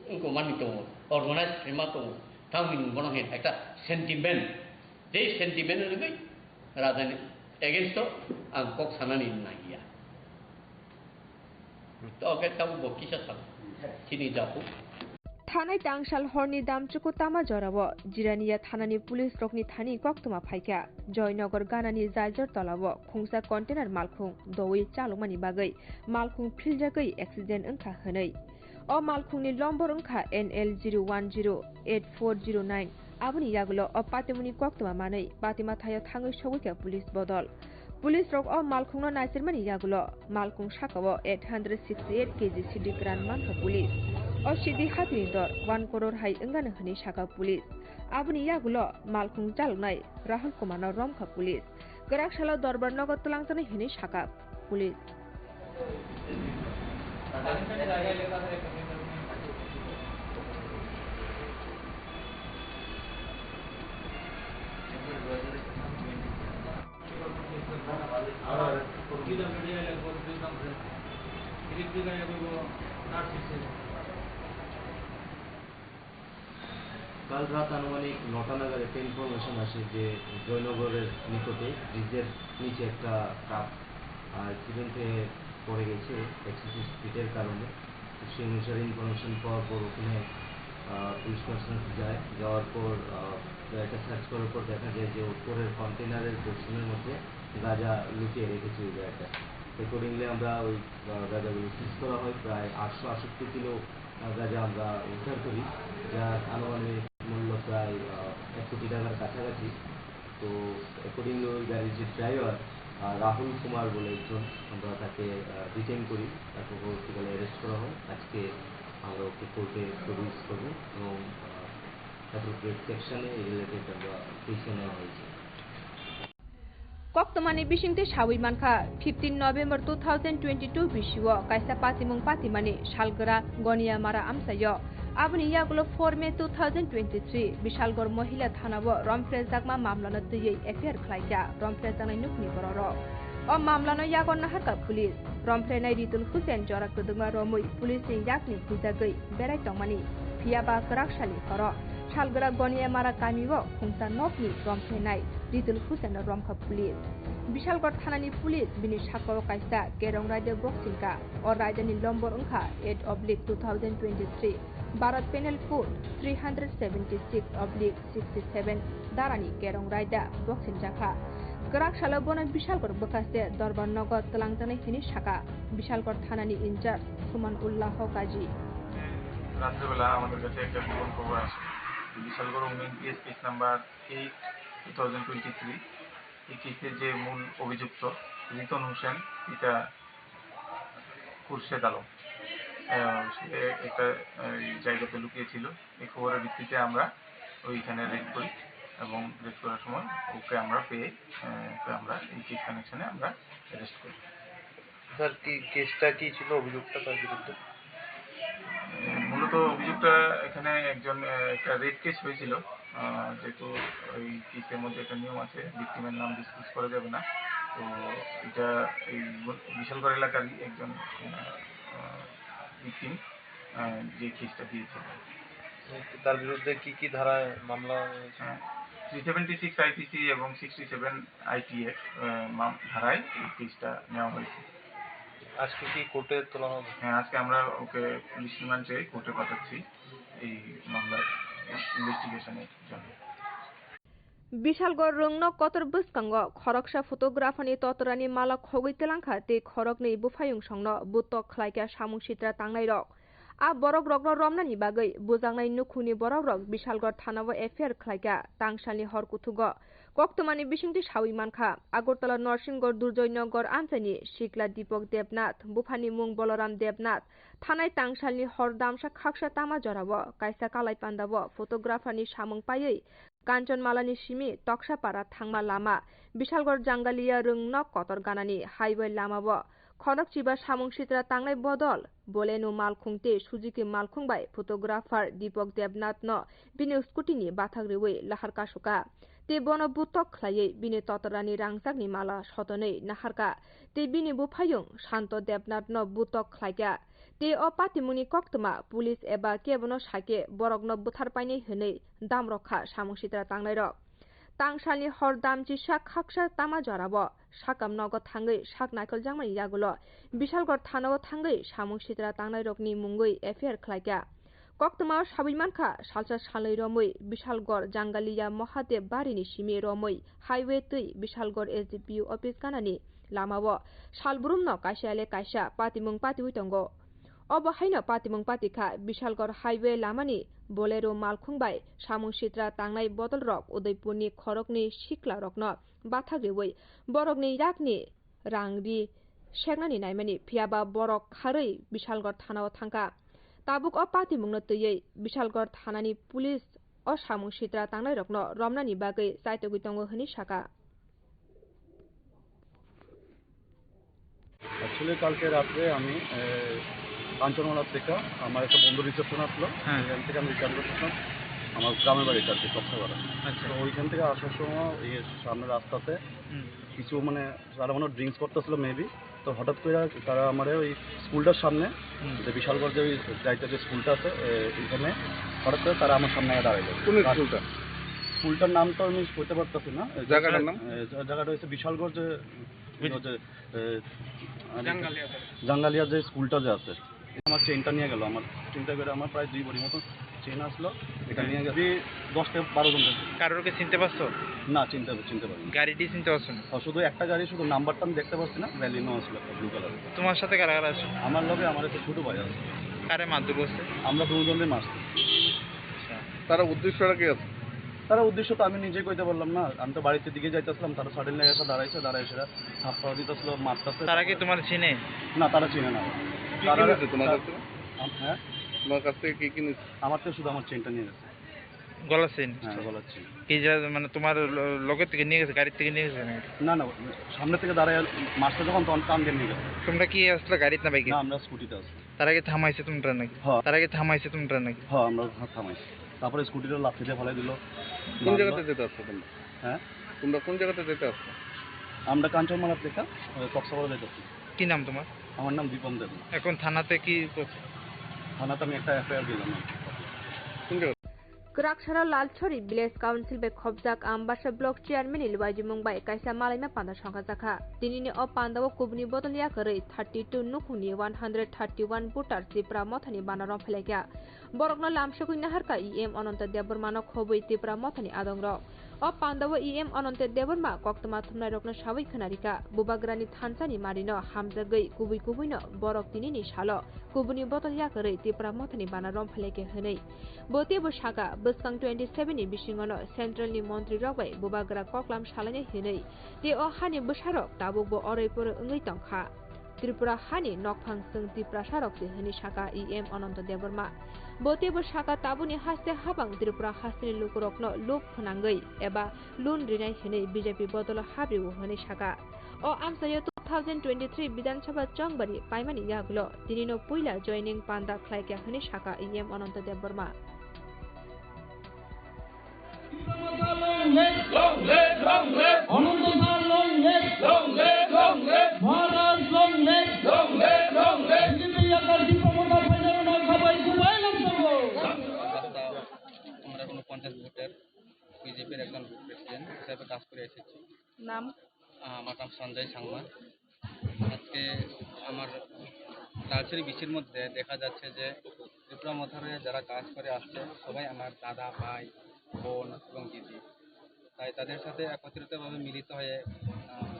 wngkuk mani tongo, organize khaima tongo, tamni bono hwn ekta sentiment. Tei sentiment rwgwi rajani against o ang kok sanani nangya. To khe tabuk bo kisa sal chini japu. Thanai tangsal horni damchuku tama jorao Jirania thanani police rokni thani koktwma phaikha. Joynagar ganani Jaijar tolao khungsa container malkhung dowi chalokmani bagwi malkhung philjagwi accident wngkha hwnwi. O malkhungni lombor wngkha N L zero one zero eight four zero nine. Aboni yagulo o patimungni koktwma manwi patima thaio thangwi sogwikha police bodol. Police rok o malkhungno naisirmani yagulo malkhung sakao eight hundred sixty eight K G sidi kwran mankha police. O sidi hatini dor one crore hai wngano hwnwi sakha police. Aboni yagulo malkhung chaloknai Rahul Kumarno romkha police. Kwrak salo dorbar nogo twlangjaknai hwnwi sakha police. কাল রাত আনুমানিক নটা নাগাদ একটা ইনফরমেশন আসে যে জয়নগরের নিকটে ব্রিজের নিচে একটা ট্রাক, আহ, অ্যাক্সিডেন্টে পড়ে গেছে এক্সেসিভ স্পিডের কারণে। তো সেই অনুসারে ইনফরমেশন পাওয়ার পর ওখানে, আহ, পুলিশ পার্সোনাল যায়। যাওয়ার পর, আহ, গাড়িটা সার্চ করার পর দেখা যায় যে উপরের কন্টেনারের পোর্শনের মধ্যে গাঁজা লুকিয়ে রেখেছে ওই গাড়িটা। অ্যাকর্ডিংলি আমরা ওই, আহ, গাঁজাগুলো সিজ করা হয়, প্রায় আটশো আটষট্টি কিলো, আহ, গাঁজা আমরা উদ্ধার করি, যার আনুমানিক মূল্য প্রায়, আহ, এক কোটি টাকার কাছাকাছি। তো অ্যাকর্ডিংলি ওই গাড়ির যে ড্রাইভার, আহ, রাহুল কুমার বলে একজন, আমরা তাকে, আহ, ডিটেইন করি, তারপর পরবর্তীকালে অ্যারেস্ট করা হয়। আজকে আমরা ওকে কোর্টে প্রডিউস করবো এবং, আহ, অ্যাপ্রোপ্রিয়েট সেকশনে এই রিলেটেড আমরা কেসে নেওয়া হয়েছে। Koktwmani bisingtwi sawi mankha, fifteen November two thousand twenty-two bisio kaisa patimung patimani salgra Goniamara amchaio. Aboni yagulo four May two thousand twenty-three Bishalgarh Mohila Thanao romphrejakma mamlano twiwi F I R khlaikha romphrejaknai nukhungni bororok. O mamlano yago naharkha police. Romphrenai Ritul Hussain jora kwdwkma romwi police ni yakni huijagwi berai tongmani, phiyaba kwrak salni horo salgra Goniamara kamio khungsa nokni romphrenai Ritul Hussain no romkha police. Bishalgarh thanani police bini sakao kaisa kerong raida boxing ka. O raidani lombor wngkha eight oblique two thousand twenty-three, Bharat Penal Code three hundred seventy-six oblique sixty-seven darani kerong raida boxing jakha. Kwrak salo bono Bishalgarh bwkhaste dorbar nogo twlangjaknai hwnwi sakha Bishalgarh thanani incharge Suman Ullah Kaji. রাত্রেবেলা আমাদের কাছে একটা গোপন খবর আসে, Bishalgarh women PS case number eight two thousand twenty three. এই কেসের যে মূল অভিযুক্ত রিতন হোসেন, এটা খুরশেদ আলম, আহ, সে একটা, আহ, এই জায়গাতে লুকিয়েছিল। এই খবরের ভিত্তিতে আমরা ওইখানে রেড করি এবং রেড করার সময় ওকে আমরা পেয়ে, আহ, ওকে আমরা এই কেস কানেকশনে আমরা অ্যারেস্ট করি। স্যার, কি কেসটা কি ছিল, অভিযোগটা তার বিরুদ্ধে? এ, মূলত অভিযোগটা এখানে একজন, এ, একটা রেপ কেস হয়েছিল। আহ, যেহেতু ওই কেসের মধ্যে একটা নিয়ম আছে, ভিকটিমের নাম ডিসক্লোজ করা যাবে না। তো এটা এই বিশালগড় এলাকারই একজন, আহ, আহ, ভিকটিম, আহ, যে কেসটা দিয়েছে। তার বিরুদ্ধে কি কি ধারায় মামলা হয়েছে? হ্যাঁ, থ্রি সেভেন্টি সিক্স আইপিসি এবং সিক্সটি সেভেন আইপিএফ, আহ, মাম-, ধারায় এই কেসটা নেওয়া হয়েছে। আজকে কি কোর্টে তোলা হবে? হ্যাঁ, আজকে আমরা ওকে পুলিশ রিমান্ডে কোর্টে পাঠাচ্ছি এই মামলার ইনভেস্টিগেশনের জন্য। Bishalgarh rwngno kotor bwskango khoroksa photographerni totorani mala khogwi twlangkha tei khoroknwi buphayungsongno butok khlaikha samung sitra tangnairok. A borokrokno romnani bagwi bujaknai nukhungni borokrok Bishalgarh thanao F I R khlaikha tangsalni hor kuthugo. Koktwmani bisingtwi sawi mankha, Agartala Narsinggarh Durjoynagar amchaini sikla Dipok Debnath, buphani mung Boloram Debnath, thanai tangsalni hor damsa khaksa tama jorao kaisa kalai pandao photographerni samung paiwi Kanchanmalani simi Toksapara thangma lama, Bishalgarh Jangalia rwngno kotor ganani highway lamao khorokchiba samung sitra tangnai bodol Boleno malkhung tei Suzuki malkhung bai photographer Deepak Debnath no bini scooty ni bathak riwi lahar kasuka. Tei bono butok khlaiwi bini totorani rangchakni mala sotonwi naharka tei bini buphayung Santo Debnath no butok khlaika. Tei o patimungni koktwma police eba kebono sakhe borokno buthar painai hwnwi damrok kha samung sitra tangnairok. Tangsalni hor damchisa khaksa tama jorao sakam nogo thangwi sak naikholjakmani yagulo Bishalgarh thanao thangwi samung sitra tangnairokni mungwi F I R khlaikha. Koktwmao sawi mankha, salsa salnwi romwi Bishalgarh Jangalia Mahadev barini simi romwi highway twi Bishalgarh S D P O office ganani lamao salbrumno kaisa le kaisa patimung patiwi tongo. Obo haino patimung patikha Bishalgarh highway lamani Bolero malkhung bai samung sitra tangnai bodolrok Udaipurni khoroknwi siklarokno bathak riwi borokni yakni rang ri seknani naimani, phiyaba borok kharwi Bishalgarh thanao thangkha. Tabuk o patimungno twiwi Bishalgarh thanani police o samung sitra tangnairokno romnani bagwi chaitogwi tongo hwnwi saka. Actually কালকে রাত্রে আমি কাঞ্চনমালা থেকে আমার একটা বন্ধু রিসেপশন আসলো। হ্যাঁ। এখান থেকে আমি রিটার্ন করতেছিলাম আমার গ্রামের বাড়িতে আর কি, তক্তাপাড়া। আচ্ছা। তো ওইখান থেকে আসার সময় এই সামনে রাস্তাতে হুম। কিছু মানে তারা মনে ড্রিঙ্কস করতেছিল মেবি। তো হঠাৎ করে তারা আমার ওই স্কুলটার সামনে, হুম। যে বিশালগড় যে ওই যাইতে যে স্কুলটা আছে, এ, ওইখানে হঠাৎ করে তারা আমার সামনে এসে দাঁড়াইলো। কোন আর স্কুলটা? স্কুলটার নাম তো আমি বলতে পারতেছি না। এ, জায়গাটার নাম? এ, জা-, জায়গাটা হচ্ছে বিশালগড় যে বুঝ- ওই যে, এ, আরে জাঙ্গালিয়া। জাঙ্গালিয়া যে স্কুলটা যে আছে, আমার চেইনটা নিয়ে গেল। আমার চিন্তা করে আমার প্রায় দুই ভরি মতো চেইন আসলো, এটা হ্যাঁ। নিয়ে গেছে দশ থেকে বারো জন। কারোর কি চিনতে পারছো? না, চিনতে চিনতে পারিনি। গাড়িটি চিনতে পারছো না? আর শুধু একটা গাড়ি, শুধু নাম্বারটা আমি দেখতে পাচ্ছি না, ব্যালিনো আসলো একটা ব্লু কালারের। তোমার সাথে কারা কারা আছে? আমার লগে আমার একটা ছোট ভাই আছে। কারে মারধর করছে? আমরা দুজনে মারছি। আচ্ছা। তারা উদ্দেশ্যটা কি আছে? তারা উদ্দেশ্য তো আমি নিজেই কইতে পারলাম না। আমি তো বাড়িতে দিকে যাইতেছিলাম, তারা সাডেনলি এসে দাঁড়াইছে, দাঁড়াই এসে থাপ্পড় দিতেছিল, মারতেছে। তারা কি তোমার চিনে? না, তারা চিনে না। কি তারা কিনেছে তোমার তারা কাছ থেকে? আম-, হ্যাঁ? তোমার কাছ থেকে কি কিনেছে? আমার তো শুধু আমার চেইনটা নিয়ে গেছে। গলার চেইন? হ্যাঁ, গলার চেইন। কি যা, মানে, তোমার ল-, লগে থেকে নিয়ে গেছে, গাড়ি থেকে নিয়ে গেছে নাকি? না, না, সামনে থেকে দাঁড়ায় মারছে যখন, তখন টান দিয়ে নিয়ে গেছে। তোমরা কি আসলে গাড়িতে না বাইকে? না, আমরা স্কুটিতে আসছি। তারা কি থামাইছে তোমরা নাকি? হ্যাঁ। তারা কি থামাইছে তোমরা নাকি? হ্যাঁ, আমরা থা-, থামাইছি। তারপরে স্কুটিটা লাথি দিয়ে ফালাই দিল। কোন মারলো। জায়গাতে যেতে আসছো তোমরা? হ্যাঁ? তোমরা কোন জায়গাতে যেতে আসছো? আমরা কাঞ্চনমালা থেকে, আহ, কক্সবাজার যাইতেছি। কি নাম তোমার? আমার নাম দীপম দেব। এখন থানাতে কি করছো? থানাতে আমি একটা এফআইআর দিলাম। কোন জায়গা? Kwraksaro Lalchori Village Council bai khobjak Ambasa Block Chairman ni luaijimung bai kaisa malaima panda songkha jakha. Tinini o panda o kubuni bodol yakarwi thirty two nukhungni one hundred thirty one voter Tipra Mothani bana romphailaikha. Borokno lamsogwi naharkha E M Ananta Debbarmano khobwi Tipra Mothani adongrok. O pandao E M Ananta Debbarma koktwma thumnairokno sawi khwnarikha, Bubagrani thansani marino hamjagwi kubui kubuino borok tinini salo kubuni bodol yakarwi Tipra Mothani bana romphailaikha hwnwi. Bo teibo sakha, bwskang twenty seven ni bisingono Central ni montrirok bai Bubagra koklam salainai hwnwi, tei o hani bwsarok tabukbo oroi poroi wngwi tongkha. Tripura hani nokphang chwng Tiprasarok se hwnwi sakha E M Ananta Debbarma. Bo teibo sakha, tabukni haste habang Tripura hasteni lukurokno luk phwnangwi eba loan rinai hwnwi B J P bodolo habrio hwnwi sakha. O amchaio two thousand twenty-three Bidhan Sabha chongbari paimani yagulo tinino puila joining panda khlaikha hwnwi sakha E M Ananta Debbarma. Long live, long live, long live. Ananta Sir long live. Long live, long live. Maharaj long live. Long live, long live. B J P yakar Tipra Motha phainaro nokha bai kubai lamtongo. আমরা কোনো পঞ্চাশ ভোটের বিজেপির একজন প্রেসিডেন্ট হিসাবে কাজ করে এসেছি। নাম? আহ, আমার নাম সঞ্জয় সাংমা। আজকে আমার লালছড়ি বিসির মধ্যে দেখা যাচ্ছে যে ত্রিপুরা মথারে যারা কাজ করে আসছে, সবাই আমার দাদা, ভাই, বোন এবং দিদি। তাই তাদের সাথে একত্রিতভাবে মিলিত হয়ে, আহ,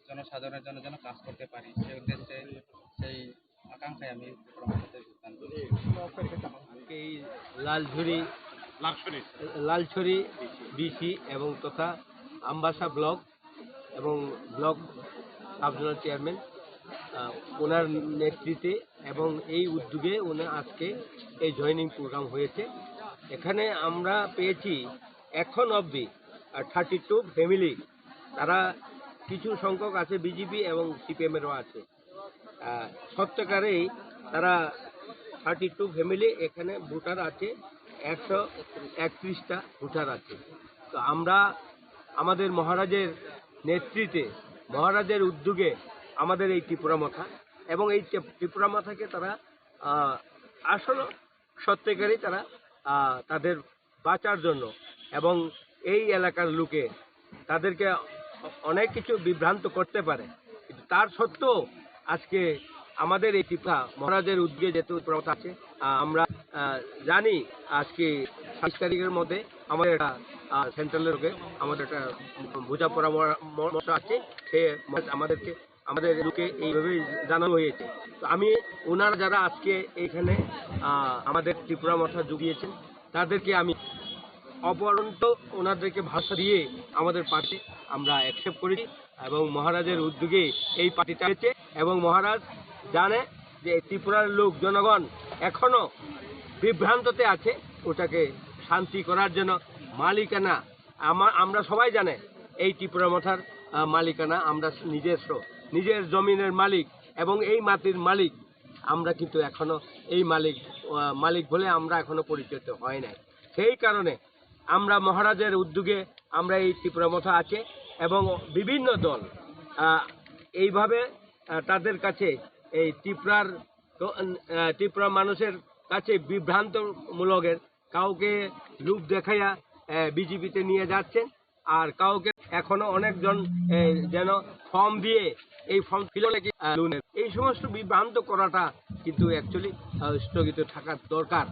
জনসাধারণের জন্য যেন কাজ করতে পারি, সেই উদ্দেশ্যে, সেই আকাঙ্ক্ষায় আমি ত্রিপুরা মথাতে যোগদান করি। এই লালঝুরি, লালছড়ি বিসি এবং তথা আমবাসা ব্লক এবং ব্লক সাব জোনাল চেয়ারম্যান, আহ, ওনার নেতৃত্বে এবং এই উদ্যোগে ওনার আজকে এই জয়েনিং প্রোগ্রাম হয়েছে। এখানে আমরা পেয়েছি এখন অবধি থার্টি টু ফ্যামিলি, তারা কিছু সংখ্যক আছে বিজেপি এবং সিপিএম এরও আছে। আহ, সত্যিকারেই তারা থার্টি টু ফ্যামিলি, এখানে ভোটার আছে একশো একত্রিশটা ভোটার আছে। তো আমরা আমাদের মহারাজের নেতৃত্বে, মহারাজের উদ্যোগে আমাদের এই ত্রিপুরা মথা এবং এই ত্রি-, ত্রিপুরা মথাকে তারা, আহ, আসলে সত্যিকারই তারা, আহ, তাদের বাঁচার জন্য এবং এই এলাকার লোকে তাদেরকে অ-, অনেক কিছু বিভ্রান্ত করতে পারে, কিন্তু তার সত্ত্বেও আজকে আমাদের এই ত্রিপুরা মহারাজের উদ্যোগে যেহেতু ত্রিপুরা মথা আছে, আহ, আমরা, আহ, জানি আজকে সাতাইশ তারিখের মধ্যে আমাদের একটা, আহ, সেন্ট্রালের লোকে আমাদের একটা বোঝাপড়া মরা-, ম-, মতো আছে, সে আমাদেরকে আমাদের লোকে এইভাবেই জানানো হয়েছে। তো আমি, ওনারা যারা আজকে এখানে, আহ, আমাদের ত্রিপুরা মথা যোগ দিয়েছেন, তাদেরকে আমি অপরন্ত ওনাদেরকে ভাষা দিয়ে আমাদের পার্টি আমরা অ্যাকসেপ্ট করেছি এবং মহারাজের উদ্যোগে এই পার্টিটা হয়েছে এবং মহারাজ জানে যে ত্রিপুরার লোক, জনগণ এখনো বিভ্রান্ততে আছে, ওটাকে শান্তি করার জন্য মালিকানা আমা-, আমরা সবাই জানে এই ত্রিপুরা মথার, আহ, মালিকানা আমরা নিজস্ব, নিজের জমিনের মালিক এবং এই মাটির মালিক। আমরা কিন্তু এখনো এই মালিক, আহ, মালিক বলে আমরা এখনো পরিচিত হয় নাই। সেই কারণে আমরা মহারাজের উদ্যোগে আমরা এই ত্রিপুরা মথা আছে এবং বিভিন্ন দল, আহ, এইভাবে, আহ, তাদের কাছে এই ত্রিপুরার তো, আহ, ত্রিপুরা মানুষের কাছে বিভ্রান্তমূলকের কাউকে লোভ দেখাইয়া, আহ, বিজেপিতে নিয়ে যাচ্ছেন, আর কাউকে এখনো অনেকজন, আহ, যেন ফর্ম দিয়ে এই ফর্ম ফিল নাকি, আহ, লোনের এই সমস্ত বিভ্রান্ত করাটা কিন্তু অ্যাকচুয়ালি, আহ, স্থগিত থাকার দরকার।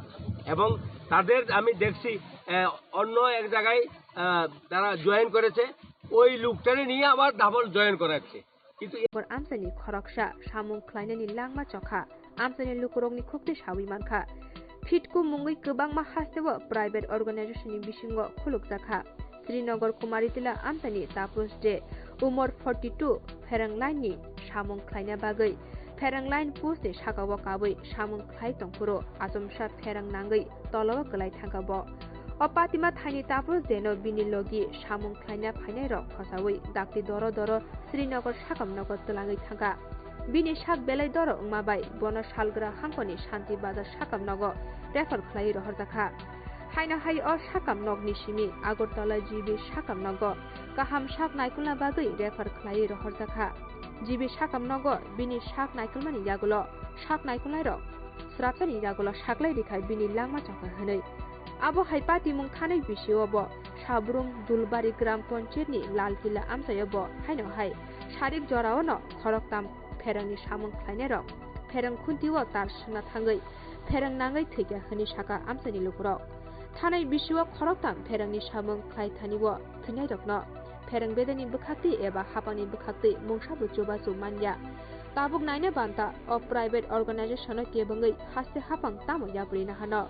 এবং তাদের আমি দেখছি, আহ, অন্য এক জায়গায়, আহ, তারা জয়েন করেছে, ওই লোকটারে নিয়ে আবার ডাবল জয়েন করাচ্ছে। কিন্তু Bor amchaini khoroksa samung khlainani langma chokha amchaini lukurokni khuktwi sawi mankha. Phitku mungwi kwbangma hasteo private organization ni bisingo khulukjakha. Srinagar Kumaritila amchaini Tapus De, umor forty two, pherang line ni samung khlaina bagwi pherang line post ni sakao kabwi samung khlai tongphuru achomsa pherang nangwi tolao kwlai thangkha bo. O patima thaini Tapus Deno bini logi samung khlaina phainairok khosawi dakti doro doro Srinagar sakamnogo twlangwi thangkha. Bini sak belai doro wngma bai bono salgra hangkoni Shanti Bazar sakamnogo refer khlaiwi rohorjakha. Haino hai o sakamnokni simi Agartala G B sakamnogo kaham sak naikolna bagwi refer khlaiwi rohorjakha. G B sakamnogo bini sak naikolmani yagulo sak naikolnairok srapsani yagulo saklai rikha bini langma chokha hwnwi. Abo hai patimung thanai bisio bo Sabrum Dulbari Gram Panchayat ni Lalkila amchaio bo haino hai sarik jorao no khoroktam pherangni samung khlainairok pherang khuntio tar swngna thangwi pherang nangwi thwikha hwnwi sakha amchaini lukurok. Thanai bisio khoroktam pherangni samung khlai thani o thwinairokno pherang bedeni bwkhaktwi eba hapangni bwkhaktwi mungsa bo chubachu manya. Tabuk naina banta o private organization-o kebengwi haste hapang tamo yapri nahano.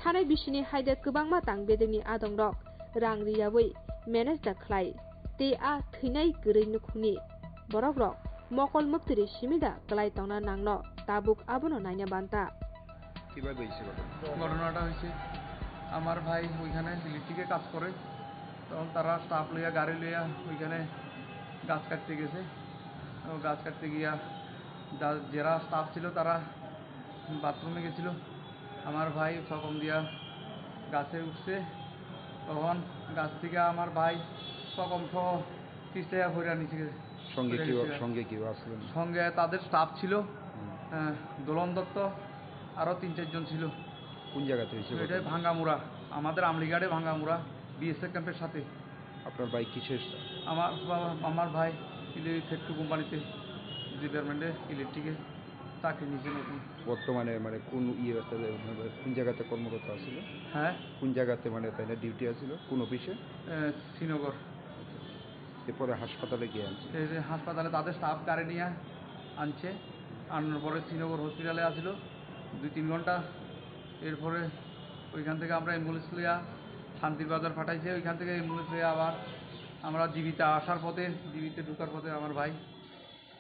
Thanai bisini haide kwbangma tang bedengni adongrok rang riyawi manage da khlai tei a thwinai kwrwi nukhungni borokrok mokol mwktwiri simi da kwlai tongna nangno tabuk abono naina banta. কিভাবে হয়েছে ঘটনা? ঘটনাটা হয়েছে, আমার ভাই ওইখানে ইলেকট্রিকে কাজ করে, তখন তারা স্টাফ লইয়া, গাড়ি লইয়া ওইখানে গাছ কাটতে গেছে। তো গাছ কাটতে গিয়া যা-, যারা স্টাফ ছিল, তারা বাথরুমে গেছিল। আমার ভাই ফকম দিয়া গাছে উঠছে, তখন গাছ থেকে আমার ভাই ফকম সহ পিছলে পড়ে নিচে গেছে। সঙ্গে পড়ে কেউ, গেছে। সঙ্গে কেউ আসলেন? সঙ্গে তাদের স্টাফ ছিল, হুম। আহ, দোলন দত্ত, আরও তিন চারজন ছিল। কোন জায়গাতে হয়েছে এটা ঘটনা? ভাঙ্গামুড়া, আমাদের আমলিঘাটে ভাঙ্গামুড়া বিএসএফ ক্যাম্পের সাথে। আপনার ভাই কিসের? আমার বাবা, আমার ভাই ইলে ফেট্টু কোম্পানিতে, ডিপার্টমেন্টে, ইলেকট্রিকে চাকরি নিয়েছে নতুন। বর্তমানে মানে কোন ইয়ে আছে, মানে কোন জায়গাতে কর্মরত আছিল? হ্যাঁ? কোন জায়গাতে মানে তাই না ডিউটি আছিল? কোন অফিসে? এ, শ্রীনগর। এরপরে হাসপাতালে গিয়ে আনছে? এই যে হাসপাতালে তাদের স্টাফ গাড়ি নিয়ে আনছে, আনার পরে শ্রীনগর হসপিটালে আসিল দুই তিন ঘন্টা। এরপরে ওইখান থেকে আমরা অ্যাম্বুলেন্স লইয়া শান্তির বাজার পাঠাইছে, ওইখান থেকে অ্যাম্বুলেন্স লইয়া আবার আমরা জীবিত আসার পথে, জীবিত ঢুকার পথে আমার ভাই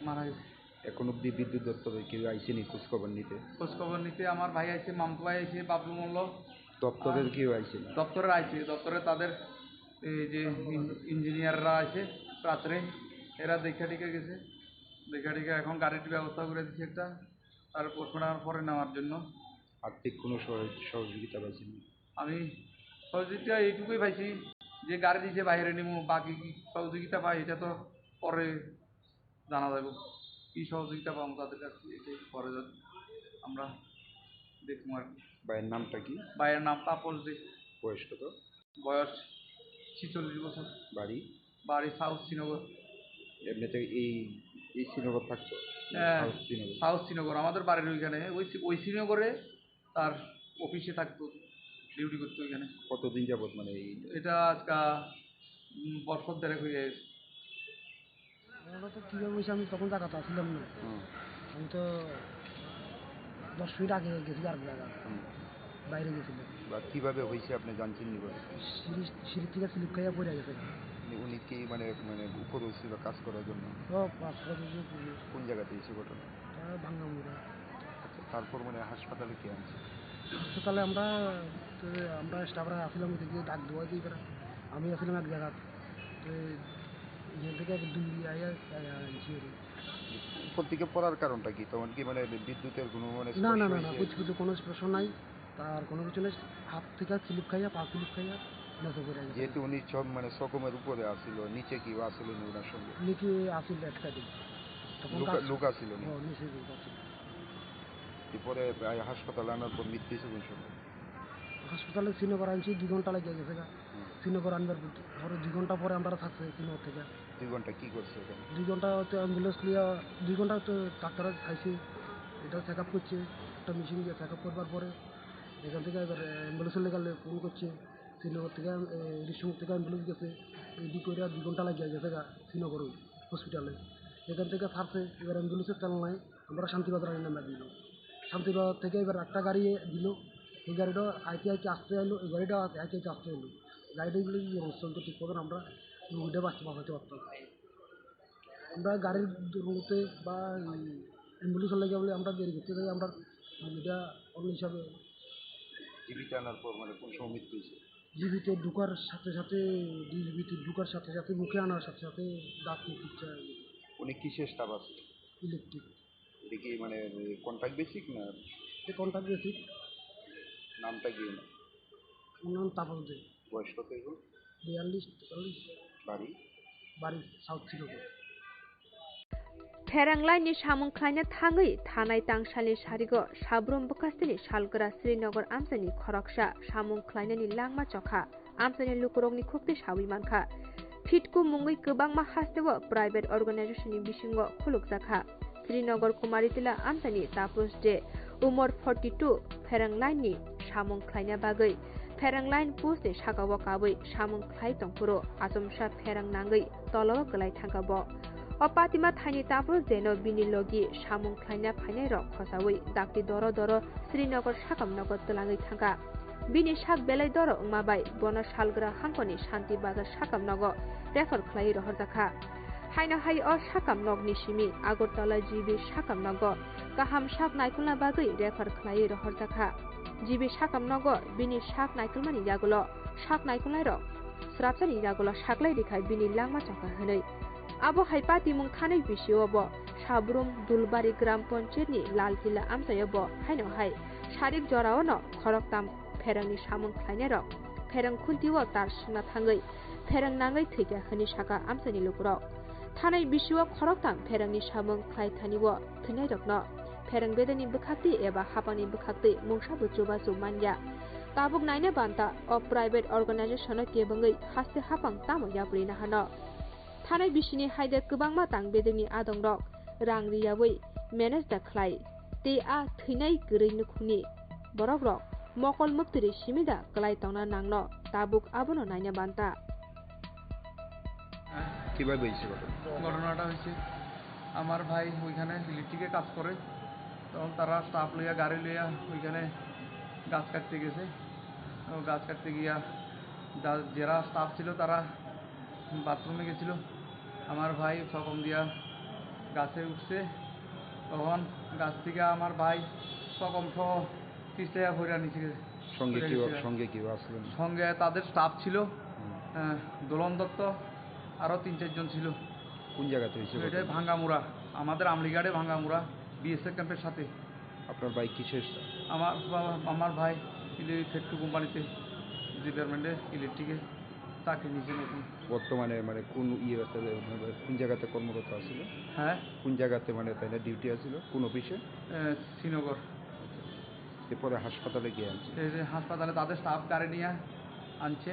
মারা গেছে। এখন অবধি বিদ্যুৎ দপ্তরে কেউ আইসেনি খোঁজ খবর নিতে? খোঁজ খবর নিতে আমার ভাই আইছে, মামতো ভাই আইছে, বাবলু মল্ল, দপ্তরের আর কেউ আইছে না? দপ্তরের আইছে, দপ্তরে তাদের এই যে ইন-, ইঞ্জিনিয়াররা আছে রাত্রে, এরা দেখা টেখা গেছে, দেখা টেখা এখন গাড়ির ব্যবস্থা করে দিচ্ছে একটা, আর পোস্টমর্টম পরে নেওয়ার জন্য। আর্থিক কোনো সহ-, সহযোগিতা পাইছেন? আমি সহযোগিতা এইটুকুই পাইছি যে গাড়ি দিছে বাইরে নিমু, বাকি কি সহযোগিতা পাই এটা তো পরে জানা যাবে। কি সহযোগিতা পাবো তাদের কাছ থেকে, এটা পরে যা-, আমরা দেখবো আর কি। ভাইয়ের নামটা কি? ভাইয়ের নাম তাপস দে। বয়স কত? বয়স ছেচল্লিশ বছর। বাড়ি? বাড়ি সাউথ শ্রীনগর। এমনিতে এই, এই শ্রীনগর থাকতো? হ্যাঁ, সাউথ শ্রীনগর। সাউথ শ্রীনগর, আমাদের বাড়ির ওইখানে, ওই শ্রী-, ওই শ্রীনগরে তার অফিসে থাকতো, ডিউটি করতো ওইখানে। কতদিন যাবত মানে এই? এটা আজকা, উম, বছর দেড়েক হয়ে গেছে। ওরা তো কীভাবে হয়েছে, আমি তখন জায়গাতে আসলাম না। হুম। আমি তো দশ মিনিট আগে গেছি আর জায়গা। হুম। বাইরে গেছিলাম। বা কিভাবে হয়েছে আপনি জানছেন নি বলে? সিঁড়ি, সিঁড়ি থেকে স্লিপ খাইয়া পড়ে গেছে। উনি, উনি কি মানে, মানে উপরে ছিল কাজ করার জন্য? ও, কাজ করার জন্য। কোন জায়গাতে হয়েছে ঘটনা? এটা ভাঙ্গামুড়া। আচ্ছা, তারপর মানে হাসপাতালে কে আনছে? হাসপাতালে আমরা, তো আমরা স্টাফরা আসলাম ওদিকে ডাক দেওয়া দিয়ে এবার আমি আসলাম এক জায়গা। তো এখান থেকে এক দুই আইয়া, আইয়া আনছি আর কি। উপর থেকে পড়ার কারণটা কি? তখন কি মানে বিদ্যুতের কোনো মানে না, না, স্পর্শ না, না, হয়েছে? কিছু, কিছু কোনো স্পর্শ নাই। তার কোনো কিছু নেই। হাত থেকে স্লিপ খাইয়া, পা স্লিপ খাইয়া, নেচে পড়ে গেছে। যেহেতু উনি সব মানে সকমের উপরে আসিল, নিচে কি আসিল নি ওনার সঙ্গে? নিচে আসিল এক সাইডে। তখন লোক, কাজ লোক আসিল নি? ও, নিচে লোক আসিল। এরপরে প্রায় হাসপাতালে আনার পর মৃত্যু হয়েছে কোন সময়? হাসপাতালে শ্রীনগর আনছি, দুই ঘন্টা লাগিয়ে গেছে গা। হুম। শ্রীনগর আনবার পর, ধরো দুই ঘন্টা পরে আমরা থাকছে শ্রীনগর থেকে। দুই ঘন্টা কি করছে ওখানে? দুই ঘন্টা হয়তো অ্যাম্বুলেন্স লিয়া, দুই ঘন্টা হয়তো ডাক্তার খাইছে, এটা চেক আপ করছে, একটা মেশিন দিয়ে চেক আপ করবার পরে এখান থেকে এবার অ্যাম্বুলেন্সের লেগে ফোন করছে, শ্রীনগর থেকে, এ, ঋষিমুখ থেকে অ্যাম্বুলেন্স গেছে, এডি করে দুই ঘন্টা লাগিয়ে গেছে গা শ্রীনগর ওই হসপিটালে। এখান থেকে ছাড়ছে, এবার অ্যাম্বুলেন্সের তেল নাই, আমরা শান্তিবাজার আনি নামাই দিল। শান্তিবাজার থেকে এবার একটা গাড়ি দিল, এই গাড়িটা আইতে আইতে আসতে এলো, এই গাড়িটা আইতে আইতে আসতে এলো, গাড়িটা এগুলো কি অবস্থা হইতো ঠিক মতন আমরা রুগীটা বাঁচতে বাঁচাতে পারতাম। আমরা গাড়ির দুর্গতি বা অ্যাম্বুলেন্সের লাগে বলে আমরা দেরি করতে যাই, আমরা রুগীটা অন্য হিসাবে জীবিত আনার পর মানে কোন সময় মৃত্যু হয়েছে? জীবিত ঢুকার সাথে সাথে, জীবিত ঢুকার সাথে সাথে, মুখে আনার সাথে সাথে দাঁত চিকিৎসা। উনি কিসের স্টাফ আছে? ইলেকট্রিক। এটা কি মানে কন্ট্রাক্ট বেসিক না? এটা কন্ট্রাক্ট বেসিক। নামটা কি ওনার? ওনার নাম তাপস দে। বয়স কত এখন? বিয়াল্লিশ, তেতাল্লিশ। বাড়ি? বাড়ি সাউথ Srinagar. Pheranglaini samung khlaina thangwi thanai tangsalni sarigo Sabrum bwkhasteni salgra Srinagar amchaini khoroksa samung khlainani langma chokha. Amchaini lukurokni khuktwi sawi mankha. Phitku mungwi kwbangma hasteo private organization ni bisingo khulukjakha. Srinagar Kumaritila amchaini Tapros de umor forty two Pheranglaini samung khlaina bagwi Pheranglain post ni sakao kabwi samung khlai tongphuru achomsa pherang nangwi tolao kwlai thangkha bo. O patima thaini Tapros de no bini logi samung khlaina phainairok khosawi dakti doro doro Srinagar sakamnogo twlangwi thangkha. Bini sak belai doro wngma bai bono salgra hangkoni Shanti Bazar sakamnogo refer khlaiwi rohorjakha. Haino hai o sakamnokni simi Agartala G B sakamnogo kaham sak naikolna bagwi refer khlaiwi rohorjakha. G B sakamnogo bini sak naikolmani yagulo sak naikolnairok srapsani yagulo saklai rikha bini langma chokha hwnwi. Abo hai patimung thanai bisio bo Sabrum Dulbari Gram Panchayat ni Laltila amchaio bo haino hai sarik jorao no khoroktam pherangni samung khlainairok pherang khuntio tar swngna thangwi pherang nangwi thwikha hwnwi sakha amchaini lukurok. Thanai bisio khoroktam pherangni samung khlai thanio thwinairokno pherang bedani bwkhaktwi eba hapangni bwkhaktwi mungsabo chubachu manya. Tabuk naina banta o private organization o kebengwi haste hapang tamo yapri nahano. Thanai bisini haide kwbangma tang bedekni adongrok rang riyawi manage da khlai tei a thwinai kwrwi nukhungni borokrok mokol mwktwiri simi da kwlai tongna nangno tabuk abono naina banta. কিভাবে হয়েছে ঘটনা? ঘটনাটা হয়েছে, আমার ভাই ওইখানে ইলেকট্রিকে কাজ করে, তখন তারা স্টাফ লইয়া, গাড়ি লইয়া ওইখানে গাছ কাটতে গেছে। তো গাছ কাটতে গিয়া যা-, যারা স্টাফ ছিল, তারা বাথরুমে গেছিল। আমার ভাই সকম দিয়া গাছে উঠছে, তখন গাছ থেকে আমার ভাই সকম সহ পিছলাইয়া পড়ে নিচে গেছে। সঙ্গে কেউ, সঙ্গে কেউ আসলেন? সঙ্গে তাদের স্টাফ ছিল, হুম। আহ, দোলন দত্ত, আরও তিন চারজন ছিল। কোন জায়গাতে হয়েছে এটা ঘটনা? ভাঙ্গামুড়া, আমাদের আমলিঘাটে ভাঙ্গামুড়া বিএসএফ ক্যাম্পের সাথে। আপনার ভাই কিসের? আমার বাবা, আমার ভাই ইলে ফ্যাক্টরি কোম্পানিতে, ডিপার্টমেন্টে, ইলেকট্রিকে চাকরি নিয়েছেন এখন। বর্তমানে মানে কোন ইয়ে আছে, মানে কোন জায়গাতে কর্মরত আছিল? হ্যাঁ। কোন জায়গাতে মানে তাই ডিউটি আছিল? কোন অফিসে? এ, শ্রীনগর। এরপরে হাসপাতালে গিয়ে আনছে। এই যে হাসপাতালে তাদের স্টাফ গাড়ি নিয়ে আনছে,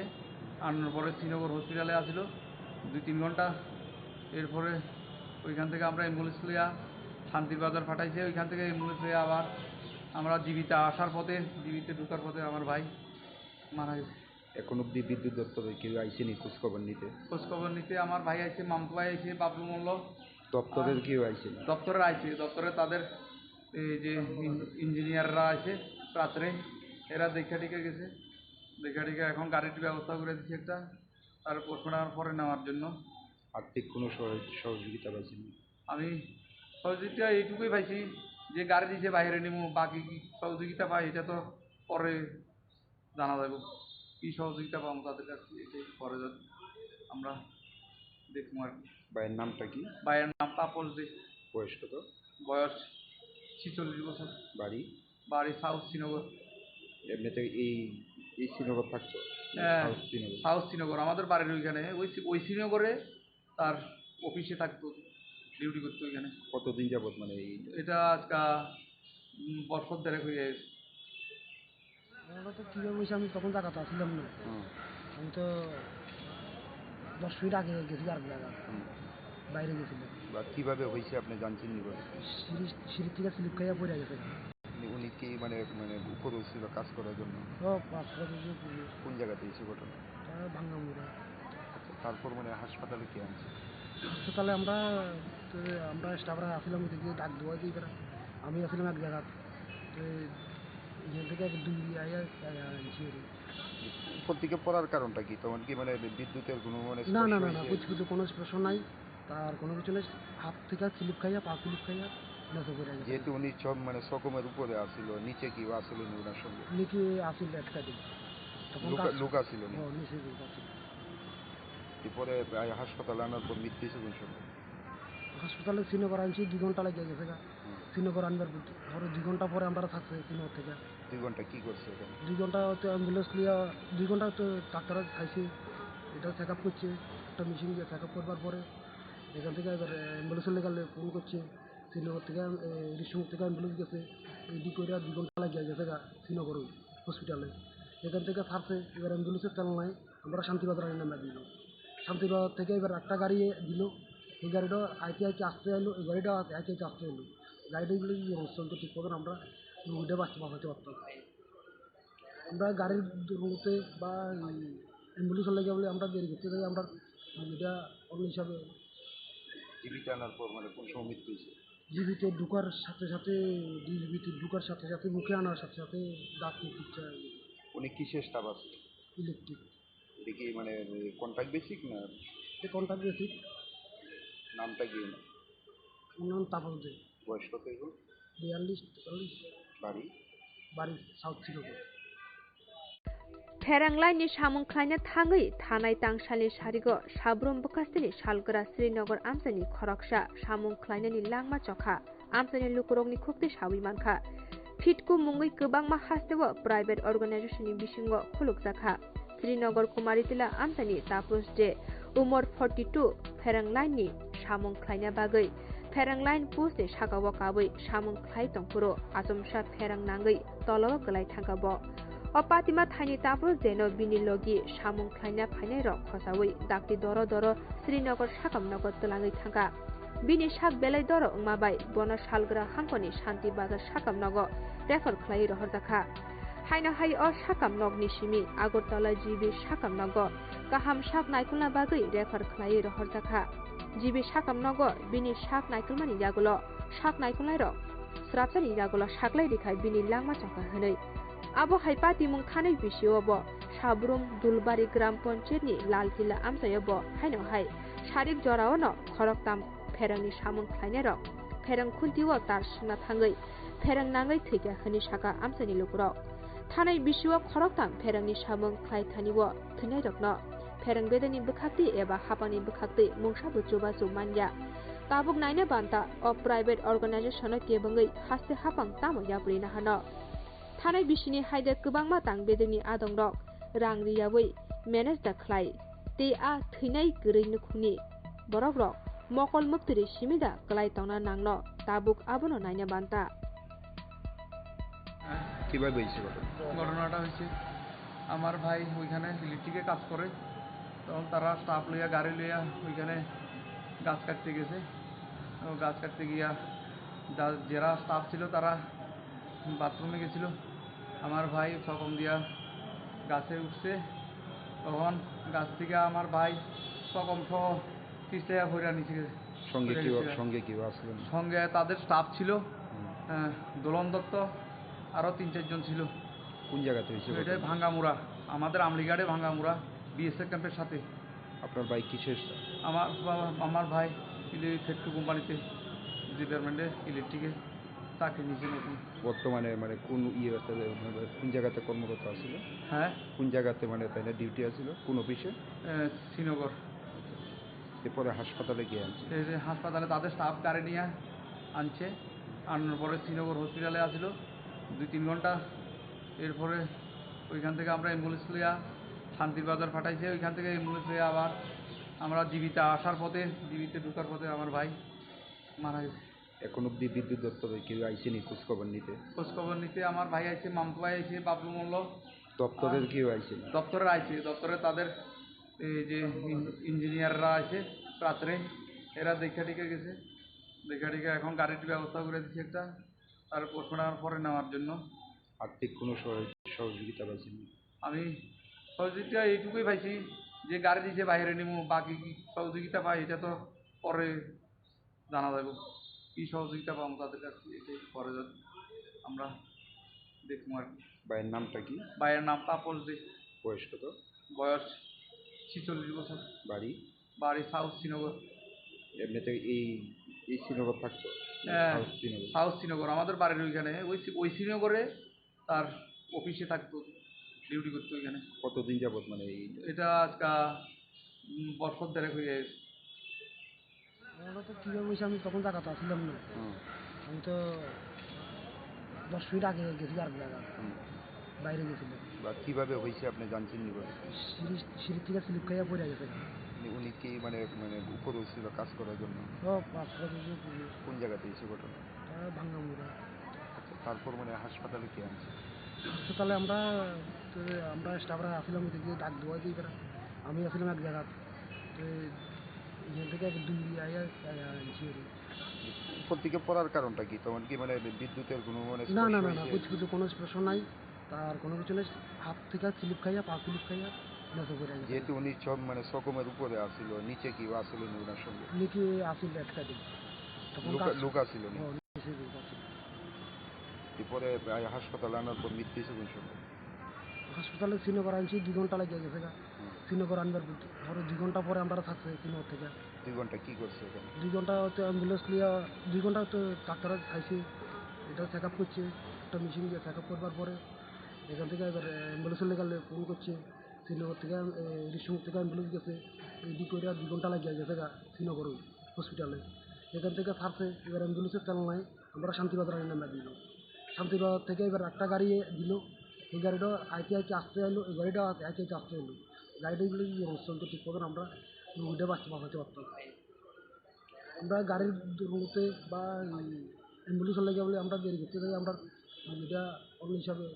আনার পরে শ্রীনগর হসপিটালে আসিল দুই তিন ঘন্টা। এরপরে ওইখান থেকে আমরা অ্যাম্বুলেন্স লইয়া শান্তির বাজার পাঠাইছে, ওইখান থেকে অ্যাম্বুলেন্স লইয়া আবার আমরা জীবিত আসার পথে, জীবিত ঢুকার পথে আমার ভাই মারা গেছে। এখন অবধি বিদ্যুৎ দপ্তরে কেউ আইসেনি খোঁজ খবর নিতে? খোঁজ খবর নিতে আমার ভাই আইছে, মামু ভাই আইছে, বাবলু মল্ল। দপ্তরের আর কেউ আইসেনি? দপ্তরের আইছে, দপ্তরে তাদের এই যে ইন-, ইঞ্জিনিয়াররা আইছে রাত্রে, এরা দেখা টিকে গেছে, দেখা টিকে এখন গাড়ির ব্যবস্থা করে দিচ্ছে একটা, তার পোস্টমর্টম পরে নেওয়ার জন্য। আর্থিক কোনো সহ-, সহযোগিতা পাইছেন? আমি সহযোগিতা এইটুকুই পাইছি যে গাড়ি দিছে বাইরে নিমু, বাকি কি সহযোগিতা পাই এটা তো পরে জানা যাবে, কি সহযোগিতা পাবো তাদের কাছ থেকে, এটাই পরে যা-, আমরা দেখবো আর কি। ভাইয়ের নামটা কি? ভাইয়ের নাম তাপস দে। বয়স কত? বয়স ছেচল্লিশ বছর। বাড়ি? বাড়ি সাউথ শ্রীনগর। এমনিতে এই, এই শ্রীনগর থাকতো? হ্যাঁ, সাউথ শ্রীনগর। সাউথ শ্রীনগর, আমাদের বাড়ির ওইখানে, ওই শ্রী-, ওই শ্রীনগরে তার অফিসে থাকতো, ডিউটি করতো ওইখানে। কতদিন যাবত মানে এই? এটা আজকা, উম, বছর দেড়েক হয়ে গেছে। ওটা তো কীভাবে হয়েছে, আমি তখন জায়গাতে আসলাম না। হুম। আমি তো দশ মিনিট আগে গেছি আর জায়গা, হুম। বাইরে গেছিলাম। বা কিভাবে হয়েছে আপনি জানছেন নি বলে? সিঁড়ি, সিঁড়ি থেকে স্লিপ খাইয়া পড়ে গেছে। উনি, উনি কি মানে, মানে উপরে ছিল কাজ করার জন্য? ও, কাজ করার জন্য পুলিশ। কোন জায়গাতে হয়েছে ঘটনা? এটা ভাঙ্গামুড়া। আচ্ছা, তারপর মানে হাসপাতালে কে আনছে? হাসপাতালে আমরা, তো আমরা স্টাফরা আসলাম, ওদিকে ডাক দেওয়া দিয়ে এবার আমি আসলাম এক জায়গা। তো এখান থেকে এক দুই আইয়া, আইয়া আনছি আর কি। উপর থেকে পড়ার কারণটা কি? তখন কি মানে বিদ্যুতের কোনো মানে না, না, স্পর্শ না, না, হয়েছে? কিছু, কিছু কোনো স্পর্শ নাই। তার কোনো কিছু নেই, হাত থেকে স্লিপ খাইয়া, পা স্লিপ খাইয়া নিচে পড়ে গেছে। যেহেতু উনি সব মানে সকমের উপরে আসিল, নিচে কি আসিল নি ওনার সঙ্গে? নিচে আসিল এক সাইডে। তখন লোক, কাজ লোক আসিল নি? ও, নিচে লোক আসিল। এরপরে প্রায় হাসপাতালে আনার পর মৃত্যু হয়েছে কোন সময়? হাসপাতালে শ্রীনগর আনছি, দুই ঘন্টা লাগিয়ে গেছে গা। হুম। শ্রীনগর আনবার পর, ধরো দুই ঘন্টা পরে আমরা থাকছে শ্রীনগর থেকে। দুই ঘন্টা কি করছে এখানে? দুই ঘন্টা তো অ্যাম্বুলেন্স লিয়া, দুই ঘন্টা তো ডাক্তার খাইছে, এটা চেক আপ করছে, একটা মেশিন দিয়ে চেক আপ করবার পরে এখান থেকে এবার অ্যাম্বুলেন্সের লেগে ফোন করছে, শ্রীনগর থেকে, এ, রিসুম থেকে অ্যাম্বুলেন্স গেছে, রেডি করে দুই ঘন্টা লাগিয়ে গেছে গা শ্রীনগর হসপিটালে। এখান থেকে ছাড়ছে, এবার অ্যাম্বুলেন্সের তেল নাই, আমরা শান্তিবাজার আনি নামাই দিল। শান্তিবাজার থেকে এবার একটা গাড়ি দিল, এই গাড়িটা আইতে আইতে আসতে এলো, এই গাড়িটা আইতে আইতে আসতে এলো। গাড়িটা এগুলো কি অবস্থা হতো ঠিক মতন আমরা রুগীটা বাঁচতে বাঁচাতে পারতাম। আমরা গাড়ির দুর্গতিতে বা অ্যাম্বুলেন্সের লেগে বলে আমরা দেরি করতে যাই, আমরা রুগীটা অন্য হিসাবে জীবিত আনার পর মানে কোন সময় মৃত্যু হয়েছে? জীবিত ঢুকার সাথে সাথে, জীবিত ঢুকার সাথে সাথে, মুখে আনার সাথে সাথে দাঁত পিচ্ছে। উনি কিসের স্টাফ আছে? ইলেকট্রিক। এটা কি মানে কন্ট্রাক্ট বেসিক না? এটা কন্ট্রাক্ট বেসিক। নামটা কি? ওর নাম তাপস দে। বয়স কত এখন? বিয়াল্লিশ, তেতাল্লিশ। বাড়ি? বাড়ি সাউথ Srinagar. Pheranglaini samung khlaina thangwi thanai tangsalni sarigo Sabrum bwkhasteni salgra Srinagar amchaini khoroksa samung khlainani langma chokha. Amchaini lukurokni khuktwi sawi mankha. Phitku mungwi kwbangma hasteo private organization ni bisingo khulukjakha. Srinagar Kumaritila amchaini Taprus de umor forty two Pheranglaini samung khlaina bagwi Pheranglain post ni sakao kawi samung khlai tongphuru achomsa pherang nangwi tolao kwlai thangkha bo. O patima thaini Taprus de no bini logi samung khlaina phainairok khosawi dakti doro doro Srinagar sakam nogo twlangwi thangkha. Bini sak belai doro wngma bai bono salgra hangkoni Shanti Bazar sakam nogo refer khlaiwi rohorjakha. Haino hai o sakam nokni simi Agartala G B sakam nogo kaham sak naikolna bagwi refer khlaiwi rohorjakha. G B sakam nogo bini sak naikolmani yagulo sak naikolnairok srapsani yagulo saklai rikha bini langma chakha hwnwi. Abo hai patimung thanwi bisio bo Sabrum Dulbari Gram Panchayat ni Laltila amchaio bo haino hai sarik jorao no khoroktam pherangni samung khlainairok pherang khuntio tar swngna thangwi pherang nangwi thwikha hwnwi sakha amchaini lukurok. Thanai bisio khoroktang pherangni samung khlai thani o thwinairokno pherang bedekni bwkhaktwi eba hapangni bwkhaktwi mungsabo chubachu manya. Tabuk naina banta o private organization-o kebengwi haste hapang tamo yapri nahano. Thanai bisini haide kwbangma tang bedekni adongrok rang riyawi manage da khlai tei a thwinai kwrwi nukhungni borokrok mokol mwktwiri simi da kwlai tongna nangno tabuk abono naina banta. কিভাবে হয়েছে ঘটনা? ঘটনাটা হয়েছে, আমার ভাই ওইখানে ইলেকট্রিকে কাজ করে, তখন তারা স্টাফ লইয়া, গাড়ি লইয়া ওইখানে গাছ কাটতে গেছে। তো গাছ কাটতে গিয়া যা-, যারা স্টাফ ছিল, তারা বাথরুমে গেছিল। আমার ভাই চকম দিয়া গাছে উঠছে, তখন গাছ থেকে আমার ভাই চকম সহ পিছলে পড়ে নিচে গেছে। সঙ্গে পড়ে কেউ, গেছে। সঙ্গে কেউ আসলো না? সঙ্গে তাদের স্টাফ ছিল, হুম। আহ, দোলন দত্ত, আরও তিন চারজন ছিল। কোন জায়গাতে হয়েছে এটা ঘটনা? ভাঙ্গামুড়া, আমাদের আমলিঘাটে ভাঙ্গামুড়া বিএসএফ ক্যাম্পের সাথে। আপনার ভাই কিসের স্টাফ? আমার বাবা, আমার ভাই ইলে ফ্যাক্টরি কোম্পানিতে ডিপার্টমেন্টে ইলেকট্রিকে চাকরি নিয়েছে নতুন। বর্তমানে মানে কোন ইয়ে আছে, মানে কোন জায়গাতে কর্মরত আছিল? হ্যাঁ? কোন জায়গাতে মানে তাই না ডিউটি আছিল? কোন অফিসে? এ, শ্রীনগর। এরপরে হাসপাতালে গিয়ে আনছে? এই যে হাসপাতালে তাদের স্টাফ গাড়ি নিয়ে আনছে, আনার পরে শ্রীনগর হসপিটালে আসিল দুই তিন ঘন্টা। এরপরে ওইখান থেকে আমরা অ্যাম্বুলেন্স লইয়া শান্তির বাজার পাঠাইছে, ওইখান থেকে অ্যাম্বুলেন্স লইয়া আবার আমরা জীবিত আসার পথে, জীবিত ঢুকার পথে আমার ভাই মারা গেছে। এখন অবধি বিদ্যুৎ দপ্তরে কেউ আইসেনি খোঁজ খবর নিতে? খোঁজ খবর নিতে আমার ভাই আইছে, মামতো ভাই আইছে, বাবলু মল্ল। দপ্তরের আর কেউ আইসেনি? দপ্তরের আইছে, দপ্তরে তাদের এই যে ইন-, ইঞ্জিনিয়াররা আইছে রাত্রে, এরা দেখা টিকে গেছে, দেখা টিকে এখন গাড়ির ব্যবস্থা করে দিচ্ছে একটা, তার পোস্টমর্টম পরে নেওয়ার জন্য। আর্থিক কোনো সহ-, সহযোগিতা পাইছেন? আমি সহযোগিতা এইটুকুই পাইছি যে গাড়ি দিছে বাইরে নিমু, বাকি কি সহযোগিতা পাই এটা তো পরে জানা যাবে। কি সহযোগিতা পাবো তাদের কাছ থেকে এটাই পরে যা-, আমরা দেখবো আর কি। ভাইয়ের নামটা কি? ভাইয়ের নাম তাপস দে। বয়স কত? বয়স ছেচল্লিশ বছর। বাড়ি? বাড়ি সাউথ শ্রীনগর। এমনিতে এই, এই শ্রীনগর থাকতো? হ্যাঁ, সাউথ শ্রীনগর। সাউথ শ্রীনগর। আমাদের বাড়ির ওইখানে, ওই শ্রী-, ওই শ্রীনগরে তার অফিসে থাকতো, ডিউটি করতো ওইখানে। কতদিন যাবত মানে এই? এটা আজকা, উম, বছর দেড়েক হয়ে গেছে। ওরা তো কীভাবে হয়েছে, আমি তখন জায়গাতে আসলাম না। হুম। আমি তো দশ মিনিট আগে গেছি আর জায়গা। হুম। বাইরে গেছিলাম। বা কিভাবে হয়েছে আপনি জানছেন নি বলে? সিঁড়ি, সিঁড়ি থেকে স্লিপ খাইয়া পড়ে গেছে। উনি, উনি কি মানে, মানে উপরে ছিল কাজ করার জন্য? ও, কাজ করার জন্য উপরে। কোন জায়গাতে হয়েছে ঘটনা? এটা ভাঙ্গামুড়া। আচ্ছা, তারপর মানে হাসপাতালে কে আনছে? হাসপাতালে আমরা, তো আমরা স্টাফরা আসলাম ওদিকে ডাক দেওয়া দিয়ে তারা। আমি আসলাম এক জায়গা। তো এখান থেকে এক দুই আইয়া, আইয়া আনছি আর কি। উপর থেকে পড়ার কারণটা কি? তখন কি মানে বিদ্যুতের কোনো মানে না, না, স্পর্শ না, না, হয়েছে? কিছু, কিছু কোনো স্পর্শ নাই। তার কোনো কিছু নেই। হাত থেকে স্লিপ খাইয়া, পা স্লিপ খাইয়া, নষ্ট করে গেছে। যেহেতু উনি সব মানে সকমের উপরে আসিল, নিচে কি আসিল নি ওনার সঙ্গে? নিচে আসিল এক সাইডে। তখন লোক, কাজ লোক আসিল নি? ও, নিচে লোক আসিল। এরপরে, আহ, হাসপাতালে আনার পর মৃত্যু হয়েছে কোন সময়? হাসপাতালে শ্রীনগর আনছি, দুই ঘন্টা লাগিয়ে গেছে গা। হুম। শ্রীনগর আনবার পর, ধরো, দুই ঘন্টা পরে আমরা থাকছি শ্রীনগর থেকে। দুই ঘন্টা কি করছে ওখানে? দুই ঘন্টা হয়তো অ্যাম্বুলেন্স লিয়া, দুই ঘন্টা হয়তো ডাক্তার খাইছে, এটা চেক আপ করছে, একটা মেশিন দিয়ে চেক আপ করবার পরে এখান থেকে এবার অ্যাম্বুলেন্সের লেগে ফোন করছে। শ্রীনগর থেকে, এ, রিসুম থেকে অ্যাম্বুলেন্স গেছে, রেডি করে দুই ঘন্টা লাগিয়ে গেছে গা শ্রীনগর হসপিটালে। এখান থেকে ছাড়ছে, এবার অ্যাম্বুলেন্সের চালনায় আমরা শান্তিবাজার আনি নামিয়ে দিল। শান্তিবাজার থেকে এবার একটা গাড়ি দিল, এই গাড়িটা আইতে আইতে আসতে এলো, এই গাড়িটা আইতে আইতে আসতে এলো। গাড়িটা এগুলো কি অবস্থা হতো ঠিক মতন আমরা রুগীটা বাঁচতে বাঁচাতে পারতাম। আমরা গাড়ির দুর্গতিতে বা অ্যাম্বুলেন্সের লাগে বলে আমরা দেরি করতে যাই, আমরা রুগীটা অন্য হিসাবে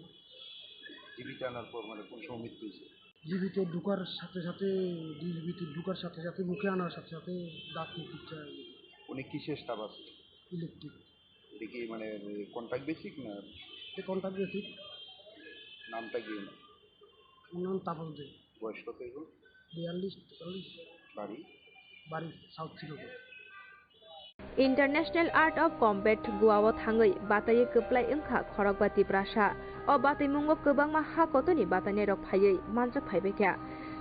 জীবিত আনার পর মানে কোন সময় মৃত্যু হয়েছে? জীবিত ঢুকার সাথে সাথে, জীবিত ঢুকার সাথে সাথে মুখে আনার সাথে সাথে দাঁত মুখ উঠছে। উনি কিসের স্টাফ আছে? ইলেকট্রিক। এটা কি মানে কন্ট্রাক্ট বেসিক না? এটা কন্ট্রাক্ট বেসিক। নামটা কি? ওনার নাম তাপস দে। বয়স কত এখন? বিয়াল্লিশ, তেতাল্লিশ। বাড়ি? বাড়ি সাউথ Srinagar. International Art of Combat Goa o thangwi bataiwi kwplai wngkha khorokba Tiprasa. O bataimungo kwbangma ha kotorni batainairok phaiwi manjak phaibaikha.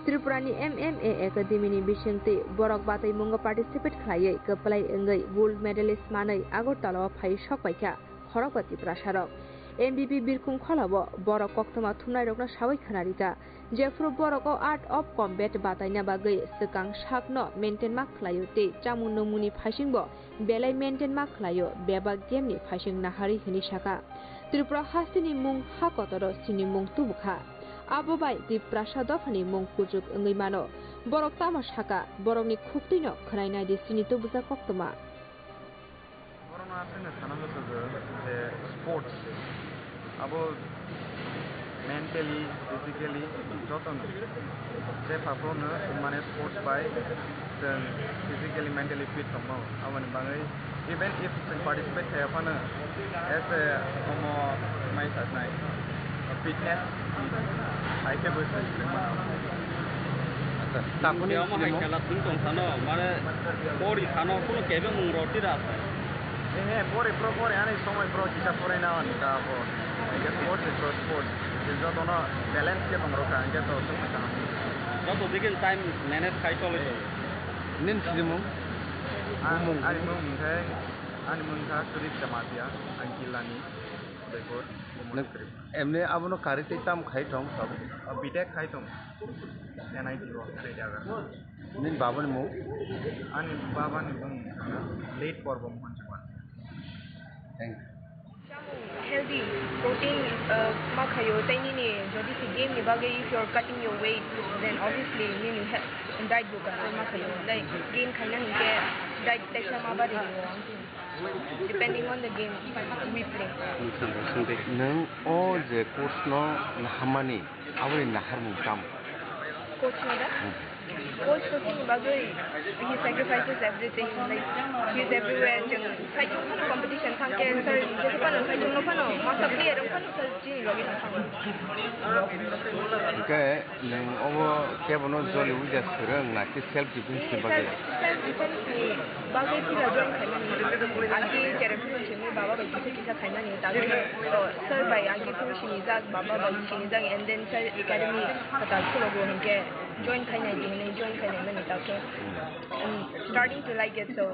Tripurani M M A Academy ni bisingtwi borok bataimungo participate khlaiwi kwplai wngwi gold medalist manwi Agartala o phaiwi sokpaikha khorokba Tiprasarok. M B P birkhung kholao borok koktwma thumnairokno sawi khna rikha, jephru borok o art of combat bataina bagwi swkang sakno maintain ma khlaio tei chamung nwngmungni phaisingbo belai maintain ma khlaio, bebak game ni phaising naharwi hwnwi sakha. Tripura hasteni mung ha kotoro chini mung tubukha. Abo bai Tiprasa dophani mung kuchuk wngwi mano. Borok tamo sakha, borokni khuktwino khwnai naidi chini tubujak koktwma. Borokno aswkno sana muchungo je sports abo mentally, physically jotono je phaphano mane sports bai chwng physically, mentally fit tongmao. Aboni bagwi even if chwng participate khaiya phano as a omo mai saknai fitness hai khe bo chwng swrwngmano. Acha, tamoni omo hai khela thwng tong sano, mane pori sano, kuno kebe mung roti da sa. Ehe, pori pro pori ani somoi pro kisa porai na ani ka po. Hingke sports ni pro sports. Je jotono balance khe tong rokha, hingke to thwng tong sano. Joto dikin time manage khai chole to. Nin sini mung? Ani mung khe, ani mung kha Sudip Jamatia, ang Kilani, Udaipur, Umor. Emni abono kari tei tam khai tong sabo? B Tech khai tong, N I T o, Rediaga. Nini babani mung? Ani babani mung late Porbo Mohan Chakma. Thank you. Healthy protein, uh, ma khayo, tei nini jodi se game ni bagwi if you are cutting your weight, then obviously nini he-, diet bo control ma khayo. Like game khaina hinkhe diet teisa ma bari rio. Depending on the game we play. Nwng o je course no naharmani, aboni naharmung tamo? Coach no da? Coach no chini bagwi he sacrifices everything, like, he's everywhere. Chwng saichung phano competition thangkhe sir, jesa phano saichung no phano masa player wng phano sir chini logi no thango. Hwnkhe nwng obo kebono joli uja swrwng na khe self defense ni bagwi? Self, self defense ni bagwi pila join khaimani. Agi cherem phano simi baba bai kisa kisa khaimani. Tagwi to sir bai agi phano sinijak, baba bai sinijak, and then sir academy kwtal khwlago hinkhe join khainai di hinwi join khainai mani. Tagwi I'm starting to like it, so,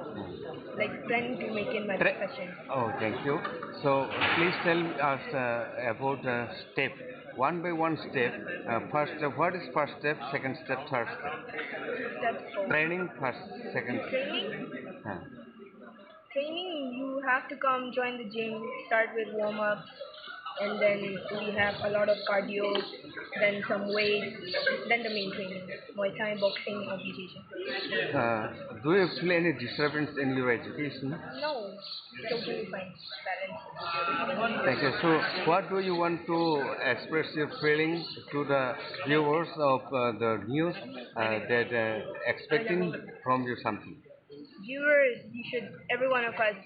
like, planning to make it my Tra- profession. Oh, thank you. So, please tell us, uh, about, uh, step, one by one step. Uh, first, uh, what is first step, second step, third step? Steps for Training first, second. Training? Huh. Training, you have to come join the gym, start with warm-ups, and then we have a lot of cardio, then some weights, then the main training, Muay Thai, boxing, or B J J. Uh, do you feel any disturbance in your education? No, totally fine. Balance. Thank you. So, what do you want to express your feeling to the viewers of, uh, the news, uh, that, uh, expecting from you something? Viewers, you should, every one of us,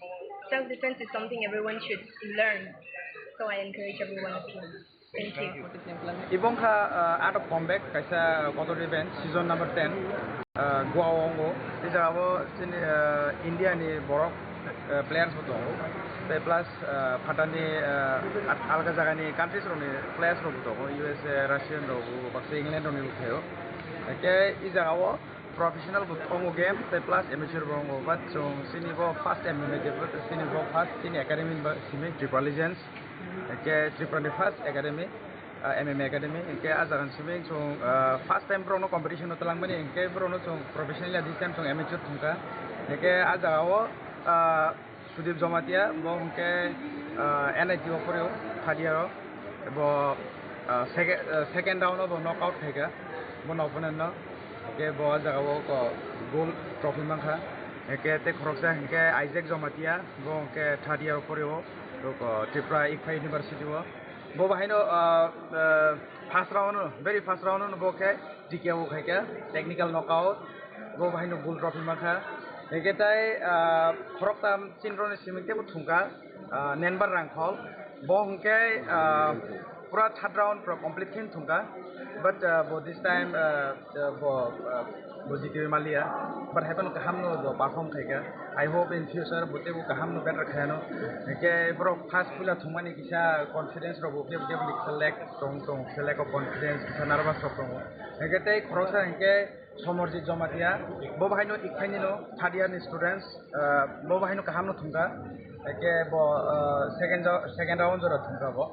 self-defense is something everyone should learn. So I encourage every one of you. Thank you. Ibong kha, uh, Art of Combat, kaisa kotor event, season number ten, uh, Goa o wngo. E jaga o chini, uh, India ni borok, uh, players bo tongo. Tei plus, uh, phatani, uh, at-, alga jaga ni countries rok ni players rok bo tongo, U S A, Russian rok bo, baksa England rok ni bo phaio. Hingke e jaga o professional bo tongo game, tei plus amateur bo tongo, but chwng chini bo first M M A debut, chini bo first chini academy ba simi Tripura Legends, hingke Tripura ni first academy, ah, M M A academy, hingke ah jaga ni simi chwng, ah, first time borok no competition o twlang mani, hingke borok no chwng professionally this time chwng amateur thung kha, hingke ah jaga o, ah, Sudip Jamatia, bo hwnkhe, ah, N I T o phoreo, third year o. Bo, ah, seke-, ah, second round o bo knock out khaikha, bo opponent no. Hwnkhe bo ah jaga o ko gold trophy mankha. Hwnkhe tei khoroksa hwnkhe Isaac Jamatia, bo hwnkhe third year o phoreo, bo ko Tripura Ikphai University o. Bo bahaino, ah, ah, first round o, very first round o bo khe T K O khaikha, technical knockout, bo bahaino gold trophy mankha. Hwnkhe tai, ah, khoroktham chini rokni simi teibo thungkha, ah, Nenbar Rangkhol. Bo hwnkhe, ah, Pura third round pura complete khe thungkha, but, uh, bo this time, uh, uh, bo, uh, bo jitiwi maliya, but haikhe kaham no bo perform khaikha. I hope in future bo teibo kaham no better khaiyano. Hwnkhe borok first puila thungmani kisa confidence rok bo kebo kebo ni kisa lack tong tong, kisa lack of confidence, kisa nervous rok tongo. Hwnkhe tei khoroksa hwnkhe Somorjit Jamatia, bo bahaino ikhainino third year ni students, ah, bo bahaino kaham no thungkha, eke bo, ah, second jo-, second round jora thungkha bo,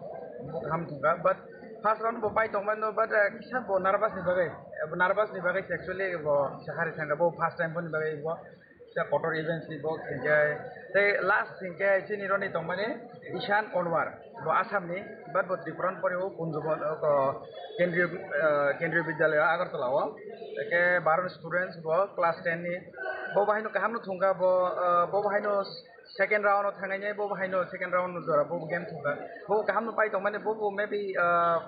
bo kaham thungkha, but first round bo pai tongmano, but, ah, kisa bo nervous ni bagwi, nervous ni bagwi actually bo kisa hari thangkha, bo first time boni bagwi bo kisa kotor events ni bo khenjai. Tei last hinkhe chini roni tongmani Ishan Konwar, bo Assam ni, but bo Tripura ni pore o Kunjubon, o ko Kendriya, ah, Kendriya Vidyalaya Agartala o. Eke baro students bo class ten ni. Bo bahaino kaham no thungkha, bo, ah, bo bahaino second round o thangnai, bo bahaino second round no jora bo game thungkha. Bo kaham no pai tongmani, bo, bo maybe, ah,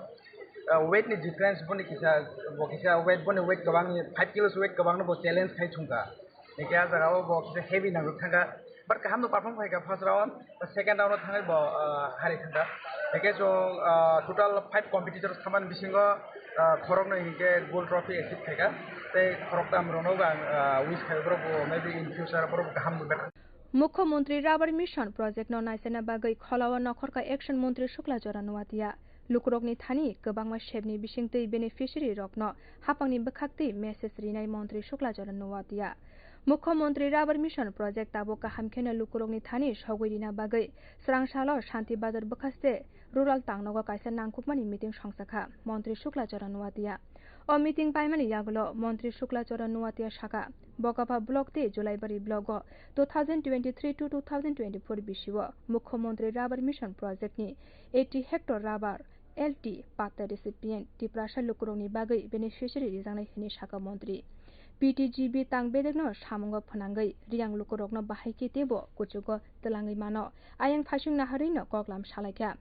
ah, weight ni difference boni kisa, bo kisa weight, boni weight kwbang ni, five kilos weight kwbang no bo challenge khai thungkha. Hingke ah jaga o bo kisa heavy nangkuk thangkha, but kaham no perform khaikha first round, second round o thangwi bo, ah, hari thangkha. Hingke chwng, ah, total five competitors thamani bisingo, ah, khoroknwi hingke gold trophy achieve khaikha, tei khoroktam rokno bo ang, ah, wish khai borok bo maybe in future borok bo kaham no better. Mukhyamantri Rubber Mission project no naisana bagwi Kholao nokhorkha Action Mantri Shukla Charan Noatia. Lukurokni thani kwbangma sepni bisingtwi beneficiary rokno hapangni bwkhaktwi message rinai Montri Shukla Charan Noatia. Mukhyamantri Rubber Mission Project tabuk kaham kheno lukurokni thani sogwi rina bagwi swrang salo Shanti Bazar bwkhaste rural tangnogo kaisa nangkukmani meeting songchakha Montri Shukla Charan Noatia. O meeting paimani yagulo Montri Shukla Charan Noatia saka, Bokapha block tei Julaibari block o two thousand twenty-three to two thousand twenty-four bisio Mukhyamantri Rubber Mission Project ni eighty hectare rubber L T patta recipient Tiprasa lukurokni bagwi beneficiary rijaknai hwnwi sakha montri. P T G B tang bedekno samungo phwnangwi Riyang lukurokno bahai khe teibo kuchugo twlangwi mano. Ayang phaising naharwino koklam salaikha.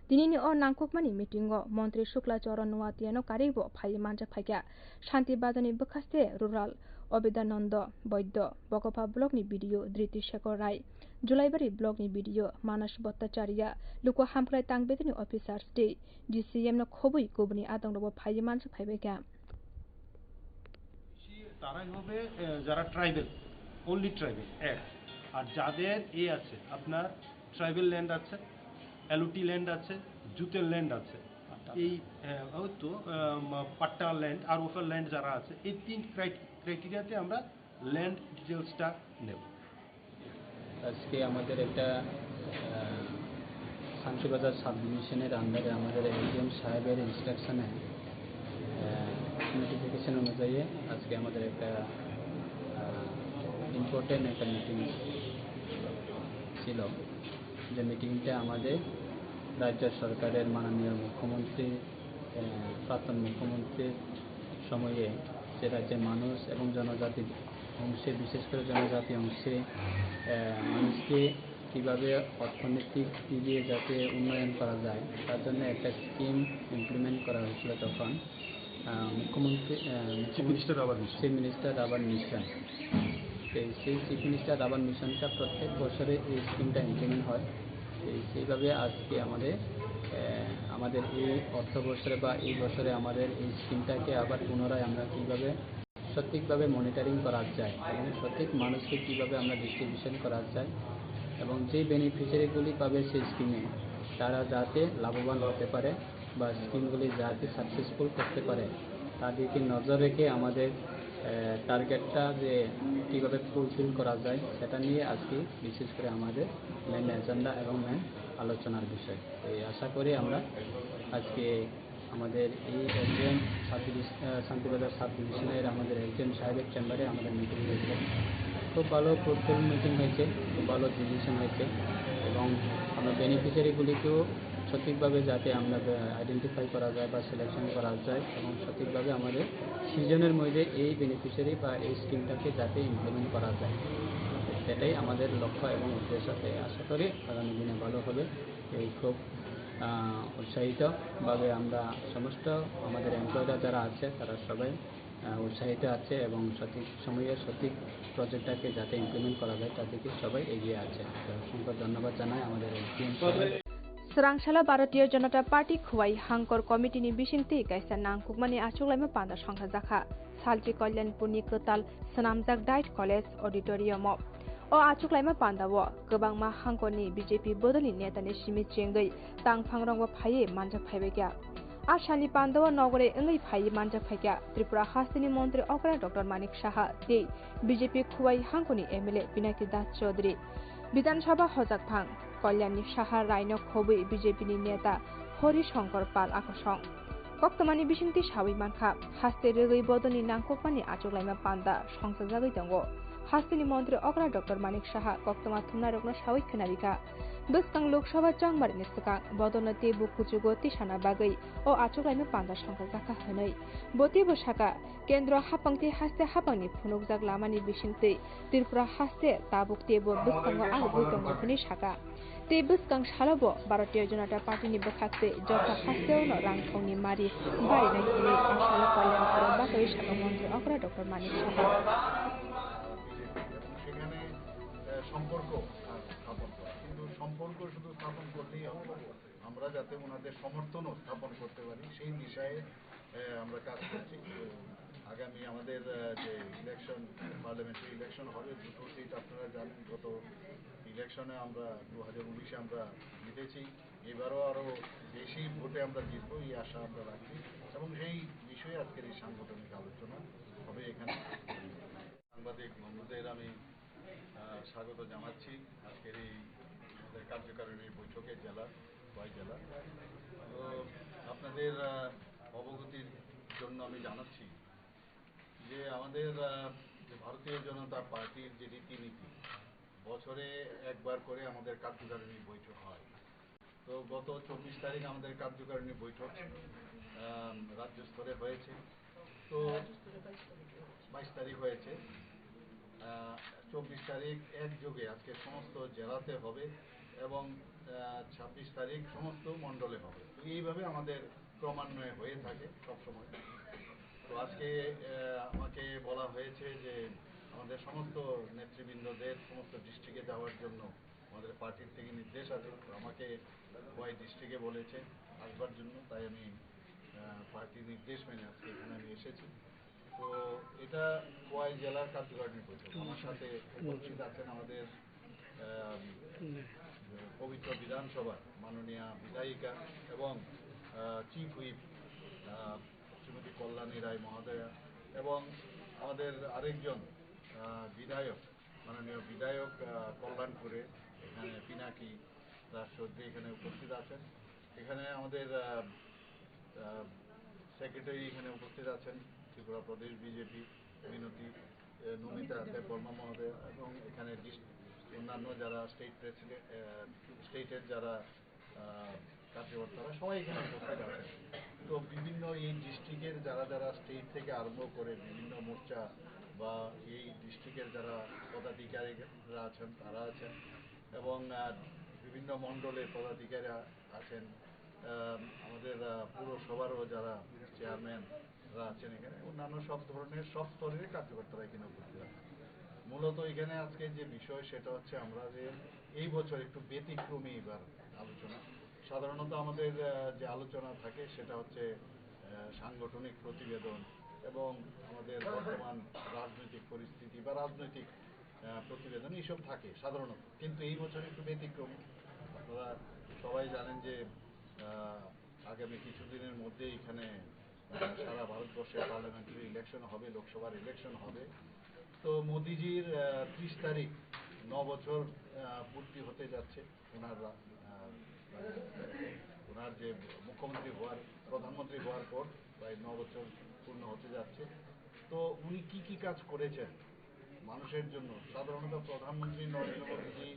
Tinini o nangkukmani meetingo montri Shukla Charan Noatiano karwibo phaiwi manjak phaikha. Shanti Bazarni bwkhaste rural Obedananda Baidya, Bokapha blockni B D O Driti Shekhar Rai, Julaibari blockni B D O Manas Bhattacharya, luku hamkrai tang bedekni officers tei D C M no khobwi kubuni adongrokbo phaiwi manjak phaibaikha. বেশি তারাই হবে, আহ, যারা tribal, only tribal, এক। আর যাদের এ আছে, আপনার tribal land আছে, এলওটি ল্যান্ড আছে, জুটের ল্যান্ড আছে, এই, আহ, ওই তো, আহ, পাট্টা ল্যান্ড আর ওফার ল্যান্ড যারা আছে, এই তিন ক্রাইট-, ক্রাইটেরিয়াতে আমরা ল্যান্ড ডিটেলসটা নেব। আজকে আমাদের একটা, আহ, শান্তিবাজার সাব ডিভিশনের আন্ডারে আমাদের এসডিএম সাহেবের ইনস্ট্রাকশনে, আহ, নোটিফিকেশন অনুযায়ী আজকে আমাদের একটা, আহ, ইম্পর্টেন্ট একটা মিটিং ছিল, যে মিটিংটা আমাদের রাজ্য সরকারের মাননীয় মুখ্যমন্ত্রী, আহ, প্রাক্তন মুখ্যমন্ত্রীর সময়ে যে রাজ্যের মানুষ এবং জনজাতি অংশে, বিশেষ করে জনজাতি অংশে, আহ, মানুষকে কীভাবে অর্থনৈতিক দিকে যাতে উন্নয়ন করা যায়, তার জন্য একটা স্কিম ইমপ্লিমেন্ট করা হয়েছিল তখন। আহ, মুখ্যমন্ত্রী, আহ, চিফ মিনিস্টার আবাস মিশন। চিফ মিনিস্টার আবাস মিশন। তো সেই চিফ মিনিস্টার আবাস মিশনটা প্রত্যেক বছরে এই স্কিমটা ইমপ্লিমেন্ট হয়। তো সেইভাবে আজকে আমাদের, আহ, আমাদের এই অর্থ বছরে বা এই বছরে আমাদের এই স্কিমটাকে আবার পুনরায় আমরা কীভাবে সঠিকভাবে মনিটরিং করা যায় এবং সঠিক মানুষকে কীভাবে আমরা ডিস্ট্রিবিউশন করা যায় এবং যে বেনিফিশিয়ারিগুলি পাবে সেই স্কিমে, তারা যাতে লাভবান হতে পারে বা স্কিমগুলি যাতে সাকসেসফুল করতে পারে, তার দিকে নজর রেখে আমাদের, আহ, টার্গেটটা যে কীভাবে ফুলফিল করা যায়, সেটা নিয়ে আজকে বিশেষ করে আমাদের মেন এজেন্ডা এবং মেন আলোচনার বিষয়। এই আশা করি আমরা আজকে আমাদের এই এসডিএম সাব ডিভিশ-, আহ, শান্তিবাজার সাব ডিভিশনের আমাদের এসডিএম সাহেবের চেম্বারে আমাদের মিটিং হয়েছে। খুব ভালো ফ্রুটফুল মিটিং হয়েছে, খুব ভালো ডিসিশন হয়েছে এবং আমরা বেনিফিশিয়ারিগুলিকেও সঠিকভাবে যাতে আমরা, আহ, আইডেন্টিফাই করা যায় বা সিলেকশন করা যায় এবং সঠিকভাবে আমাদের সিজনের মধ্যে এই বেনিফিশিয়ারি বা এই স্কিমটাকে যাতে ইমপ্লিমেন্ট করা যায়, সেটাই আমাদের লক্ষ্য এবং উদ্দেশ্য। তাই আশা করি আগামী দিনে ভালো হবে। এই খুব, আহ, উৎসাহিতভাবে আমরা সমস্ত আমাদের এমপ্লয়িরা যারা আছে, তারা সবাই, আহ, উৎসাহিত আছে এবং সঠিক সময়ে সঠিক প্রজেক্টটাকে যাতে ইমপ্লিমেন্ট করা যায়, তার দিকে সবাই এগিয়ে আছে। তো অসংখ্য ধন্যবাদ জানাই আমাদের এসডিএম সাহেব। Swrangsalo Bharatiya Janata Party Khowai Hangkor Committee ni bisingtwi kaisa nangkukmani achuklaima panda songkhajakha. Salchi Kalyanpurni kwtal swnamjak Diet College Auditorium-o. O achuklaima panda-o kwbangma hangkorni B J P bodolni netani simi chengwi tangphangrokbo phaiwi manjak phaibaikha. A salni panda-o nogore wngwi phaiwi manjak phaikha Tripura hasteni montri okra Doctor Manik Saha tei B J P Khowai hangkorni M L A Pinaki Das Chaudhary. Bidhan Sabha hojak phang Kalyanni Saha raino khobwi B J P ni neta Hori Shankar Pal akosong. Koktwmani bisingtwi sawi mankha, haste rwgwi bodolni nangkukmani achuklaima panda songchajagwi tongo. Hasteni montri okra Doctor Manik Saha koktwma thumnairokno sawi khwnarikha. Bwskang Lok Sabha chongmarini swkang bodolno teibo kuchugo tisana bagwi o achuklaima panda songchajakha hwnwi. Bo teibo sakha, Kendro haphang tei haste haphangni phunukjak lamani bisingtwi Tripura haste tabuk teibo bwskango arogwi tongo hwnwi sakha. Tei bwskang salobo Bharatiya Janata Party ni bwkhaktwi joto hasteo no rangthongni mari barinai hwnwi a salo Kalyanpuro bagwi sakha montri okra Doctor Manik Saha. সেখানে, আহ, সম্পর্ক, আহ, স্থাপন করা। কিন্তু সম্পর্ক শুধু স্থাপন করলেই হবে না, আমরা যাতে ওনাদের সমর্থনও স্থাপন করতে পারি, সেই বিষয়ে, আহ, আমরা কাজ করছি। তো আগামী আমাদের, আহ, যে ইলেকশন, পার্লামেন্টারি ইলেকশন হবে, দুটো সিট আপনারা জানেন, গত ইলেকশনে আমরা দু হাজার উনিশে আমরা জিতেছি, এবারও আরও বেশি ভোটে আমরা জিতবো, এই আশা আমরা রাখছি। এবং সেই বিষয়ে আজকের এই সাংগঠনিক আলোচনা হবে এখানে। সাংবাদিক বন্ধুদের আমি, আহ, স্বাগত জানাচ্ছি আজকের এই আমাদের কার্যকারিণী বৈঠকে জেলা, খোয়াই জেলা। তো আপনাদের, আহ, অবগতির জন্য আমি জানাচ্ছি যে আমাদের, আহ, যে ভারতীয় জনতা পার্টির যে রীতিনীতি, বছরে একবার করে আমাদের কার্যকারিণী বৈঠক হয়। তো গত চব্বিশ তারিখ আমাদের কার্যকারিণী বৈঠক, আম, রাজ্য স্তরে হয়েছে। তো বাইশ তারিখ হয়েছে। আহ, চব্বিশ তারিখ একযোগে আজকে সমস্ত জেলাতে হবে এবং, আহ, ছাব্বিশ তারিখ সমস্ত মণ্ডলে হবে। তো এইভাবে আমাদের ক্রমান্বয়ে হয়ে থাকে সবসময়। তো আজকে, আহ, আমাকে বলা হয়েছে যে আমাদের সমস্ত নেতৃবৃন্দদের সমস্ত ডিস্ট্রিক্টে যাওয়ার জন্য আমাদের পার্টির থেকে নির্দেশ আছে। তো আমাকে খোয়াই ডিস্ট্রিক্টে বলেছে আসবার জন্য, তাই আমি, আহ, পার্টির নির্দেশ মেনে আজকে এখানে আমি এসেছি। তো এটা খোয়াই জেলার কার্যকারিণী বৈঠক। আমার সাথে উপস্থিত আছেন আমাদের, আহ, পবিত্র বিধানসভার মাননীয় বিধায়িকা এবং, আহ, চিফ হুইপ, আহ, শ্রীমতী কল্যাণী রায় মহোদয়া এবং আমাদের আরেকজন, আহ, বিধায়ক, মাননীয় বিধায়ক, আহ, কল্যাণপুরে এখানে পিনাকি দাস চৌধুরী এখানে উপস্থিত আছেন। এখানে আমাদের, আহ, আহ, সেক্রেটারি এখানে উপস্থিত আছেন ত্রিপুরা প্রদেশ বিজেপি মিনতি, আহ, নমিতা দেববর্মা মহোদয় এবং এখানে ডিস-, অন্যান্য যারা স্টেট প্রেসিডেন্ট, আহ, স্টেটের যারা আহ, কার্যকর্তারা সবাই এখানে উপস্থিত আছেন। তো বিভিন্ন এই ডিস্ট্রিক্টের যারা যারা স্টেট থেকে আরম্ভ করে বিভিন্ন মোর্চা বা এই ডিস্ট্রিক্টের যারা পদাধিকারীরা আছেন, তারা আছেন এবং, আহ, বিভিন্ন মণ্ডলের পদাধিকারীরা আছেন, আহ, আমাদের, আহ, পুরসভারও যারা চেয়ারম্যান, যারা আছেন এখানে, অন্যান্য সব ধরনের, সব স্তরের কার্যকর্তারা এখানে উপস্থিত আছেন। মূলত এখানে আজকে যে বিষয়, সেটা হচ্ছে আমরা যে এই বছর একটু ব্যতিক্রমী এবার আলোচনা। সাধারণত আমাদের, আহ, যে আলোচনা থাকে, সেটা হচ্ছে, আহ, সাংগঠনিক প্রতিবেদন এবং আমাদের বর্তমান রাজনৈতিক পরিস্থিতি বা রাজনৈতিক, আহ, প্রতিবেদন, এইসব থাকে সাধারণত। কিন্তু এই বছর একটু ব্যতিক্রমী। আপনারা সবাই জানেন যে, আহ, আগামী কিছুদিনের মধ্যেই এখানে, আহ, সারা ভারতবর্ষে পার্লামেন্টারি ইলেকশন হবে, লোকসভার ইলেকশন হবে। তো মোদিজির, আহ, ত্রিশ তারিখ ন বছর, আহ, পূর্তি হতে যাচ্ছে। ওনার, আহ, ওনার যে মুখ্যমন্ত্রী হওয়ার, প্রধানমন্ত্রী হওয়ার পর প্রায় ন বছর পূর্ণ হতে যাচ্ছে। তো উনি কি কি কাজ করেছেন মানুষের জন্য? সাধারণত প্রধানমন্ত্রী নরেন্দ্র মোদীজি,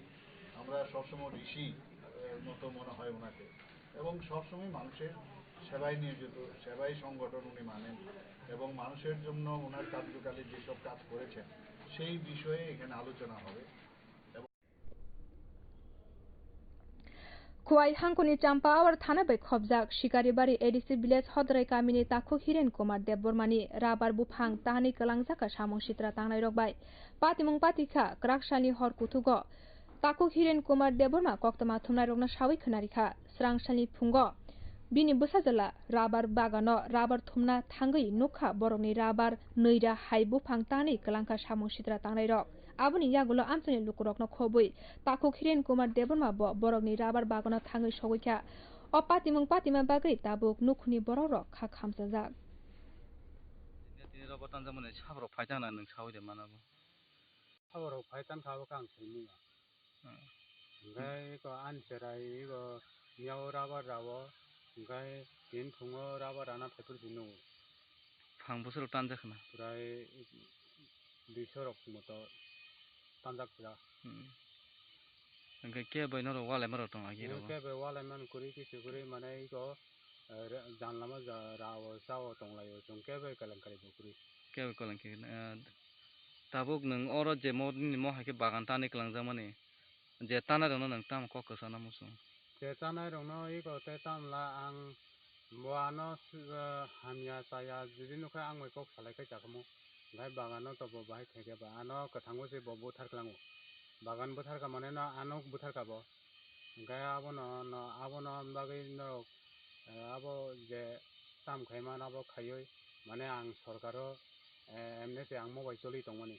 আমরা সবসময় ঋষি, আহ, মতো মনে হয় ওনাকে, এবং সবসময় মানুষের সেবায় নিয়োজিত, সেবায় সংগঠন উনি মানেন, এবং মানুষের জন্য ওনার কার্যকালে যেসব কাজ করেছেন, সেই বিষয়ে এখানে আলোচনা হবে। Khowai hangkoni Champawar thana bai khobjak Shikaribari A D C village Hodrai kamini takhuk Hiren Kumar Debbarmani rabar buphang tahanwi kwlangjak kha samung sitra tangnairok bai. Patimung patikha kwraksalni hor kuthugo takhuk Hiren Kumar Debbarma koktwma thumnairokno sawi khwnarikha. Twrangsalni phungo bini bwsajwla rabar bagano rabar thumna thangwi nukha borokni rabar nwi ra hai buphang tanwi kwlangkha samung sitra tangnairok. Aboni yagulo amchaini lukurokno khobwi takhuk Hiren Kumar Debbarma bo borokni rabar bagano thangwi sogwi kha. O patimung patima bagwi tabuk nukhungni borokrok kha khamchajak. Tini rogo tanjakmani saborok phai tangna nwng saui de mano bo. Saborok phai tangkha abo khe ang simi ma. Hmm. Hwnkhe eko ani cherai eko miyao rabar rao, hwnkhe tini phungo rabar rana phaiphuru si nugo. Phang bwswrok tanjak khna? Prai duiso rok moto tanjak pura. Hmm. Hwnkhe kebo norok walai marok tong agi rogo? Kebo walai man kwrwi kisu kwrwi mane eko, eh, re-, janlama ja-, rao chao tonglaio chwng kebo kelenkhari bo kwrwi. Kebo kelenkhari, eh, tabuk nwng oro je mo, nini mo hai khe bagan tanwi kwlangjakmani, je tanai rokno nwng tamo kok kwchangna muchung? Je tanai rokno eko tei tamla ang bo ano, eh, hamya chaya jodi nukha ang bai kok salai khe chakhamu. Hwnkhe bagano to bo bahai khaikhe ba ano kwthango se bo buthar kwlango. Bagan buthar kha mane no ano buthar kha bo. Hwnkhe abono, no, abono bagwi norok, eh, abo je tam khai mano abo khaiwi mane ang sorkaro, eh, emne se ang mo bai choli tongmani.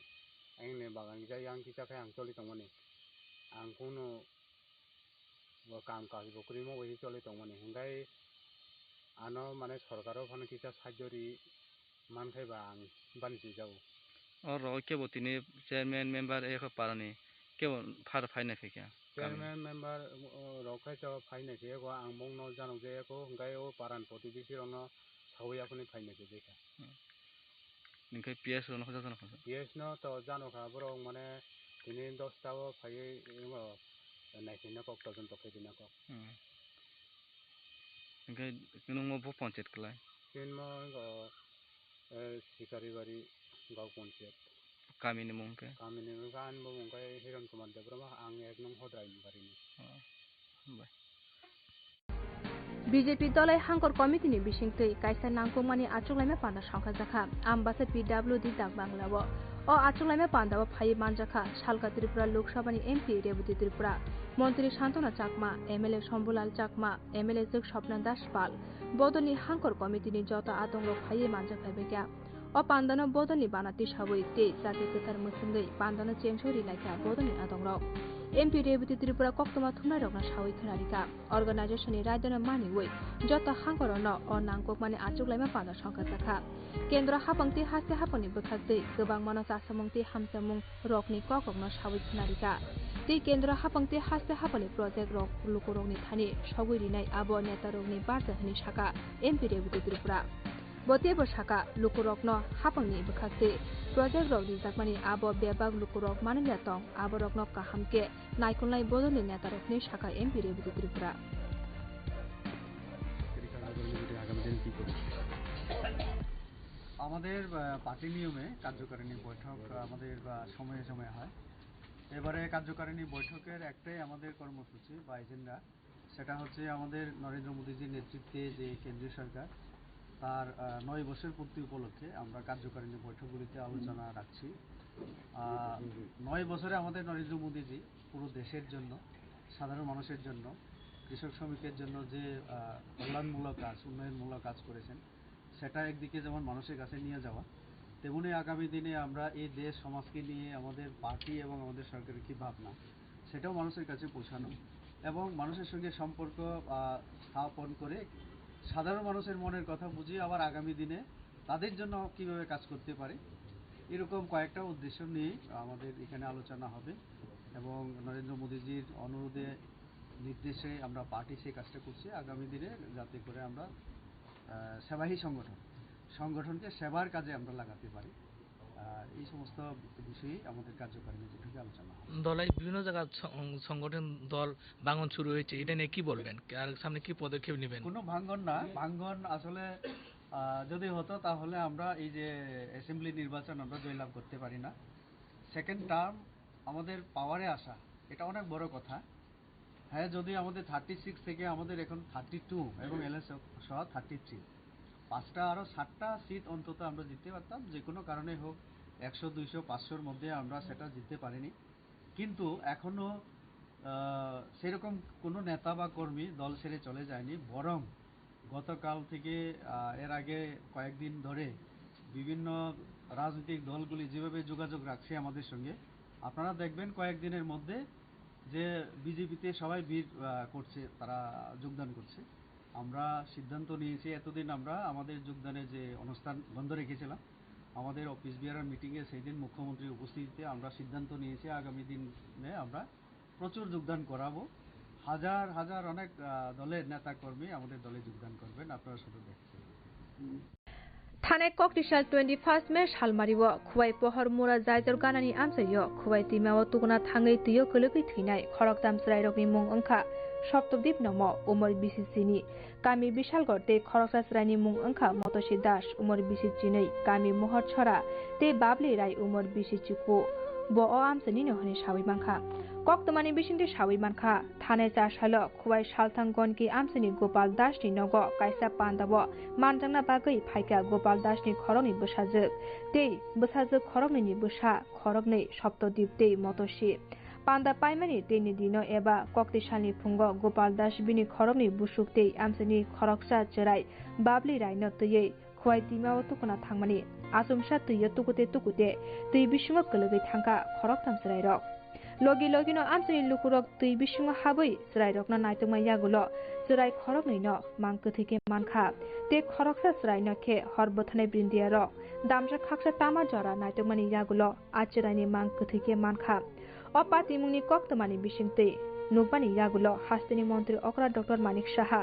Engni bagan kisa yang kisa khe ang choli tongmani. Ang kunu bo kam kaji bo kwrwi mo bai choli tongmani. Hwnkhe ano mane sorkaro phano kisa sahajyo ri man khai ba ang bani swijao. Oro kebo tini chairman member eko parani kebo phar phaina khe kya? Chairman member, o, rok khai to phaina khe eko ang bongno janok je eko hwnkhe o paran protibesi rokno sawi aphani phaina khe je kha. Hmm. Hwnkhe P S rokno hoja jano kha? P S no to jano kha borok mane tini dosta o phaiwi imo naisingna kok toljon tokhe dina kok. Hmm. Hwnkhe nwng mo bo ponchayat kwlai? Chini mo wngkha, eh, Sikaribari Gao Ponchayat. Kamini mung khe? Kamini mung khe ani bo mung khe Hiron Kumar Debbarma, ang ek nung Hodrai barini. Oh, hambai. B J P dolai hangkor committee ni bisingtwi kaisa nangkukmani achuklaima panda songkhajakha Ambasa P W D Dak Bangla o. O achuklaima panda o phaiwi manjakha Salka Tripura Lok Sabha ni M P Rebati Tripura, Montri Santona Chakma, M L A Shambhulal Chakma, M L A Jwk Swapna Das Pal, bodolni hangkor committee ni joto adongrok phaiwi manjak phaibaikha. O pandano bodolni bana tisawi tei chati kwthar mwswngwi pandano chengso ri laikha bodolni adongrok. M P Rebati Tripura koktwma thumnairokno sawi khwnarikha. Organization ni raidano maniwi joto hangkorokno o nangkukmani achuklaima panda songkhajakha. Kendro hapang tei haste hapangni bwkhaktwi kwbangmano chasamung tei hamchamung rokni kokrokno sawi khwnarikha. Tei kendro hapang tei haste hapangni project rok lukurokni thani sogwi rinai abo netarokni barja hwnwi sakha M P Rebati Tripura. Bo teibo sakha, lukurokno hapangni bwkhaktwi project rok rijakmani abo bebak lukurok manliya tong, aborokno kaham khe naikolnai bodolni netarokni sakha M P Rebati Tripura. আমাদের, আহ, পার্টি নিয়মে কার্যকারিণী বৈঠক, আহ, আমাদের, আহ, সময়ে সময়ে হয়। এবারে কার্যকারিণী বৈঠকের একটাই আমাদের কর্মসূচি বা এজেন্ডা, সেটা হচ্ছে আমাদের নরেন্দ্র মোদীজির নেতৃত্বে যে কেন্দ্রীয় সরকার, তার, আহ, নয় বছর পূর্তি উপলক্ষে আমরা কার্যকারিণী বৈঠকগুলিতে আলোচনা রাখছি। আহ, নয় বছরে আমাদের নরেন্দ্র মোদীজি পুরো দেশের জন্য, সাধারণ মানুষের জন্য, কৃষক শ্রমিকের জন্য যে, আহ, কল্যাণমূলক কাজ, উন্নয়নমূলক কাজ করেছেন, সেটা একদিকে যেমন মানুষের কাছে নিয়ে যাওয়া, তেমনি আগামী দিনে আমরা এই দেশ সমাজকে নিয়ে আমাদের পার্টি এবং আমাদের সরকারের কি ভাবনা, সেটাও মানুষের কাছে পৌঁছানো এবং মানুষের সঙ্গে সম্পর্ক, আহ, স্থাপন করে সাধারণ মানুষের মনের কথা বুঝে আবার আগামী দিনে তাদের জন্য কিভাবে কাজ করতে পারে, এরকম কয়েকটা উদ্দেশ্য নিয়ে আমাদের এখানে আলোচনা হবে এবং নরেন্দ্র মোদীজির অনুরোধে, নির্দেশে আমরা পার্টি সেই কাজটা করছি। আগামী দিনে যাতে করে আমরা, আহ, সেবাহী সংগঠন, সংগঠনকে সেবার কাজে আমরা লাগাতে পারি। আহ, এই সমস্ত বিষয়ে আমাদের কার্যকারিণী বৈঠকে আলোচনা হবে। দলে বিভিন্ন জায়গার সং-, সংগঠন দল ভাঙন শুরু হয়েছে, এটা নিয়ে কি বলবেন? আর সামনে কি পদক্ষেপ নেবেন? কোনো ভাঙন না, ভাঙন আসলে, আহ, যদি হতো তাহলে আমরা এই যে অ্যাসেম্বলি নির্বাচন আমরা জয়লাভ করতে পারি না। সেকেন্ড টার্ম আমাদের পাওয়ারে আসা, এটা অনেক বড় কথা। হ্যাঁ, যদি আমাদের থার্টি সিক্স থেকে আমাদের এখন থার্টি টু এবং এলএস সহ থার্টি থ্রি, পাঁচটা, আরও সাতটা সিট অন্তত আমরা জিততে পারতাম, যে কোনো কারণে হোক, একশো, দুইশো, পাঁচশোর মধ্যে আমরা সেটা জিততে পারিনি। কিন্তু এখনও আহ, সেরকম কোনো নেতা বা কর্মী দল ছেড়ে চলে যায়নি, বরং গতকাল থেকে, আহ, এর আগে কয়েকদিন ধরে বিভিন্ন রাজনৈতিক দলগুলি যেভাবে যোগাযোগ রাখছে আমাদের সঙ্গে, আপনারা দেখবেন কয়েকদিনের মধ্যে যে বিজেপিতে সবাই ভিড়, আহ, করছে, তারা যোগদান করছে। আমরা সিদ্ধান্ত নিয়েছি, এতদিন আমরা আমাদের যোগদানের যে অনুষ্ঠান বন্ধ রেখেছিলাম, আমাদের অফিস বিয়ারার মিটিংয়ে সেই দিন মুখ্যমন্ত্রীর উপস্থিতিতে আমরা সিদ্ধান্ত নিয়েছি আগামী দিনে আমরা প্রচুর যোগদান করাবো। হাজার হাজার অনেক, আহ, দলের নেতা কর্মী আমাদের দলে যোগদান করবেন, আপনারা শুধু দেখতে থাবো। Thanai koktisal twenty first May salmari o Khwai pohor mura Jaijor ganani amchaio Khwai twima o tukuna thangwi twi o kwlwgwi thwinai khoroktham chwrairokni mung wngkha Soptodip Nomo, umor bisi chini, kami Bisalgor, tei khoroksa chwraini mung wngkha Motosi Das, umor bisi chinwi, kami Mohor Chhora, tei Babli Rai, umor bisi chikhu. Bo o amchainino hwnwi sawi mankha. Koktwmani bisingtwi sawi mankha, thanai cha salo Khwai Salthang Gonki amchaini Gopal Dasni nogo kaisa pandao manjakna bagwi phaikha Gopal Dasni khoroknwi bwsajwk tei bwsajwk khoroknwini bwsa khoroknwi Soptodip tei Motosi. Panda paimani teini dino eba kokti salni phungo Gopal Das bini khoroknwi busuk tei amchaini khoroksa chwrai Babli Raino twiwi Khwai twima o tukuna thangmani. Achomsa twi o tukute tukute twi bisingo kwlwgwi thangkha khoroktham chwrairok. Logi logino amchaini lukurok twi bisingo habwi chwrairokno naitokma yagulo chwrai khoroknwino mang kwthwi khe mankha, tei khoroksa chwraino khe hor bwtharnai brindiyarok damsa khaksa tama jora naitokmani yagulo a chwraini mang kwthwi khe mankha. O patimungni koktwmani bisingtwi nukmani yagulo hasteni montri okra Doctor Manik Saha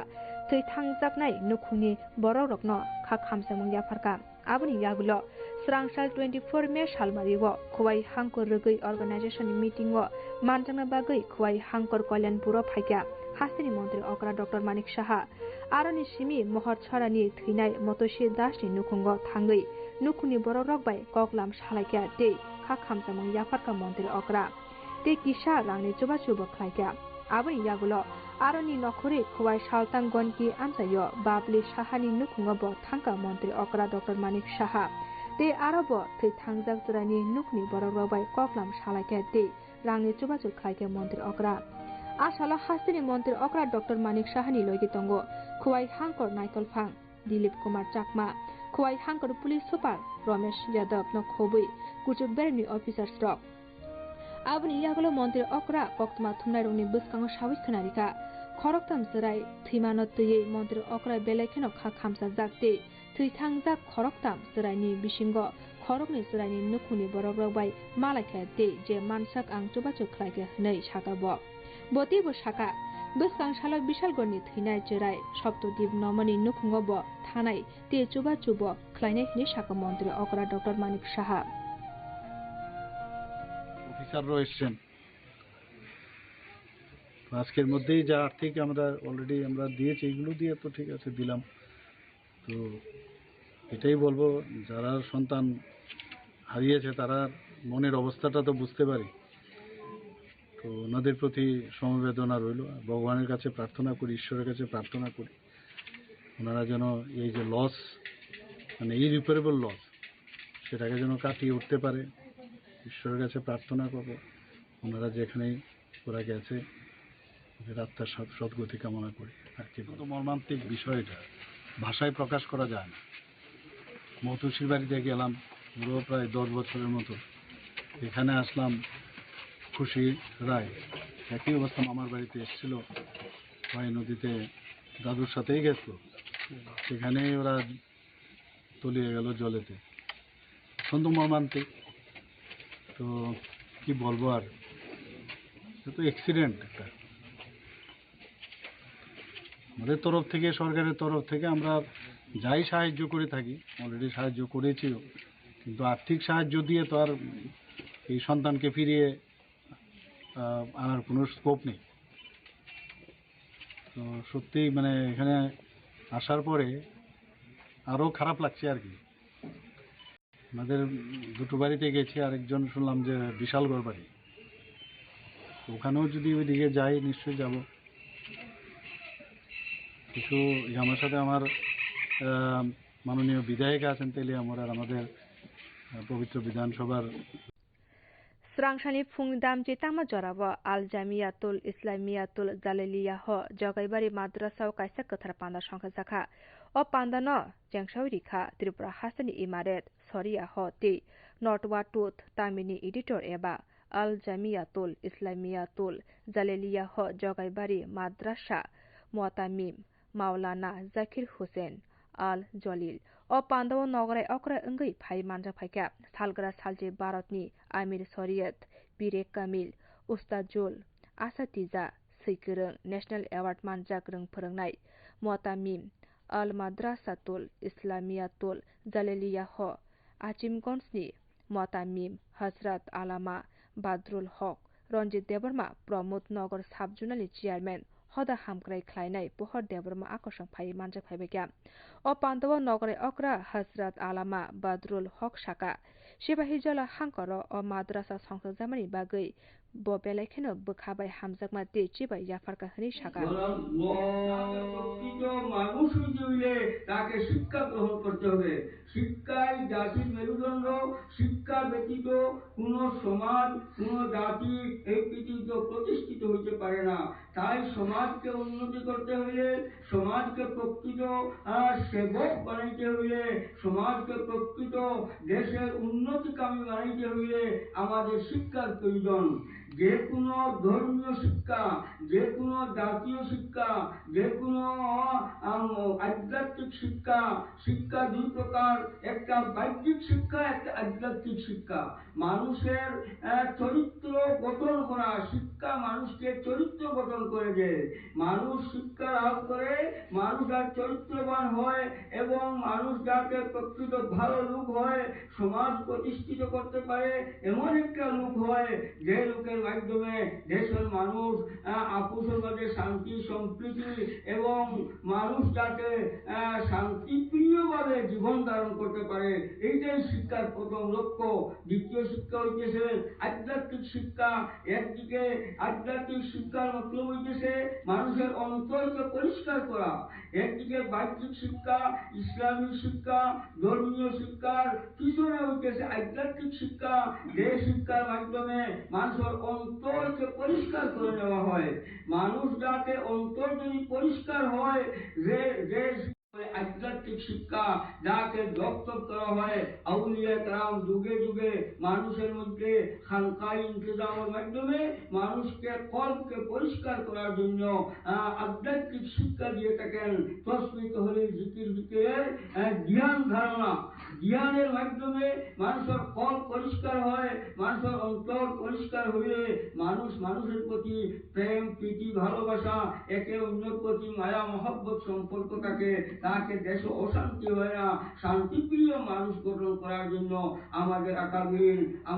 thwi thangjaknai nukhungni borokrokno kha khamsamung yapharkha. Aboni yagulo swrangsal twenty four May salmario Khwai Hangkor Rwgwi Organization ni meeting o manjakna bagwi Khwai Hangkor Kalyanpur o phaikha hasteni montri okra Doctor Manik Saha. Aroni simi Mohor Chhorani thwinai Motosi Dasni nukhungo thangwi nukhungni borokrok bai koklam salaikha tei kha khamsamung yapharkha montri okra. Tei kisa rangni chubachu bo khlaikha. Aboni yagulo aroni nokhorwi Khwai Salthang Gonki amchaio Babli Sahani nukhungo bo thangkha montri okra Doctor Manik Saha. Tei aro bo thwi thangjak chwraini nukhni borokrok bai koklam salaikha tei rangni chubachu khlaikha montri okra. A salo hasteni montri okra Doctor Manik Sahani logi tongo Khwai Hangkor Naitolphang Dilip Kumar Chakma, Khwai Hangkor Police Super Romesh Yadav no khobwi kuchuk beremni officers rok. Aboni yagulo montri okra koktwma thumnairokni bwskango sawi khwnarikha. Khoroktham chwrai thwimano twiwi montri okra belai kheno kha khamsajak tei thwi thangjak khoroktham chwraini bisingo khoroknwi chwraini nukhungni borokrok bai malaikha tei je mansak ang chubachu khlaikha hwnwi sakha bo. Bo teibo sakha, bwskang salo Bisalgorni thwinai chwrai Soptodip Nomoni nukhungo bo thanai tei chubachu bo khlainai hwnwi sakha montri okra Doctor Manik Saha. অফিসাররাও এসছেন। তো আজকের মধ্যেই যা আর্থিক আমরা অলরেডি আমরা দিয়েছি, এইগুলো দিয়ে তো ঠিক আছে, দিলাম। তো এটাই বলবো, যারা সন্তান হারিয়েছে তারা মনের অবস্থাটা তো বুঝতে পারি। তো ওনাদের প্রতি সমবেদনা রইল। ভগবানের কাছে প্রার্থনা করি, ঈশ্বরের কাছে প্রার্থনা করি, ওনারা যেন এই যে লস, মানে ইরিপেয়ারেবল লস, সেটাকে যেন কাটিয়ে উঠতে পারে। ঈশ্বরের কাছে প্রার্থনা করব, ওনারা যেখানেই ওরা গেছে, ওদের আত্মার সদ-, সদ্গতি কামনা করি। আর কি বলবো? অত্যন্ত মর্মান্তিক বিষয় এটা। ভাষায় প্রকাশ করা যায় না। মৌতোসির বাড়িতে গেলাম, পুরো প্রায় দশ বছরের মতো। এখানে আসলাম, খুশি রায়, একই অবস্থা, মামার বাড়িতে এসেছিল, খোয়াই নদীতে দাদুর সাথেই গেছিল, সেখানেই ওরা তলিয়ে গেল জলেতে। অত্যন্ত মর্মান্তিক। তো কি বলবো আর, এটা তো অ্যাক্সিডেন্ট একটা। আমাদের তরফ থেকে, সরকারের তরফ থেকে আমরা যাই সাহায্য করে থাকি, অলরেডি সাহায্য করেছিও, কিন্তু আর্থিক সাহায্য দিয়ে তো আর এই সন্তানকে ফিরিয়ে, আহ, আনার কোনো স্কোপ নেই। তো সত্যিই মানে এখানে আসার পরে আরও খারাপ লাগছে আর কি। আমাদের দুটো বাড়িতে গেছি, আরেকজন শুনলাম যে বিশালগড় বাড়ি, ওখানেও যদি ওইদিকে যাই নিশ্চয়ই যাব। কিছু, এই আমার সাথে আমার, আহ, মাননীয় বিধায়িকা আছেন তেলিয়ামুড়ার, আমাদের, আহ, পবিত্র বিধানসভার Twrangsani phungni damchi tangma jorao Al Jamiyatul Islamiyatul Jaliliyaho Jogaibari Madrasao kaisa kwthar panda songkhajakha. O pandano chengsaui rikha Tripura hasteni Imaret, Soriyaho tei Notwatut Tamini editor eba Al Jamiyatul Islamiyatul Jaliliyaho Jogaibari Madrasa Muatamim Maulana Zakir Hussain Al Jalil. O pandao nograi okra wngwi phai manjak phaikha. Salgra salchi Bharatni Amir Shariat, Pire Kamil, Ustazul Asatija, swikwrwng National Award manjak rwng phwrwngnai Muatamim Al Madrasatul Islamiyatul Jaliliyaho Azimganjni Muatamim Hazrat Alama Badrul Hok, Ranjit Debbarma, Pramod Nagar Sub-Zonal ni Chairman, hoda hamkrai khlainai Pohor Debbarma akosong phaiwi manjak phaibaikha. O pandao nograi okra Hazrat Alama Badrul Hok saka, Sipahi Jala hangkoro o madrasa songthokjakmani bagwi bo belai kheno bwkha bai hamjakma tei chibai yapharkha hwnwi saka. বরং ব-, প্রকৃত মানুষ হইতে হইলে তাকে শিক্ষা গ্রহণ করতে হবে। শিক্ষাই জাতির মেরুদণ্ড, শিক্ষা ব্যতীত কোনো সমাজ, কোনো জাতি এই পৃথিবীতে প্রতিষ্ঠিত হইতে পারে না। তাই সমাজকে উন্নতি করতে হইলে, সমাজকে প্রকৃত, আহ, সেবক বানাইতে হইলে, সমাজকে প্রকৃত দেশের উন্নতিকামী বানাইতে হইলে আমাদের শিক্ষার প্রয়োজন। যে কোনো ধর্মীয় শিক্ষা, যে কোনো জাতীয় শিক্ষা, যে কোনো, আম, আধ্যাত্মিক শিক্ষা, শিক্ষা দুই প্রকার, একটা বাহ্যিক শিক্ষা, একটা আধ্যাত্মিক শিক্ষা। মানুষের, আহ, চরিত্র গঠন করা, শিক্ষা মানুষকে চরিত্র গঠন করে দেয়। মানুষ শিক্ষা লাভ করে, মানুষ আর চরিত্রবান হয় এবং মানুষ যাতে প্রকৃত ভালো লোক হয়, সমাজ প্রতিষ্ঠিত করতে পারে, এমন একটা লোক হয়, যে লোকের মাধ্যমে দেশের মানুষ, আহ, আপোষের মাঝে শান্তি, সম্প্রীতি এবং মানুষ যাতে, আহ, শান্তিপ্রিয়ভাবে জীবন ধারণ করতে পারে, এইটাই শিক্ষার প্রথম লক্ষ্য। দ্বিতীয় শিক্ষা হইতেছে আধ্যাত্মিক শিক্ষা। একদিকে আধ্যাত্মিক শিক্ষার মতলব হইতেছে মানুষের অন্তরকে পরিষ্কার করা, একদিকে বাহ্যিক শিক্ষা, ইসলামিক শিক্ষা, ধর্মীয় শিক্ষার পিছনে হইতেছে আধ্যাত্মিক শিক্ষা, যে শিক্ষার মাধ্যমে মানুষের অন্তরকে পরিষ্কার করে নেওয়া হয়। মানুষ যাতে অন্তর যদি পরিষ্কার হয়, যে, যে আধ্যাত্মিক শিক্ষা যাকে দপ্তর করা হয়, আউলিয়া কেরাম যুগে যুগে মানুষের মধ্যে খানকায়ে ইন্তেজামের মাধ্যমে মানুষকে কলবকে পরিষ্কার করার জন্য, আহ, আধ্যাত্মিক শিক্ষা দিয়ে থাকেন। তসবি, তহলিল, জিকির, ফিকিরের, আহ, ধ্যান ধারণা, ধ্যানের মাধ্যমে মানুষের কলব পরিষ্কার হয়, মানুষের অন্তর পরিষ্কার হইলে মানুষ মানুষের প্রতি প্রেম, প্রীতি, ভালোবাসা, একে অন্যের প্রতি মায়া মহব্বত সম্পর্ক থাকে, তাকে দেশে অশান্তি হয় না, শান্তিপ্রিয় মানুষ গঠন করার জন্য আমাদের আগামী দিন